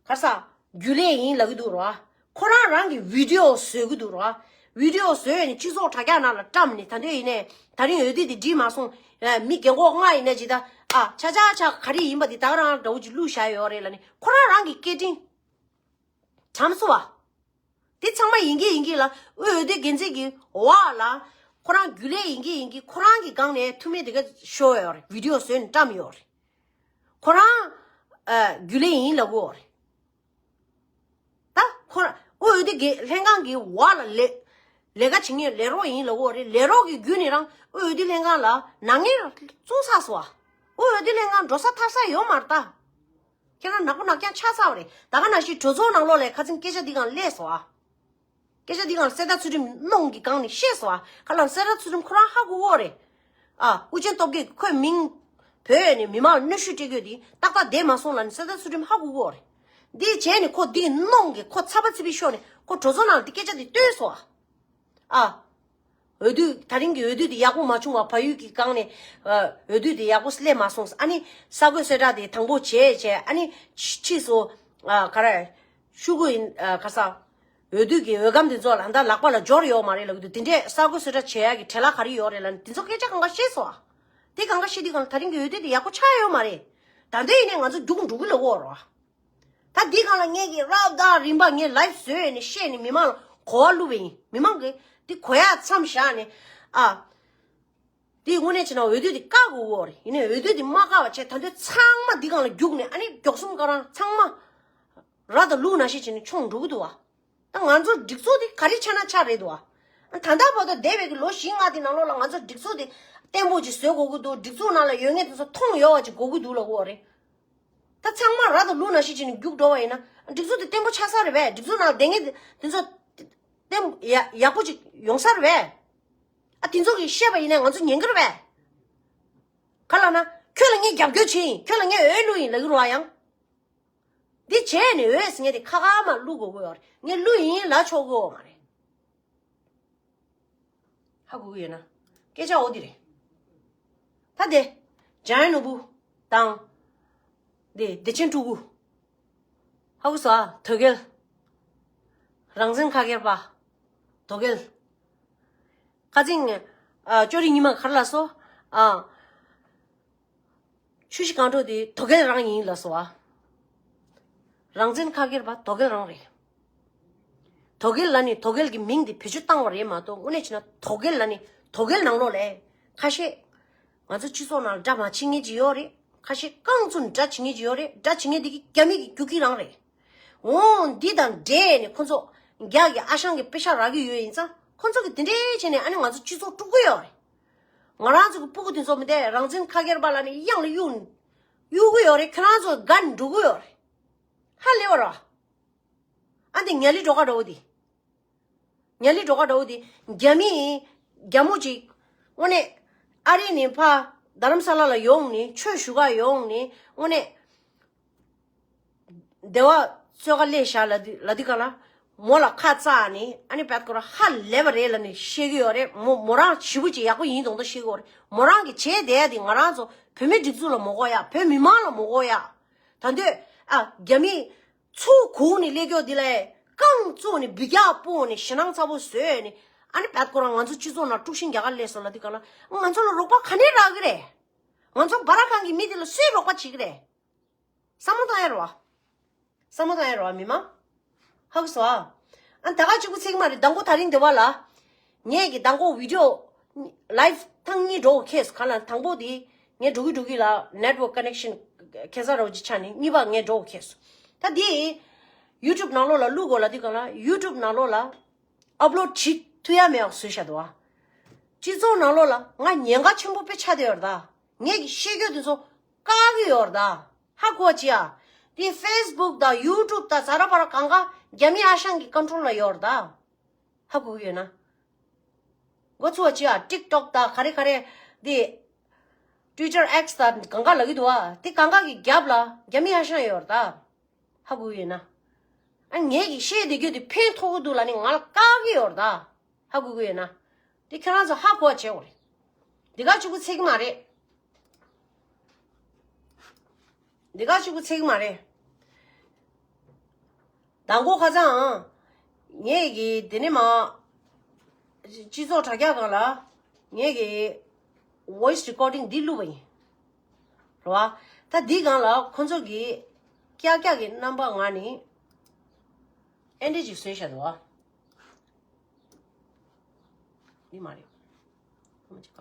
ག་ས་རྒྱུན་ལས་ཡིན་ལབ་ཀྱི་འདུག་རོ། ཁོ་རང་རང་གི་བི་ཌི་ཡོ་བཟོ་གི་འདུག་རོ། བི་ཌི་ཡོ་བཟོས་ནས་སྤྱི་ཚོགས་དྲ་རྒྱ་ནང་ལ་བཀྲམ་ནས། ད་འདོད་ཡིན་ནས་ད་རིང་འོས་བསྡུ་དེ་འགྲིག་མ་སོང་། ཨ། མི་རྒན་གོག་ལྔ་ཡིན་ན་ཇི་ལྟ། ཨ། ཆ་ཆ་ཆ་ག་རེ་ཡིན་པ་དེ་ད་ག་རང་འདྲ་བོ་ཅིག་བླུགས་བཞག་ཡོད་རེད་ལབ་ནས། ཁོ་རང་རང་གི་སྐད་འཕྲིན་གྲམ་སོང་བ། དེ་ཚང་མ་ཡིན་གྱི་ཡིན་གྱི་ལ། འོས་བསྡུ་འགན་འཛིན་གྱི་འོག་ལ་ཁོ་རང་རྒྱུན་ལས་ཡིན་གྱི་ཡིན་གྱི། ཁོ་རང་གི་སྒང་ནས་ཐུ་མི་དེ་ག་ཤོར་ཡོད་རེད། བི་ཌི་ཡོ་བཟོས་ནས་བཀྲམ་ཡོད་རེད། ཁོ་རང་ཨ། རྒྱུན་ལས་ཡིན་ལབ་གོ་རེད། ད་ཁོ་རང་འོས་བསྡུ་གི་ལྷན་ཁང་གི་འོག་ལ་ལས་ལས་ཀ་བྱེད་མཁན་ལས་རོགས་ཡིན་ལབ་གོ་རེད། ལས་རོགས་ཀྱི་བརྒྱུད་ནས་རང་འོས་བསྡུ་ལྷན་ཁང་ལ་ནག་ཉེས་བཙུགས་ཚར་སོང་ཨ། འོས་བསྡུ་ལྷན་ཁང་འགྲོ་ས་ཐར་ས་ཡོད་མ་རེད་ད། ཁྱེད་རང་ནག་པོ་ནག་རྐྱང་ཆགས་ཚར་བ་རེད། ད་ག་ནང་བཞིན་གྲོས་ཚོགས་ནང་ལོགས་ལ་ཁ་སང་སྐད་ཆ་འདི་སྒང་སླེབས་སོང་ཨ། སྐད་ཆ་འདི་སྒང་གསེར་རྟ་ཚུལ་ཁྲིམས་གནོང་གི་སྒང་ནས་བཤད་སོང་ཨ། ཁ་ལ་གསེར་རྟ་ཚུལ་ཁྲིམས་ཁོ་རང་ཧ་གོ་གོ་རེད། ཨ། ཨུ་རྒྱན་སྟོབས་རྒྱས་ཁོས་མིང་བོས་ནས་མི་མང་ལ་གནོན་ཤུགས་སྤྲད་དགོས་དེ་ཏག་ཏག་བསྡད་མ་སོང་ལབ་ནས་གསེར་རྟ་ཚུལ་ཁྲིམས་ཧ་གོ་གོ་རེད། འདི་བྱས་ནས་ཁོ་འདི་གནོང་གི་ཁོ་ཚ་པ་ཚི་པི་ཤོར་ནས་ཁོ་གྲོས་ཚོགས་ནང་ལ་འདི་སྐད་ཆ་འདི་བཏོན་སོང་ཨ། ཨ། འོས་བསྡུ་ད་རིང་གི་འོས་བསྡུ་དེ་ཡག་པོ་མ་བྱུང་བ། བལ་ཡུལ་གྱི་སྒང་ནས་ཨ། འོས་བསྡུ་དེ་ཡག་པོ་སླེབས་མ་སོང་། ཨ་ནི་གསར་འགོད་གསལ་བསྒྲགས་དེ་དང་པོ་བྱས་བྱས། ཨ་ནི་ཕྱིས་སུ་ཨ། ག་རེ་ཤོག་གུ་ཡིན་ཨ། ག་ས་འོས་བསྡུ་གི་འོས་སྒམ་དེ་ཚོ་ལ་ད་ལག་པ་ལ་འབྱོར་ཡོད་མ་རེད་ལབ་ཀྱི་འདུག་དེ་འདྲས་གསར་འགོད་གསལ་བསྒྲགས་བྱེད་ཡག་གི་བྲེལ་བ་ག་རེ་ཡོད་རེད་ལབ་ནས་དེ་ཚོ་སྐད་ཆ་གང་ག་བཤད་སོང་ཨ། དེ་གང་ག་བཤད་དུས་སྒང་ལ་ད་རིང་གི་འོས་བསྡུ་དེ་ཡག་པོ་ཆགས་ཡོད་མ་རེད། ད་འདོད་ཡིན་ནའི་ང་ཚོ་རྒྱུགས་འགྲོ་གི་ལབ་གོ་རོ། ད་འདི་སྒང་ལ་ངས་ཀྱི་རབ་དང་རིམ་པ་ངས་ལའིབ་བཟོས་ནས་བཤད་ནས་མི་མང་ལ་གོ་བ་བླུགས་པ་ཡིན། མི་མང་གིས་འདི་གོ་ཡག་མཚམས་བཞག་ནས་ཨ། འདི་དངོས་གནས་བྱས་ན་འོས་བསྡུ་འདི་བཀག་དགོས་ཀྱི་ཡོད་རེད། ཡིན་ནའི་འོས་བསྡུ་འདི་མ་བཀག་པ་བྱས། ད་དུང་ཚང་མ་འདི་སྒང་ལ་རྒྱུགས་ནས་ཨ་ནི་མགྱོགས་གསུམ་ཀ་རང་ཚང་མ་ར་དང་ལུག་ནང་བཞིན་བྱས་ནས་མཆོངས་འགྲོ་གི་འདུག་བ། ད་ང་ཚོ་སྒྲིག་འཛུགས་འདི་ག་རེ་ཆགས་ན་ཆགས་རེད་འདུག་བ། ད་ལྟ་བར་དུ་འདས་པའི་གི་ལོ་བཞི་ལྔ་དེ་ནང་ལོགས་ལ་ང་ཚོ་སྒྲིག་འཛུགས་འདི་བརྟན་པོ་ཅིག་བཟོ་དགོས་ཀྱི་འདུག་སྒྲིག་འཛུགས་ནང་ལ་ཡོད་མཁན་དེ་ཚོ་མཐོང་ཡོད་པ་ཅིག་དགོས་ཀྱི་འདུག་ལབ་ཀྱི་ཡོད་རེད། ད་ཚང་མ་ར་དང་ལུག་ནང་བཞིན་བྱས་ནས་རྒྱུགས་འགྲོ་བ་ཡིན་ན་སྒྲིག་འཛུགས་དེ་བརྟན་པོ་ཆགས་ས་རེད་པས། སྒྲིག་འཛུགས་ནང་བསྡད་མཁན་དེ་ཚོ་བརྟན་ཡག་ཡག་པོ་ཅིག་ཡོང་ས་རེད་པས། ཨ། དེ་ཚོ་གིས་བཤད་པ་ཡིན་ན་ང་ཚོ་ཉན་གི་རེད་པས། ག་ལབ་ན་ཁྱོད་ལ་ངས་རྒྱབ་སྐྱོར་བྱེད་ཡིན། ཁྱོད་ལ་ངས་འོས་བླུགས་ཡིན་ལབ་ཀྱི་རེད་པ། ཡང་འདི་བྱས་ནས་འོས་ཟེར་མཁན་དེ་ཁ་ཁ་མ་བླུག་དགོས་ཀྱི་ཡོད་རེད། ངས་བླུགས་ཡིན་ལབ་ཆོག་གི་ཡོད་མ་རེད། ཧ་གོ་གི་ཡོད་ན། སྐད་ཆ་འོ་འདི་རེད། ད་དེ་འཇམ་དབྱངས་ནོར་བུ་དང་། དེ་བདེ་ཆེན་སྤྲུལ་སྐུ། ཧ་གོ་སོང་ཨ། དོལ་རྒྱལ། རང་བཙན་ཁ་སྒེར་པ། དོལ་རྒྱལ། ཁ་སང་ཨ། ཅོ་རི་ཉི་མ་ག་རེ་ལབ་སོང་ཨ། ཆུ་བཞི་སྒང་དྲུག་དེ་དོལ་རྒྱལ་རང་ཡིན་ལབ་སོང་ཨ། རང་བཙན་ཁ་སྒེར་པ་དོལ་རྒྱལ་རང་རེད། དོལ་རྒྱལ་ལབ་ནས་དོལ་རྒྱལ་གྱི་མིང་དེ་བེད་སྤྱོད་བཏང་བ་རེད་མ་གཏོགས། དངོས་གནས་བྱས་ན་དོལ་རྒྱལ་ལབ་ནས་དོལ་རྒྱལ་ནང་ལོགས་ལ་ཁ་ཤས་ང་ཚོ་སྤྱི་ཚོགས་ནང་ལ་དགྲ་མ་བྱེད་མཁན་ཅིག་ཡོད་རེད། ཁ་ཤས་རྐང་བཙུགས་ནས་དགྲ་བྱེད་མཁན་ཅིག་ཡོད་རེད། དགྲ་བྱེད་མཁན་དེ་གི་རྒྱ་མི་གི་རྒྱུག་ཁྱི་རང་རེད། འོང་འདི་དང་འབྲེལ་ནས་ཁོ་ཚོ་རྒྱ་གི་ཨ་ཞང་གི་པེ་ཤག་རག་གི་ཡོད་ཡིན་ཙང་། ཁོ་ཚོ་གི་དེ་འདྲས་བྱས་ནས་ཨ་ནི་ང་ཚོ་སྤྱི་ཚོགས་དཀྲུག་གི་ཡོད་རེད། ང་རང་ཚོ་གི་སྤུ་གུ་དེ་ཚོ་མི་དེ་རང་བཙན་ཁ་སྒེར་པ་ལབ་ནས་གཡང་ལ་གཡུག་གཡུག་གི་ཡོད་རེད། ཁྱེད་རང་ཚོ་དགའ་ནས་འགྲོ་གི་ཡོད་རེད། ཧ་ལས་པ་རེད། ཨ་འདི་ཉ་ལི་སྒྲོ་ག་འདྲ་བོ་དེ། ཉ་ལི་སྒྲོ་ག་འདྲ་བོ་དེ། རྒྱ་མི་རྒྱ་མོ་ཅིག་དངོས་གནས་ཨ་རི་ནས་ཕར་རྡ་རམ་ས་ལ་ལ་ཡོང་ནས་ཆོས་ཞུ་ག་ཡོང་ནས་དངོས་གནས་བདེ་བ་གསོལ་ག་སླེབས་ཤག་ལབ་དུས་ལབ་དུས་སྒང་ལ། མོ་ལ་ཁ་བཙགས་ནས་ཨ་ནི་བད་ཀོ་ར་ཧ་ལས་པ་རེད་ལབ་ནས་བཤད་གི་ཡོད་རེད། མོ་མོ་རང་ཞེ་པོ་ཅིག་ཡག་པོ་ཡིན་མདོག་མདོག་བཤད་གི་ཡོད་རེད། མོ་རང་གི་བྱས་བསྡད་ཡ་དེ་ང་རང་ཚོ་བོད་མི་སྒྲིག་འཛུགས་ལ་མ་དགོས་ཡ། བོད་མི་མང་ལ་མ་དགོས་ཡ། ད་འདོད་ཨ་རྒྱ་མི་ཚུར་སྒུག་ནས་སླེབས་ཀྱོག་འདི་ལ་རྐང་བཙུགས་ནས་འབུད་རྒྱག་སྤུངས་ནས་ཞེད་སྣང་ཚ་པོ་བཟོས་ནས་ཨ་ནི་བད་ཀོ་ར་ང་ཚོ་སྤྱི་ཚོགས་ནང་དཀྲུག་ཤིང་རྒྱག་ག་སླེབས་སོང་ལབ་དུས་སྒང་ལ། ང་ཚོ་ལ་རོགས་པ་ག་ནས་རག་གི་རེད། ང་ཚོ་སྦ་ར་ཁང་གི་མི་དེ་ལ་སུས་རོགས་པ་བྱེད་ཀྱི་རེད། བསམ་བློ་བཏང་ཡ་རེད་བ། བསམ་བློ་བཏང་ཡ་རེད་བ་མི་མང་། ཧ་གོ་སོང་ཨ། ཨ་ད་ག་གཅིག་པུ་ཚིག་མ་རེད། མདང་དགོང་དེ་རིང་འདི་བ་ལ། ངས་ཀྱི་མདང་དགོང་བི་ཌི་ཡོ། ལའིབ་ཐེངས་གཉིས་འགྲོ་ཁེལ་སོང་། ག་ལ་དང་པོ་དེ་ངས་འགྲོ་གི་འགྲོ་གི་ལ་ནེཊ་ཝརཀ་ཀ་ནེག་ཤན་ཁེ་ས་རོ་ཅིག་ཆགས་ནས། གཉིས་པ་ངས་འགྲོ་ཁེལ་སོང་། ད་དེ་ཡུ་ཊུབ་ནང་ལོགས་ལ་བླུག་དགོས་ལབ་དུས་སྒང་ལ་ཡུ་ཊུབ་ནང་ལོགས་ལ་ཨབ་ལོཌ་བྱེད་ཐུབ་ཡ་མེད་པ་བཟོས་བཞག་འདུག་བ། སྤྱི་ཚོགས་ནང་ལོགས་ལ་ང་ཉེན་ཁ་ཆེན་པོ་དཔེ་ཆགས་བསྡད་ཡོད་རེད་ད། ངས་ཀྱི་བཤད་རྒྱུ་དེ་ཚོ་བཀག་གི་ཡོད་རེད་ད། ཧ་གོ་ཅི་ཡ། དེ་ཕེ་སི་བུག་དང་ཡུ་ཊུབ་དང་ཟ་ར་པ་ར་གང་ག་རྒྱ་མི་ཨ་ཞང་གི་ཀོན་ཊོལ་ལ་ཡོད་རེད་ད། ཧ་གོ་གི་ཡོད་ན། འགོ་ཚུགས་པ་ཅི་ཡ། ཊིག་ཊོག་དང་ག་རེ་ག་རེ། དེ་ཊུའི་ཊར་ཨེག་སི་དང་གང་ག་ལབ་ཀྱི་འདུག་བ། དེ་གང་ག་གི་རྒྱབ་ལ་རྒྱ་མི་ཨ་ཞང་ཡོད་རེད་ད། ཧ་གོ་གི་ཡོད་ན། ཨ་ངས་ཀྱི་བཤད་བསྡད་རྒྱུ་དེ་ཕན་ཐོགས་ཀྱི་འདུག་ལབ་ནས་ང་ལ་བཀག་གི་ཡོད་རེད་ད། ཧ་གོ་གི་ཡོད་ན། དེ་ཁྱེད་རང་ཚོ་ཧ་གོ་བ་བྱེད་དགོས་རེད། འདི་ག་གཅིག་པུ་ཚད་ཀྱི་མ་རེད། འདི་ག་གཅིག་པུ་ཚད་ཀྱི་མ་རེད། དང་པོ་ཁ་སང་ངས་ཀྱི་དེ་ནས་མ་སྤྱི་ཚོགས་དྲ་རྒྱ་སྒང་ལ་ངས་ཀྱི་voice recording འདི་བླུགས་པ་ཡིན། རེད་བ། ད་འདི་སྒང་ལ་ཁོ་ཚོ་གི་ཀྱག་ཀྱག་གི་རྣམ་པ་ང་ནི་ཨེ་འདྲ་ཅིག་བཟོས་བཞག་འདུག་བ། འདི་མ་རེད། ཁོ་མ་ཅིག་ག་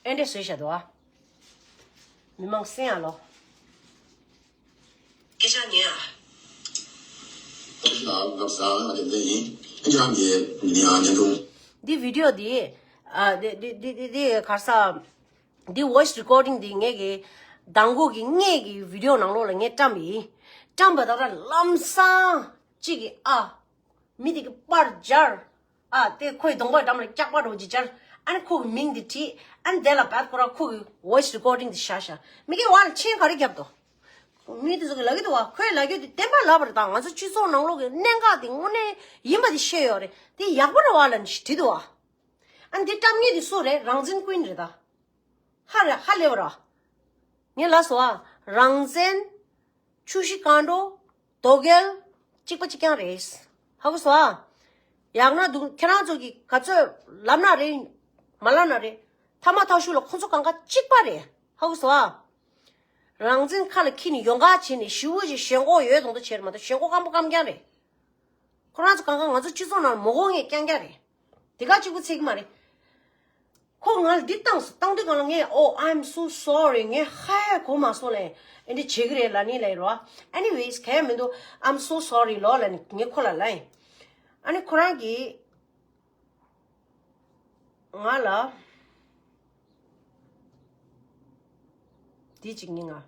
ཨེ་འདྲ་བཟོས་བཞག་འདུག་ཨ། མི་མང་གསན་ཡ་ལོ། སྐད་ཆ་ཉན་ཨ། ལགས་སོ། ང་དེ་འདྲ་ཡིན། ཁྱེད་རང་གིས་ཉན་ཨ་ཉན་འདུག་འདི་བི་ཌི་ཡོ་འདི། ཨ། འདི་འདི་འདི་འདི་འདི་ག་རེ་ཟ། འདི་voice recording འདི་ངས་ཀྱི་མདང་དགོང་གི་ངས་ཀྱི་བི་ཌི་ཡོ་ནང་ལོགས་ལ་ངས་བཀྲམ་པ་ཡིན། བཀྲམ་པ་ད་ལྟ་ལམ་སང་གཅིག་གིས་ཨ། མི་དེ་གི་པར་སྦྱར། ཨ། དེ་ཁོའི་གདོང་པའི་འགྲམ་ལ་སྐྱག་པ་འདྲ་བོ་ཅིག་སྦྱར། ཨ་ནི་ཁོ་གི་མིང་དེ་བྲིས། ཨ་ནི་དེ་ལ་བད་ཁོ་རང་ཁོ་གི་voice recording དེ་བཞག་བཞག་མི་སྐད་བ་ལ་མཆན་ག་རེ་བརྒྱབ་དོ། མི་དེ་ཚོ་གི་ལབ་ཀྱི་འདུག་བ། ཁོས་ལབ་རྒྱུ་དེ་བདེན་པ་ལབ་པ་རེད། ད་ང་ཚོ་སྤྱི་ཚོགས་ནང་ལོགས་ཀྱི་གནད་འགག་དེ་དངོས་གནས་ཡིན་པ་དེ་ཤེས་ཡོད་རེད། དེ་ཡག་པོ་རེད་བ་ལབ་ནས་ཞིག་བྲིས་འདུག་བ། ཨ་ནི་དེ་བཀྲམ་མཁན་དེ་སུ་རེད། རང་བཙན་ཀུན་རེད་ད། ཧ་རེད། ཧ་ལས་པ་རེད་བ། ངས་ལབ་སོང་བ། རང་བཙན། ཆུ་བཞི་སྒང་དྲུག་རྡོ་རྒྱལ། གཅིག་པ་གཅིག་རྐྱང་རེད། ཧ་གོ་སོང་ཨ། ཡག་ན་སྡུག་ཁྱེད་རང་ཚོ་གིས་ག་ཚོད་ལབ་ན་རེད། མ་ལབ་ན་རེད། ཐ་མ་ཐག་ཤུགས་ལ་ཁོ་ཚོ་གང་ག་གཅིག་པ་རེད། ཧ་གོ་སོང་ཨ། རང་བཙན་ཁ་ལ་འཁྱེར་ནས་ཡོང་ག་བྱས་ནས་ཞི་བོ་ཞིག་ཞེན་ཁོག་ཡོད་དང་དུ་བྱེད་མ་གཏོགས་ཞེན་ཁོག་སྐམ་པོ་སྐམ་རྐྱང་རེད། ཁོ་རང་ཚོ་གང་ག་ང་ཚོ་སྤྱི་ཚོགས་ནང་མོ་གོ་ངས་རྐྱང་རྐྱང་རེད། དེ་ག་གཅིག་པུ་ཚད་ཀྱི་མ་རེད། ཁོ་ང་ལ་འདི་བཏང་སོང་། བཏང་དུས་སྒང་ལ་ངས། Oh, I'm so sorry. ངས་ཧ་ཡ་གོ་མ་སོང་ལབ། ཨེ་འདྲ་བྱེད་ཀྱི་རེད་ལབ་ནི་ལབ་རོ། Anyways, གལ་མི་འདུག I'm so sorry ལོ་ལབ་ནི་ངས་ཁོ་ལ་ལབ་ཡིན། ཨ་ནི་ཁོ་རང་གིས་ང་ལ་འདི་གཅིག་ཉིན་ང་།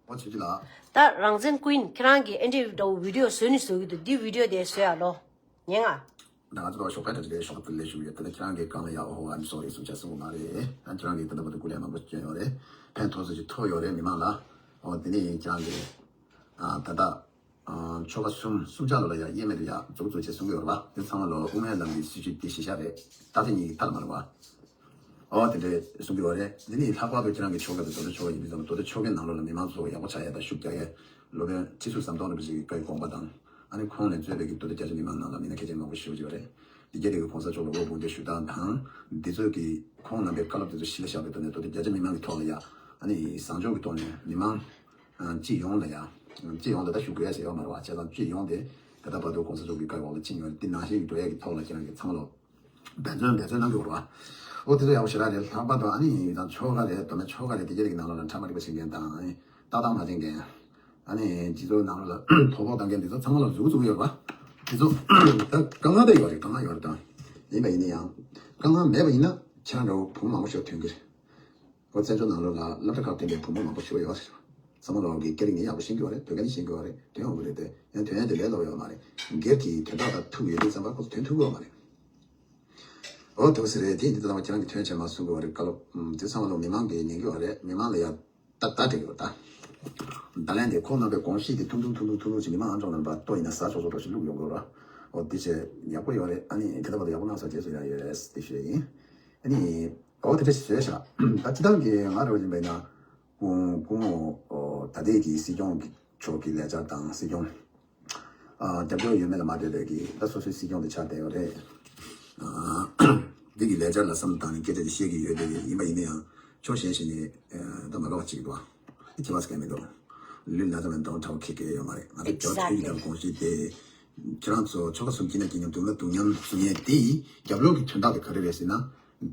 ཨོ་ཆུ་ཆུ་ལགས། ད་རང་བཙན་ཀུན་ཁྱེད་རང་གིས་ཨེ་འདྲའི་འདྲ་བོ་བི་ཌི་ཡོ་བཟོས་ནི་བཟོ་གི་འདུག་འདི་བི་ཌི་ཡོ་དེ་བཟོས་ཨ་ལོ། ཉན་ང་། ད་ང་ཚོ་ལ་ཞོགས་པ་དང་ཅིག་རེད། ཞོགས་པ་ལས་ཞུ་གི་ཡོད། ད་ནི་ཁྱེད་རང་གིས་གང་ལ་ཡ། Oh, I'm sorry གསུང་བྱ་གསུང་གི་མ་རེད། ཨ། ཁྱེད་རང་གིས་ད་ལྟ་བར་དུ་སྐུ་ལས་མང་པོ་བསྐྱོན་ཡོད་རེད། ཕན་ཐོགས་ཚོད་ཅིག་ཐོགས་ཡོད་རེད་མི་མང་ལ། ཨོ་དེ་ནས་ཁྱེད་རང་གིས། ཨ། ད་ལྟ། ཨ། ཆོལ་ཁ་གསུམ་གསུམ་ཆ་ལོ་ལ་ཡ་དབྱེར་མེད་དུ་ཡ་འཛུགས་འཛུགས་བྱེད་གསུང་གི་ཡོད་རེད་པ། དེ་ཚང་མ་ལོ་དབུ་མའི་ལམ་གྱི་སྲིད་བྱུས་དེ་གཞི་བཞག་རེད། ད་དེ་གཉིས་ཀྱི་མཐའ་ལ་མ་རེད་པ། ཨོ་དེ་འདྲས་གསུང་གི་ཡོད་རེད། འདི་ནི་ལྷག་པར་དུ་ཁྱེད་རང་གི་ཆོལ་ཁ་དེ་མདོ་སྟོད་ཆོལ་ཁ་ཡིན་དུས་ཙམ་མདོ་སྟོད་ཆོལ་ཁའི་ནང་ལོགས་ལ་མི་མང་ཚོ་ཡག་པོ་ཆགས་ཡ་དང་ཤུགས་རྒྱག་ཡ། སློབ་དཔོན་ཁྲི་ཟུར་ཟམ་གདོང་རིན་པོ་ཆེ་གི་བཀའི་དགོངས་པ་དང་། ཨ་ནི་ཁོང་ནས་གཙོས་པའི་གི་མདོ་སྟོད་རྒྱ་ཆེ་མི་མང་ནང་ལ་མི་སྣ་གལ་ཆེན་མང་པོ་ཞེ་པོ་ཅིག་ཡོད་རེད། འདི་གའི་དེ་གི་གོང་ས་མཆོག་ལ་དབུ་དཔུང་སྡེ་ཞུ་སྟངས་དང་། འདི་ཚོས་གི་ཁོང་རྣམ་པའི་བཀའ་སློབ་དེ་ཚོ་གཞི་ལ་བཞག་པའི་ཐོག་ནས་མདོ་སྟོད་རྒྱ་ཆེ་མི་མང་གི་ཐོག་ལ་ཡ། ཨ་ནི་བཟང་ཕྱོགས་ཀྱི་ཐོག་ནས་མི་མང་སྤྱི་ཡོངས་ལ་ཡ། སྤྱི་ཡོངས་ལ་ད་ཞུ་དགོས་ཡ་ཞིག་ཡོད་མ་རེད་པ། བྱས་ཙང་སྤྱི་ཡོངས་དེ་ད་ལྟ་བར་དུ་གོང་ས་མཆོག་གི་བཀའ་འོག་ལ་ཕྱིན་ཡོད་རེད། འདི་ནང་བཞིན་གྱི་འགྲོ་ཡ་གི་ཐོག་ལ་ཁྱེད་རང་གིས་ཚང་མ་ལོ། འབད་བརྩོན་འབད་བརྩོན་གནང་དགོས་རེད་པ། ཨོ་དེ་ཚོ་ཡག་པོ་ཞེ་དྲག་རེད། ལྷག་པར་དུ་ཨ་ནི་ད་ཆོལ་ཁ་རེད། མདོ་སྨད་ཆོལ་ཁ་རེད། དེ་གྱད་ཀྱི་ནང་ལོགས་ལ་ཕྲ་མ་རིག་པ་ཤེས་མཁན་དང་། ཨ་ནི་ལྟ་སྟངས་མ་བྱེད་མཁན། ཨ་ནི་སྤྱི་ཚོགས་ནང་ལོགས་ལ་དོ་ཕོག་བཏང་མཁན་དེ་ཚོ་ཚང་མ་ལ་མཛུབ་གུ་བཙུགས་ཡོད་རེད་པ། དེ་ཚོ་ད་དཀའ་ངལ་ད་ཡོད་རེད། དཀའ་ངལ་ཡོད་རེད། ད་ཡིན་པ་ཡིན་ན་ཡང་དཀའ་ངལ་མེད་པ་ཡིན་ན་ཁྱེད་རང་འདྲ་བོ་བུ་མོ་མང་པོ་ཞིག་ཐོན་གྱི་རེད། ཨོ་བཙན་བྱོལ་ནང་ལོགས་ལ་སློབ་གྲྭ་ཁག་ཐོན་པའི་བུ་མོ་མང་པོ་ཞིག་ཡོད་རེད། ཚང་མ་ལོག་གི་སྐད་རིགས་ནི་ཡག་པོ་ཤེས་ཀྱི་ཡོད་རེད། བོད་སྐད་ནི་ཤེས་ཀྱི་ཡོད་རེད། དོན་ཡོང་གི་རེད་དེ། ཡང་དོན་ཡོང་དེ་ལས་སླ་པོ་ཡོད་མ་རེད། སྒེར་གྱི་དོན་དག་དང་ཐུག་ཡོད་དུས་ཙམ་པ་ཁོ་ཚོ་དོན་ཐུག་གི་ཡོད་མ་རེད། ཨོ་དེ་ཟེར་རེད། དེ་འདི་ལྟ་བ་ཁྱེད་རང་གི་དོན་བྱས་མ་གསུང་གི་ཡོད་རེད། བཀའ་སློབ་དེ་ཚང་མ་ལོག་མི་མང་གིས་ཉན་གྱི་ཡོད་རེད། མི་མང་ལ་ཡང་ད་ད་དྲན་གྱི་ཡོད་ད། ད་ལན་དེ་ཁོང་རྣམ་པའི་དགོངས་གཞི་དེ་ཐུང་ཐུང་ཐུང་ཐུང་ཐུང་ཐུང་ཅིག་མི་མང་ཨང་གྲངས་རྣམ་པ་ལྟོ་ཡིན་ན་ཟ་ཆོག་ཆོག་འདྲ་ཞིག་བླུགས་ཡོང་གི་ཡོད་རེད། ཨོ་དེ་བྱས་ཡག་པོ་ཡོད་རེད། ཨ་ནི་དེ་ལྟ་བ་དེ་ཡག་པོ་གནང་སོང་རྗེས་སུ་ཡང་ཡོད་རེད། དེ་ཞུ་ཡ་ཡིན། ཨ་ནི། ཨོ་དེ་འདྲ་ཞིག་བཟོས་ཤག་ད་སྤྱི་བཏང་གི་ང་རང་ཡིན་པ་ཡིན་ན། སྐུ་ངོ་སྐུ་ངོ་ཨོ་ད་ལྟའི་གི་སྲིད་སྐྱོང་གི་མཆོག་གི་ལས་འཆར་དང་སྲིད་སྐྱོང་ཨ་རྒྱབ་སྐྱོར་ཡོད་མེད་ལ་མ་ལྟོས་པའི་གི་ད་སོ་སོའི་སྲིད་སྐྱོང་དེ་ཆགས་བསྡད་ཡོད་རེད། ཨ་འདི་གི་ལས་འཆར་ལ་བསམ་བློ་བཏང་ནས་སྐད་ཆ་དེ་བཤད་ཀྱི་ཡོད་དེ། ཡིན་པ་ཡིན་ན་ཡང་ཕྱོགས་གཞན་ཞིག་ནས་ཨ་ད་མ་འགྲོ་བ་ཅིག་འདུག་ཨ་ཁྱི་བ་སྐད་མི་འདུག་ལུས་ན་ཚ་མེད་འདུག་འདྲ་བོ་ཁྱི་སྐད་ཡོད་མ་རེད། ང་ཚོ་རྒྱ་ཆོས་ཀྱི་དང་དགོངས་གཞི་དེ། ཁྱེད་རང་ཚོ་ཆོལ་ཁ་གསུམ་སྐྱིད་ན་སྐྱིད་མཉམ་སྡུག་ན་སྡུག་མཉམ་གསུང་ཡས་དེ་ཡི་རྒྱབ་ལོགས་ཀྱི་དོན་དག་དེ་ག་རེ་རེད་ཟེར་ན།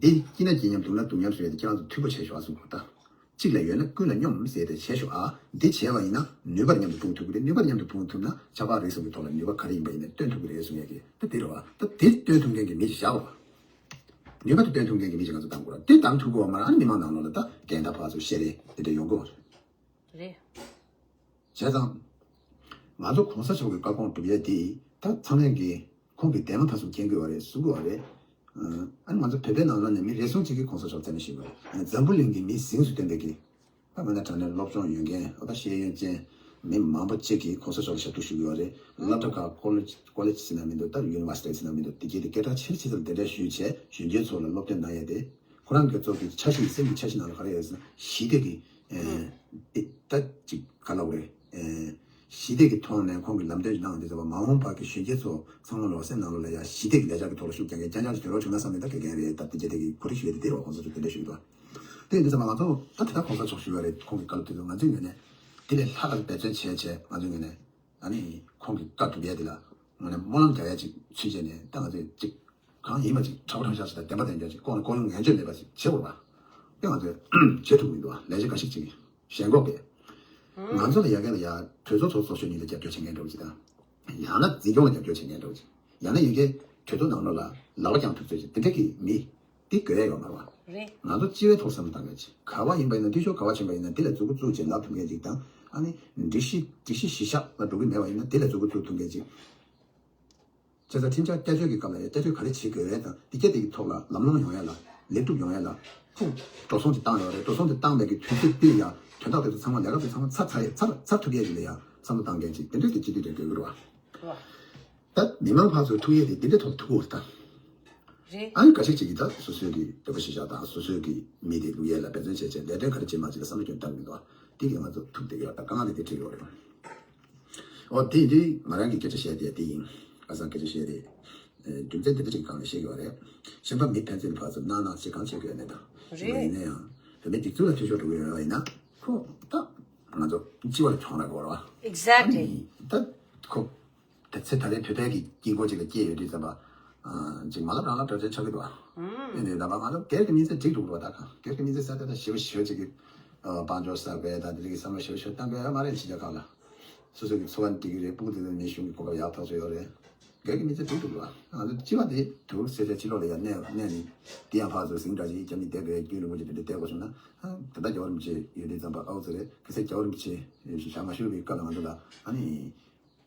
འདི་སྐྱིད་ན་སྐྱིད་མཉམ་སྡུག་ན་སྡུག་མཉམ་གསུང་ཡས་དེ་ཁྱེད་རང་ཚོ་མཐུན་པོ་བྱེད་ཤོག་ཨ་གསུང་གོ་ད། གཅིག་ལ་ཡོད་ན་ཀུན་ལ་སྙོམས་ཟེར་དེ་བྱེད་ཤོག་ཨ། འདི་བྱས་པ་ཡིན་ན་ནུས་པ་མཉམ་དུ་སྤུངས་ཐུབ་ཀྱི་རེད། ནུས་པ་མཉམ་དུ་སྤུངས་ཐུབ་ན་ཆབ་འབངས་རིགས་གསུམ་གྱི་ཐོག་ལ་ནུས་པ་ག་རེ་ཡིན་པ་ཡིན་ན་སྟོན་ཐུབ་ཀྱི་རེད་གསུང་ཡས་ཀྱི་ད་དེ་རེད་བ། ད་དེ་སྟོན་ཐུབ་མཁན་གྱི་མི་ཞིག་བཞག་དགོས། ནུས་པ་དེ་སྟོན་ཐུབ་མཁན་གྱི་མི་ཞིག་ང་ཚོ་བདམས་དགོས་ར། དེ་བདམས་ཐུབ་དགོས་བ་མ་རེད། ཨ་ནི་མི་མང་ནང་ལོགས་ལ་ད་འགན་ད་ཕར་ཚུར་བཤད་རེས་དེ་འདྲ་ཡོང་གི་ཡོད་རེད། རེད། བྱས་ཙང་། ང་ཚོ་གོང་ས་མཆོག་གི་བཀའ་དགོངས་སྒྲུབ་ཡས་དེ་ད་ཚང་མས་ཀྱི་ཁོང་གི་འདས་མ་ད་གསུམ་མཁྱེན་གྱི་ཡོད་རེད། གསུང་གི་ཡོད་རེད། ཨ་ནི་ང་ཚོ་བོད་པའི་ནང་ལོགས་ནས་མི་རེ་ཟུང་གཅིག་གིས་གོང་ས་མཆོག་རྩ་མེད་ཞུས་པ་རེད། ཨ་ནི་འཛམ་བུ་གླིང་གི་མི་གཟེངས་སུ་ཐོན་པའི་གི་ད་མི་སྣ་དྲང་གནས་སློབ་སྦྱོང་ཡོད་མཁན་ཨ་ད་ཤེས་ཡོན་ཅན་མི་མང་པོ་གཅིག་གིས་གོང་ས་མཆོག་ལ་ཞབས་ཏོག་ཞུ་གི་ཡོད་རེད། སློབ་གྲྭ་ཁག་ཀོ་ལེཇ་ཀོ་ལེཇ་ཟེར་ན་མི་འདུག་ད་ཡུ་ནི་ཝར་སི་ཊི་ཟེར་ན་མི་འདུག་དེ་གའི་དེ་སྐད་གྲགས་ཆེ་ཆེ་ཚོ་ལ་དེ་འདྲ་ཞུས་བྱས་གཞོན་སྐྱེས་ཚོ་ལ་སློབ་སྟོན་གནང་ཡས་དེ། ཁོ་རང་གི་ཚོགས་ཀྱི་འཆར་གཞི་སེམས་ཀྱི་འཆར་གཞི་ནང་ལ་ག་རེ་ཡོད་ཟེར་ན་ཞི་བདེ་གི་ཨེ་ཨེ་ད་ཅིག་ག་ལབ་རེད། ཨེ་ཞི་བདེ་གི་ཐོག་ནས་ཁོང་གི་ལམ་སྟོན་ཞིག་གནང་དུས་ཙམ་པ་མ་འོངས་པ་གི་གཞོན་སྐྱེས་ཚོ་ཚང་མ་ལོ་སེམས་ནང་ལོགས་ལ་ཡ་ཞི་བདེ་གི་ལས་འཆར་གི་ཐོག་ལ་ཤུགས་རྒྱག་མཁན་རྐྱང་རྐྱང་ཞིག་དེ་རོགས་བྱུང་ན་བསམ་ནས་ད་དགེ་རྒན་རེད། ད་དེ་རྗེས་དེ་གི་ཁོ་རེ་ཞུ་ཡ་དེ་དེ་རོགས་གོང་ས་མཆོག་དེ་འདྲ་ཞུ་གི་འདུག་དེ་ཡིན་དུས་ཙམ་པ་ང་ཚོ་ད་དེ་ད་གོང་ས་མཆོག་ཞུ་བ་རེད། ཁོང་གི་བཀའ་སློབ་དེ་ཚོ་ང་ཚོའི་ངོས་ནས་དེ་ལས་ལྷག་ག་འབད་བརྩོན་བྱས་བྱས་ང་ཚོའི་ངོས་ནས། ཨ་ནི་ཁོང་གི་བཀའ་སྒྲུབ་ཡས་དེ་ལ་ངོས་ནས་སྨོན་ལམ་རྒྱག་ཡས་ཅིག་ཚུལ་བྱས་ནས་ད་ང་ཚོས་ཅིག་གང་ཡིན་པ་ཅིག་ཁྲ་བོ་ཁྲ་ཤག་ཅིག་དང་བདེན་པ་བདེན་འཇོག་ཅིག་ལྐོག་ནས་ལྐོག་གཡོ་ངན་སྤྱོད་མེད་པ་ཅིག་བྱེད་དགོས་པ། དེ་ང་ཚོས་བྱེད་ཐུབ་མི་འདུག་བ། ལས་བྱེད་འགའ་ཞིག་ཅིག་ཞེན་ཁོག་གིས་ང་ཚོ་ལ་ཡ་ག་ལ་ཡ་གྲོས་ཚོགས་ཚོགས་ཚོགས་ཞུ་ཉིད་ལ་རྒྱབ་སྐྱོར་བྱེད་མཁན་འདྲ་བོ་ཅིག་དང་། ཡང་ན་འཛིན་སྐྱོང་ལ་རྒྱབ་སྐྱོར་བྱེད་མཁན་འདྲ་བོ་ཅིག་ཡང་ན་ཡོད་མཁན་གྲོས་ཚོགས་ནང་ལོགས་ལ་ལག་པ་བརྐྱངས་ཐུབ་ཚོད་ཅིག་དེ་འདྲ་གི་མི་དེ་དགོས་ཡ་ཡོད་མ་རེད་བ། རེད། ང་ཚོ་སྤྱི་བའི་ཐོག་བསམ་བློ་བཏང་མཁན་ཅིག་ག་བ་ཡིན་པ་ཡིན་ན་འཐུས་ཤོར་ག་བ་ཕྱིན་པ་ཡིན་ན་དེ་ལ་མཛུབ་གུ་བཙུགས་བྱས་ལབ་ཐུབ་མཁན་ཅིག་དང་། ཨ་ནི་སྒྲིག་གཞི་སྒྲིག་གཞི་གཞི་བཞག་ལ་འགྲོ་གི་མེད་པ་ཡིན་ན་དེ་ལ་མཛུབ་གུ་བཙུགས་ཐུབ་མཁན་ཅིག་བྱས་ཙང་ཁྲིམས་འཆར་བསྐྱར་བཅོས་ཀྱི་སྐབས་ལ་ཡང་བསྐྱར་བཅོས་ག་རེ་བྱེད་དགོས་རེད་དང་། འདི་སྐད་དེ་གི་ཐོག་ལ་ལམ་ལྷོང་ཡོང་ཡ་ལ་ལེགས་གྲུབ་ཡོང་ཡ་ལ་ཁོང་འགྲོ་སོང་དེ་བཏང་ཡོད་རེད། འགྲོ་སོང་དེ་བཏང་བའི་གི་དུས་ཚོད་དེ་ཡང་དོན་དག་དེ་ཚོ་ཚང་མ་ལས་ཀ་དེ་ཚང་མ་ཚར་ཚར་ཡ་ཚར་ཚར་ཐུབ་ཡ་ཡིན་ལ་ཡ་བསམ་བློ་བཏང་མཁན་ཅིག་དེ་འདྲ་གི་སྤྱི་འཐུས་དེ་དགོས་ཀྱི་རེད་བ། ད་མི་མང་ཕར་ཚུར་ཐུག་ཡས་དེ་འདི་འདྲའི་ཐོག་ཐུག་དགོས་རེད་ད། རེད། ཨ་ནི་འགའ་ཞིག་ཅིག་གིས་ད་སོ་སོའི་གི་འདོད་པ་གཞིར་བཞག་དང་སོ་སོའི་གི་མི་དེ་བླུག་ཡས་ལ་འབད་བརྩོན་བྱས་བྱས་ལས་དོན་ག་རེ་བྱེད་མ་བྱེད་ལ་བསམ་བློ་སྐྱོན་བཏང་གི་འདུག་དེ་གིས་ང་ཚོ་ཐུག་བསྡད་ཡོད། ད་དཀའ་ངལ་དེ་དེ་འཕྲད་ཡོད་རེད། ཨོ་དེ་དུས་ང་རང་གི་སྐད་ཆ་བཤད་དེ་དེ་ཡིན། ཁ་སང་སྐད་ཆ་བཤད་དེ། རྒྱུ་མཚན་དེ་འདྲ་ཅིག་སྒང་ནས་བཤད་ཀྱི་ཡོད་རེད། གཞན་པ་མི་ཕན་ཚུན་ཕར་ཚུར་གནང་གནང་ཅིག་གང་བྱེད་དགོས་ནས་དང་། རེད། ཡིན་ན་ཡང་བོད་མི་སྒྲིག་འཛུགས་ལ་འཐུས་ཤོར་འགྲོ་གི་ཡོད་པ་ཡིན་ན་ཁོ་ད་ང་ཚོ་སྤྱི་བ་ལ་གྱོང་རག་གི་ཡོད་རེད་བ། Exactly. ད་ཁོ། དེ་ཚེ་ད་རེས་བོད་པའི་གི་དཀྱིལ་འཁོར་ཅིག་ལ་སྐྱེས་ཡོད་དུས་ཙམ་པ། ཅིག་མ་ལབ་རང་ལབ་འདྲ་ཆགས་ཀྱི་འདུག་ཨ། ཨེ་ནས་ད་བ་ང་ཚོ་སྒེར་གྱི་མི་ཚེ་འགྲིག་འདུག་རོ། ད་གང་སྒེར་གྱི་མི་ཚེ་ས་དེ་ད་ཞི་བ་ཞི་བ་ཅིག་གི་དཔལ་འབྱོར་གསར་པའི་ད་དེ་རིགས་ཀྱི་བསམ་བློ་ཞི་བ་ཞི་བ་བཏང་དགོས་ཡ་མ་རེད། ཕྱི་རྒྱལ་ཁག་ལ་སོ་སོ་གི་འཚོ་བ་འགྲིག་གི་རེད། སྤུ་གུ་དེ་ཚོ་ནས་གཞུང་གི་གོ་སྐབས་ཡག་ཐག་ཆོད་ཡོད་རེད། སྒེར་གྱི་མི་ཚེ་འགྲིག་འདུག་རོ། ང་ཚོ་སྤྱི་བ་དེ་དུ་སེ་ཚེ་ཕྱི་ལོགས་ལ་ཡ་གནས་གནས་ནས་དེ་ཡང་ཕར་ཚུར་ཟིང་འདྲ་ཞིག་རྒྱབ་ནས་བསྡད་དགོས་ཡ་རྒྱུན་རིང་པོ་ཅིག་དེ་འདྲ་བསྡད་དགོས་བྱུང་ན། ད་ལྟ་རྒྱལ་བ་རིན་པོ་ཆེ་ཡོད་དུས་ཙམ་པ་ཨའུ་ཙི་རེད། གལ་སྲིད་རྒྱལ་བ་རིན་པོ་ཆེ་ཞིག་བཞག་མ་ཤོར་བའི་སྐབས་ལ་ང་ཚོ་ལ་ཨ་ནི།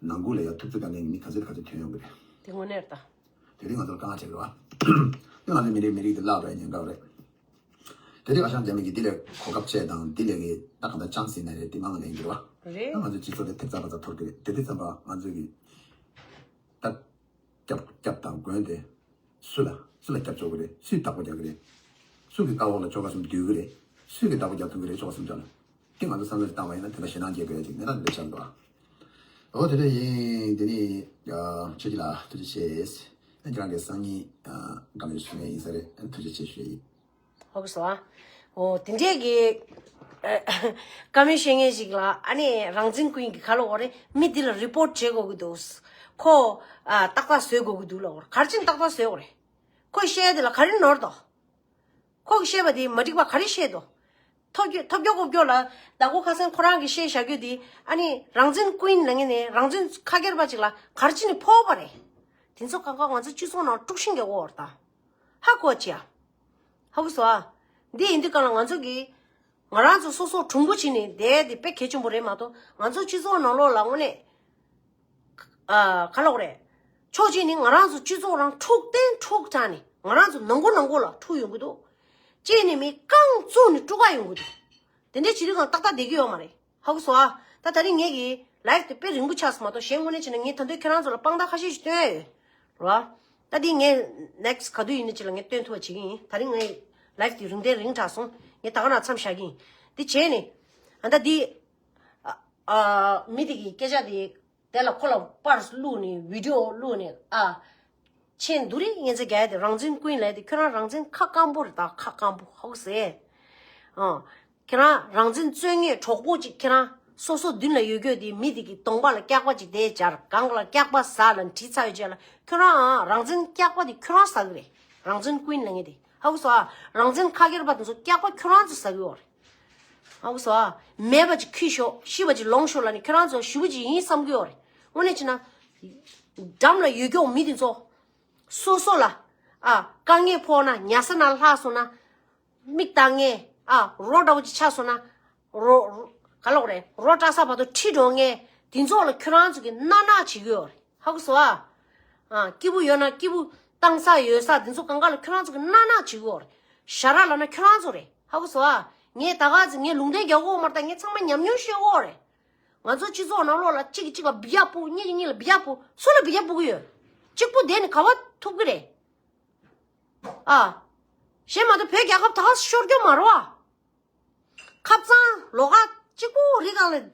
ནང་ཁུལ་ལ་ཡང་ཐུབ་ཚོད་ག་ནས་མི་ག་ཚོད་ག་ཚོད་ཐོན་ཡོང་གི་རེད། དེ་དངོས་གནས་རེད་ད། དེ་རིང་ང་ཚོར་དཀའ་ངལ་འཕྲད་ཀྱི་རེད་བ། དེ་ང་ཚོའི་མི་རིགས་མི་རིགས་དེ་བརླག་འགྲོ་ཡ་ཉེན་ཁ་རེད། དེ་དེ་ཁ་བྱང་རྒྱ་མི་གིས་དེ་ལས་གོ་སྐབས་བྱས་དང་དེ་ལས་གི་ད་གང་ལྟར་ཅང་ཟིན་ན་རེད། དེ་མང་ལས་འགྱུར་བ། རེད། ད་ང་ཚོའི་སྤྱི་ཚོགས་དེ་ཐེབས་རྩ་བ་རྩ་འཐོར་གི་རེད། དེ་དུས་ཙམ་པ་ང་ཚོས་གི་ད། རྒྱབ་རྒྱབ་དང་མགོན་དེ་སུ་ལ་སུ་ལ་རྒྱབ་ཆོག་གི་རེད། སུས་བདག་པོ་རྒྱག་གི་རེད། སུ་གི་ལྟ་འོག་ལ་ཆོལ་ཁ་གསུམ་སྡོད་གི་རེད། སུས་གི་བདག་པོ་རྒྱག་ཐུབ་གི་རེད། ཆོལ་ཁ་གསུམ་ཆ་ལ། དེ་ང་ཚོ་བསམ་བློ་བཏང་བ་ཡིན་ན་དེ་ལ་ཞེད་སྣང་སྐྱེ་དགོས་ཡ་ཅིག་གནས་སྟངས་འདི་འདྲ་ཆགས་འདུག་ཨ། འོ་དེ་འདྲ་ཡིན། དེ་ནི་ཆོས་སྐྱིད་ལགས་ཐུགས་རྗེ་ཆེ། ཁྱེད་རང་གི་སང་ཉིན་བཀའ་མོལ་ཞུ་ངེས་ཡིན་ས་རེད། ཐུགས་རྗེ་ཆེ་ཞུ་ཡ་ཡིན། ཧོབ་སོང་ཨ། འོ་དེ་འདྲས་ཀྱི་བཀའ་མོལ་བཤད་མཁན་ཞིག་ལ་ཨ་ནི་རང་བཙན་ཀུན་གྱི་ག་ལ་འོ་རེད། མི་འདི་ལ་རི་པོར་ཊི་བྱེད་དགོས་ཀྱི་འདུག་ཁོ་ཨ་ཏག་ཏག་བཟོས་དགོས་ཀྱི་འདུག་ལ་འོ་ག་རེ་བྱས་ནས་ཏག་ཏག་བཟོས་འོ་རེད། ཁོས་བཤད་ཡ་དེ་ལ་ག་རེ་ནོར་འདུག་ཁོ་གིས་བཤད་པ་དེ་མ་འགྲིག་པ་ག་རེ་བཤད་འདུག་ཐོབ་རྒྱུ་ཐོབ་རྒྱུ་ཁོབ་རྒྱུ་ལ་ཟླ་གོ་ཁ་སང་ཁོ་རང་གིས་བཤད་བཞག་རྒྱུ་དེ་ཨ་ནི་རང་བཙན་ཀུན་ལ་ངེས་ནས་རང་བཙན་ཁ་སྒེར་པ་ཅིག་ལ་ག་རེ་བྱས་ནས་ཕོག་པ་རེད། དེ་ཚོ་གང་ག་ང་ཚོ་སྤྱི་ཚོགས་ནང་དཀྲུག་ཤིང་རྒྱག་གོ་བར་ད། ཧ་གོ་ཅི་ཡ། ཧ་གོ་སོང་ཨ། འདི་ཡིན་དུས་གང་ལ་ང་ཚོ་གིས་ང་རང་ཚོ་སོ་སོ་གྲུང་པོ་བྱས་ནས་བསྡད་དེ་དཔེ་གལ་ཆེན་པོ་རེད་མ་གཏོགས་ང་ཚོ་སྤྱི་ཚོགས་ནང་ལོགས་ལ་དངོས་གནས། ཨ་ག་ལབ་དགོས་རེད། ཕྱོགས་གཅིག་ནས་ང་རང་ཚོ་སྤྱི་ཚོགས་རང་འཁྲུག་བསྟན་འཁྲུག་དྲགས་ནས་ང་རང་ཚོ་ནང་ཁུལ་ནང་ཁུལ་ལ་འཁྲུག་ཡོང་གི་འདུག་གཅིག་ནས་མི་རྐང་བཙུགས་ནས་དཀྲུག་ག་ཡོང་གི་འདུག་དེ་འདྲའི་བྱེད་དུས་གང་ཏག་ཏག་བསྡད་ཀྱི་ཡོད་མ་རེད། ཧ་གོ་སོང་ཨ། ད་ད་རིང་ངེད་ཀྱི་ལའེབ་དེ་དཔེ་རིང་པོ་ཆགས་སོང་མ་གཏོགས་གཞན་དངོས་གནས་བྱས་ན་ངས་ད་དུང་ཁྱེད་རང་ཚོ་ལ་དཔང་རྟགས་ཁ་ཤས་ཤིག་སྟོན་ཡ་ཡོད། རེད་བ། ད་འདི་ངས་ནེག་སི་ག་དུས་ཡིན་ན་ཅིག་ལ་ངས་སྟོན་ཐུབ་པ་བྱེད་ཀྱི་ཡིན། ད་རིང་ངའི་ལའེབ་དེ་རིང་དེ་རིང་དྲགས་སོང་། ངས་ད་ག་ནས་མཚམས་བཞག་གི་ཡིན། འདི་བྱས་ནས། ཨ་ད་འདི། ཨ་ཨ་མི་དེ་གི་སྐད་ཆ་དེ། དེ་ལ་ཁོ་ལ་པར་བླུགས་ནས་བི་ཌི་ཡོ་བླུགས་ནས་ཨ། མཆན་བསྡུ་རིགས་ངན་ཚ་རྒྱག་ཡ་དེ་རང་བཙན་ཀུན་ལབ་དེ་ཁྱོད་རང་རང་བཙན་ཁ་སྐམ་པོ་རེད་ད་ཁ་སྐམ་པོ་ཧོག་ཟེ། ཨ། ཁྱེད་རང་རང་བཙན་རྩོད་མཁན་གྲོགས་པོ་ཅིག་ཁྱེད་རང་སོ་སོ་མདུན་ལ་ཡོད་རྒྱུ་དེ་མི་དེ་གི་གདོང་པ་ལ་སྐྱག་པ་ཅིག་དེ་སྦྱར་སྒང་ལ་སྐྱག་པ་ཟ་ལ་བྲིས་ཚར་ཡོད་རྗེས་ལ་ཁྱོད་རང་ཨ་རང་བཙན་སྐྱག་པ་དེ་ཁྱོད་རང་ཟ་གི་རེད། རང་བཙན་ཀུན་ལབ་མཁན་དེ་ཧ་གོ་སོང་ཨ། རང་བཙན་ཁ་སྒེར་པ་དེ་ཚོ་སྐྱག་པ་ཁྱོད་རང་ཚོ་ཟ་གི་ཡོད་རེད། ཧ་གོ་སོང་ཨ། མེད་པ་ཅིག་ཁྱི་ཤོག་ཤི་བ་ཅིག་ལོངས་ཤོག་ལབ་ནས་ཁྱོད་རང་ཚོ་ཞུ་བ་ཅིག་ཡིན་བསམ་གི་ཡོད་རེད། དངོས་གནས་བྱས་ན། འགྲམ་ལ་ཡོད་རྒྱུ་མི་དེ་ཚོ། སོ་སོ་ལ། ཨ། དཀའ་ངལ་ཕོག་ན་ཉལ་ས་ནང་ལྷག་སོང་ན། མིག་གདངས་ངེས། ཨ། རོ་འདྲ་བོ་ཅིག་ཆགས་སོང་ན། རོ། རོ། ག་ལབ་དགོས་རེད། རོ་བཀྲ་ས་བར་དུ་ཁྲིད་འགྲོ་ངེས། དེ་ཚོ་ལ་ཁྱོད་རང་ཚོ་གིས་མནའ་མནའ་བྱེད་ཀྱི་ཡོད་རེད། ཧ་གོ་སོང་ཨ། ཨ། སྐྱིད་པོ་ཡོད་ན་སྐྱིད་པོ་བཏང་ས་ཡོད་ས་དེ་ཚོ་གང་ག་ལ་ཁྱོད་རང་ཚོ་གིས་མནའ་མནའ་བྱེད་ཀྱི་ཡོད་རེད། ཞ་ར་ལབ་ན་ཁྱོད་རང་ཚོ་རེད། ཧ་གོ་སོང་ཨ། ངས་ད་ག་ཚོད་ངས་ལུང་བསྟན་རྒྱག་གོ་མ་རེད་ད། ངས་ཚང་མ་ཉམས་མྱོང་ཤེས་གོ་རེད། ང་ཚོ་སྤྱི་ཚོགས་ནང་ལོགས་ལ་གཅིག་གིས་གཅིག་ལ་འབུད་ཡག་སྤུག་གཉིས་ཀྱིས་གཉིས་ལ་འབུད་ཡག་སྤུག་སུ་ལ་འབུད་ཡག་སྤུག་གི་ཡོད། གཅིག་པུ་བསྡད་ནས་ག་བ་ཐུབ་ཀྱི་རེད། ཨ། གཞན་མ་གཏོགས་བོད་རྒྱལ་ཁབ་ད་ག་ཤོར་རྒྱུ་མ་རེད་བ། ཁབ་གཙང་ལོགས་ཀ་གཅིག་པུ་རི་སྒང་ལ་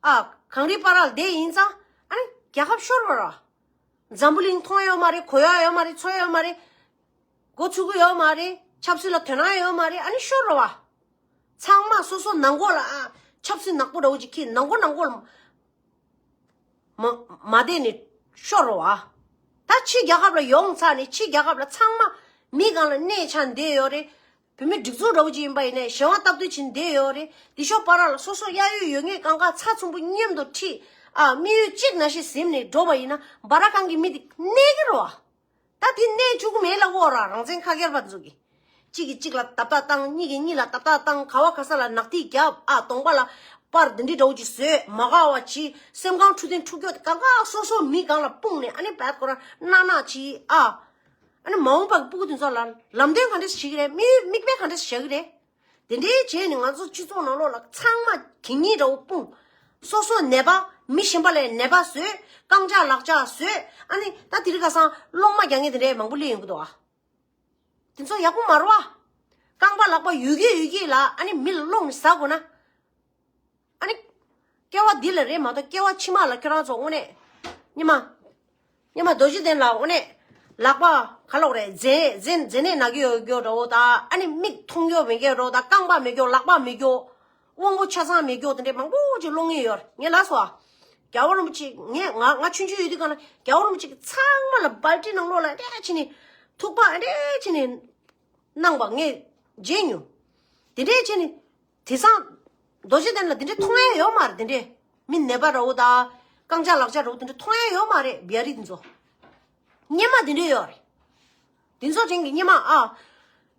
ཨ་གངས་རི་བར་ལ་བསྡད་ཡིན་ཙང་ཨ་ནི་རྒྱལ་ཁབ་ཤོར་བ་རེད་བ། འཛམ་བུ་གླིང་མཐོང་ཡོད་མ་རེད། གོ་ཡ་ཡོད་མ་རེད། ཚོར་ཡོད་མ་རེད། མགོ་ཚོས་ཀྱི་ཡོད་མ་རེད། ཆབ་སྲིད་ལ་དོ་སྣང་ཡོད་མ་རེད། ཨ་ནི་ཤོར་རེད་བ། ཚང་མ་སོ་སོ་ནང་ཁོག་ལ་ཨ་ཆབ་སྲིད་ནག་པོ་འདྲ་བོ་ཅིག་ཁྱེར་ནང་ཁོག་ནང་ཁོག་ལ་མ་མ་བསྡད་ནས་ཤོར་རེད་བ། ད་ཕྱི་རྒྱལ་ཁབ་ལ་ཡོང་ཚར་ནས་ཕྱི་རྒྱལ་ཁབ་ལ་ཚང་མ་མི་སྒང་ལ་གནས་ཆགས་བསྡད་ཡོད་རེད། བོད་མི་སྒྲིག་འཛུགས་འདྲ་བོ་ཅིག་ཡིན་པ་ཡིན་ནའི་གཞན་དབང་སྟབས་བསྟུན་བྱེད་བསྡད་ཡོད་རེད། འདི་ཤོག་བར་ལ་སོ་སོ་གཡས་གཡོན་ཡོད་ངེས་གང་ག་ཚ་ཚོམ་པོ་མཉམ་དུ་ཁྲིད་ཨ་དམིགས་ཡུལ་གཅིག་ནང་བཞིན་ཟིན་ནས་འགྲོ་བ་ཡིན་ན་འབའ་ར་གང་གི་མི་དེ་གནས་ཀྱི་རེད་བ། ད་དེ་གནས་བཅུག་གི་མེད་ལབ་དགོས་ར། རང་བཙན་ཁ་སྒེར་པ་ཚོ་གིས་གཅིག་གིས་གཅིག་ལ་བརྡབ་བརྡབ་བཏང་། གཉིས་ཀྱིས་གཉིས་ལ་བརྡབ་བརྡབ་བཏང་། ག་བ་ག་ས་ལ་ནག་ཐིག་བརྒྱབ། ཨ་གདོང་པ་ལ་པར་འདི་འདྲའི་འདྲ་བོ་ཅིག་བཟོས། མ་དགའ་བ་བྱས། སེམས་ཁམས་འཁྲུག་དེ་འཁྲུག་རྒྱུ་དེ་གང་ག་སོ་སོ་མི་སྒང་ལ་སྤུངས་ནས་ཨ་ནི་བད་ཁོ་རང་གནག་གནག་བྱས། ཨ་ཨ་ནི་མ་འོངས་པ་གི་སྤུ་གུ་དེ་ཚོ་ལ་ལམ་སྟོན་ག་འདྲས་བྱེད་ཀྱི་རེད། མི་མིག་དཔེ་ག་འདྲས་བཞག་གི་རེད། དེ་འདྲའི་བྱས་ནས་ང་ཚོ་སྤྱི་ཚོགས་ནང་ལོགས་ལ་ཚང་མ་གད་སྙིགས་འདྲ་བོ་སྤུངས། སོ་སོ་ནད་པ། མི་གཞན་པ་ལ་ནད་པ་བཟོས། རྐང་ལྕགས་ལག་ལྕགས་བཟོས། ཨ་ནི་ད་དེ་རིང་ཁ་སང་སློང་མ་རྒྱག་མཁན་དེ་འདྲའི་མང་པོ་སླེབས་ཡོང་གི་འདུག་ཨ། དེ་ཚོ་ཡག་པོ་མ་རེད་བ། རྐང་པ་ལག་པ་ཡོད་ཀྱི་ཡོད་ཀྱི་ལ་ཨ་ནི་མི་ལ་སློང་ནས་ཟ་དགོས་ན། ཨ་ནི། སྐྱེ་བ་འདི་ལ་རེད་མ་གཏོགས་སྐྱེ་བ་ཕྱི་མ་ལ་ཁྱོད་རང་ཚོ་དངོས་གནས། སྙེ་མ། སྙེ་མ་རྡོ་རྗེ་གདན་ལ་དངོས་གནས། ལག་པ་ག་ལོག་རེད། མཛེ་མཛེ་མཛེ་ནད་ན་གི་ཡོད་རྒྱུ་འདྲ་བོ་དང་ཨ་ནི་མིག་མཐོང་རྒྱུ་མེད་རྒྱུ་འདྲ་བོ་དང་རྐང་པ་མེད་རྒྱུ་ལག་པ་མེད་རྒྱུ། དབང་པོ་ཆ་ཚང་མེད་རྒྱུ་དེ་འདྲའི་མང་པོ་ཅིག་སློང་ངེས་ཡོད་རེད། ངས་ལབ་སོང་ཨ། རྒྱལ་བ་རིན་པོ་ཆེ་ངས་ང་ང་ཆུང་ཆུང་ཡོད་དུས་སྒང་ལ་རྒྱལ་བ་རིན་པོ་ཆེ་གི་ཚང་མ་ལ་སྦལ་ཏི་ནང་ལོགས་ལ་འདྲ་བྱས་ནས་ཐུག་པ་འདྲ་བྱས་ནས་གནང་པ་ངས་མཇལ་མྱོང་། དེ་འདྲ་བྱས་ནས། དེང་སང་རྡོ་རྗེ་གདན་ལ་དེ་འདྲ་མཐོང་ཡ་ཡོད་མ་རེད། དེ་འདྲ་མི་ནད་པ་འདྲ་བོ་དང་རྐང་ལྕགས་ལག་ལྕགས་འདྲ་བོ་དེ་འདྲ་མཐོང་ཡ་ཡོད་མ་རེད། བི་ཡ་རི་དེ་ཚོ་སྙེ་མ་དེ་འདྲ་ཡོད་རེད། དེ་ཚོ་དྲན་གི་སྙེ་མ་ཨ།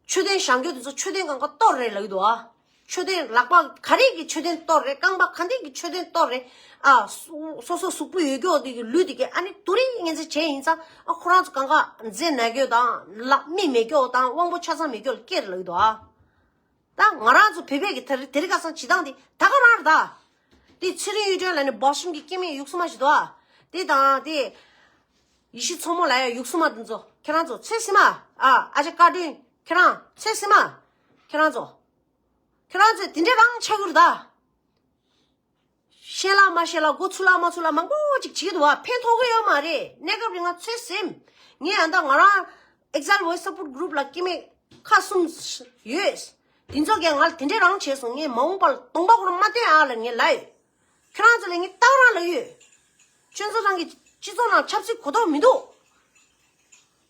མཆོད་རྟེན་བཞེངས་རྒྱུ་དེ་ཚོ་མཆོད་རྟེན་གང་ག་གཏོར་རེད་ལབ་ཀྱི་འདུག་ཨ། མཆོད་རྟེན་ལག་པ་ག་རེ་གི་མཆོད་རྟེན་གཏོར་རེད། རྐང་པ་ག་འདྲ་གི་མཆོད་རྟེན་གཏོར་རེད། ཨ། སོ་སོ་སོ་གཟུགས་པོ་ཡོད་རྒྱུ་དེ་གི་ལུས་དེ་གི་ཨ་ནི་དུ་རིང་ངན་ཚེ་བྱས་ཡིན་ཙང་ཨ་ཁོ་རང་ཚོ་གང་ག་མཛེ་ན་རྒྱུ་དང་ལག་མིག་མེད་རྒྱུ་དང་དབང་པོ་ཆ་ཚང་མེད་རྒྱུ་ལ་སྐྱེ་རེད་ལབ་ཀྱི་འདུག་ཨ། ད་ང་རང་ཚོ་བོད་པའི་གི་དེ་དེ་རིང་ཁ་སང་བྱེད་སྟངས་དེ་ད་ག་རང་རེད་ད། དེ་ཚེ་རིང་གཡུ་སྒྲོན་ལ་ནི་སྦོ་ཤིང་གི་སྐྱེ་དམན་ཡུག་སུ་མ་ཞིག་འདུག་ཨ། དེ་དང་དེ། ཡེ་ཤེས་མཚོ་མོ་ལ་ཡ་ཡུག་སུ་མ་དེ་ཚོ་ཁྱེད་རང་ཚོ་ཚོད་སྲིད་མ། ཨ་ཨ་ཅག་བཀའ་དྲིན་ཁྱེད་རང་ཚོད་སྲིད་མ། ཁྱེད་རང་ཚོ། ཁྱེད་རང་ཚོ་དེ་འདྲ་རང་ཆགས་ཀྱི་རེད་ད། ཤེས་ལ་མ་ཤེས་ལ་མགོ་ཚུགས་ལ་མ་ཚུགས་ལ་མང་པོ་ཅིག་བྱེད་ཀྱི་འདུག་བ། ཕན་ཐོགས་ཀྱི་ཡོད་མ་རེད། གནས་སྐབས་རིང་ང་ཚོད་སེམས། ངས་ཨ་ད་ང་རང་Exile Voice Support Group ལ་སྐྱེ་དམན་ཁག་གསུམ་ཡོད། དེ་ཚོ་གས་ང་ལ་དེ་འདྲས་རང་བྱས་སོང་། ངས་མ་འོངས་པ་ལ་གདོང་པ་ཁོ་རང་མ་སྟོན་ཨ་ལ་ངས་ལབ་ཡོད། ཁྱེད་རང་ཚོ་ལ་ངས་ཏག་རང་ལབ་ཡོད། ཁྱོད་ཚོ་རང་གི་སྤྱི་ཚོགས་ནང་ཆབ་སྲིད་གོ་རྟོགས་མི་འདུག་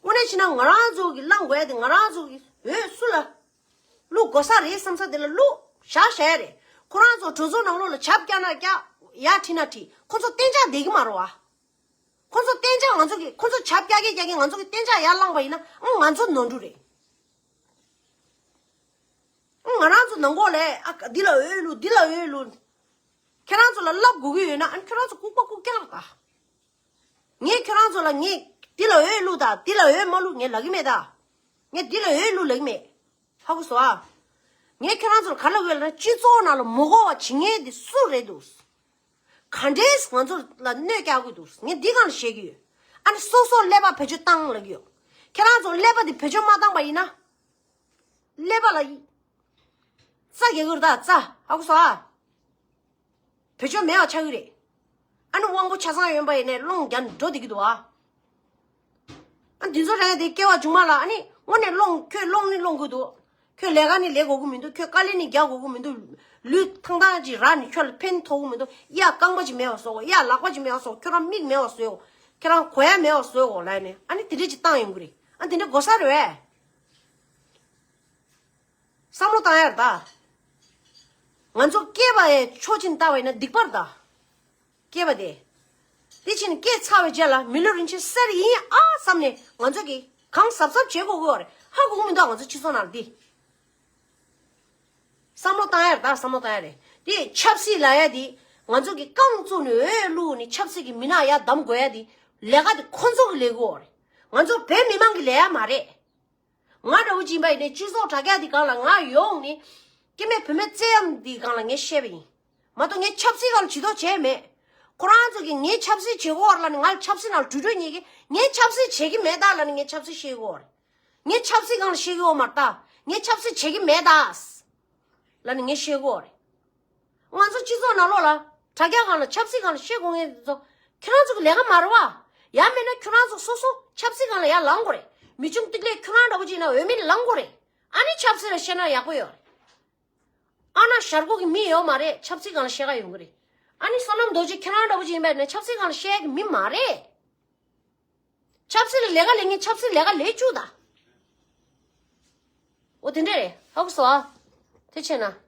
དངོས་གནས་བྱས་ན་ང་རང་ཚོ་གི་བླང་དགོས་ཡ་དེ་ང་རང་ཚོ་གི་འོས་སུ་ལ། བླུག་དགོས་ས་རེད་བསམ་ས་དེ་ལ་བླུག་བཞག་བཞག་ཡ་རེད། ཁོ་རང་ཚོ་གྲོས་ཚོགས་ནང་ལོགས་ལ་ཆབ་བཀྱག་ན་བཀྱག་ཡར་ཁྲིད་ན་ཁྲིད། ཁོ་ཚོ་གཏན་འཇགས་བསྡད་ཀྱི་མ་རེད་བ། ཁོ་ཚོ་གཏན་འཇགས་ང་ཚོ་གི་ཁོ་ཚོ་ཆབ་བཀྱག་གི་བཀྱག་གི་ང་ཚོ་གི་གཏན་འཇགས་ཡར་བླངས་པ་ཡིན་ན་ཨང་ང་ཚོ་ནོར་འཁྲུལ་རེད། ཨང་ང་རང་ཚོ་ནང་ལོགས་ལ་ཨ་འདི་ལ་འོས་བླུག་འདི་ལ་འོས་བླུག་ཁྱེད་རང་ཚོ་ལ་བསླབ་དགོས་ཀྱི་ཡོད་ན་ཨ་ཁྱོད་རང་ཚོ་ལྐུགས་པ་ལྐུགས་རྐྱང་རེད་ད། ངས་ཁྱོད་རང་ཚོ་ལ་ངས་འདི་ལ་འོས་བླུག་དང་འདི་ལ་འོས་མ་བླུག་ངས་ལབ་ཀྱི་མེད་ད། ངས་འདི་ལ་འོས་བླུག་ལབ་ཀྱི་མེད། ཧ་གོ་སོང་ཨ། ངས་ཁྱོད་རང་ཚོ་ལ་ག་ལབ་ཡོད་ལབ་ན་སྤྱི་ཚོགས་ནང་ལ་མི་དགོས་པ་བྱེད་མཁན་དེ་སུ་རེད་འདུག་ག་འདྲས་ང་ཚོ་ལ་གནོད་རྒྱག་གི་འདུག་ངས་འདི་སྒང་ལ་བཤད་ཀྱི་ཡོད། ཨ་ནི་སོ་སོ་ཀླད་པ་བེད་སྤྱོད་བཏང་ལབ་ཀྱི་ཡོད། ཁྱེད་རང་ཚོ་ཀླད་པ་འདི་བེད་སྤྱོད་མ་བཏང་པ་ཡིན་ན། ཀླད་པ་ལ་ཡི། རྩ་རྒྱག་གི་རེད་ད་རྩ། ཧ་གོ་སོང་ཨ། བེད་སྤྱོད་མེད་པ་ཆགས་ཀྱི་རེད། ཨ་ནི་དབང་པོ་ཆ་ཚང་ཡོད་པ་ཡིན་ནའི་སློང་རྒྱག་འགྲོ་བསྡད་ཀྱི་འདུག་ཨ། ཨ་འདི་ཚོ་རང་དེ་སྐྱེ་བ་མཇུག་མ་ལ་ཨ་ནི་དངོས་གནས་སློང་ཁྱོད་སློང་ནི་སློང་གི་འདུག་ཁྱོད་ལས་ཀ་ནི་ལས་དགོས་ཀྱི་མི་འདུག་ཁྱོད་དཀའ་ལས་ནི་རྒྱག་དགོས་ཀྱི་མི་འདུག་ལུས་ཐང་ཐང་ཅིག་རག་ནི་ཁྱོད་ལ་ཕན་ཐོགས་ཀྱི་མི་འདུག་གཡས་རྐང་པ་ཅིག་མེད་པ་བཟོ་དགོས། གཡས་ལག་པ་ཅིག་མེད་པ་བཟོ་དགོས། ཁྱོད་རང་མིག་མེད་པ་བཟོས་དགོས། ཁྱོད་རང་གོ་ཡ་མེད་པ་བཟོས་དགོས་ལབ་ནས་ཨ་ནི་དེ་འདྲས་ཅིག་བཏང་ཡོང་གི་རེད། ཨ་འདི་འདྲས་དགོས་ས་རེད་བས། བསམ་བློ་བཏང་ཡ་རེད་ད། ང་ཚོ་སྐྱེས་པ་ཡི་ཕྱོགས་ཅིག་ནས་བལྟ་བ་ཡིན་ན་སྡིག་པ་རེད་ད། སྐྱེས་པ་དེ། དེ་ཕྱིན་སྐྱེས་ཚར་བའི་རྗེས་ལ་མི་ལུས་རིན་ཆེན་གསེར་ཡིན་ཨ་བསམ་ནས་ང་ཚོ་གིས་གང་གཟབ་གཟབ་བྱེད་དགོས་ཀྱི་ཡོད་རེད། ཧ་གོ་གི་མི་འདུག་ང་ཚོ་སྤྱི་ཚོགས་ནང་ལ་འདི། བསམ་བློ་བཏང་ཡ་རེད་ད་བསམ་བློ་བཏང་ཡ་རེད། དེ་ཆབ་སྲིད་ལབ་ཡ་དེ་ང་ཚོ་གིས་རྐང་བཙུགས་ནས་འོས་བླུགས་ནས་ཆབ་སྲིད་ཀྱི་མི་སྣ་ཡར་བདམས་དགོས་ཡ་དེ་ལས་ཀ་དེ་ཁོ་ཚོ་གི་ལས་ཀྱི་ཡོད་རེད། ང་ཚོ་བོད་མི་མང་གི་ལས་ཡ་མ་རེད། ང་འདྲ་བོ་ཅིག་ཡིན་པ་ཡིན་ནའི་སྤྱི་ཚོགས་དྲ་རྒྱ་འདི་སྒང་ལ་ང་ཡོང་ནས་སྐྱེ་དམན་བུད་མེད་བཙན་གཡེམ་འདི་སྒང་ལ་ངས་བཤད་པ་ཡིན། མ་གཏོགས་ངས་ཆབ་སྲིད་སྒང་ལ་བྱེད་དོགས་བྱས་མེད། ཁོ་རང་ཚོ་གིས་ངས་ཆབ་སྲིད་བྱེད་ཀྱི་ཡོད་རེད་ལབ་ནས་ང་ལ་ཆབ་སྲིད་ནང་ལ་གྲོས་གྲོས་ཉེས་ཀྱི་ངས་ཆབ་སྲིད་བྱེད་ཀྱི་མེད་ད་ལབ་ནས་ངས་ཆབ་སྲིད་བཤད་ཀྱི་ཡོད་རེད། ངས་ཆབ་སྲིད་སྒང་ལ་བཤད་ཀྱི་ཡོད་མ་རེད་ད། ངས་ཆབ་སྲིད་བྱེད་ཀྱི་མེད་ད། ལ་ནི་ངས་བཤད་དགོས་རེད། ང་ཚོ་སྤྱི་ཚོགས་ནང་ལོགས་ལ་དྲ་རྒྱ་སྒང་ལ་ཆབ་སྲིད་སྒང་ལ་བཤད་དགོས་ངེས་ཚོ། ཁྱོད་རང་ཚོ་གི་ལས་ཀ་མ་རེད་བ། ཡང་མིན་ན་ཁྱོད་རང་ཚོ་སོ་སོ་ཆབ་སྲིད་སྒང་ལ་ཡར་ལངས་དགོས་རེད། མི་ཆུང་ཏིག་ལས་ཁྱོད་རང་འདྲ་བོ་ཅིག་ན་འོས་མི་ལངས་དགོས་རེད། ཨ་ནི་ཆབ་སྲིད་ལ་བཤད་ན་ཡག་པོ་ཡོད་རེད། ཨ་ན་ཞར་གོ་གི་མི་ཡོད་མ་རེད། ཆབ་སྲིད་སྒང་ལ་བཤད་ག་ཡོང་གི་རེད། ཨ་ནི་བསོད་ནམས་རྡོ་རྗེ་ཁྱེད་རང་འདྲ་བོ་ཅིག་ཡིན་པ་ཡིན་ན་ཆབ་སྲིད་སྒང་ལ་བཤད་ཡ་གི་མི་མ་རེད། ཆབ་སྲིད་ལ་ལས་ཀ་ལས་ངན་ཆབ་སྲིད་ལས་ཀ་ལས་བཅུག་ད། འོ་དེ་འདྲ་རེད། ཧ་གོ་སོང་ཨ། དེ་བྱས་ན་